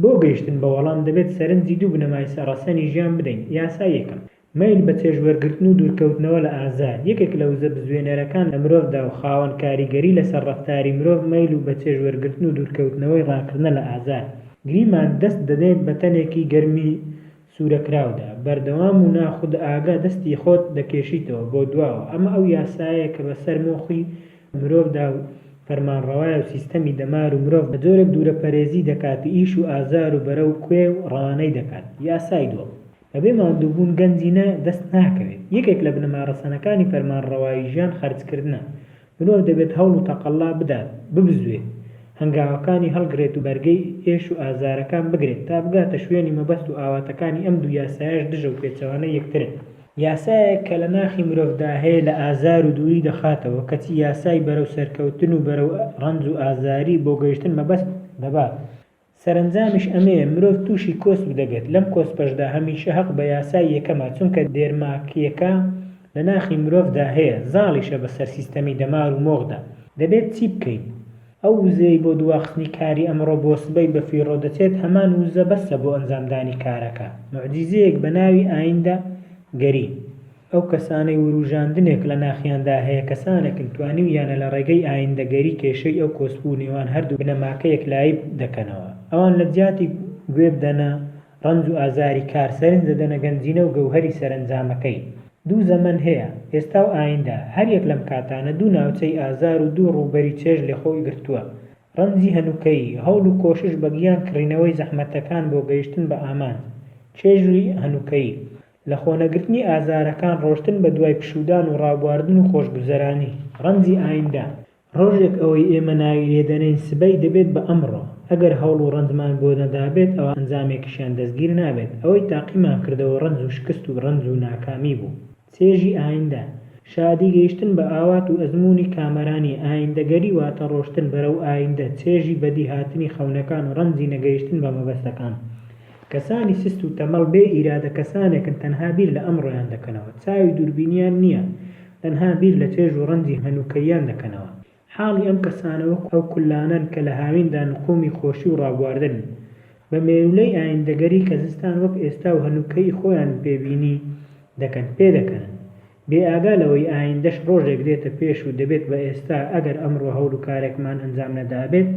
بۆ گەیشتن بە وەڵام دەبێت سەرنجی دوو بنەمای ڕەسەنی ژیان بدەین، یاسای یەکەم. مەیل بە چێژوەرگرتن و دوورکەوتنەوە لە ئازار، یەکێک لە وزە بزوێنەرەکان لە مرۆڤدا و خاوەن کاریگەری لەسەر ڕەفتاری مرۆڤ مەیل و بە چێژوەرگرتن و دوورکەوتنەوەی ڕاکردنە لە ئازار. گریمان دەست دەنێیت بە تەنێکی گەرمی سوورەکراودا، بەردەوام و ناخودئاگا دەستی خۆت دەکێشیتەوە بۆ دواوە، ئەمە ئەو یاسایەیە کە بەسەر مۆخی مرۆڤدا فەرمانڕەوایە و سیستەمی دەمار و مرۆڤ بە جۆرێک دوورەپەرێزی دەکات و ئیش و ئازار و بەرەو کوێ ڕەوانەی دەکات. یاسای دووەم. بەبێ ماندووبوون گەنجینە دەست ناکەوێت. یەکێک لە بنەما ڕەسەنەکانی فەرمانڕەوایی ژیان خەرجکردنە. مرۆڤ دەبێت هەوڵ و تەقەلا بدات، ببزوێت، هەنگاوەکانی هەڵگرێت و بەرگەی ئێش و ئازارەکان بگرێت تا بگاتە شوێنی مەبەست و ئاواتەکانی ئەم دوو یاسایەش دژە و پێچەوانەی یەکترن. یاسایەک کە لە ناخی مرۆڤدا هەیە لە ئازار و دووری دەخاتەوە، کەچی یاسای بەرەو سەرکەوتن و بەرەو ڕەنج و ئازاری بۆ گەیشتن مەبەست دەبات. سەرەنجامیش ئەمەیە مرۆڤ تووشی کۆسپ دەبێت، لەم کۆسپەشدا هەمیشە هەق بە یاسای یەکەمە، چونکە دێرماکییەکە لە ناخی مرۆڤدا هەیە، زاڵیشە بەسەر سیستەمی دەمار و مۆخدا. دەبێت چی بکەین؟ ئەو وزەیەی بۆ دواخستنی کاری ئەمڕۆ بۆ سبەی بەفیڕۆ دەچێت هەمان وزە بەسە بۆ ئەنجامدانی کارەکە. موعجیزەیەک بە ناوی ئایندە گەری. ئەو کەسانەی وروژاندنێک لە ناخیاندا هەیە کەسانێکن توانیویانە لە ڕێگەی ئایندەگەری کێشەی ئەو کۆسپ و نێوان هەردوو بنەماکە یەکلایی دەکەنەوە. ئەوان لە جیاتی گوێ بدەنە ڕەنج و ئازاری کار، سەرنج دەدەنە گەنجینە و گەوهەری سەرەنجامەکەی. دوو زەمەن هەیە، ئێستا و ئایندە، هەر یەک لەم کاتانە دوو ناوچەی ئازار و دوو ڕووبەری چێژ لەخۆی گرتووە. ڕەنجی هەنووکەیی، هەوڵ و کۆشش بە گیان کڕینەوەی زەحمەتەکان بۆ گەیشتن بە ئامانج. چێژی هەنووکەیی، لەخۆنەگرتنی ئازارەکان، ڕۆشتن بە دوای پشوودان و ڕابواردن و خۆشگوزەرانی. ڕەنجی ئایندە، ڕۆژێک ئەوەی ئێمە ناوی لێ دەنێین سبەی، دەبێت بە ئەمڕۆ. ئەگەر هەوڵ و ڕەنجمان بۆ نەدابێت ئەوا ئەنجامێکیشیان دەستگیر نابێت. ئەوەی تاقیمان کردەوە ڕەنج و شکست و ڕەنج و ناکامی بوو. چێژی ئایندە، شادی گەیشتن بە ئاوات و ئەزموونی کامەرانی، ئایندەگەری واتە ڕۆشتن بەرەو ئایندە، چێژی بەدی هاتنی خەونەکان و ڕەنجی نەگەیشتن بە مەبەستەکان. کەسانی سست و تەمەڵ بێ ئیرادە کەسانێکن تەنها بیر لە ئەمڕۆیان دەکەنەوە، چاوی دووربینیان نییە، تەنها بیر لە چێژ و ڕەنجی هەنووکەییان دەکەنەوە. حاڵی ئەم کەسانە وەکو ئەو کوللانەن کە لە هاویندا نقومی خۆشی و ڕابواردنن بە مێروولەی ئایندەگەری کە زستان وەک ئێستا و هەنووکەیی خۆیان پێبینی دەکەن پێدەکەنن بێ ئاگا لەوەی ئایندەش ڕۆژێک دێتە پێش و دەبێت بە ئێستا ئەگەر ئەمڕۆ هەوڵ و کارێکمان ئەنجام نەدابێت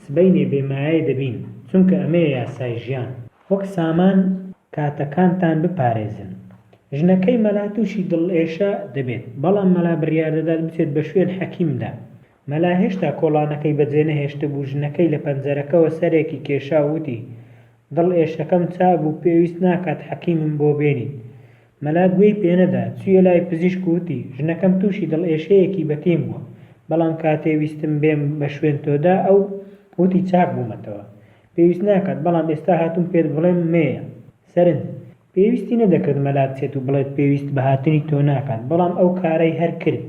سبەینێ بێ مایە دەبین چونکە ئەمەیە یاسای ژیان. وەک سامان کاتەکانتان بپارێزن. ژنەکەی مەلا تووشی دڵ ئێشە دەبێت، بەڵام مەلا بڕیار دەدات بچێت بە شوێن حەکیمدا. مەلا هێشتا کۆڵانەکەی بەجێ نەهێشتبوو، ژنەکەی لە پەنجەرەکەوە سەرێکی کێشا و وتی، دڵ ئێشەکەم چاک بوو پێویست ناکات حەکیمم بۆ بێنیت. مەلا گوێی پێنەدا، چوویە لای پزیشک و وتی، ژنەکەم تووشی دڵ ئێشەیەکی بەتین بووە، بەڵام کاتێ ویستم بێم بە شوێن تۆدا ئەو وتی چاک بوومەتەوە. پێویست ناکات، بەڵام ئێستا هاتووم پێت بڵێم مێیە. سەرنج، پێویستی نەدەکرد مەلا بچێت و بڵێت پێویست بە هاتنی تۆ ناکات، بەڵام ئەو کارەی هەر کرد.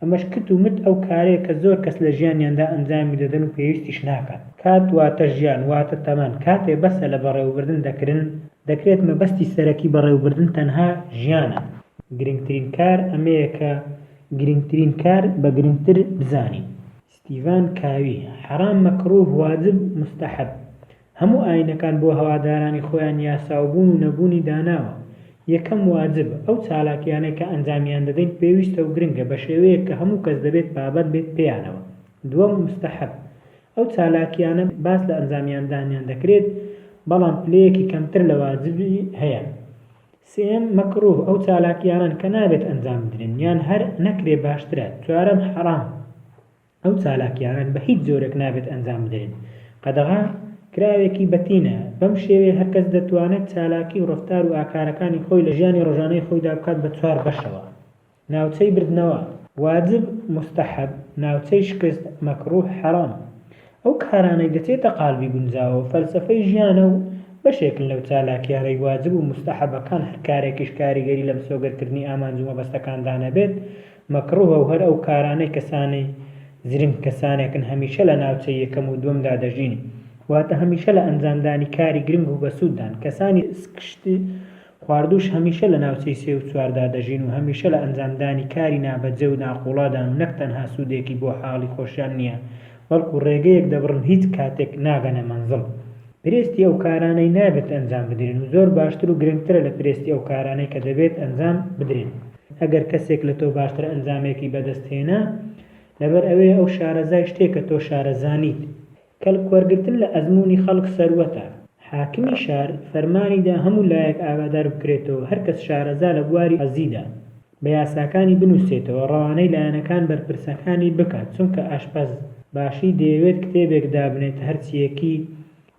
ئەمەش کت و مت ئەو کارەیە کە زۆر کەس لە ژیانیاندا ئەنجامی دەدەن و پێویستیش ناکات. کات واتە ژیان، واتە تەمەن، کاتێ بەسە لە بەڕێوەبردن دەکرن، دەکرێت مەبەستی سەرەکی بەڕێوەبردن تەنها ژیانە. گرنگترین کار ئەمەیە کە گرنگترین کار بە گرنگتر بزانین. ستیڤان کاوی، حەرام مەکروه واجب موستەحەب، هەموو ئاینەکان بۆ هەوادارانی خۆیان یاسا و بوون و نەبوونی داناوە. یەکەم واجب، ئەو چالاکیانەی کە ئەنجامیان دەدەین پێویستە و گرنگە بە شێوەیەک کە هەموو کەس دەبێت پابەند بێت پێیانەوە. دووەم موستەحەب، ئەو چالاکیانە باس لە ئەنجامیاندانیان دەکرێت بەڵام پلەیەکی کەمتر لە واجبی هەیە. سێیەم، مەکروه، ئەو چالاکیانەن کە نابێت ئەنجام بدرێن یان هەر نەکرێ باشترە. چوارەم، حەرام، ئەو چالاکیانەن بە هیچ جۆرێک نابێت ئەنجام بدرێن، قەدەغە کراوێکی بەتینە، بەم شێوەیە هەر کەس دەتوانێت چالاکی و ڕەفتار و ئاکارەکانی خۆی لە ژیانی ڕۆژانەی خۆیدا بکات بە چوار بەشەوە. ناوچەی بردنەوە، واجب، موستەحەب، ناوچەی شکست، مەکروه، حەرام. ئەو کارانەی دەچێتە قالبی گونجاوەوە فەلسەفەی ژیانە و بەشێکن لەو چالاکیانەی واجب و موستەحەبەکان هەر کارێکیش کاریگەری لە مسۆگەرکردنی ئامانج و مەبەستەکاندا نەبێت مەکروهە و هەر ئەو کارانەی کەسانی زرنگ کەسانێکن هەمیشە لە ناوچەی یەکەم و دووەمدا دەژین واتە هەمیشە لە ئەنجامدانی کاری گرنگ و بەسووددان کەسانی سکشت خواردووش هەمیشە لە ناوچەی سێ و چواردا دەژین و هەمیشە لە ئەنجامدانی کاری نابەجێ و ناقوڵادان و نەک تەنها سوودێکی بۆ حاڵی خۆشیان نییە بەڵکو ڕێگەیەک دەبڕن هیچ کاتێک ناگەنە مەنزڵ. پرێستی ئەو کارانەی نابێت ئەنجام بدرێن و زۆر باشتر و گرنگترە لە پرێستی ئەو کارانەی کە دەبێت ئەنجام بدرێن. ئەگەر کەسێک لە تۆ باشتر ئەنجامێکی بەدەست هێنا لەبەر ئەوەیە ئەو شارەزای شتێکە تۆ شارەزا نیت. کەڵکوەرگرتن لە ئەزموونی خەڵک سەروەتە. حاکمی شار فەرمانی دا هەموو لایەک ئاگادار بکرێتەوە هەر کەس شارەزا لە بواری قەزیدا بە یاساکانی بنووسێتەوە ڕەوانەی لایەنەکان بەرپرسەکانی بکات چونکە ئاشپەز باشی دەیەوێت کتێبێک دابنێت هەرچییەکی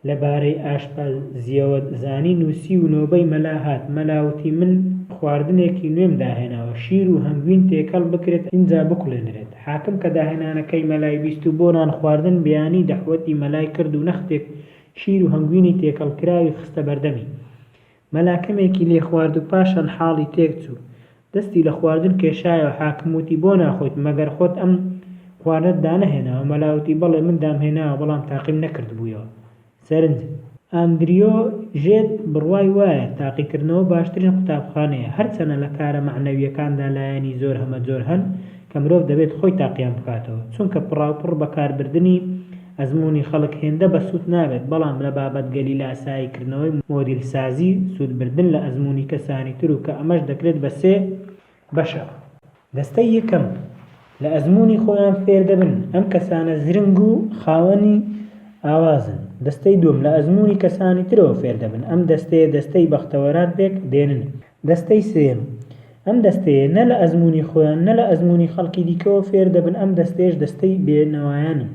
لە بارەی ئاشپەزییەوە زانی نووسی و نۆبەی مەلا هات مەلا وتی من خواردنێکی نوێم داهێناوە شیر و هەنگوین تێکەڵ بکرێت ئینجا بکوڵێنرێت حاکم کە داهێنانەکەی مەلای بیست و بۆ نان خواردن بەیانی دەعوەتی مەلای کرد و نەختێک شیر و هەنگوینی تێکەڵ کراوی خستە بەردەمی. مەلا کەمێکی لێ خوارد و پاشان حاڵی تێک چوو. دەستی لە خواردن کێشایەوە حاکم وتی بۆ ناخۆیت مەگەر خۆت ئەم خواردنەت دانەهێناوە؟ مەلا وتی بەڵێ من دامهێناوە بەڵام تاقیم نەکردبوویەوە. سەرنج. ئاندریۆ ژێد بڕوای وایە تاقیکردنەوە باشترین قوتابخانەیە، هەرچەنە لە کارە مەعنەوییەکاندا لایەنی زۆر هەمەجۆر هەن کە مرۆڤ دەبێت خۆی تاقیان بکاتەوە، چونکە پڕاوپڕ بەکاربردنی ئەزموونی خەڵک هێندە بەسوود نابێت، بەڵام لە بابەتگەلی لاساییکردنەوەی مۆدیلسازی سوودبردن لە ئەزموونی کەسانی تر و کە ئەمەش دەکرێت بە سێ بەشەوە. دەستەی یەکەم، لە ئەزموونی خۆیان فێر دەبن، ئەم کەسانە زرنگ و خاوەنی ئاوازن. دەستەی دووەم، لە ئەزموونی کەسانی ترەوە فێر دەبن، ئەم دەستەیە دەستەی بەختەوەران پێک دێنن. دەستەی سێیەم، ئەم دەستەیە نە لە ئەزموونی خۆیان نە لە ئەزموونی خەڵکی دیکەوە فێر دەبن، ئەم دەستەیەش دەستەی بێنەوایانن.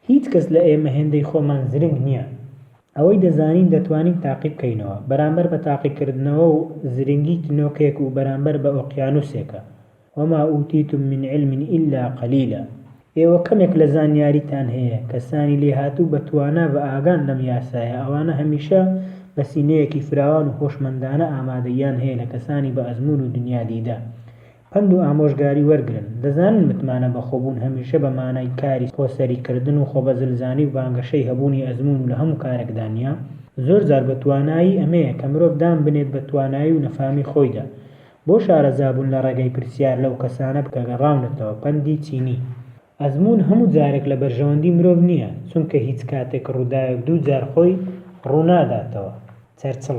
هیچ کەس لە ئێمە هێندەی خۆمان زرنگ نییە. ئەوەی دەزانین دەتوانین تاقی بکەینەوە، بەرامبەر بە تاقیکردنەوە و زرنگی تنۆکێک و بەرامبەر بە ئۆقیانوسێکە، وما اوتیتم من علم الا قلیلا، ئێوە کەمێک لە زانیاریتان هەیە، کەسانی لێهاتوو بە توانا بە ئاگان لەم یاسایە، ئەوانە هەمیشە بە سینەیەکی فراوان و هۆشمەندانە ئامادەییان هەیە لە کەسانی بە ئەزموون و دنیا دیدە پەند و ئامۆژگاری وەرگرن. دەزانن متمانە بەخۆبوون هەمیشە بە مانای کاری خۆسەریکردن و خۆبەزلزانی و بانگەشەی هەبوونی ئەزموون و لە هەموو کارێکدا نییە. زۆر جار بە توانایی ئەمەیە کە مرۆڤ دان بنێت بە توانایی و نەفامی خۆیدا. بۆ شارەزابوون لە ڕێگەی پرسیار لەو کەسانە کە گەڕاونەتەوە پەندی چینی. ئەزموون هەموو جارێک لە بەرژەوەندی مرۆڤ نییە، چونکە هیچ کاتێک ڕووداوێک دووجار خۆی ڕووناداتەوە. چەرچڵ.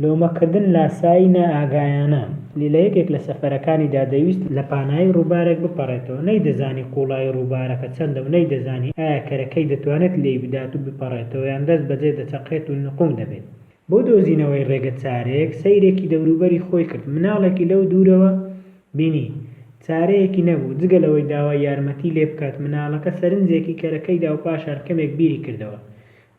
لۆمەکردن لاسایی نائاگایانە. لی لە یەکێک لە سەفەرەکانیدا دەیویست لە پانایی ڕووبارێک بپەڕێتەوە، نەیدەزانی قووڵایی ڕووبارەکە چەندە و نەیدەزانی ئایا کەرەکەی دەتوانێت لێی بدات و بپەڕێتەوە یان دەست بەجێ دەچەقێت و نقوم دەبێت. بۆ دۆزینەوەی ڕێگە چارەیەک سەیرێکی دەوروبەری خۆی کرد، مناڵێکی لەو دوورەوە بینی. چارەیەکی نەبوو جگە لەوەی داوای یارمەتی لێ بکات، مناڵەکە سەرنجێکی کەرەکەی دا و پاشان کەمێک بیری کردەوە.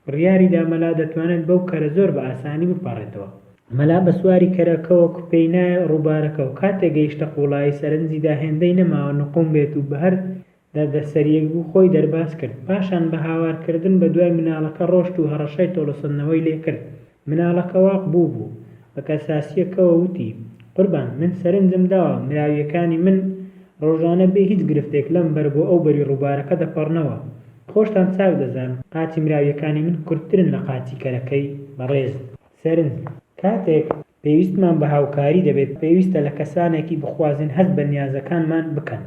بڕیاری دا مەلا دەتوانێت بەو کەرە زۆر بە ئاسانی بپەڕێتەوە. مەلا بە سواری کەرەکەوە کوپێی نایە ڕووبارەکە و کاتێ گەیشتە قووڵایی سەرنجی دا هێندەی نەماوە نقوم بێت و بە هەر دەردەسەرییەک بوو خۆی دەرباز کرد. پاشان بە هاوار کردن بە دوای مناڵەکە ڕۆشت و هەڕەشەی تۆڵەسەندنەوەی لێ کرد. مناڵەکە واق بوو بوو. بە کەساسییەکەوە وتی، قوربان، من سەرنجم داوە مراوییەکانی من ڕۆژانە بێ هیچ گرفتێک لەم بەر بۆ ئەو بەری ڕووبارەکە دەپەڕنەوە. خۆشتان چاک دەزانن قاچی مراوییەکانی من کورتترن لە قاچی کەرەکەی بەڕێزت. سەرنج، کاتێک پێویستمان بە هاوکاری دەبێت، پێویستە لە کەسانێکی بخوازین هەست بە نیازەکانمان بکەن،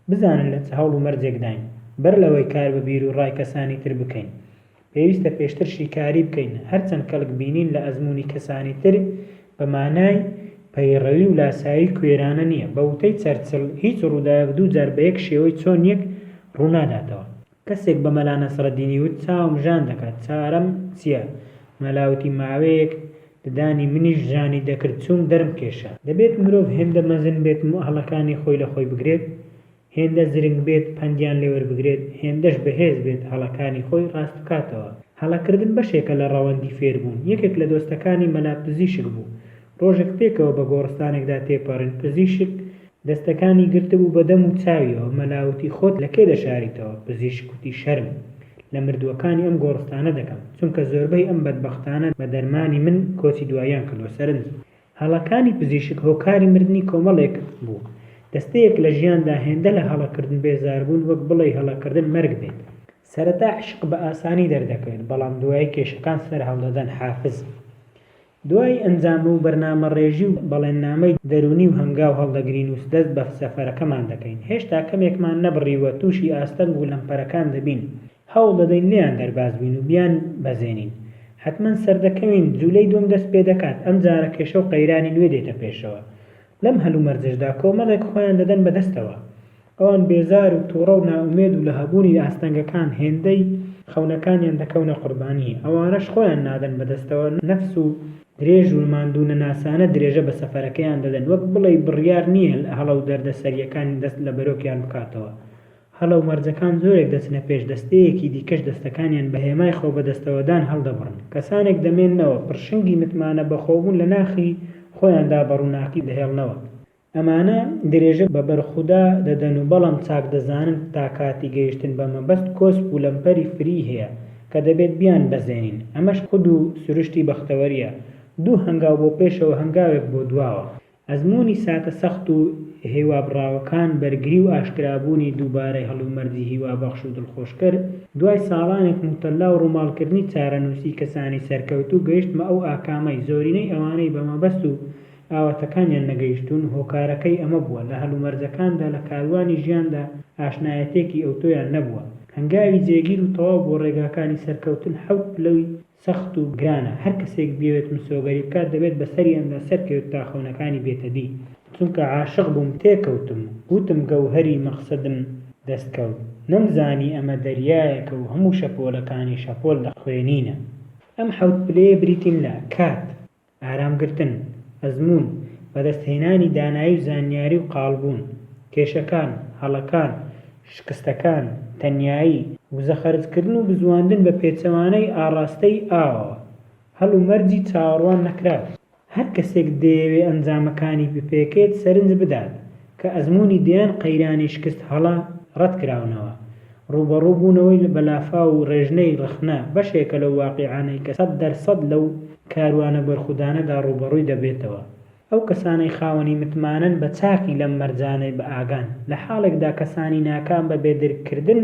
بزانن لە چ هەڵ و مەرجێکداین، بەر لەوەی کار بە بیر و ڕای کەسانی تر بکەین، پێویستە پێشتر شیکاری بکەین، هەرچەند کەڵک بینین لە ئەزموونی کەسانی تر بە مانای پەیڕەوی و لاسایی کوێرانە نییە، بە وتەی چەرچڵ هیچ ڕووداوێک دووجار بە یەک شێوەی چۆن یەک ڕووناداتەوە. کەسێک بە مەلا نەسرەدینی وت چاوم ژان دەکات چارەم چیە؟ مەلا وتی ماوەیەک ددانی منیش ژانی دەکرد چووم دەرم کێشا. دەبێت مرۆڤ هێندە مەزن بێت هەڵەکانی خۆی لە خۆی بگرێت، هێندە زرنگ بێت پەندیان لێ وەربگرێت، هێندەش بەهێز بێت هەڵەکانی خۆی ڕاست بکاتەوە. هەڵەکردن بەشێکە لە ڕەوەندی فێربوون. یەکێک لە دۆستەکانی مەلا پزیشک بوو. ڕۆژێک پێکەوە بە گۆڕستانێکدا تێپەڕین، پزیشک دەستەکانی گرتبوو بە دەم و چاویەوە، مەلا وتی خۆت لە کێ دەشاریتەوە؟ پزیشک وتی شەرم لە مردووەکانی ئەم گۆڕستانە دەکەم، چونکە زۆربەی ئەم بەدبەختانە بە دەرمانی من کۆچی دواییان کردووە. سەرنج، هەڵەکانی پزیشک هۆکاری مردنی کۆمەڵێک بوو. دەستەیەک لە ژیاندا هێندە لە هەڵەکردن بێزاربوون وەک بڵێی هەڵەکردن مەرگ بێت. سەرەتا عەشق بە ئاسانی دەردەکەوێت، بەڵام دوایی کێشەکان سەرهەڵدەدەن. حافز. دوای ئەنجام و بەرنامەڕێژی و بەڵێننامەی دەروونی و هەنگاو هەڵدەگرین و دەست بە سەفەرەکەمان دەکەین. هێشتا کەمێکمان نەبڕیوە تووشی ئاستەنگ و لەمپەرەکان دەبین. هەوڵ دەدەین لێیان دەرباز بین و بیان بەزێنین. حەتمەن سەردەکەوین، جولەی دووەم دەست پێدەکات، ئەمجارە کێشە و قەیرانی نوێ دێتە پێشەوە. لەم هەلومەرجەشدا کۆمەڵێک خۆیان دەدەن بە دەستەوە. ئەوان بێزار و توڕە و نائومێد و لە هەبوونی ئاستەنگەکان هێندەی خەونەکانیان دەکەونە قوربانی. ئەوانەش خۆیان نادەن بە دەستەوە، نەفس و درێژ و ماندوونەناسانە درێژە بە سەفەرەکەیان دەدەن، وەک بڵێی بڕیار نییە هەڵە و دەردەسەرییەکان دەست لە بەرۆکیان بکاتەوە. هەڵە و مەرجەکان زۆرێک دەچنە پێش، دەستەیەکی دیکەش دەستەکانیان بە هێمای خۆبەدەستەوەدان هەڵدەبڕن. کەسانێک دەمێننەوە، پڕشنگی متمانە بەخۆبوون لە ناخی خۆیاندا بە ڕووناکی دەهێڵنەوە. ئەمانە درێژە بە بەرخودا دەدەن و بەڵام چاک دەزانن تا کاتی گەیشتن بە مەبەست کۆسپ و لەمپەری فریی هەیە کە دەبێت بیانبەزێنین. ئەمەش خود و سروشتی بەختەوەرییە. دوو هەنگاو بۆ پێشەوە هەنگاوێک بۆ دواوە. ئەزموونی ساتە سەخت و هیوابڕاوەکان، بەرگری و ئاشکرابوونی دووبارەی هەڵومەرجی هیوابەخش و دڵخۆشکەر، دوای ساڵانێک موتەلا و ڕووماڵکردنی چارەنووسی کەسانی سەرکەوتوو گەیشتمە ئەو ئاکامەی زۆرینەی ئەوانەی بە مەبەست و ئاواتەکانیان نەگەیشتوون، هۆکارەکەی ئەمە بووە لە هەلومەرجەکاندا لە کاروانی ژیاندا ئاشنایەتێکی ئەوتۆیان نەبووە. هەنگاوی جێگیر و تەواو بۆ ڕێگاکانی سەرکەوتن حەوت پلەی سەخت و گرانە، هەر کەسێک بیەوێت مسۆگەری بکات دەبێت بەسەریاندا سەرکەوێت تا خەونەکانی بێتە دی. چونکە عاشق بووم تێکەوتم، وتم گەوهەری مەقسەدم دەست کەوت، نەمزانی ئەمە دەریایەکە و هەموو شەپۆلەکانی شەپۆل دەخوێنینە. ئەم حەوت پلەیە بریتین لە، کات، ئارامگرتن، ئەزموون، بەدەستهێنانی دانایی و زانیاری و قاڵبوون، کێشەکان، هەڵەکان، شکستەکان، تەنیایی، وزە خەرجکردن و بزواندن بە پێچەوانەی ئاڕاستەی ئاوەوە، هەل و مەرجی چاوەڕوان نەکراو. هەر کەسێک دەیەوێ ئەنجامەکانی بپێکێت سەرنج بدات کە ئەزموونی دەیان قەیرانی شکست هەڵە ڕەتکراونەوە، ڕووبەڕوو بوونەوەی بە لافاو و ڕێژنەی ڕەخنە بەشێکە لەو واقیعانەی کە 100% لەو کاروانە بەرخودانەدا ڕووبەڕووی دەبێتەوە. ئەو کەسانەی خاوەنی متمانەن بە چاکی لەم مەرجانەی بە ئاگان، لە حاڵێکدا کەسانی ناکام بە بێ درک کردن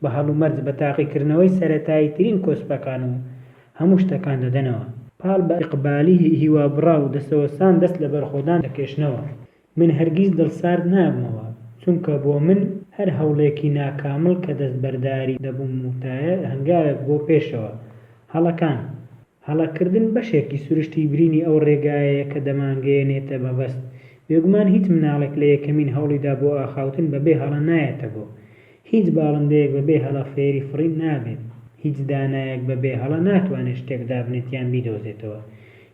بە هەڵومەرج بە تاقیکردنەوەی سەرەتاییترین کۆسپەکان و هەموو شتەکان دەدەنەوە پاڵ بە ئیقبالی هیوابڕاو و دەستەوەستان دەست لە بەرخۆدان دەکێشنەوە. من هەرگیز دڵسارد نابمەوە، چونکە بۆ من هەر هەوڵێکی ناکامڵ کە دەستبەرداری دەبووم وتایە هەنگاوێک بۆ پێشەوە. هەڵەکان. هەڵەکردن بەشێکی سروشتی برینی ئەو ڕێگایەیە کە دەمانگەیەنێتە مەبەست. بێگومان هیچ مناڵێک لە یەکەمین هەوڵیدا بۆ ئاخاوتن بەبێ هەڵە نایەتە گۆ. هیچ باڵندەیەک بەبێ هەڵە فێری فڕین نابێت. هیچ دانایەک بەبێ هەڵە ناتوانێت شتێک دابنێت یان بیدۆزێتەوە.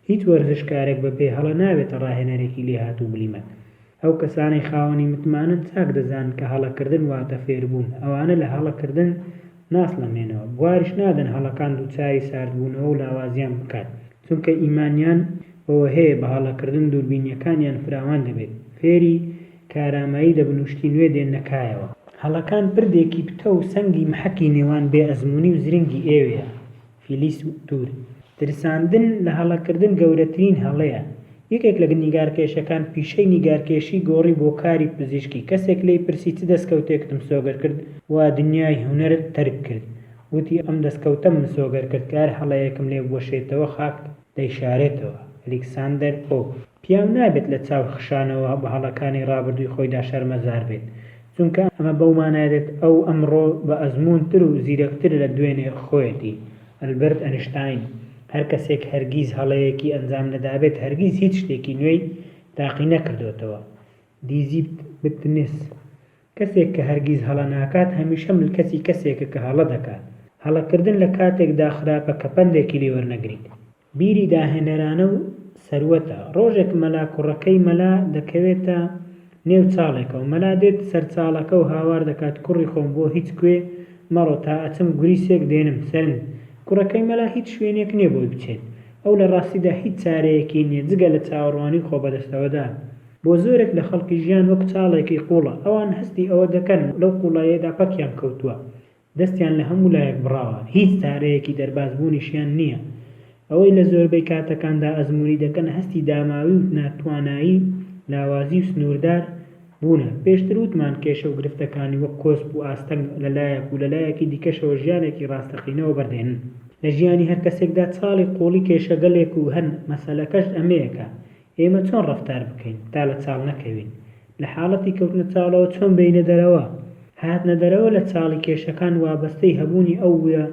هیچ وەرزشکارێک بە بێ هەڵە نابێتە ڕاهێنەرێکی لێهاتوو و بلیمەت. ئەو کەسانەی خاوەنی متمانەن چاک دەزانن کە هەڵەکردن واتە فێربوون، ئەوانە لە هەڵەکردن ناسڵەمێنەوە، بواریش نادەن هەڵەکان دووچاری ساردبوونەوە و لاوازیان بکات، چونکە ئیمانیان بەوە هەیە بە هەڵەکردن دووربینییەکانیان فراوان دەبێت، فێری کارامەیی دەبن و شتی نوێ دێننە کایەوە. هەڵەکان پردێکی پتەو و سەنگی محەکی نێوان بێ ئەزموونی و زرنگی ئێوەیە. فیلیس تور. ترساندن لە هەڵەکردن گەورەترین هەڵەیە. یەکێک لە نیگارکێشەکان پیشەی نیگارکێشی گۆڕی بۆ کاری پزیشکی، کەسێک لێی پرسی چ دەستکەوتێکت مسۆگەر کرد وا دنیای هونەرت تەرک کرد؟ وتی ئەم دەستکەوتەم مسۆگەر کرد کە هەر هەڵەیەکم لێ بوەشێتەوە خاک دەیشارێتەوە. ئەلیکساندەر پۆپ. پیاو نابێت لە چاو خشانەوە بە هەڵەکانی ڕابردووی خۆیدا شەرمەزار بێت، چونکە ئەمە بەو مانایە دێت ئەو ئەمڕۆ بە ئەزموونتر و زیرەکتر لە دوێنێ خۆیەتی. ئەلبەرت ئەنشتاین، هەر کەسێک هەرگیز هەڵەیەکی ئەنجام نەدابێت هەرگیز هیچ شتێکی نوێی تاقی نەکردۆتەوە. دیزیپت بتنس، کەسێک کە هەرگیز هەڵە ناکات هەمیشە ملکەچی کەسێکە کە هەڵە دەکات. هەڵەکردن لە کاتێکدا خراپە کە پەندێکی لێ وەرنەگریت. بیری داهێنەرانە و سەروەتە. ڕۆژێک مەلا کوڕەکەی مەلا دەکەوێتە نێو چاڵێکەوە. مەلا دێت سەر چاڵەکە و هاوار دەکات کوڕی خۆم بۆ هیچ کوێ مەڕۆ تا ئەچم گوریسێک دێنم. سەرنج، کوڕەکەی مەلا هیچ شوێنێک نیە بۆی بچێت. ئەو لە ڕاستیدا هیچ چارەیەکی نیە جگە لە چاوەڕوانی و خۆبەدەستەوەدان. بۆ زۆرێک لە خەڵکی ژیان وەک چاڵێکی قووڵە. ئەوان هەستی ئەوە دەکەن لەو قووڵاییەدا پەکیان کەوتووە. دەستیان لە هەموو لایەک بڕاوە، هیچ چارەیەکی دەربازبوونیشیان نییە. ئەوەی لە زۆربەی کاتەکاندا ئەزموونی دەکەن هەستی داماوی و ناتوانایی، لاوازی و سنووردار بوونە. پێشتر وتمان کێشە و گرفتەکانی وەک کۆسپ و ئاستەنگ لە لایەک و لە لایەکی دیکەشەوە ژیانێکی ڕاستەقینە وەبەردێنن. لە ژیانی هەر کەسێکدا چاڵی قووڵی کێشەگەلێک و هەن، مەسەلەکەش ئەمەیە کە ئێمە چۆن ڕەفتار بکەین تا لە چاڵ نەکەوین؟ لە حاڵەتی کەوتنە چاڵەوە چۆن بێینە دەرەوە؟ هاتنە دەرەوە لە چاڵی کێشەکان وابەستەی هەبوونی ئەو ورە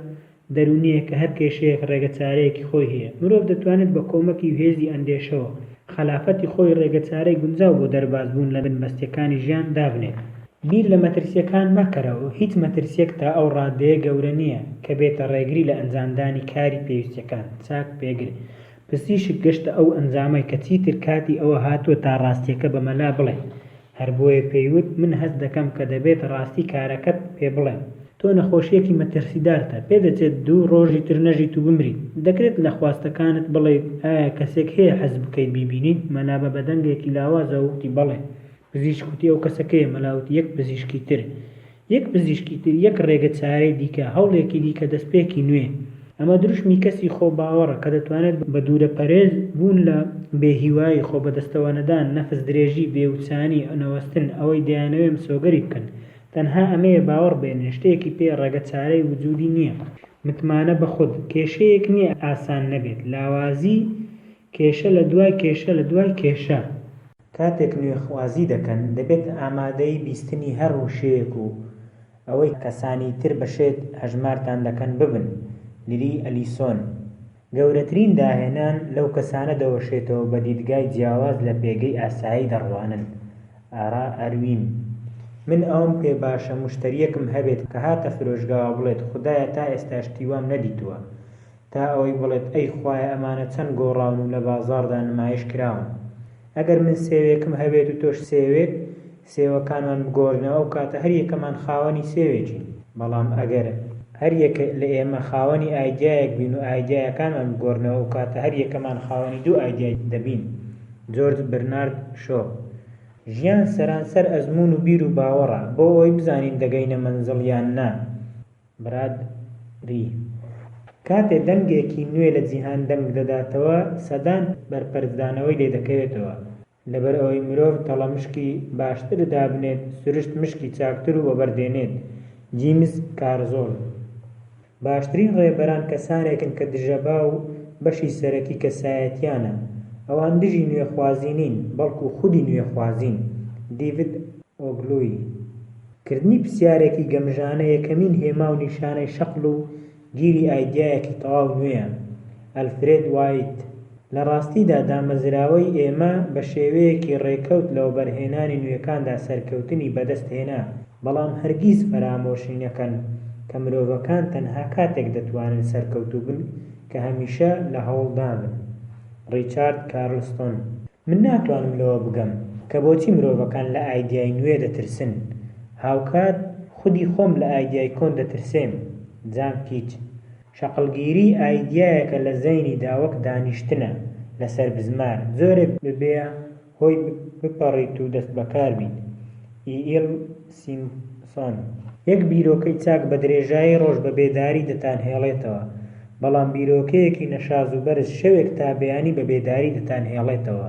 دەروونییە کە هەر کێشەیەک ڕێگەچارەیەکی خۆی هەیە. مرۆڤ دەتوانێت بە کۆمەکی و هێزی ئەندێشەوە، خەلافەتی خۆی ڕێگەچارەی گونجاو بۆ دەربازبوون لە بنبەستییەکانی ژیان دابنێت. بیر لە مەترسییەکان مەکەرەوە، هیچ مەترسییەک تا ئەو ڕادەیە گەورە نییە کە بێتە ڕێگری لە ئەنجامدانی کاری پێویستییەکان. چاک پێگر. پزیشک گەشتە ئەو ئەنجامەی کە چیتر کاتی ئەوە هاتووە تا ڕاستییەکە بە مەلا بڵێت، هەر بۆیە پێی وت، من هەست دەکەم کە دەبێت ڕاستی کارەکەت پێ بڵێم. تۆ نەخۆشییەکی مەترسیدارتە، پێدەچێت دوو ڕۆژی تر نەژیت و بمریت. دەکرێت لە خواستەکانت بڵێیت، ئایا کەسێک هەیە حەز بکەیت بیبینیت؟ مەلا بە بەدەنگێکی لاوازەوە وتی، بەڵێ. پزیشک وتی، ئەو کەسە کێیە؟ مەلا وتی، یەک پزیشکی تر. یەک پزیشکی تر، یەک ڕێگە چارەی دیکە، هەوڵێکی دیکە، دەستپێکی نوێ. ئەمە دروشمی کەسی خۆباوەڕە کە دەتوانێت بە دوورەپەرێز بوون لە بێهیوایی، خۆبەدەستەوەنەدان، نەفس درێژی، بێوچانی، نەوەستن، ئەوەی دەیانەوێ مسۆگەری بکەن. تەنها ئەمەیە باوەڕ بێنن شتێکی پێ ڕێگە چارەی وجودی نییە. متمانە بە خود، کێشەیەک نییە ئاسان نەبێت، لاوازی، کێشە لە دوای کێشە لە دوای کێشە. کاتێک نوێخوازی دەکەن، دەبێت ئامادەی بیستنی هەر وشەیەک و ئەوەی کەسانی تر بە شێت هەژمارتان دەکەن ببن. لری ئەلیسۆن. گەورەترین داهێنان لەو کەسانە دەوەشێتەوە بە دیدگای جیاواز لە پێگەی ئاسایی دەڕوانن. ئارا ئەروین. من ئەوەم پێ باشە موشتەرییەکم هەبێت کە هاتە فرۆشگاوە بڵێت خودایە تا ئێستا شتی وام نەدیتووە تا ئەوەی بڵێت ئەی خوایە ئەمانە چەند گۆڕاون و لە بازاڕدا نمایش کراون. ئەگەر من سێوێکم هەبێت و تۆش سێوێک، سێوەکانمان بگۆڕینەوە ئەو کاتە هەر یەکەمان خاوەنی سێوێکین. بەڵام ئەگەر هەر یەک لە ئێمە خاوەنی ئایدیایەک بین و ئایدیایەکانمان بگۆڕینەوە ئەو کاتە هەر یەکەمان خاوەنی دوو ئایدیا دەبین. جۆرج برنارد شۆ. ژیان سەرانسەر ئەزموون و بیر و باوەڕە، بۆ ئەوەی بزانین دەگەینە مەنزڵ یان نا. برادری. کاتێ دەنگێکی نوێ لە جیهان دەنگ دەداتەوە، سەدان بەرپەرچدانەوەی لێ دەکەوێتەوە. لەبەر ئەوەی مرۆڤ تەڵەمشکی باشتر دابنێت، سروشت مشکی چاکتر و وەبەر دێنێت. جیمز کارزۆل. باشترین ڕێبەران کەسانێکن کە دژەباو بەشی سەرەکی کەسایەتییانە. ئەوان دژی نوێخوازی نین، بەڵکو خودی نوێخوازین. دیڤد ئۆگلوی. کردنی پرسیارێکی گەمژانە یەکەمین هێما و نیشانەی شەقڵ و گیری ئایدیایەکی تەواو نوێیە. ئەلفرێد وایت. لە ڕاستیدا دامەزراوەی ئێمە بە شێوەیەکی ڕێکەوت لە وەبەرهێنانی نوێکاندا سەرکەوتنی بەدەست هێنا، بەڵام هەرگیز فەرامۆشی نەکەن کە مرۆڤەکان تەنها کاتێک دەتوانن سەرکەوتوو بن کە هەمیشە لە هەوڵدابن. ڕیچارد کارلستۆن. من ناتوانم لەوە بگەم کە بۆچی مرۆڤەکان لە ئایدیای نوێ دەترسن، هاوکات خودی خۆم لە ئایدیای کۆن دەترسێم. جان کیچ. شەقڵگیری ئایدیایەکە لە زەینیدا وەک دانیشتنە لەسەر بزمار، جۆرێک ببێە هۆی بپەڕیت و دەستبەکار بیت. ئی ئیڵ سیمپسۆن. یەک بیرۆکەی چاک بە درێژایی ڕۆژ بە بێداری دەتانهێڵێتەوە، بەڵام بیرۆکەیەکی نەشاز و بەرز شەوێک تا بەیانی بە بێداری دەتانهێڵێتەوە.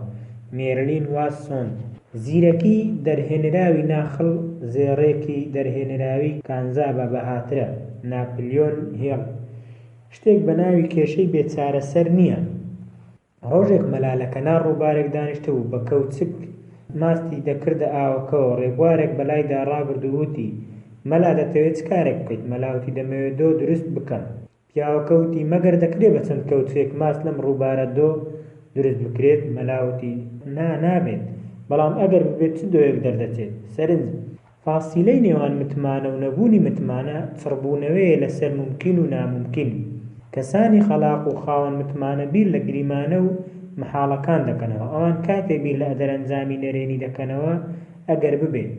مێرلین واتسۆن. زیرەکی دەرهێنراوی ناخڵ زێڕێکی دەرهێنراوی کانزا بە بەهاترە. ناپلیۆن هیڵ. شتێک بە ناوی کێشەی بێ چارەسەر نییە. ڕۆژێک مەلا لە کەنار ڕووبارێک دانیشتبوو، بە کەوچک ماستی دەکردە ئاوەکەوە، ڕێبوارێک بەلایدا ڕابرد و وتی، مەلا دەتەوێ چ کارێک بکەیت؟ مەلا وتی، دەمەوێ دۆ دروست بکەم. پیاوەکە وتی، مەگەر دەکرێ بە چەند کەوچکێک ماست لەم ڕووبارە دۆ دروست بکرێت؟ مەلا وتی، نا، نابێت، بەڵام ئەگەر ببێت چ دۆیەک دەردەچێت؟ سەرنج، فاسیلەی نێوان متمانە و نەبوونی متمانە چڕبوونەوەیە لەسەر مومکین و نامومکین. کەسانی خەلاق و خاوەن متمانە بیر لە گریمانە و مەحاڵەکان دەکەنەوە. ئەوان کاتێ بیر لە دەرەنجامی نەرێنی دەکەنەوە ئەگەر ببێت،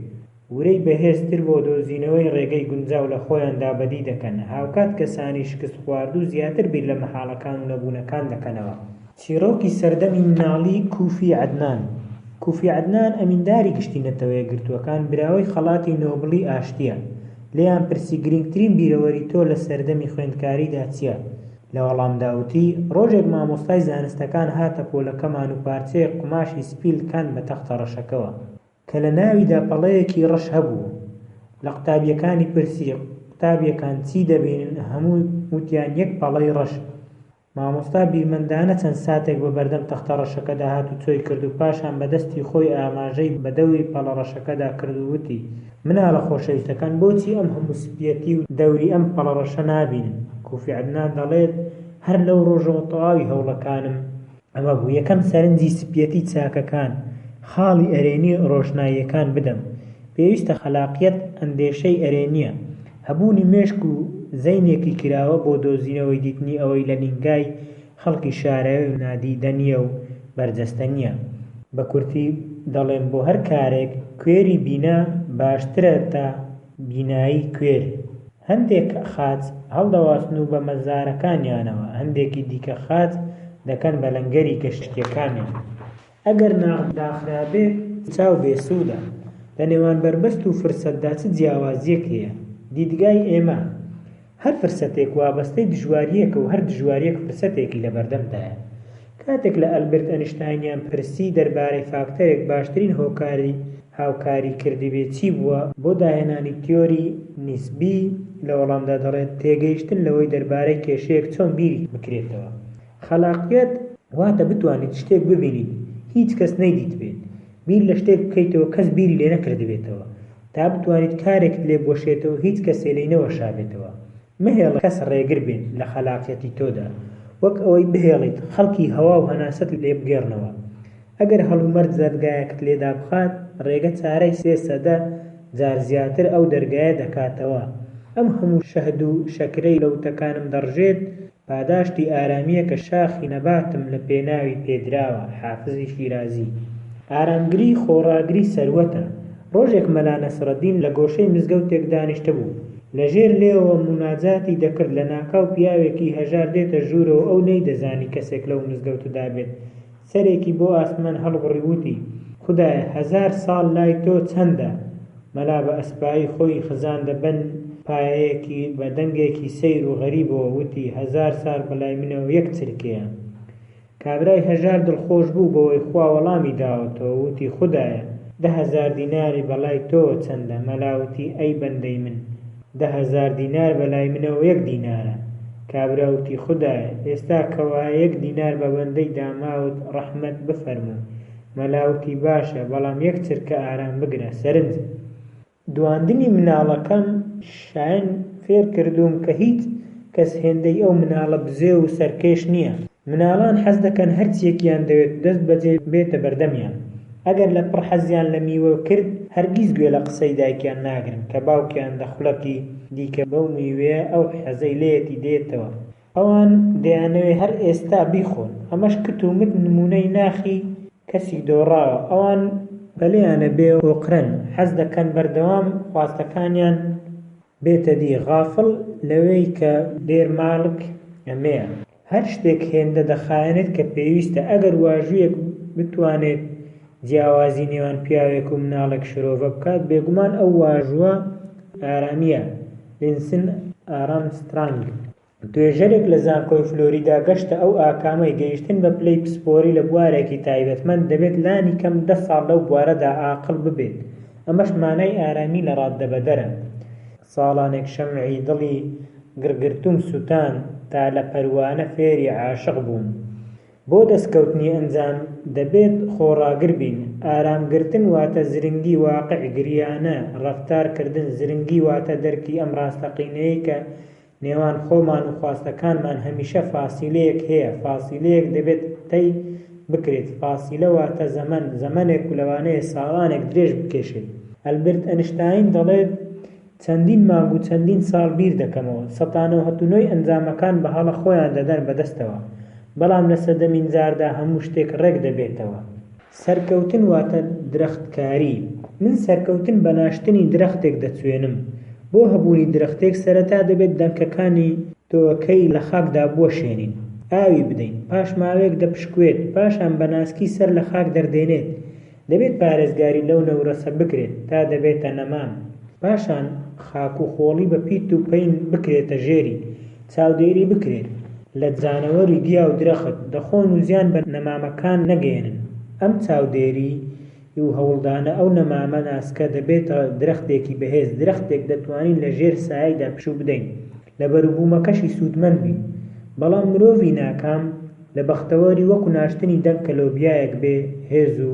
ورەی بەهێزتر بۆ دۆزینەوەی ڕێگەی گونجاو لە خۆیاندا بەدی دەکەن. هاوکات کەسانی شکستخواردوو زیاتر بیر لە مەحاڵەکان و نەبوونەکان دەکەنەوە. چیڕۆکی سەردەمی مناڵی کوفی عەدنان کوفی عەدنان ئەمینداری گشتی نەتەوەیەکگرتووەکان براوەی خەڵاتی نۆبڵی ئاشتییە. لێیان پرسی گرینگترین بیرەوەری تۆ لە سەردەمی خوێندکاریدا چییە؟ لە وەڵامدا وتی، ڕۆژێک مامۆستای زانستەکان هاتە پۆلەکەمان و پارچەیەک قوماشی سپی لکاند بە تەختە ڕەشەکەوە، کە لە ناویدا پەڵەیەکی ڕەش هەبوو. لە قوتابییەکانی پرسی، قوتابییەکان چی دەبینن؟ هەموو وتیان یەک پەڵەی ڕەش. مامۆستا بیرمەندانە چەند ساتێک بە بەردەم تەختە ڕەشەکەدا هاتوچۆی کرد و پاشان بە دەستی خۆی ئاماژەی بە دەوری پەڵە ڕەشەکەدا کرد و وتی، مناڵە خۆشەویستەکان بۆچی ئەم هەموو سپیەتی و دەوری ئەم پەڵە ڕەشە نابینن؟ کوفی عەدنان دەڵێت، هەر لەو ڕۆژەوە تەواوی هەوڵەکانم ئەمە بوو، یەکەم سەرنجی سپیەتی چاکەکان، خاڵی ئەرێنی ڕۆشناییەکان بدەم. پێویستە خەلاقیەت ئەندێشەی ئەرێنییە، هەبوونی مێشک و زەینێکی کراوە بۆ دۆزینەوەی دیتنی ئەوەی لە نینگای خەڵکی شاراوی و نادیدە نییە و بەرجەستە نییە. بە کورتی دەڵێم بۆ هەر کارێک کوێری بینا باشترە تا بینایی کوێر. هەندێک خاچ هەڵدەواسن و بە مەزارەکانیانەوە، هەندێکی دیکە خاچ دەکەن بە لەنگەری کەشتییەکانیان. ئەگەر ناخ داخرابێت، چاو بێسوودە. لە نێوان بەربەست و فرسەتدا چ جیاوازییەک هەیە؟ دیدگای ئێمە. هەر فرسەتێک وابەستەی دژوارییەکە و هەر دژوارییەک فرسەتێکی لەبەردەمدایە. کاتێک لە ئەلبرت ئەنیشتاینیان پرسی دەربارەی فاکتەرێک باشترین هۆکاری هاوکاری کردبێ چی بووە بۆ داهێنانی تیۆری نیسبی، لە وەڵامدا دەڵێت، تێگەیشتن لەوەی دەربارەی کێشەیەک چۆن بیری بکرێتەوە. خەلاقیەت واتە بتوانیت شتێک ببینیت هیچ کەس نەیدیتبێت، بیر لە شتێک بکەیتەوە کەس بیری لێ نەکردبێتەوە، تا بتوانیت کارێکت لێ بوەشێتەوە هیچ کەسێ لێی نەوەشابێتەوە. مەهێڵە کەس ڕێگر بێت لە خەلاقیەتی تۆدا، وەک ئەوەی بهێڵیت خەڵکی هەوا و هەناسەت لێ بگێڕنەوە. ئەگەر هەڵومەرج دەرگایەکت لێ دابخات، ڕێگە چارەی سێ سەدە جار زیاتر ئەو دەرگایە دەکاتەوە. ئەم هەموو شەهد و شەکرەی لە وتەکانم دەڕژێت، پاداشتی ئارامییە کە شاخی نەباتم لە پێناوی پێدراوە، حافزی شیرازی. ئارامگری، خۆڕاگری سەروەتە. ڕۆژێک مەلا نەسرەدین لە گۆشەی مزگەوتێک دانیشتبوو. لە ژێر لێوەوە موناجاتی دەکرد لەناکاو پیاوێکی هەژار دێتە ژوورەوە ئەو نەیدەزانی کەسێک لەو مزگەوتەدا بێت سەرێکی بۆ ئاسمان هەڵبڕی وتی، خودایە هەزار ساڵ لای تۆ چەندە؟ مەلا بە ئەسپایی خۆی خزاندە بن پایەیەکی بە دەنگێکی سەیر و غەریبەوە وتی، هەزار ساڵ بە لای منەوە یەک چرکەیە. کابرای هەژار دڵخۆش بوو بەوەی خوا وەڵامی داوەتەوە وتی، خودایە 10,000 دیناری بە لای تۆوە چەندە؟ مەلا وتی، ئەی بەندەی من! 10,000 دینار بە لای منەوە یەک دینارە. کابرا وتی، خودایە، ئێستا کەوایە یەک دینار بە بەندەی داماوت ڕەحمەت بفەرموو. مەلا وتی، باشە، بەڵام یەک چرکە ئارام بگرە. سەرنج! دواندنی مناڵەکەم شایەن فێر کردووم کە هیچ کەس هێندەی ئەو مناڵە بزێو و سەرکێش نییە. مناڵان حەز دەکەن هەرچییەکیان دەوێت دەست بەجێ بێتە بەردەمیان. ئەگەر لە پڕ حەزیان لە میوە کرد هەرگیز گوێ لە قسەی دایکیان ناگرن کە باوکیان دە خولەکی دیکە بەو میوەیە ئەو حەزەی لێیەتی دێتەوە. ئەوان دەیانەوێت هەر ئێستا بیخۆن. ئەمەش کت و مت نموونەی ناخی کەسی دۆڕاوە. ئەوان پەلەیانە بێ ئۆقرەن، حەز دەکەن بەردەوام خواستەکانیان بێتە دی، غافڵ لەوەی کە دێرمالک ئەمەیە. هەر شتێک هێندە دەخایەنێت کە پێویستە، ئەگەر واژوویەک بتوانێت جیاوازی نێوان پیاوێک و مناڵێک شرۆڤە بکات، بێگومان ئەو واژووە ئارامییە. لینسن ئارمسترانگ. توێژەرێک لە زانکۆی فلۆریدا گەشتە ئەو ئاکامەی گەیشتن بە پلەی پسپۆری لە بوارێکی تایبەتمەند دەبێت لانی کەم دە ساڵ لەو بوارەدا ئاقڵ ببێت، ئەمەش مانای ئارامی لە ڕاددەبەدەرە. ساڵانێک شەمعی دڵی گڕگرتووم سوتاند تا لە پەروانە فێری عاشق بووم. بۆ دەستکەوتنی ئەنجام دەبێت خۆڕاگر بین. ئارامگرتن واتە زرنگی واقع گریانە ڕەفتار کردن، زرنگی واتە دەرکی ئەم ڕاستەقینەیەی کە نێوان خۆمان و خواستەکانمان هەمیشە فاسیلەیەک هەیە، فاسیلەیەک دەبێت تەی بکرێت، فاسیلە واتە زەمەن، زەمەنێک و لەوانەیە ساڵانێک درێژ بکێشێت. ئەلبرت ئەنشتاین دەڵێت، چەندین مانگ و چەندین ساڵ بیر دەکەمەوە، سەتا نەوهەت و نۆی ئەنجامەکان بە هەڵە خۆیان دەدەن بە دەستەوە، بەڵام لە سەدەمین جاردا هەموو شتێک ڕێک دەبێتەوە. سەرکەوتن واتە درەختکاری. من سەرکەوتن بە ناشتنی درەختێک دەچوێنم. بۆ هەبوونی درەختێک سەرەتا دەبێت دەنکەکانی تۆوەکەی لە خاکدا بوەشێنین، ئاوی بدەین، پاش ماوەیەک دەپشکوێت، پاشان بە ناسکی سەر لە خاک دەردێنێت. دەبێت پارێزگاری لەو نەورەسە بکرێت تا دەبێتە نەمام، پاشان خاک و خۆڵی بە پیت و پەین بکرێتە ژێری، چاودێری بکرێت لە جانەوەری گیا و درەخت دەخۆن و زیان بە نەمامەکان نەگەیەنن، ئەم چاودێری و هەوڵدانە ئەو نەمامە ناسکە دەبێتە درەختێکی بەهێز، درەختێک دەتوانین لە ژێر سایەیدا پشوو بدەین، لە بەروبوومەکەشی سوودمەند بین، بەڵام مرۆڤی ناکام لە بەختەوەری وەکو ناشتنی دەنکە لۆبیایەک بێ هێز و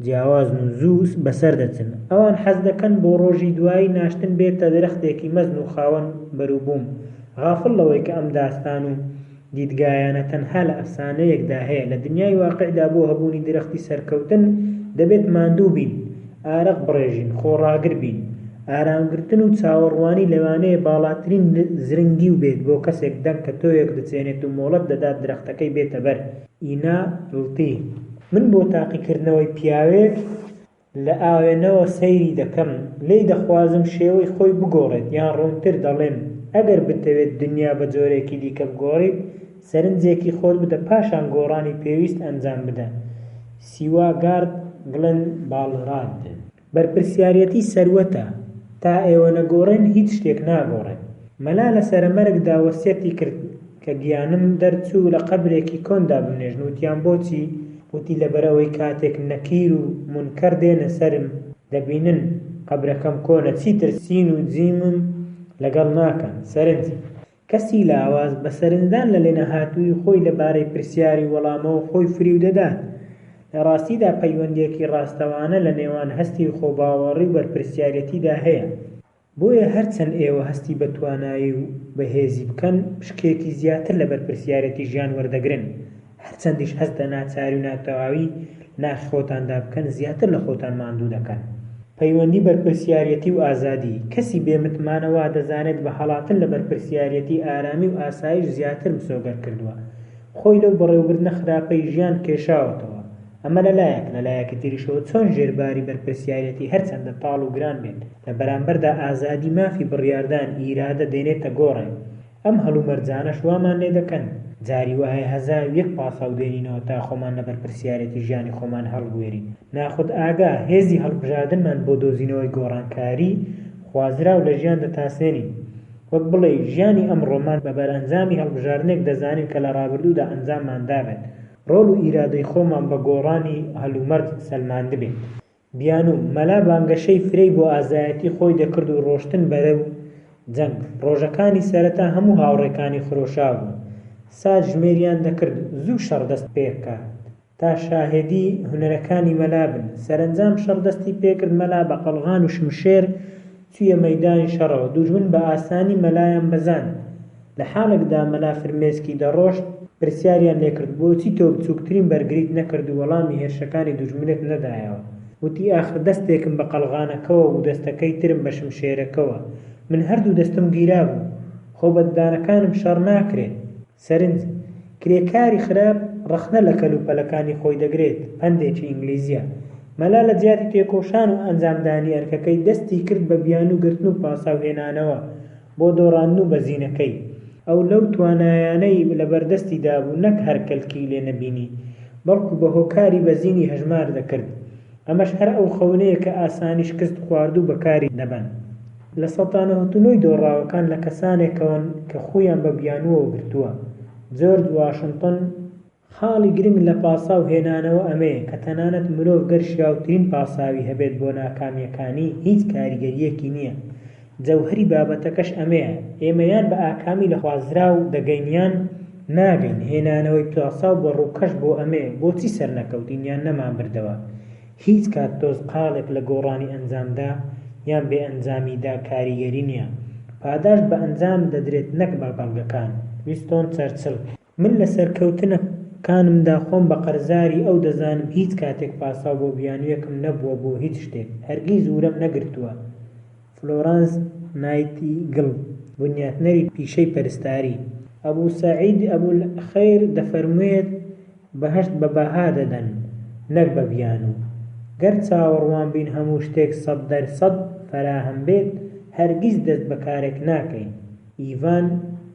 جیاوازن و زوو بەسەر دەچن، ئەوان حەز دەکەن بۆ ڕۆژی دوایی ناشتن بێتە درەختێکی مەزن و خاوەن بەروبووم، غافڵ لەوەی کە ئەم داستان و دیدگایانە تەنها لە ئەفسانەیەکدا هەیە، لە دنیای واقیعدا بۆ هەبوونی درەختی سەرکەوتن دەبێت ماندوو بین، ئارەق بڕێژین، خۆڕاگر بین. ئارامگرتن و چاوەڕوانی لەوانەیە باڵاترین زرنگی و بێت بۆ کەسێک دەنکە تۆوێک دەچێنێت و مۆڵەت دەدات درەختەکەی بێتە بەر. ئینا ڵتی، من بۆ تاقیکردنەوەی پیاوێک لە ئاوێنەوە سەیری دەکەم، لێی دەخوازم شێوەی خۆی بگۆڕێت، یان ڕوونتر دەڵێم، ئەگەر بتەوێت دنیا بە جۆرێکی دیکە بگۆڕیت، سەرنجێکی خۆت بدە پاشان گۆڕانی پێویست ئەنجام بدە. سیواگارد گلن باڵراد. بەرپرسیاریەتی سەروەتە، تا ئێوە نەگۆڕێن هیچ شتێک ناگۆڕێت. مەلا لە سەرەمەرگدا وەسیەتی کرد کە گیانم دەرچوو لە قەبرێکی کۆندا بمنێژن، وتیان بۆچی؟ وتی لەبەرئەوەی کاتێک نەکیر و مونکەر دێنە سەرم دەبینن قەبرەکەم کۆنە چیتر سین و جیمم لەگەڵ ناکەن. سەرنج، کەسی لاواز بە سەرنجدان لە لێنەهاتوویی خۆی لە بارەی پرسیاری و وەڵامەوە خۆی فریو دەدات. لە ڕاستیدا پەیوەندییەکی ڕاستەوانە لە نێوان هەستی خۆباوەڕی و بەرپرسیارێتیدا هەیە. بۆیە هەرچەند ئێوە هەستی بە توانایی و بەهێزی بکەن، پشکێکی زیاتر لە بەرپرسیارێتی ژیان وەردەگرن، هەرچەندیش هەست لە ناچاری و ناتەواوی لە ناخی خۆتاندا بکەن، زیاتر لە خۆتان ماندوو دەکەن. پەیوەندی بەرپرسیارێتی و ئازادی، کەسی بێ متمانە وا دەزانێت بە هەڵاتن لە بەرپرسیارێتی ئارامی و ئاسایش زیاتر مسۆگەر کردووە، خۆی لەو بەڕێوەبردنە خراپەی ژیان کێشاوەتەوە. ئەمە لە لایەک، لە لایەکی تریشەوە چۆن ژێرباری بەرپرسیارێتی هەرچەندە تاڵ و گران بێت، لە بەرامبەردا ئازادی مافی بڕیاردان، ئیرادە، دێنێتە گۆڕێ. ئەم هەلومەرجانەش وامان لێ دەکەن، جاری وایە 1001 پاساو دێنینەوە تا خۆمان لە بەرپرسیارێتی ژیانی خۆمان هەڵبوێرین. ناخودئاگا، هێزی هەڵبژاردنمان بۆ دۆزینەوەی گۆڕانکاری خوازراو لە ژیان دەتاسێنین. وەک بڵێی ژیانی ئەمڕۆمان بە بەرئەنجامی هەڵبژاردنێک دەزانین کە لە ڕابردوودا ئەنجاممان دابێت. ڕۆڵ و ئیرادەی خۆمان بە گۆڕانی هەلومەرج سەلماندبێت. بیانوو، مەلا بانگەشەی فرەی بۆ ئازایەتی خۆی دەکرد و ڕۆشتن بەرەو جەنگ. ڕۆژەکانی سەرەتا هەموو هاوڕێکانی خرۆشابوون. سات ژمێریان دەکرد زوو شەڕ دەست پێکات تا شاهێدی هونەرەکانی مەلا بن. سەرەنجام شەڕ دەستی پێکرد مەلا بە قەڵغان و شمشێر چوویە مەیدانی شەڕەوە. دوژمن بە ئاسانی مەلایان بەزاند. لە حاڵێکدا مەلا فرمێسکی دەڕۆشت، پرسیاریان لێکرد، بۆچی تۆ بچووکترین بەرگریت نەکرد و وەڵامی هێرشەکانی دوژمنت نەدایەوە؟ وتی، ئاخر دەستێکم بە قەڵغانەکەوە و دەستەکەی ترم بە شمشێرەکەوە. من هەردوو دەستم گیرابوو. خۆ بە ددانەکانم شەڕ ناکرێت. سەرنج، کرێکاری خراپ ڕەخنە لە کەلوپەلەکانی خۆی دەگرێت، پەندێکی ئینگلیزییە. مەلا لە جیاتی تێکۆشان و ئەنجامدانی ئەرکەکەی، دەستی کرد بە بیانوو گرتن و پاساو هێنانەوە بۆ دۆڕاندن و بەزینەکەی. ئەو لەو توانایانەی لەبەردەستی دابوو نەک هەر کەلکی لێ نەبینی، بەڵکو بە هۆکاری بەزینی هەژمار دەکرد. ئەمەش هەر ئەو خەونەیە کە ئاسانی شکست خواردوو بەکاری دەبەن. 99% دۆڕاوەکان لە کەسانێکەوەن کە خوویان بە بیانووەوە گرتووە. جۆرج واشنتن. خاڵی گرنگ لە پاساو هێنانەوە ئەمەیە کە تەنانەت مرۆڤ گەر شیاوترین پاساوی هەبێت بۆ ناکامییەکانی هیچ کاریگەرییەکی نییە. جەوهەری بابەتەکەش ئەمەیە، ئێمە یان بە ئاکامی لە خوازراو دەگەین یان ناگەین، هێنانەوەی پاساو بە ڕووکەش بۆ ئەمەیە بۆچی سەرنەکەوتین یان نەمانبردەوە. هیچ کات تۆزقاڵێک لە گۆڕانی ئەنجامدا یان بێ ئەنجامیدا کاریگەری نییە. پاداشت بە ئەنجام دەدرێت نەک بە بەڵگەکان. وینستۆن چەرچڵ. من لە سەرکەوتنەکانمدا خۆم بە قەرزاری ئەو دەزانم هیچ کاتێک پاساو بۆ بیانوویەکم نەبووە بۆ هیچ شتێک، هەرگیز ورەم نەگرتووە. فلۆرانس نایتینگڵ، بنیاتنەری پیشەی پەرستاری. ئەبو سەعید ئەبولخەیر دەفەرموێت، بەهەشت بە بەها دەدەن نەک بە بیانوو. گەر چاوەڕوان بین هەموو شتێک 100% فەراهەم بێت، هەرگیز دەست بە کارێک ناکەین. ئیڤان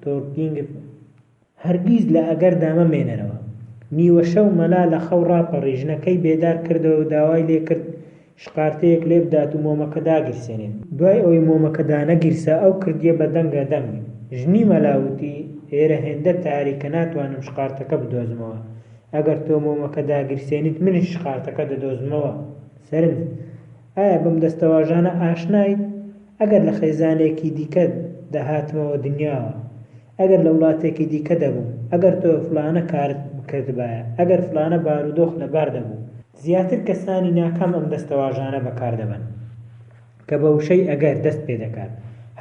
تورگینف. هەرگیز لە ئەگەردا مەمێنەرەوە. نیوە شەو مەلا لە خەو ڕاپەڕی ژنەکەی بێدار کردەوە و داوای لێ کرد شقارتەیەک لێ بدات و مۆمەکە داگیرسێنێت. دوای ئەوەی مۆمەکە دانەگیرسا ئەو کردیە بە دەنگە دەنگ. ژنی مەلا وتی، ئێرە هێندە تاریکە ناتوانم شقارتەکە بدۆزمەوە. ئەگەر تۆ مۆمەکە داگیرسێنیت منیش شقارتەکە دەدۆزمەوە. سەرنج، ئایا بەم دەستەواژانە ئاشنایت؟ ئەگەر لە خێزانێکی دیکە دەهاتمەوە دنیاوە. ئەگەر لە وڵاتێکی دیکە دەبووم. ئەگەر تۆ فڵانە کارت بکردبایە. ئەگەر فڵانە بارودۆخ لەبار دەبوو. زیاتر کەسانی ناکام ئەم دەستەواژانە بەکاردەبەن کە بە وشەی ئەگەر دەست پێدەکات.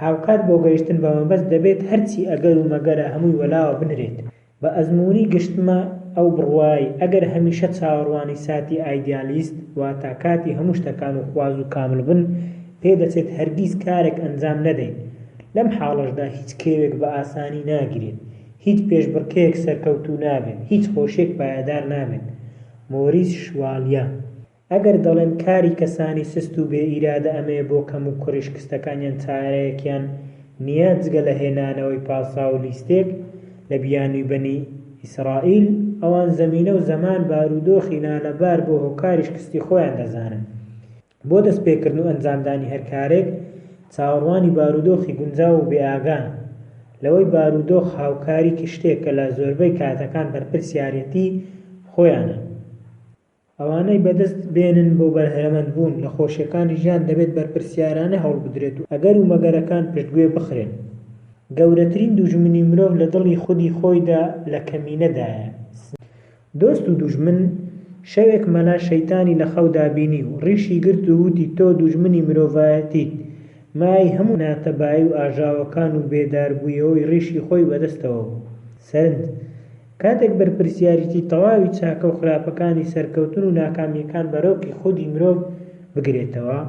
هاوکات بۆ گەیشتن بە مەبەست دەبێت هەرچی ئەگەر و مەگەرە هەمووی وەلاوە بنرێت. بە ئەزموونی گشتمە ئەو بڕوایەی ئەگەر هەمیشە چاوەڕوانی ساتی ئایدیالیست واتا کاتی هەموو شتەکان و خواز و کامڵ بن پێدەچێت هەرگیز کارێک ئەنجام نەدەین لەم حاڵەشدا هیچ کێوێک بە ئاسانی ناگیرێت هیچ پێشبڕکێیەک سەرکەوتوو نابێت هیچ خۆشیەک پایەدار نابێت مۆریس شوالیە. ئەگەر دەڵێن کاری کەسانی سست و بێ ئیرادە ئەمەیە بۆ کەم و کوڕی شکستەکانیان چارەیەکیان نیە جگە لە هێنانەوەی پاساو و لیستێک لە بیانوی بەنی ئیسرائیل، ئەوان زەمینە و زەمان بارودۆخی نالەبار بۆ هۆکاری شکستی خۆیان دەزانن. بۆ دەستپێکردن و ئەنجامدانی هەر کارێک چاوەڕوانی بارودۆخی گونجاو و بێ ئاگان. لەوەی بارودۆخ هاوکاری شتێکە لە زۆربەی کاتەکان بەرپرسیارێتی خۆیانە. ئەوانەی بەدەست بێنن بۆ بەهرەمەند بوون لە خۆشیەکانی ژیان دەبێت بەرپرسیارانە هەوڵبدرێت و ئەگەر و مەگەرەکان پشتگوێ بخرێن. گەورەترین دوژمنی مرۆڤ لە دڵی خودی خۆیدا لە کەمینەدایە. دۆست و دوژمن، شەوێک مەلا شەیتانی لە خەودا بینی و ڕیشی گرت و وتی تۆ دوژمنی مرۆڤایەتیت، مایەی هەموو ناتەبایی و ئاژاوەکان و بێداربوویەوەی ڕیشی خۆی بەدەستەوە بوو. سەرنج، کاتێک بەرپرسیاریی تەواوی چاکە و خراپەکانی سەرکەوتن و ناکامییەکان بەرۆکی خودی مرۆڤ بگرێتەوە،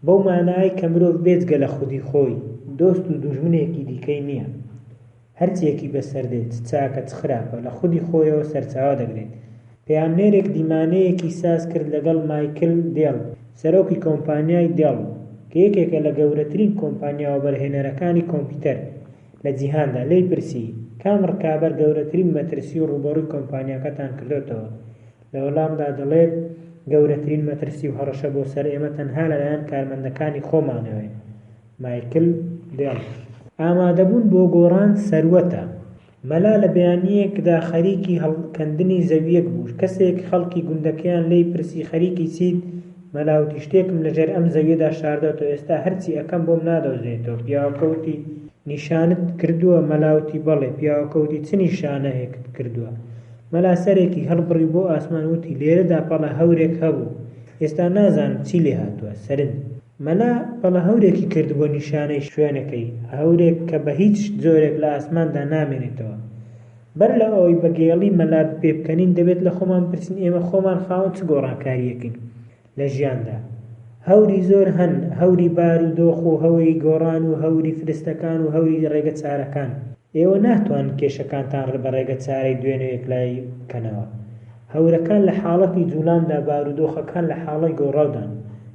بەو مانایەی کە مرۆڤ بێجگە لە خودی خۆی، دۆست و دوژمنێکی دیکەی نییە. هەرچییەکی بەسەر دێت، چ چاکە چ خراپە، لە خودی خۆیەوە سەرچاوە دەگرێت. پەیامنێرێک دیمانەیەکی ساز کرد لەگەڵ مایکل دێڵ، سەرۆکی کۆمپانیای دێڵ، کە یەکێکە لە گەورەترین کۆمپانیا وەبەرهێنەرەکانی کۆمپیوتەر لە جیهاندا، لێی پرسی، کام ڕکابەر گەورەترین مەترسیی ڕووبەڕووی کۆمپانیاکەتان کردۆتەوە؟ لە وەڵامدا دەڵێت، گەورەترین مەترسی و هەڕەشە بۆ سەر ئێمە تەنها لەلایەن کارمەندەکانی خۆمانەوەیە. مایکل دێڵ. ئامادەبوون بۆ گۆڕان سەروەتە. مەلا لە بەیانییەکدا خەریکی هەڵکەندنی زەوییەک بوو، کەسێک خەڵکی گوندەکەیان لێی پرسی خەریکی چیت؟ مەلا وتی شتێکم لە ژێر ئەم زەوییەدا شاردۆتەوە ئێستا هەرچی ئەکەم بۆم نادۆزرێتەوە، پیاوەکە وتی نیشانت کردووە؟ مەلا وتی بەڵێ، پیاوەکە وتی چ نیشانەیەکت کردووە؟ مەلا سەرێکی هەڵبڕی بۆ ئاسمان وتی لێرەدا پەڵە هەورێک هەبوو ئێستا نازانم چی لێهاتووە، سەرنج. مەلا پەڵە هەورێکی کردبووە نیشانەی شوێنەکەی، هەورێک کە بە هیچ جۆرێک لە ئاسماندا نامێنێتەوە. بەر لە ئەوەی بە گێڵی مەلا پێبکەنین دەبێت لە خۆمان بپرسین ئێمە خۆمان خاوەن چ گۆڕانکارییەکین لە ژیاندا؟ هەوری زۆر هەن، هەوری بار و دۆخ و هەوری گۆڕان و هەوری فرستەکان و هەوری ڕێگە چارەکان. ئێوە ناتوانن کێشەکانتان بە ڕێگە چارەی دوێنێ یەکلایی بکەنەوە. هەورەکان لە حاڵەتی جوڵاندا بارودۆخەکان لە حاڵی گۆڕاودان،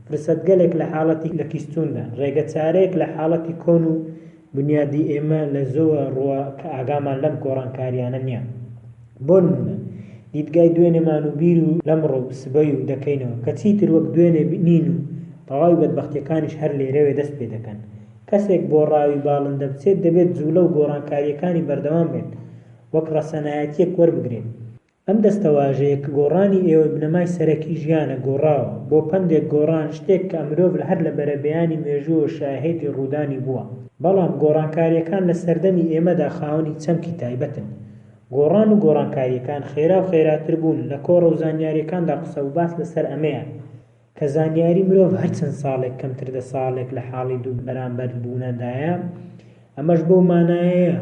فرسەتگەلێک لە حاڵەتی لەکیسچووندان، ڕێگەچارەیەک لە حاڵەتی کۆن و بنیادی ئێمە لە زۆوە ڕووە کە ئاگامان لەم گۆڕانکارییانە نییە. بۆ نموونە دیدگای دوێنێمان و بیر و لەمڕۆ و سبەی و دەکەینەوە کە چیتر وەک دوێنێ نین و تەواوی بەدبەختییەکانیش هەر لێرەوێ دەست پێ دەکەن. کەسێک بۆ ڕاوی باڵندە بچێت دەبێت جووڵە و گۆڕانکارییەکانی بەردەوام بێت وەک ڕەسەنایەتییەک وەربگرێت. ئەم دەستەواژەیە کە گۆڕانی ئێوەی بنەمای سەرەکی ژیانە گۆڕاوە بۆ پەندێک گۆڕان شتێک کە مرۆڤ هەر لە بەرەبەیانی مێژووەوە شاهێدی ڕوودانی بووە. بەڵام گۆڕانکارییەکان لە سەردەمی ئێمەدا خاوەنی چەمکی تایبەتن. گۆڕان و گۆڕانکارییەکان خێرا و خێراتر بوون، لە کۆڕە و زانیارییەکاندا قسە و باس لەسەر ئەمەیە کە زانیاری مرۆڤ هەر چەند ساڵێک کەمتر دە ساڵێک لە حاڵی دوو بەرامبەر بوونەدایە، ئەمەش بەو مانایەیە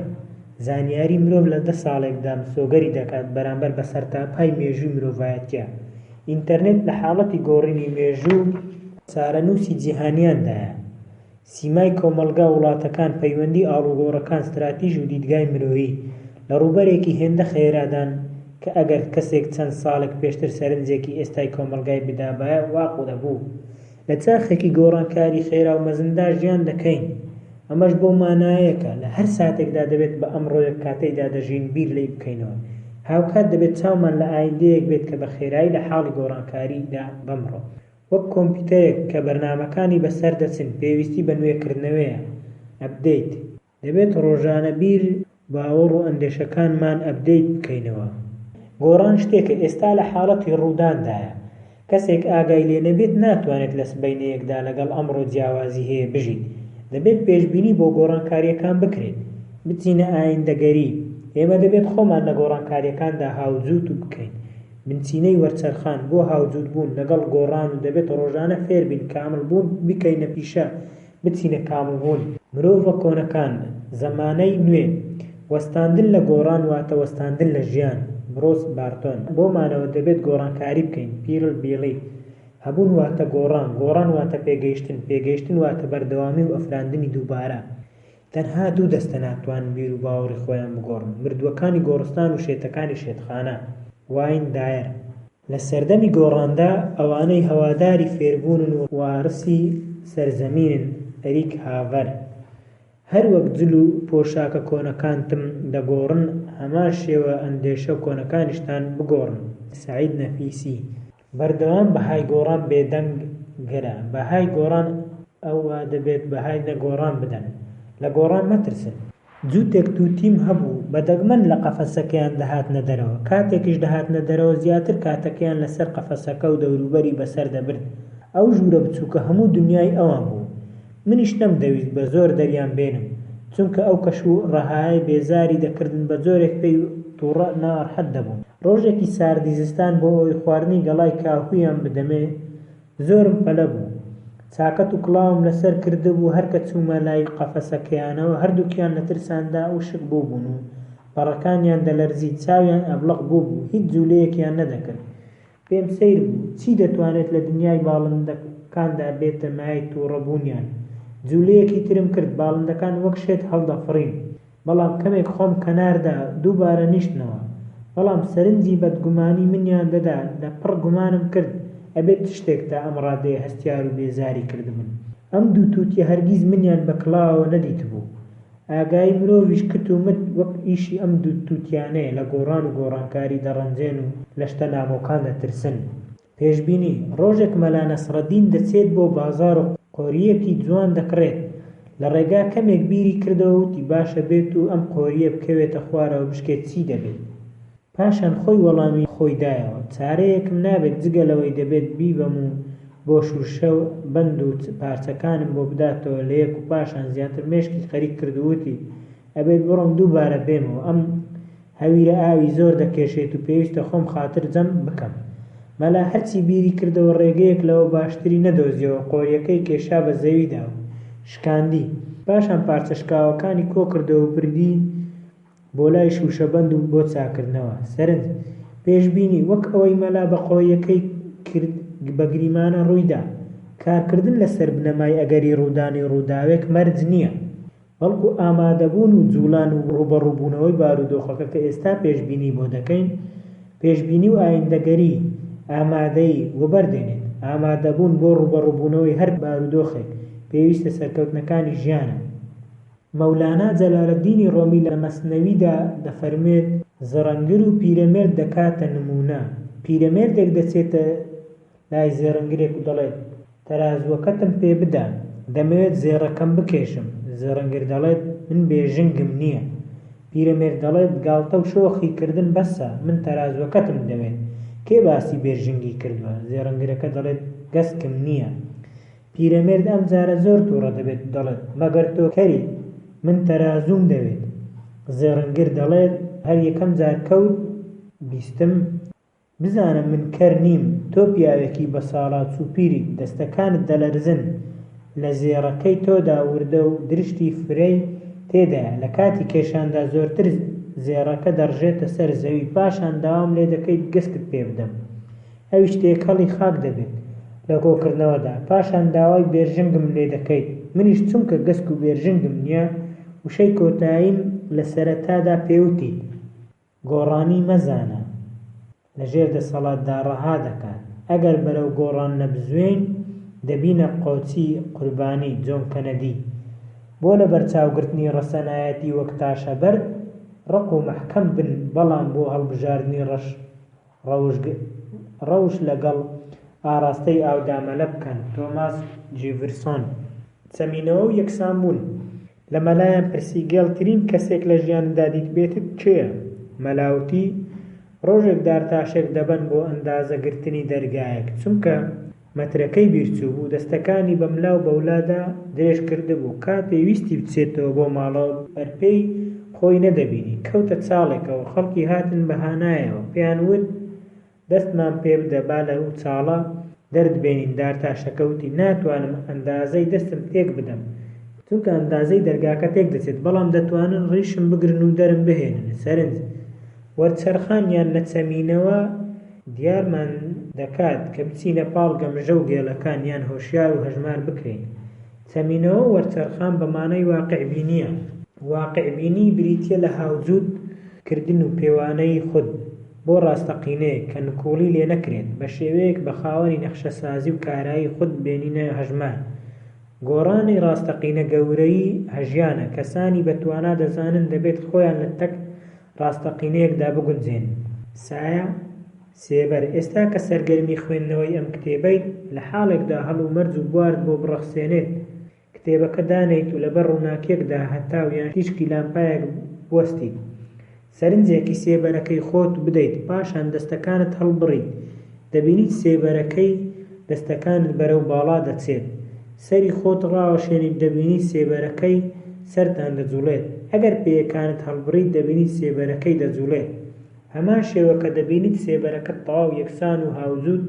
زانیاری مرۆڤ لە دە ساڵێکدا مسۆگەری دەکات بەرامبەر بە سەرتاپای مێژووی مرۆڤایەتیە. ئینتەرنێت لە حاڵەتی گۆڕینی مێژوو و چارەنووسی جیهانیاندایە. سیمای کۆمەڵگا، وڵاتەکان، پەیوەندی، ئاڵوگۆڕەکان، ستراتیژ و دیدگای مرۆیی، لە ڕووبەرێکی هێندە خێرادان کە ئەگەر کەسێک چەند ساڵێک پێشتر سەرنجێکی ئێستای کۆمەڵگای بدابایە واق دەبوو. لە چاخێکی گۆڕانکاری خێرا و مەزندا ژیان دەکەین. ئەمەش بەو مانایەیە کە لە هەر ساتێکدا دەبێت بە ئەمڕۆیەک کە تێیدا دەژین بیر لێی بکەینەوە. هاوکات دەبێت چاومان لە ئایندەیەک بێت کە بە خێرایی لە حاڵی گۆڕانکاریدا بەمڕۆ. وەک کۆمپیوتەرێک کە بەرنامەکانی بەسەر دەچن پێویستی بە نوێکردنەوەیە، Update. دەبێت ڕۆژانە بیر، باوەڕ و ئەندێشەکانمان ئەپدەیت بکەینەوە. گۆڕان شتێکە ئێستا لە حاڵەتی ڕووداندایە، کەسێک ئاگای لێ نەبێت ناتوانێت لە سبەینێیەکدا لەگەڵ ئەمڕۆ جیاوازی هەیە بژیت، دەبێت پێشبینی بۆ گۆڕانکارییەکان بکرێت، بچینە ئایندەگەری، ئێمە دەبێت خۆمان لە گۆڕانکارییەکاندا هاوجووت بکەین، بنچینەی وەرچەرخان بۆ هاوجووتبوون لەگەڵ گۆڕان و دەبێت ڕۆژانە فێربین کامڵبوون بکەینە پیشە، بچینە کامڵبوون. مرۆڤە کۆنەکان، زەمانەی نوێ. وەستاندن لە گۆڕان واتە وەستاندن لە ژیان، بڕۆس بارتۆن. بۆ مانەوە دەبێت گۆڕانکاری بکەین، پیرل بیڵی. هەبوون واتە گۆڕان، گۆڕان واتە پێگەیشتن، پێگەیشتن واتە بەردەوامی و ئەفراندنی دووبارە. تەنها دوو دەستە ناتوانن بیر و باوەڕی خۆیان بگۆڕن، مردووەکانی گۆڕستان و شێتەکانی شێتخانە. واین دایەر. لە سەردەمی گۆڕاندا ئەوانەی هەواداری فێربوونن و وارسی سەرزەمینن، ئەریک هاڤەر. هەر وەک جل و پۆشاکە کۆنەکانتم دەگۆڕن هەمان شێوە ئەندێشە کۆنەکانیشتان بگۆڕن. سەعید نەفیسی. بەردەوام بەهای گۆڕان بێدەنگ گەرە بەهای گۆڕان ئەوا دەبێت بەهای نەگۆڕان بدەن. لە گۆڕان مەترسن. جووتێک تووتیم هەبوو، بە دەگمەن لە قەفەسەکەیان دەهاتنە دەرەوە، کاتێکیش دەهاتنە دەرەوە زیاتر کاتەکەیان لەسەر قەفەسەکە و دەوروبەری بەسەر دەبرد، ئەو ژوورە بچووکە هەموو دنیای ئەوان بوو. منیش نەمدەویست بە زۆر دەریان بێنم، چونکە ئەو کەش و ڕەهایە بێزاری دەکردن بە جۆرێک پێی تووڕە ناڕەحەت دەبوون. ڕۆژێکی ساردی زستان بۆ ئەوەی خواردنی گەڵای کاهوویان بدەمێ زۆرم پەلە بوو. چاکەت و کڵاوم لەسەر کردبوو هەر کە چوومە لای قەفەسەکەیانەوە هەردووکیان لە ترساندا وشک بووبوون و پەڕەکانیان دەلەرزی، چاویان ئەبڵەق بووبوو، هیچ جوولەیەکیان نەدەکرد. پێم سەیر بوو، چی دەتوانێت لە دنیای باڵندەکاندا بێتە مایەی تووڕە بوونیان. جوولەیەکی ترم کرد، باڵندەکان وەک شێت هەڵدەفڕین. بەڵام کەمێک خۆم کەنار دا، دووبارە نیشتنەوە. بەڵام سەرنجی بەدگومانی منیان دەدا، لە پڕ گومانم کرد ئەبێت چ شتێک تا ئەم ڕادەیە هەستیار و بێزاری کردبن. ئەم دوو تووتیە هەرگیز منیان بە کڵاوەوە نەدیتبوو. ئاگایی مرۆڤیش کت و مت وەک ئیشی ئەم دوو تووتیانەیە لە گۆڕان و گۆڕانکاری دەڕەنجێن و لە شتە نامۆکان دەترسن. پێشبینی، ڕۆژێک مەلا نەسرەدین دەچێت بۆ بازاڕ و قۆرییەکی جوان دەکڕێت، لە ڕێگا کەمێک بیری کردەوە وتی باشە بێت و ئەم قۆرییە بکەوێتە خوارەوە بشکێت چی دەبێت؟ پاشان خۆی وەڵامی خۆی دایەوە، چارەیەکم نابێت جگە لەوەی دەبێت بیبەم و بۆ شووشە بەند و پارچەکانم بۆ بداتەوە لەیەک و پاشان زیاتر مێشکی خەریک کرد و وتی ئەبێت بڕۆم دووبارە بێمەوە ئەم هەویرە ئاوی زۆر دەکێشێت و پێویستە خۆم خاتر جەم بکەم. مەلا هەرچی بیری کردەوە ڕێگەیەک لەوە باشتری نەدۆزیەوە قۆریەکەی کێشا بە زەویدا و شکاندی. پاشان پارچە شکاوەکانی کۆکردەوە و بردی بۆ لای شووشەبەند و بۆ چاکردنەوە. سەرنج، پێشبینی، وەک ئەوەی مەلا بە قۆریەکەی کرد بە گریمانە ڕوویدا. کارکردن لەسەر بنەمای ئەگەری ڕوودانی ڕووداوێک مەرج نییە. بەڵکو ئامادەبوون و جوڵان و ڕووبەڕووبوونەوەی بارودۆخەکە کە ئێستا پێشبینی بۆ دەکەین، پێشبینی و ئایندەگەری، ئامادەیی، وەبەر دێنێت. ئامادەبوون بۆ ڕووبەڕووبوونەوەی هەر بارودۆخێک، پێویستە سەرکەوتنەکانی ژیانە. مەولانا جەلالەدینی ڕۆمی لە مەسنەویدا دەفەرموێت، زڕنگر و پیرەمێرد دەکاتە نموونە، پیرەمێردێک دەچێتە لای زێڕنگرێک و دەڵێت، تەرازووەکەتم پێ بدە، دەمەوێت زێڕەکەم بکێشم. زێڕنگر دەڵێت، من بێژنگم نییە. پیرەمێرد دەڵێت، گاڵتە و شۆخی کردن بەسە، من تەرازووەکەتم دەوێت. کێ باسی بێژنگی کردووە؟ زێڕنگرەکە دەڵێت، گەسکم نییە. پیرەمێرد ئەم جارە زۆر تووڕە دەبێت و دەڵێت، مەگەر تۆ کەری؟ من تەرازووم دەوێت. زێڕنگر دەڵێت، هەر یەکەم جار کەوت بیستم. بزانە من کەر نیم، تۆ پیاوێکی بەساڵاچوو پیریت، دەستەکانت دەلەرزن، لە زێڕەکەی تۆدا وردە و درشتی فرەی تێدایە، لە کاتی کێشاندا زۆرتر زێڕەکە دەڕژێتە سەر زەوی، پاشان داوام لێ دەکەیت گەسکت پێ بدەم، ئەویش تێکەڵی خاک دەبێت لە کۆکردنەوەدا، پاشان داوای بێرژنگم لێ دەکەیت، منیش چونکە گەسک و بێرژنگم نییە، وشەی کۆتاییم لە سەرەتادا پێوتیت. گۆڕانی مەزانە لە ژێر دەسەڵاتدا ڕەها دەکات. ئەگەر بەرەو گۆڕان نەبزوێین، دەبینە قۆچی قوربانی، جۆن کەنەدی. بۆ لەبەرچاوگرتنی ڕەسەنایەتی وەک تاشەبەرد ڕەق و مەحکەم بن بەڵام بۆ هەڵبژاردنی ڕەش ڕەوش لەگەڵ ئاڕاستەی ئاودا مەلە بکەن، تۆماس جیڤرسۆن. چەمینەوە و یەکسانبوون. لە مەلایان پرسی گێلترین کەسێک لە ژیانتدا دیتبێتت کێیە؟ مەلا وتی، ڕۆژێک دارتاشێک دەبەن بۆ ئەندازە گرتنی دەرگایەک، چونکە مەترەکەی بیرچووبوو، دەستەکانی بەملا و بەولادا درێژ کردبوو، کاتێ ویستی بچێتەوە بۆ ماڵەوە بەرپێی خۆی نەدەبینی، کەوتە چاڵێکەوە، خەڵکی هاتن بە هانایەوە، پێیان وت، دەستمان پێ بدە با لەو چاڵە دەرت بێنین، دارتاشەکە وتی، ناتوانم ئەندازەی دەستم تێک بدەم، چونکە ئەندازەی دەرگاکە تێک دەچێت، بەڵام دەتوانن ڕیشم بگرن و دەرم بهێنن. سەرنج، وەرچەرخان یان نەچەمینەوە دیارمان دەکات کە بچینە پاڵ گەمژە و گێلەکان یان هۆشیار و هەژمار بکرێین. چەمینەوە و وەرچەرخان بە مانای واقیعبینییە. واقیعبینی بریتییە لە هاوجووت کردن و پێوانەیی خود بۆ ڕاستەقینەیەک کە نکوڵی لێ نەکرێت، بە شێوەیەک بە خاوەنی نەخشەسازی و کارایی خود بێنینە هەژمار. گۆڕانی ڕاستەقینە گەورەیی هەژیانە، کەسانی بە توانا دەزانن دەبێت خۆیان لە تەک ڕاستەقینەیەکدا بگونجێنن. سایە، سێبەر، ئێستا کە سەرگەرمی خوێندنەوەی ئەم کتێبەیت، لە حاڵێکدا هەل و مەرج و بوارت بۆ بڕەخسێنێت. کتێبەکە دانێیت و لەبەر ڕووناکییەکدا هەتاو یان تیشکی لامپایەک بوەستیت. سەرنجێکی سێبەرەکەی خۆت بدەیت پاشان دەستەکانت هەڵبڕیت دەبینیت سێبەرەکەی دەستەکانت بەرەو باڵا دەچێت. سەری خۆت ڕاوەشێنیت دەبینیت سێبەرەکەی سەرتان دەجوڵێت. ئەگەر پێیەکانت هەڵبڕیت دەبینیت سێبەرەکەی دەجوڵێت. هەمان شێوە کە دەبینیت سێبەرەکەت تەواو یەکسان و هاوجووت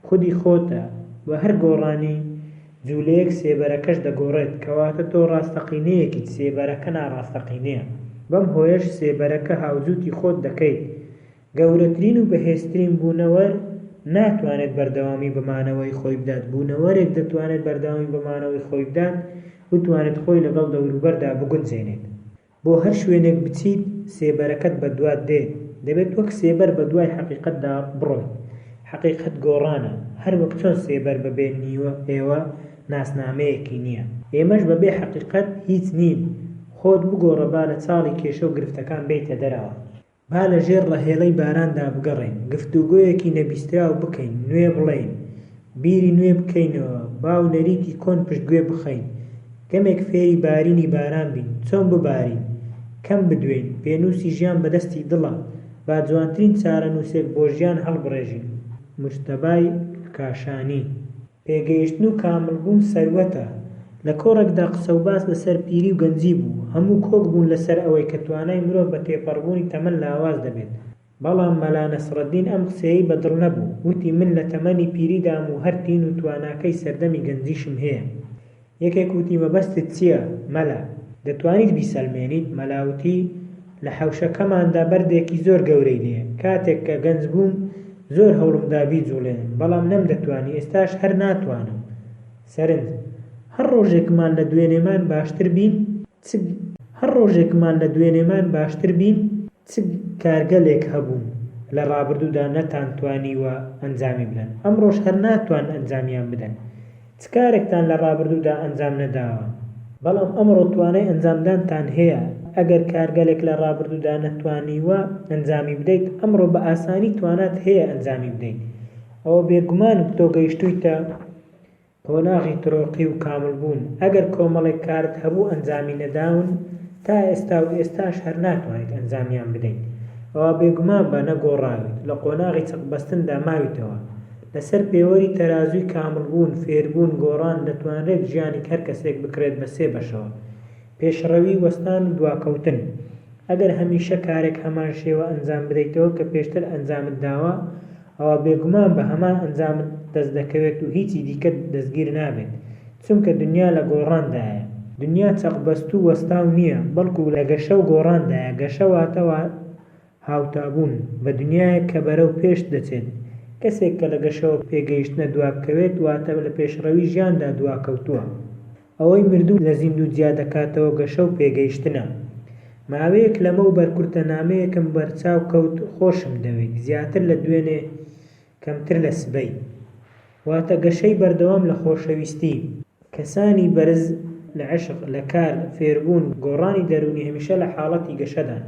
خودی خۆتە و هەر گۆڕانی جوولەیەک سێبەرەکەش دەگۆڕێت، کەواتە تۆ ڕاستەقینەیەکیت سێبەرەکە ناڕاستەقینەیە. بەم هۆیەش سێبەرەکە هاوجووتی خۆت دەکەیت. گەورەترین و بەهێزترین بوونەوەر ناتوانێت بەردەوامی بە مانەوەی خۆی بدات، بوونەوەرێک دەتوانێت بەردەوامی بە مانەوەی خۆی بدات بتوانێت خۆی لەگەڵ دەوروبەردا بگونجێنێت. بۆ هەر شوێنێک بچیت سێبەرەکەت بەدوات دێت، دەبێت وەک سێبەر بەدوای حەقیقەتدا بڕۆیت، حەقیقەت گۆڕانە، هەر وەک چۆن سێبەر بەبێ نیوە ئێوە ناسنامەیەکی نییە، ئێمەش بەبێ حەقیقەت هیچ نین، خۆت بگۆڕە با لە چاڵی کێشە و گرفتەکان بێیتە دەرەوە. با لە ژێر ڕەهێڵەی باراندا بگەڕێین، گفتوگۆیەکی نەبیستراو بکەین، نوێ بڵێین، بیری نوێ بکەینەوە، باو نەریتی کۆن پشتگوێ بخەین، کەمێک فێری بارینی باران بین، چۆن ببارین، کەم بدوێین، پێنووسی ژیان بە دەستی دڵە، با جوانترین چارەنووسێک بۆ ژیان هەڵبڕێژین. موجتەبای کاشانی. پێگەیشتن و کامڵبوون سەروەتە. لە کۆڕێکدا قسەوباس لەسەر پیری و گەنجی بوو، هەموو کۆک بوون لەسەر ئەوەی کە توانای مرۆڤ بە تێپەڕبوونی تەمەن لاواز دەبێت، بەڵام مەلا نەسڕەدین ئەم قسەیەی بە دڵ نەبوو، وتی من لە تەمەنی پیریدام و هەر تین و تواناکەی سەردەمی گەنجیشم هەیە. یەکێک وتی مەبەستت چییە مەلا؟ دەتوانیت بیسەلمێنیت؟ مەلا وتی، لە حەوشەکەماندا بەردێکی زۆر گەورەی لێیە، کاتێک کە گەنج بووم زۆر هەوڵم دا بیجوڵێنم، بەڵام نەمدەتوانی، ئێستاش هەر ناتوانم. سەرنج، هەر ڕۆژێکمان لە دوێنێمان باشتر بین، چ هەر ڕۆژێکمان لە دوێنێمان باشتر بین، چ کارگەلێک هەبوون لە ڕابردوودا نەتانتوانیوە ئەنجامی بدەن، ئەمڕۆش هەر ناتوانن ئەنجامیان بدەن؟ چ کارێکتان لە ڕابردوودا ئەنجام نەداوە، بەڵام ئەمڕۆ توانای ئەنجامدانتان هەیە، ئەگەر کارگەلێک لە ڕابردوودا نەتوانیوە ئەنجامی بدەیت، ئەمڕۆ بە ئاسانی توانات هەیە ئەنجامی بدەیت، ئەوە بێگومانم تۆ گەیشتوویتە قۆناغی ترۆقی و کامڵ بوون، ئەگەر کۆمەڵێک کارت هەبوو ئەنجامی نەداون تا ئێستا و ئێستاش هەر ناتوانیت ئەنجامیان بدەیت ئەوا بێگومان بە نەگۆڕاویت لە قۆناغی چەقبەستندا ماویتەوە. لەسەر پێوەری تەرازووی کامڵ بوون، فێربوون، گۆڕان دەتوانرێت ژیانی هەر کەسێک بکرێت بە سێ بەشەوە، پێشڕەوی، وەستان و دواکەوتن. ئەگەر هەمیشە کارێک هەمان شێوە ئەنجام بدەیتەوە کە پێشتر ئەنجامت داوە، ئەوا بێگومان بە هەمان ئەنجامت دەست دەکەوێت و هیچی دیکەت دەستگیر نابێت، چونکە دنیا لە گۆڕاندایە. دنیا چەقبەستوو و وەستاو نییە، بەڵکو لە گەشە و گۆڕاندایە، گەشە واتە هاوتابوون بە دنیایەک کە بەرەو پێش دەچێت، کەسێک کە لە گەشەوە پێگەیشتنە دوابکەوێت واتە لە پێشڕەوی ژیاندا دواکەوتووە. ئەوەی مردوو لە زیندوو جیا دەکاتەوە گەشە و پێگەیشتنە. ماوەیەک لەمەو بەر کورتە نامەیەکم بەرچاو کەوت خۆشم دەوێیت زیاتر لە دوێنێ کەمتر لە سبەی. واتە گەشەی بەردەوام لە خۆشەویستی. کەسانی بەرز لە عەشق، لە کار، فێربوون، گۆڕانی دەروونی هەمیشە لە حاڵەتی گەشەدان.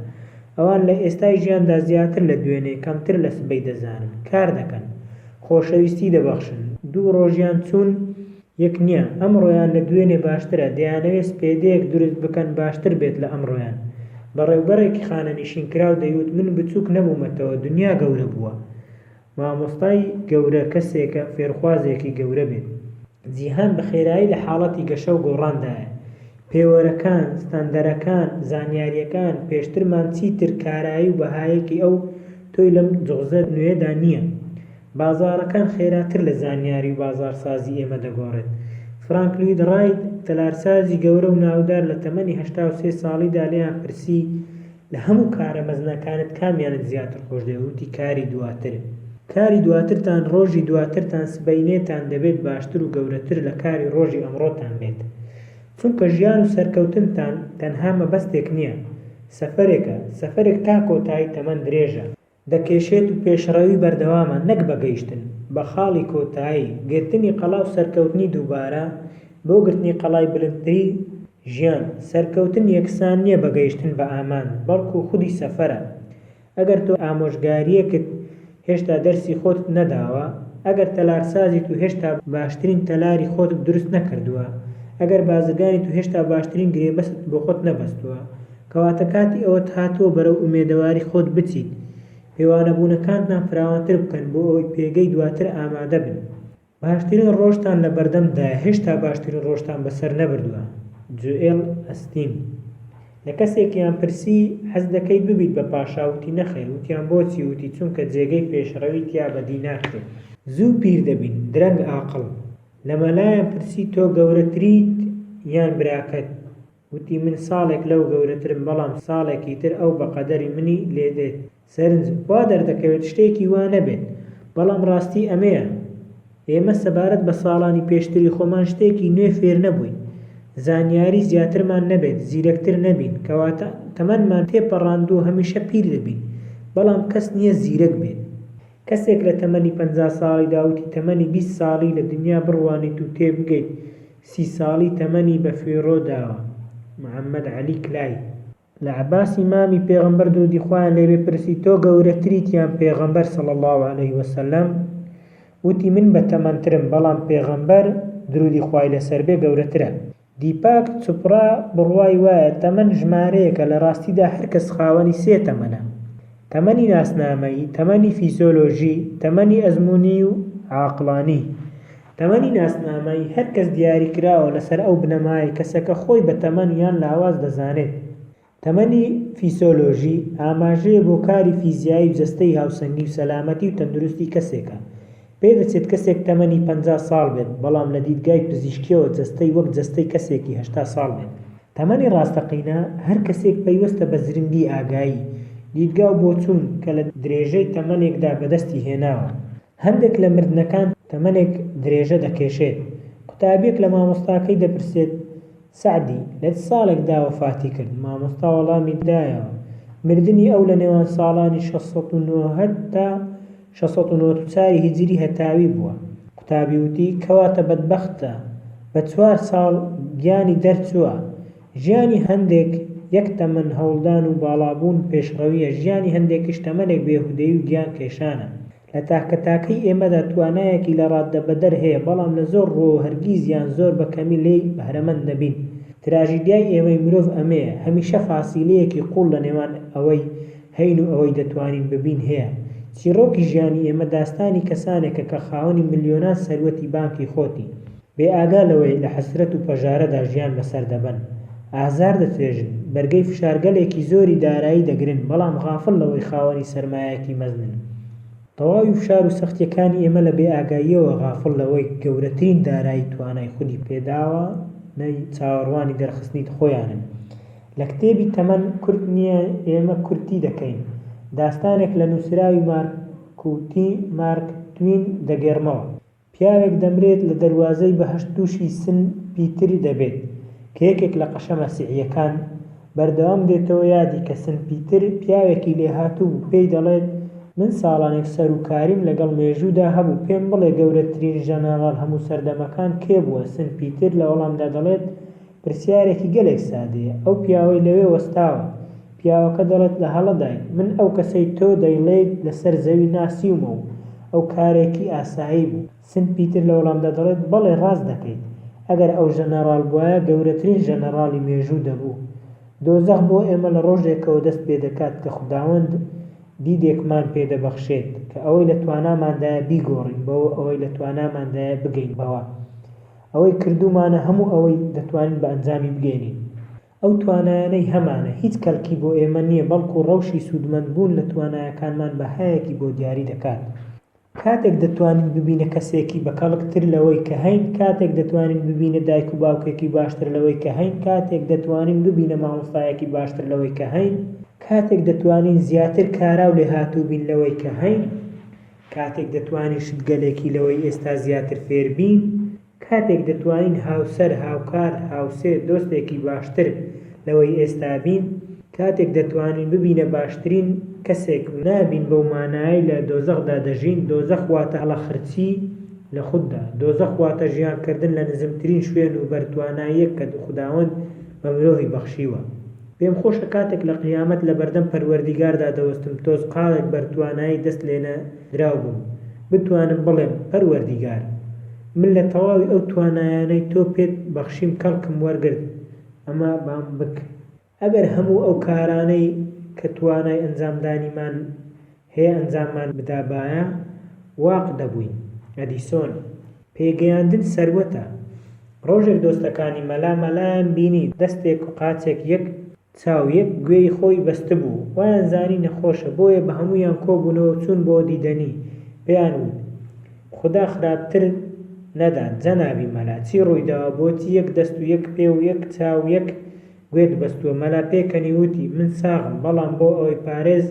ئەوان لە ئێستای ژیاندا زیاتر لە دوێنێ، کەمتر لە سبەی دەزانن. کار دەکەن. خۆشەویستی دەبەخشن. دوو ڕۆژیان چوون یەک نییە. ئەمڕۆیان لە دوێنێ باشترە. دەیانەوێت سپێدەیەک دروست بکەن باشتر بێت لە ئەمڕۆیان. بەڕێوبەرێکی خانەنشینکراو دەیوت من بچووک نەبوومەتەوە، دنیا گەورە بووە. مامۆستای گەورە کەسێکە فێرخوازێکی گەورە بێت. جیهان بە خێرایی لە حاڵەتی گەشە و گۆڕاندایە. پێوەرەکان، ستاندەرەکان، زانیارییەکان، پێشترمان چیتر کارایی و بەهایەکی ئەو تۆی لەم جوغزە نوێیەدا نییە. بازاڕەکان خێراتر لە زانیاری و بازاڕسازی ئێمە دەگۆڕێت. فرانک لوید ڕایت، تەلارسازی گەورە و ناودار لە تەمەنی 83 ساڵیدا لێیان پرسی لە هەموو کارە مەزنەکانت کامیانت زیاتر خۆش دەوێت؟ وتی کاری دواتر. کاری دواترتان، ڕۆژی دواترتان، سبەینێتان دەبێت باشتر و گەورەتر لە کاری ڕۆژی ئەمڕۆتان بێت. چونکە ژیان و سەرکەوتنتان تەنها مەبەستێک نییە، سەفەرێکە، سەفەرێک تا کۆتایی تەمەن درێژە. دەکێشێت و پێشڕەوی بەردەوامە نەک بە گەیشتن بە خاڵی کۆتایی، گرتنی قەڵا و سەرکەوتنی دووبارە بۆ گرتنی قەڵای بلندتری ژیان، سەرکەوتن یەکسان نییە بە گەیشتن بە ئامانج، بەڵکو خودی سەفەرە. ئەگەر تۆ ئامۆژگارییەکت هێشتا دەرسی خۆتت نەداوە، ئەگەر تەلارسازیت و هێشتا باشترین تەلاری خۆتت دروست نەکردووە، ئەگەر بازرگانیت و هێشتا باشترین گرێبەستت بۆ خۆت نەبەستووە، کەواتە کاتی ئەوەت هاتووە بەرەو ئومێدەواری خۆت بچیت. پێوانەبوونەکانتان فراوانتر بکەن بۆ ئەوەی پێگەی دواتر ئامادە بن. باشترین ڕۆژتان لە بەردەمدایە، هێشتا باشترین ڕۆژتان بەسەر نەبردووە. جۆئێل ئەستین. لە کەسێکیان پرسی، حەز دەکەیت ببیت بە پاشا؟ وتی، نەخێر. وتیان، بۆچی؟ وتی، چونکە جێگەی پێشڕەوی تیا بەدی ناکرێت. زوو پیر دەبین، درەنگ ئاقڵ. لە مەلایان پرسی، تۆ گەورەتریت یان براکەت؟ وتی، من ساڵێک لەو گەورەترم، بەڵام ساڵێکی تر ئەو بە قەدەری منی لێ دێت. سەرنج، وا دەردەکەوێت شتێکی وا نەبێت، بەڵام ڕاستی ئەمەیە. ئێمە سەبارەت بە ساڵانی پێشتری خۆمان شتێکی نوێ فێر نەبووین. زانیاری زیاترمان نەبێت، زیرەکتر نەبین، کەواتە تەمەنمان تێپەڕاندووە هەمیشە پیر دەبین، بەڵام کەس نییە زیرەک بێت. کەسێک لە تەمەنی 50 ساڵیدا وتی تەمەنی 20 ساڵی لە دنیا بڕوانیت و تێبگەیت 30 ساڵی تەمەنی بە فیڕۆ داوە. محەمەد عەلی کلای. لە عەباسی مامی پێغەمبەر درودی خوایان لێ بێ پرسی تۆ گەورەتریت یان پێغەمبەر صلی اللە علیه وسلم؟ وتی من بەتەمەنترم بەڵام پێغەمبەر درودی خوای لەسەر بێ گەورەترە. دیپاک چوپرا بڕوای وایە تەمەن ژمارەیەکە لە ڕاستیدا هەر کەس خاوەنی سێ تەمەنە، تەمەنی ناسنامەیی، تەمەنی فیسۆلۆژی، تەمەنی ئەزموونی و عاقڵانی. تەمەنی ناسنامەیی هەر کەس دیاریکراوە لەسەر ئەو بنەمایەی کەسەکە خۆی بە تەمەن یان لاواز دەزانێت. تەمەنی فیسۆلۆژی ئاماژەیە بۆ کاری فیزیایی و جەستەی هاوسەنگی و سەلامەتی و تەندروستی کەسێکە. پێدەچێت کەسێک تەمەنی 50 ساڵ بێت، بەڵام لە دیدگای پزیشکییەوە جەستەی وەک جەستەی کەسێکی 80 ساڵ بێت. تەمەنی ڕاستەقینە هەر کەسێک پەیوەستە بە زرنگی ئاگایی، دیدگا و بۆچوون کە لە درێژەی تەمەنێکدا بەدەستی هێناوە. هەندێک لە مردنەکان تەمەنێک درێژە دەکێشێت. قوتابییەک لە مامۆستاکەی دەپرسێت، سەعدی، لە چ ساڵێکدا وەفاتی کرد؟ مامۆستا وەڵامی دایەوە، مردنی ئەو لە نێوان ساڵانی 690 تا 694 ی هیجری هەتاوی بووە. قوتابی وتی، کەواتە بەدبەختە، بە چوار ساڵ گیانی دەرچووە. ژیانی هەندێک یەک تەمەن هەوڵدان و باڵابوون پێشڕەوییە، ژیانی هەندێکیش تەمەنێک بێهودەیی و گیان کێشانە. لە تاکە تاکەی ئێمەدا توانایەکی لە ڕاددەبەدەر هەیە، بەڵام لە زۆر ڕووەوە هەرگیز یان زۆر بە کەمی لێی بەهرەمەند دەبین. تراژیدیای ئێمەی مرۆڤ ئەمەیە، هەمیشە فاسیلەیەکی قووڵ لە نێوان ئەوەی هەین و ئەوەی دەتوانین ببین هەیە. چیڕۆکی ژیانی ئێمە داستانی کەسانێکە کە خاوەنی ملیۆنان سەروەتی بانکی خۆتی، بێ ئاگا لەوەی لە حەسرەت و پەژارەدا ژیان بەسەر دەبەن، ئازار دەچێژن، بەرگەی فشارگەلێکی زۆری دارایی دەگرن، بەڵام غافڵ لەوەی خاوەنی سەرمایەکی مەزنن. تەواوی فشار و سەختییەکانی ئێمە لە بێ ئاگاییەوە غافڵ لەوەی گەورەترین دارایی توانای خودی پێداوە نەی چاوەڕوانی دەرخستنی خۆیانن. لە کتێبی تەمەن کورت نییە ئێمە کورتی دەکەین داستانێک لە نووسراوی مارک توین دەگێڕمەوە. پیاوێک دەمرێت لە دەروازەی بەهەشت تووشی سن پیتر دەبێت کە یەکێک لە قەشە مەسیحییەکان بەردەوام دێتەوە یادی کە سن پیتر پیاوێکی لێهاتوو بوو پێی دەڵێت من ساڵانێک سەروکاریم لەگەڵ مێژوودا هەبوو پێم بڵێ گەورەترین ژەنەڕاڵ هەموو سەردەمەکان کێ بووە سن پیتر لە وەڵامدا دەڵێت پرسیارێکی گەلێک سادەیە ئەو پیاوەی لەوێ وەستاوە پیاوەکە دەڵێت لە هەڵەدایت من ئەو کەسەی تۆ دەیڵێیت لەسەر زەوی ناسیومە و ئەو کارێکی ئاسایی بوو. سن پیتر لە وەڵامدا دەڵێت بەڵێ ڕاست دەکەیت ئەگەر ئەو ژەنەڕاڵ بوایە گەورەترین ژەنەڕاڵی مێژوو دەبوو. دۆزەخ بۆ ئێمە لە ڕۆژێکەوە دەست پێدەکات کە خوداوەند دیدێکمان پێدەبەخشێت کە ئەوەی لە تواناماندایە بیگۆڕین بۆ ئەوەی لە تواناماندایە بگەین بەوە. ئەوەی کردوومانە هەموو ئەوەی دەتوانین بە ئەنجامی بگەینین. ئەو توانایانەی هەمانە هیچ کەڵکی بۆ ئێمە نییە بەڵکو ڕەوشی سوودمەندبوون لە توانایەکانمان بەهایەکی بۆ دیاری دەکات. کاتێک دەتوانین ببینە کەسێکی بەکەڵک تر لەوەی کە هەین، کاتێک دەتوانین ببینە دایک و باوکێکی باشتر لەوەی کە هەین، کاتێک دەتوانین ببینە مامۆستایەکی باشتر لەوەی کە هەین، کاتێک دەتوانین زیاتر کارا و لێهاتوو بین لەوەی کە هەین، کاتێک دەتوانین شتگەلێکی لەوەی ئێستا زیاتر فێر بین، کاتێک دەتوانین هاوسەر، هاوکار، هاوسێ، دۆستێکی باشتر لەوەی ئێستا بین، کاتێک دەتوانین ببینە باشترین کەسێک، نابین بەو مانایەی لە دۆزەخدا دەژین، دۆزەخ واتە هەڵەخرچی لە خوددا، دۆزەخ واتە ژیانکردن لە نزمترین شوێن و بەرتواناییەک کە خوداوەند بە مرۆڤی بەخشیوە. پێم خۆشە کاتێک لە قیامەت لە بەردەم پەروەردیگاردا دەوەستم تۆزقاڵێک بەرتوانایی دەست لێنەدراو بم بتوانم بڵێم، پەروەردیگار! من لە تەواوی ئەو توانایانەی تۆ پێت بەخشیم کەڵکم وەرگرت، ئەمە بام بک. ئەگەر هەموو ئەو کارانەی کە توانای ئەنجامدانیمان هەیە ئەنجاممان بدابایە، واق دەبووین. ئەدیسۆن. پێگەیاندن سەروەتە. ڕۆژێک دۆستەکانی مەلا مەلایان بینی دەستێک و قاچێک یەک چاو یەک گوێی خۆی بەستبوو، وایان زانی نەخۆشە، بۆیە بە هەموویان کۆبوونەوە و چوون بۆ دیدەنی، پێیان وت، خودا خراپترت نەدات جەنابی مەلا، چی ڕوویداوە، بۆچی یەک دەست و یەک پێ و یەک چاو و یەک گوێت بەستووە؟ مەلا پێکەنی وتی، من ساغم، بەڵام بۆ ئەوەی پارێز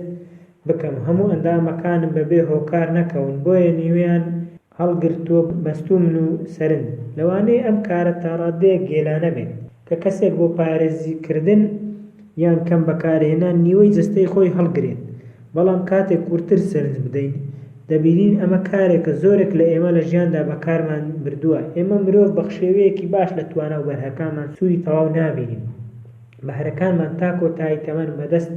بکەم هەموو ئەندامەکانم بەبێ هۆکار نەکەون، بۆیە نیوەیان هەڵگرتووە بەستوومن و سەرنج. لەوانەیە ئەم کارە تاڕادەیەک گێلانە بێت، کە کەسێک بۆ پارێزیکردن یان کەم بەکارهێنان نیوەی جەستەی خۆی هەڵگرێت، بەڵام کاتێک وردتر سەرنج بدەین، دەبینین ئەمە کارێکە زۆرێک لە ئێمە لە ژیاندا بەکارمان بردووە، ئێمە مرۆڤ بەخشێوەیەکی باش لە توانا و بەرهەکانمان سوودی تەواو نابینین، بەهرەکانمان تا کۆتایی تەمەن بەدەست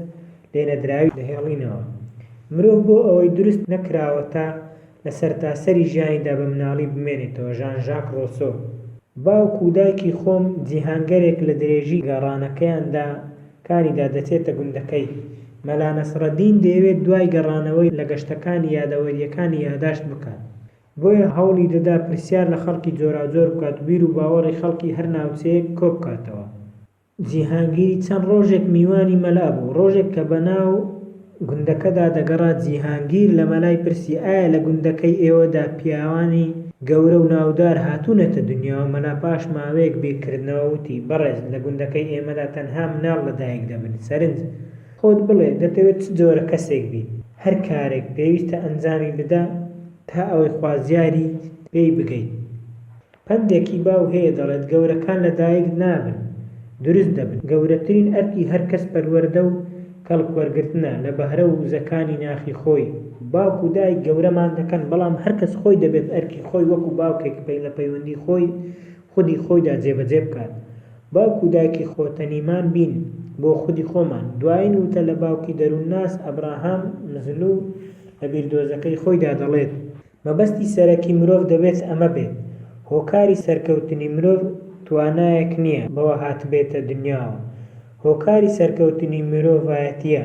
لێنەدراوی دەهێڵینەوە. مرۆڤ بۆ ئەوەی دروست نەکراوە تا لە سەرتاسەری ژیانیدا بە مناڵی بمێنێتەوە، ژان ژاک ڕۆسۆ. باوک و دایکی خۆم جیهانگەرێک لە درێژی گەڕانەکەیاندا کانیدا دەچێتە گوندەکەی. مەلا نەسڕەدین دەیەوێت دوای گەڕانەوەی لە گەشتەکانی یادەوەرییەکانی یاداشت بکات. بۆیە هەوڵی دەدا پرسیار لە خەڵکی جۆراوجۆر بکات و بیر و باوەڕی خەڵکی هەر ناوچەیەک کۆبکاتەوە. جیهانگیری چەند ڕۆژێک میوانی مەلا بوو. ڕۆژێک کە بەناو گوندەکەدا دەگەڕا جیهانگیر لە مەلای پرسی ئایا لە گوندەکەی ئێوەدا پیاوانی گەورە و ناودار هاتوونەتە دنیاوە؟ مەلا پاش ماوەیەک بیرکردنەوە وتی بەڕێز لە گوندەکەی ئێمەدا تەنها مناڵ لە دایک دەبن. سەرنج، خۆت بڵێ دەتەوێت چ جۆرە کەسێک بیت؟ هەر کارێک پێویستە ئەنجامی بدە تا ئەوەی خوازیاریت پێی بگەیت. پەندێکی باو هەیە دەڵێت گەورەکان لە دایک نابن، دروست دەبن. گەورەترین ئەرکی هەر کەس پەروەردە و کەڵک وەرگرتنە لە بەهرە و وزەکانی ناخی خۆی. باوک و دایک گەورەمان دەکەن، بەڵام هەر کەس خۆی دەبێت ئەرکی خۆی وەکو باوکێک لە پەیوەندی خۆی خودی خۆیدا جێبەجێ بکات. باوک و دایکی خۆتەنیمان بین بۆ خودی خۆمان. دوایین وتە لە باوکی دەروونناس ئەبراهام مزلو لە بیردۆزەکەی خۆیدا دەڵێت، مەبەستی سەرەکی مرۆڤ دەبێت ئەمە بێت، هۆکاری سەرکەوتنی مرۆڤ توانایەک نییە بەوە هاتبێتە دنیاوە، هۆکاری سەرکەوتنی مرۆڤایەتییە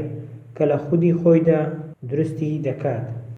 کە لە خودی خۆیدا دروستی دەکات.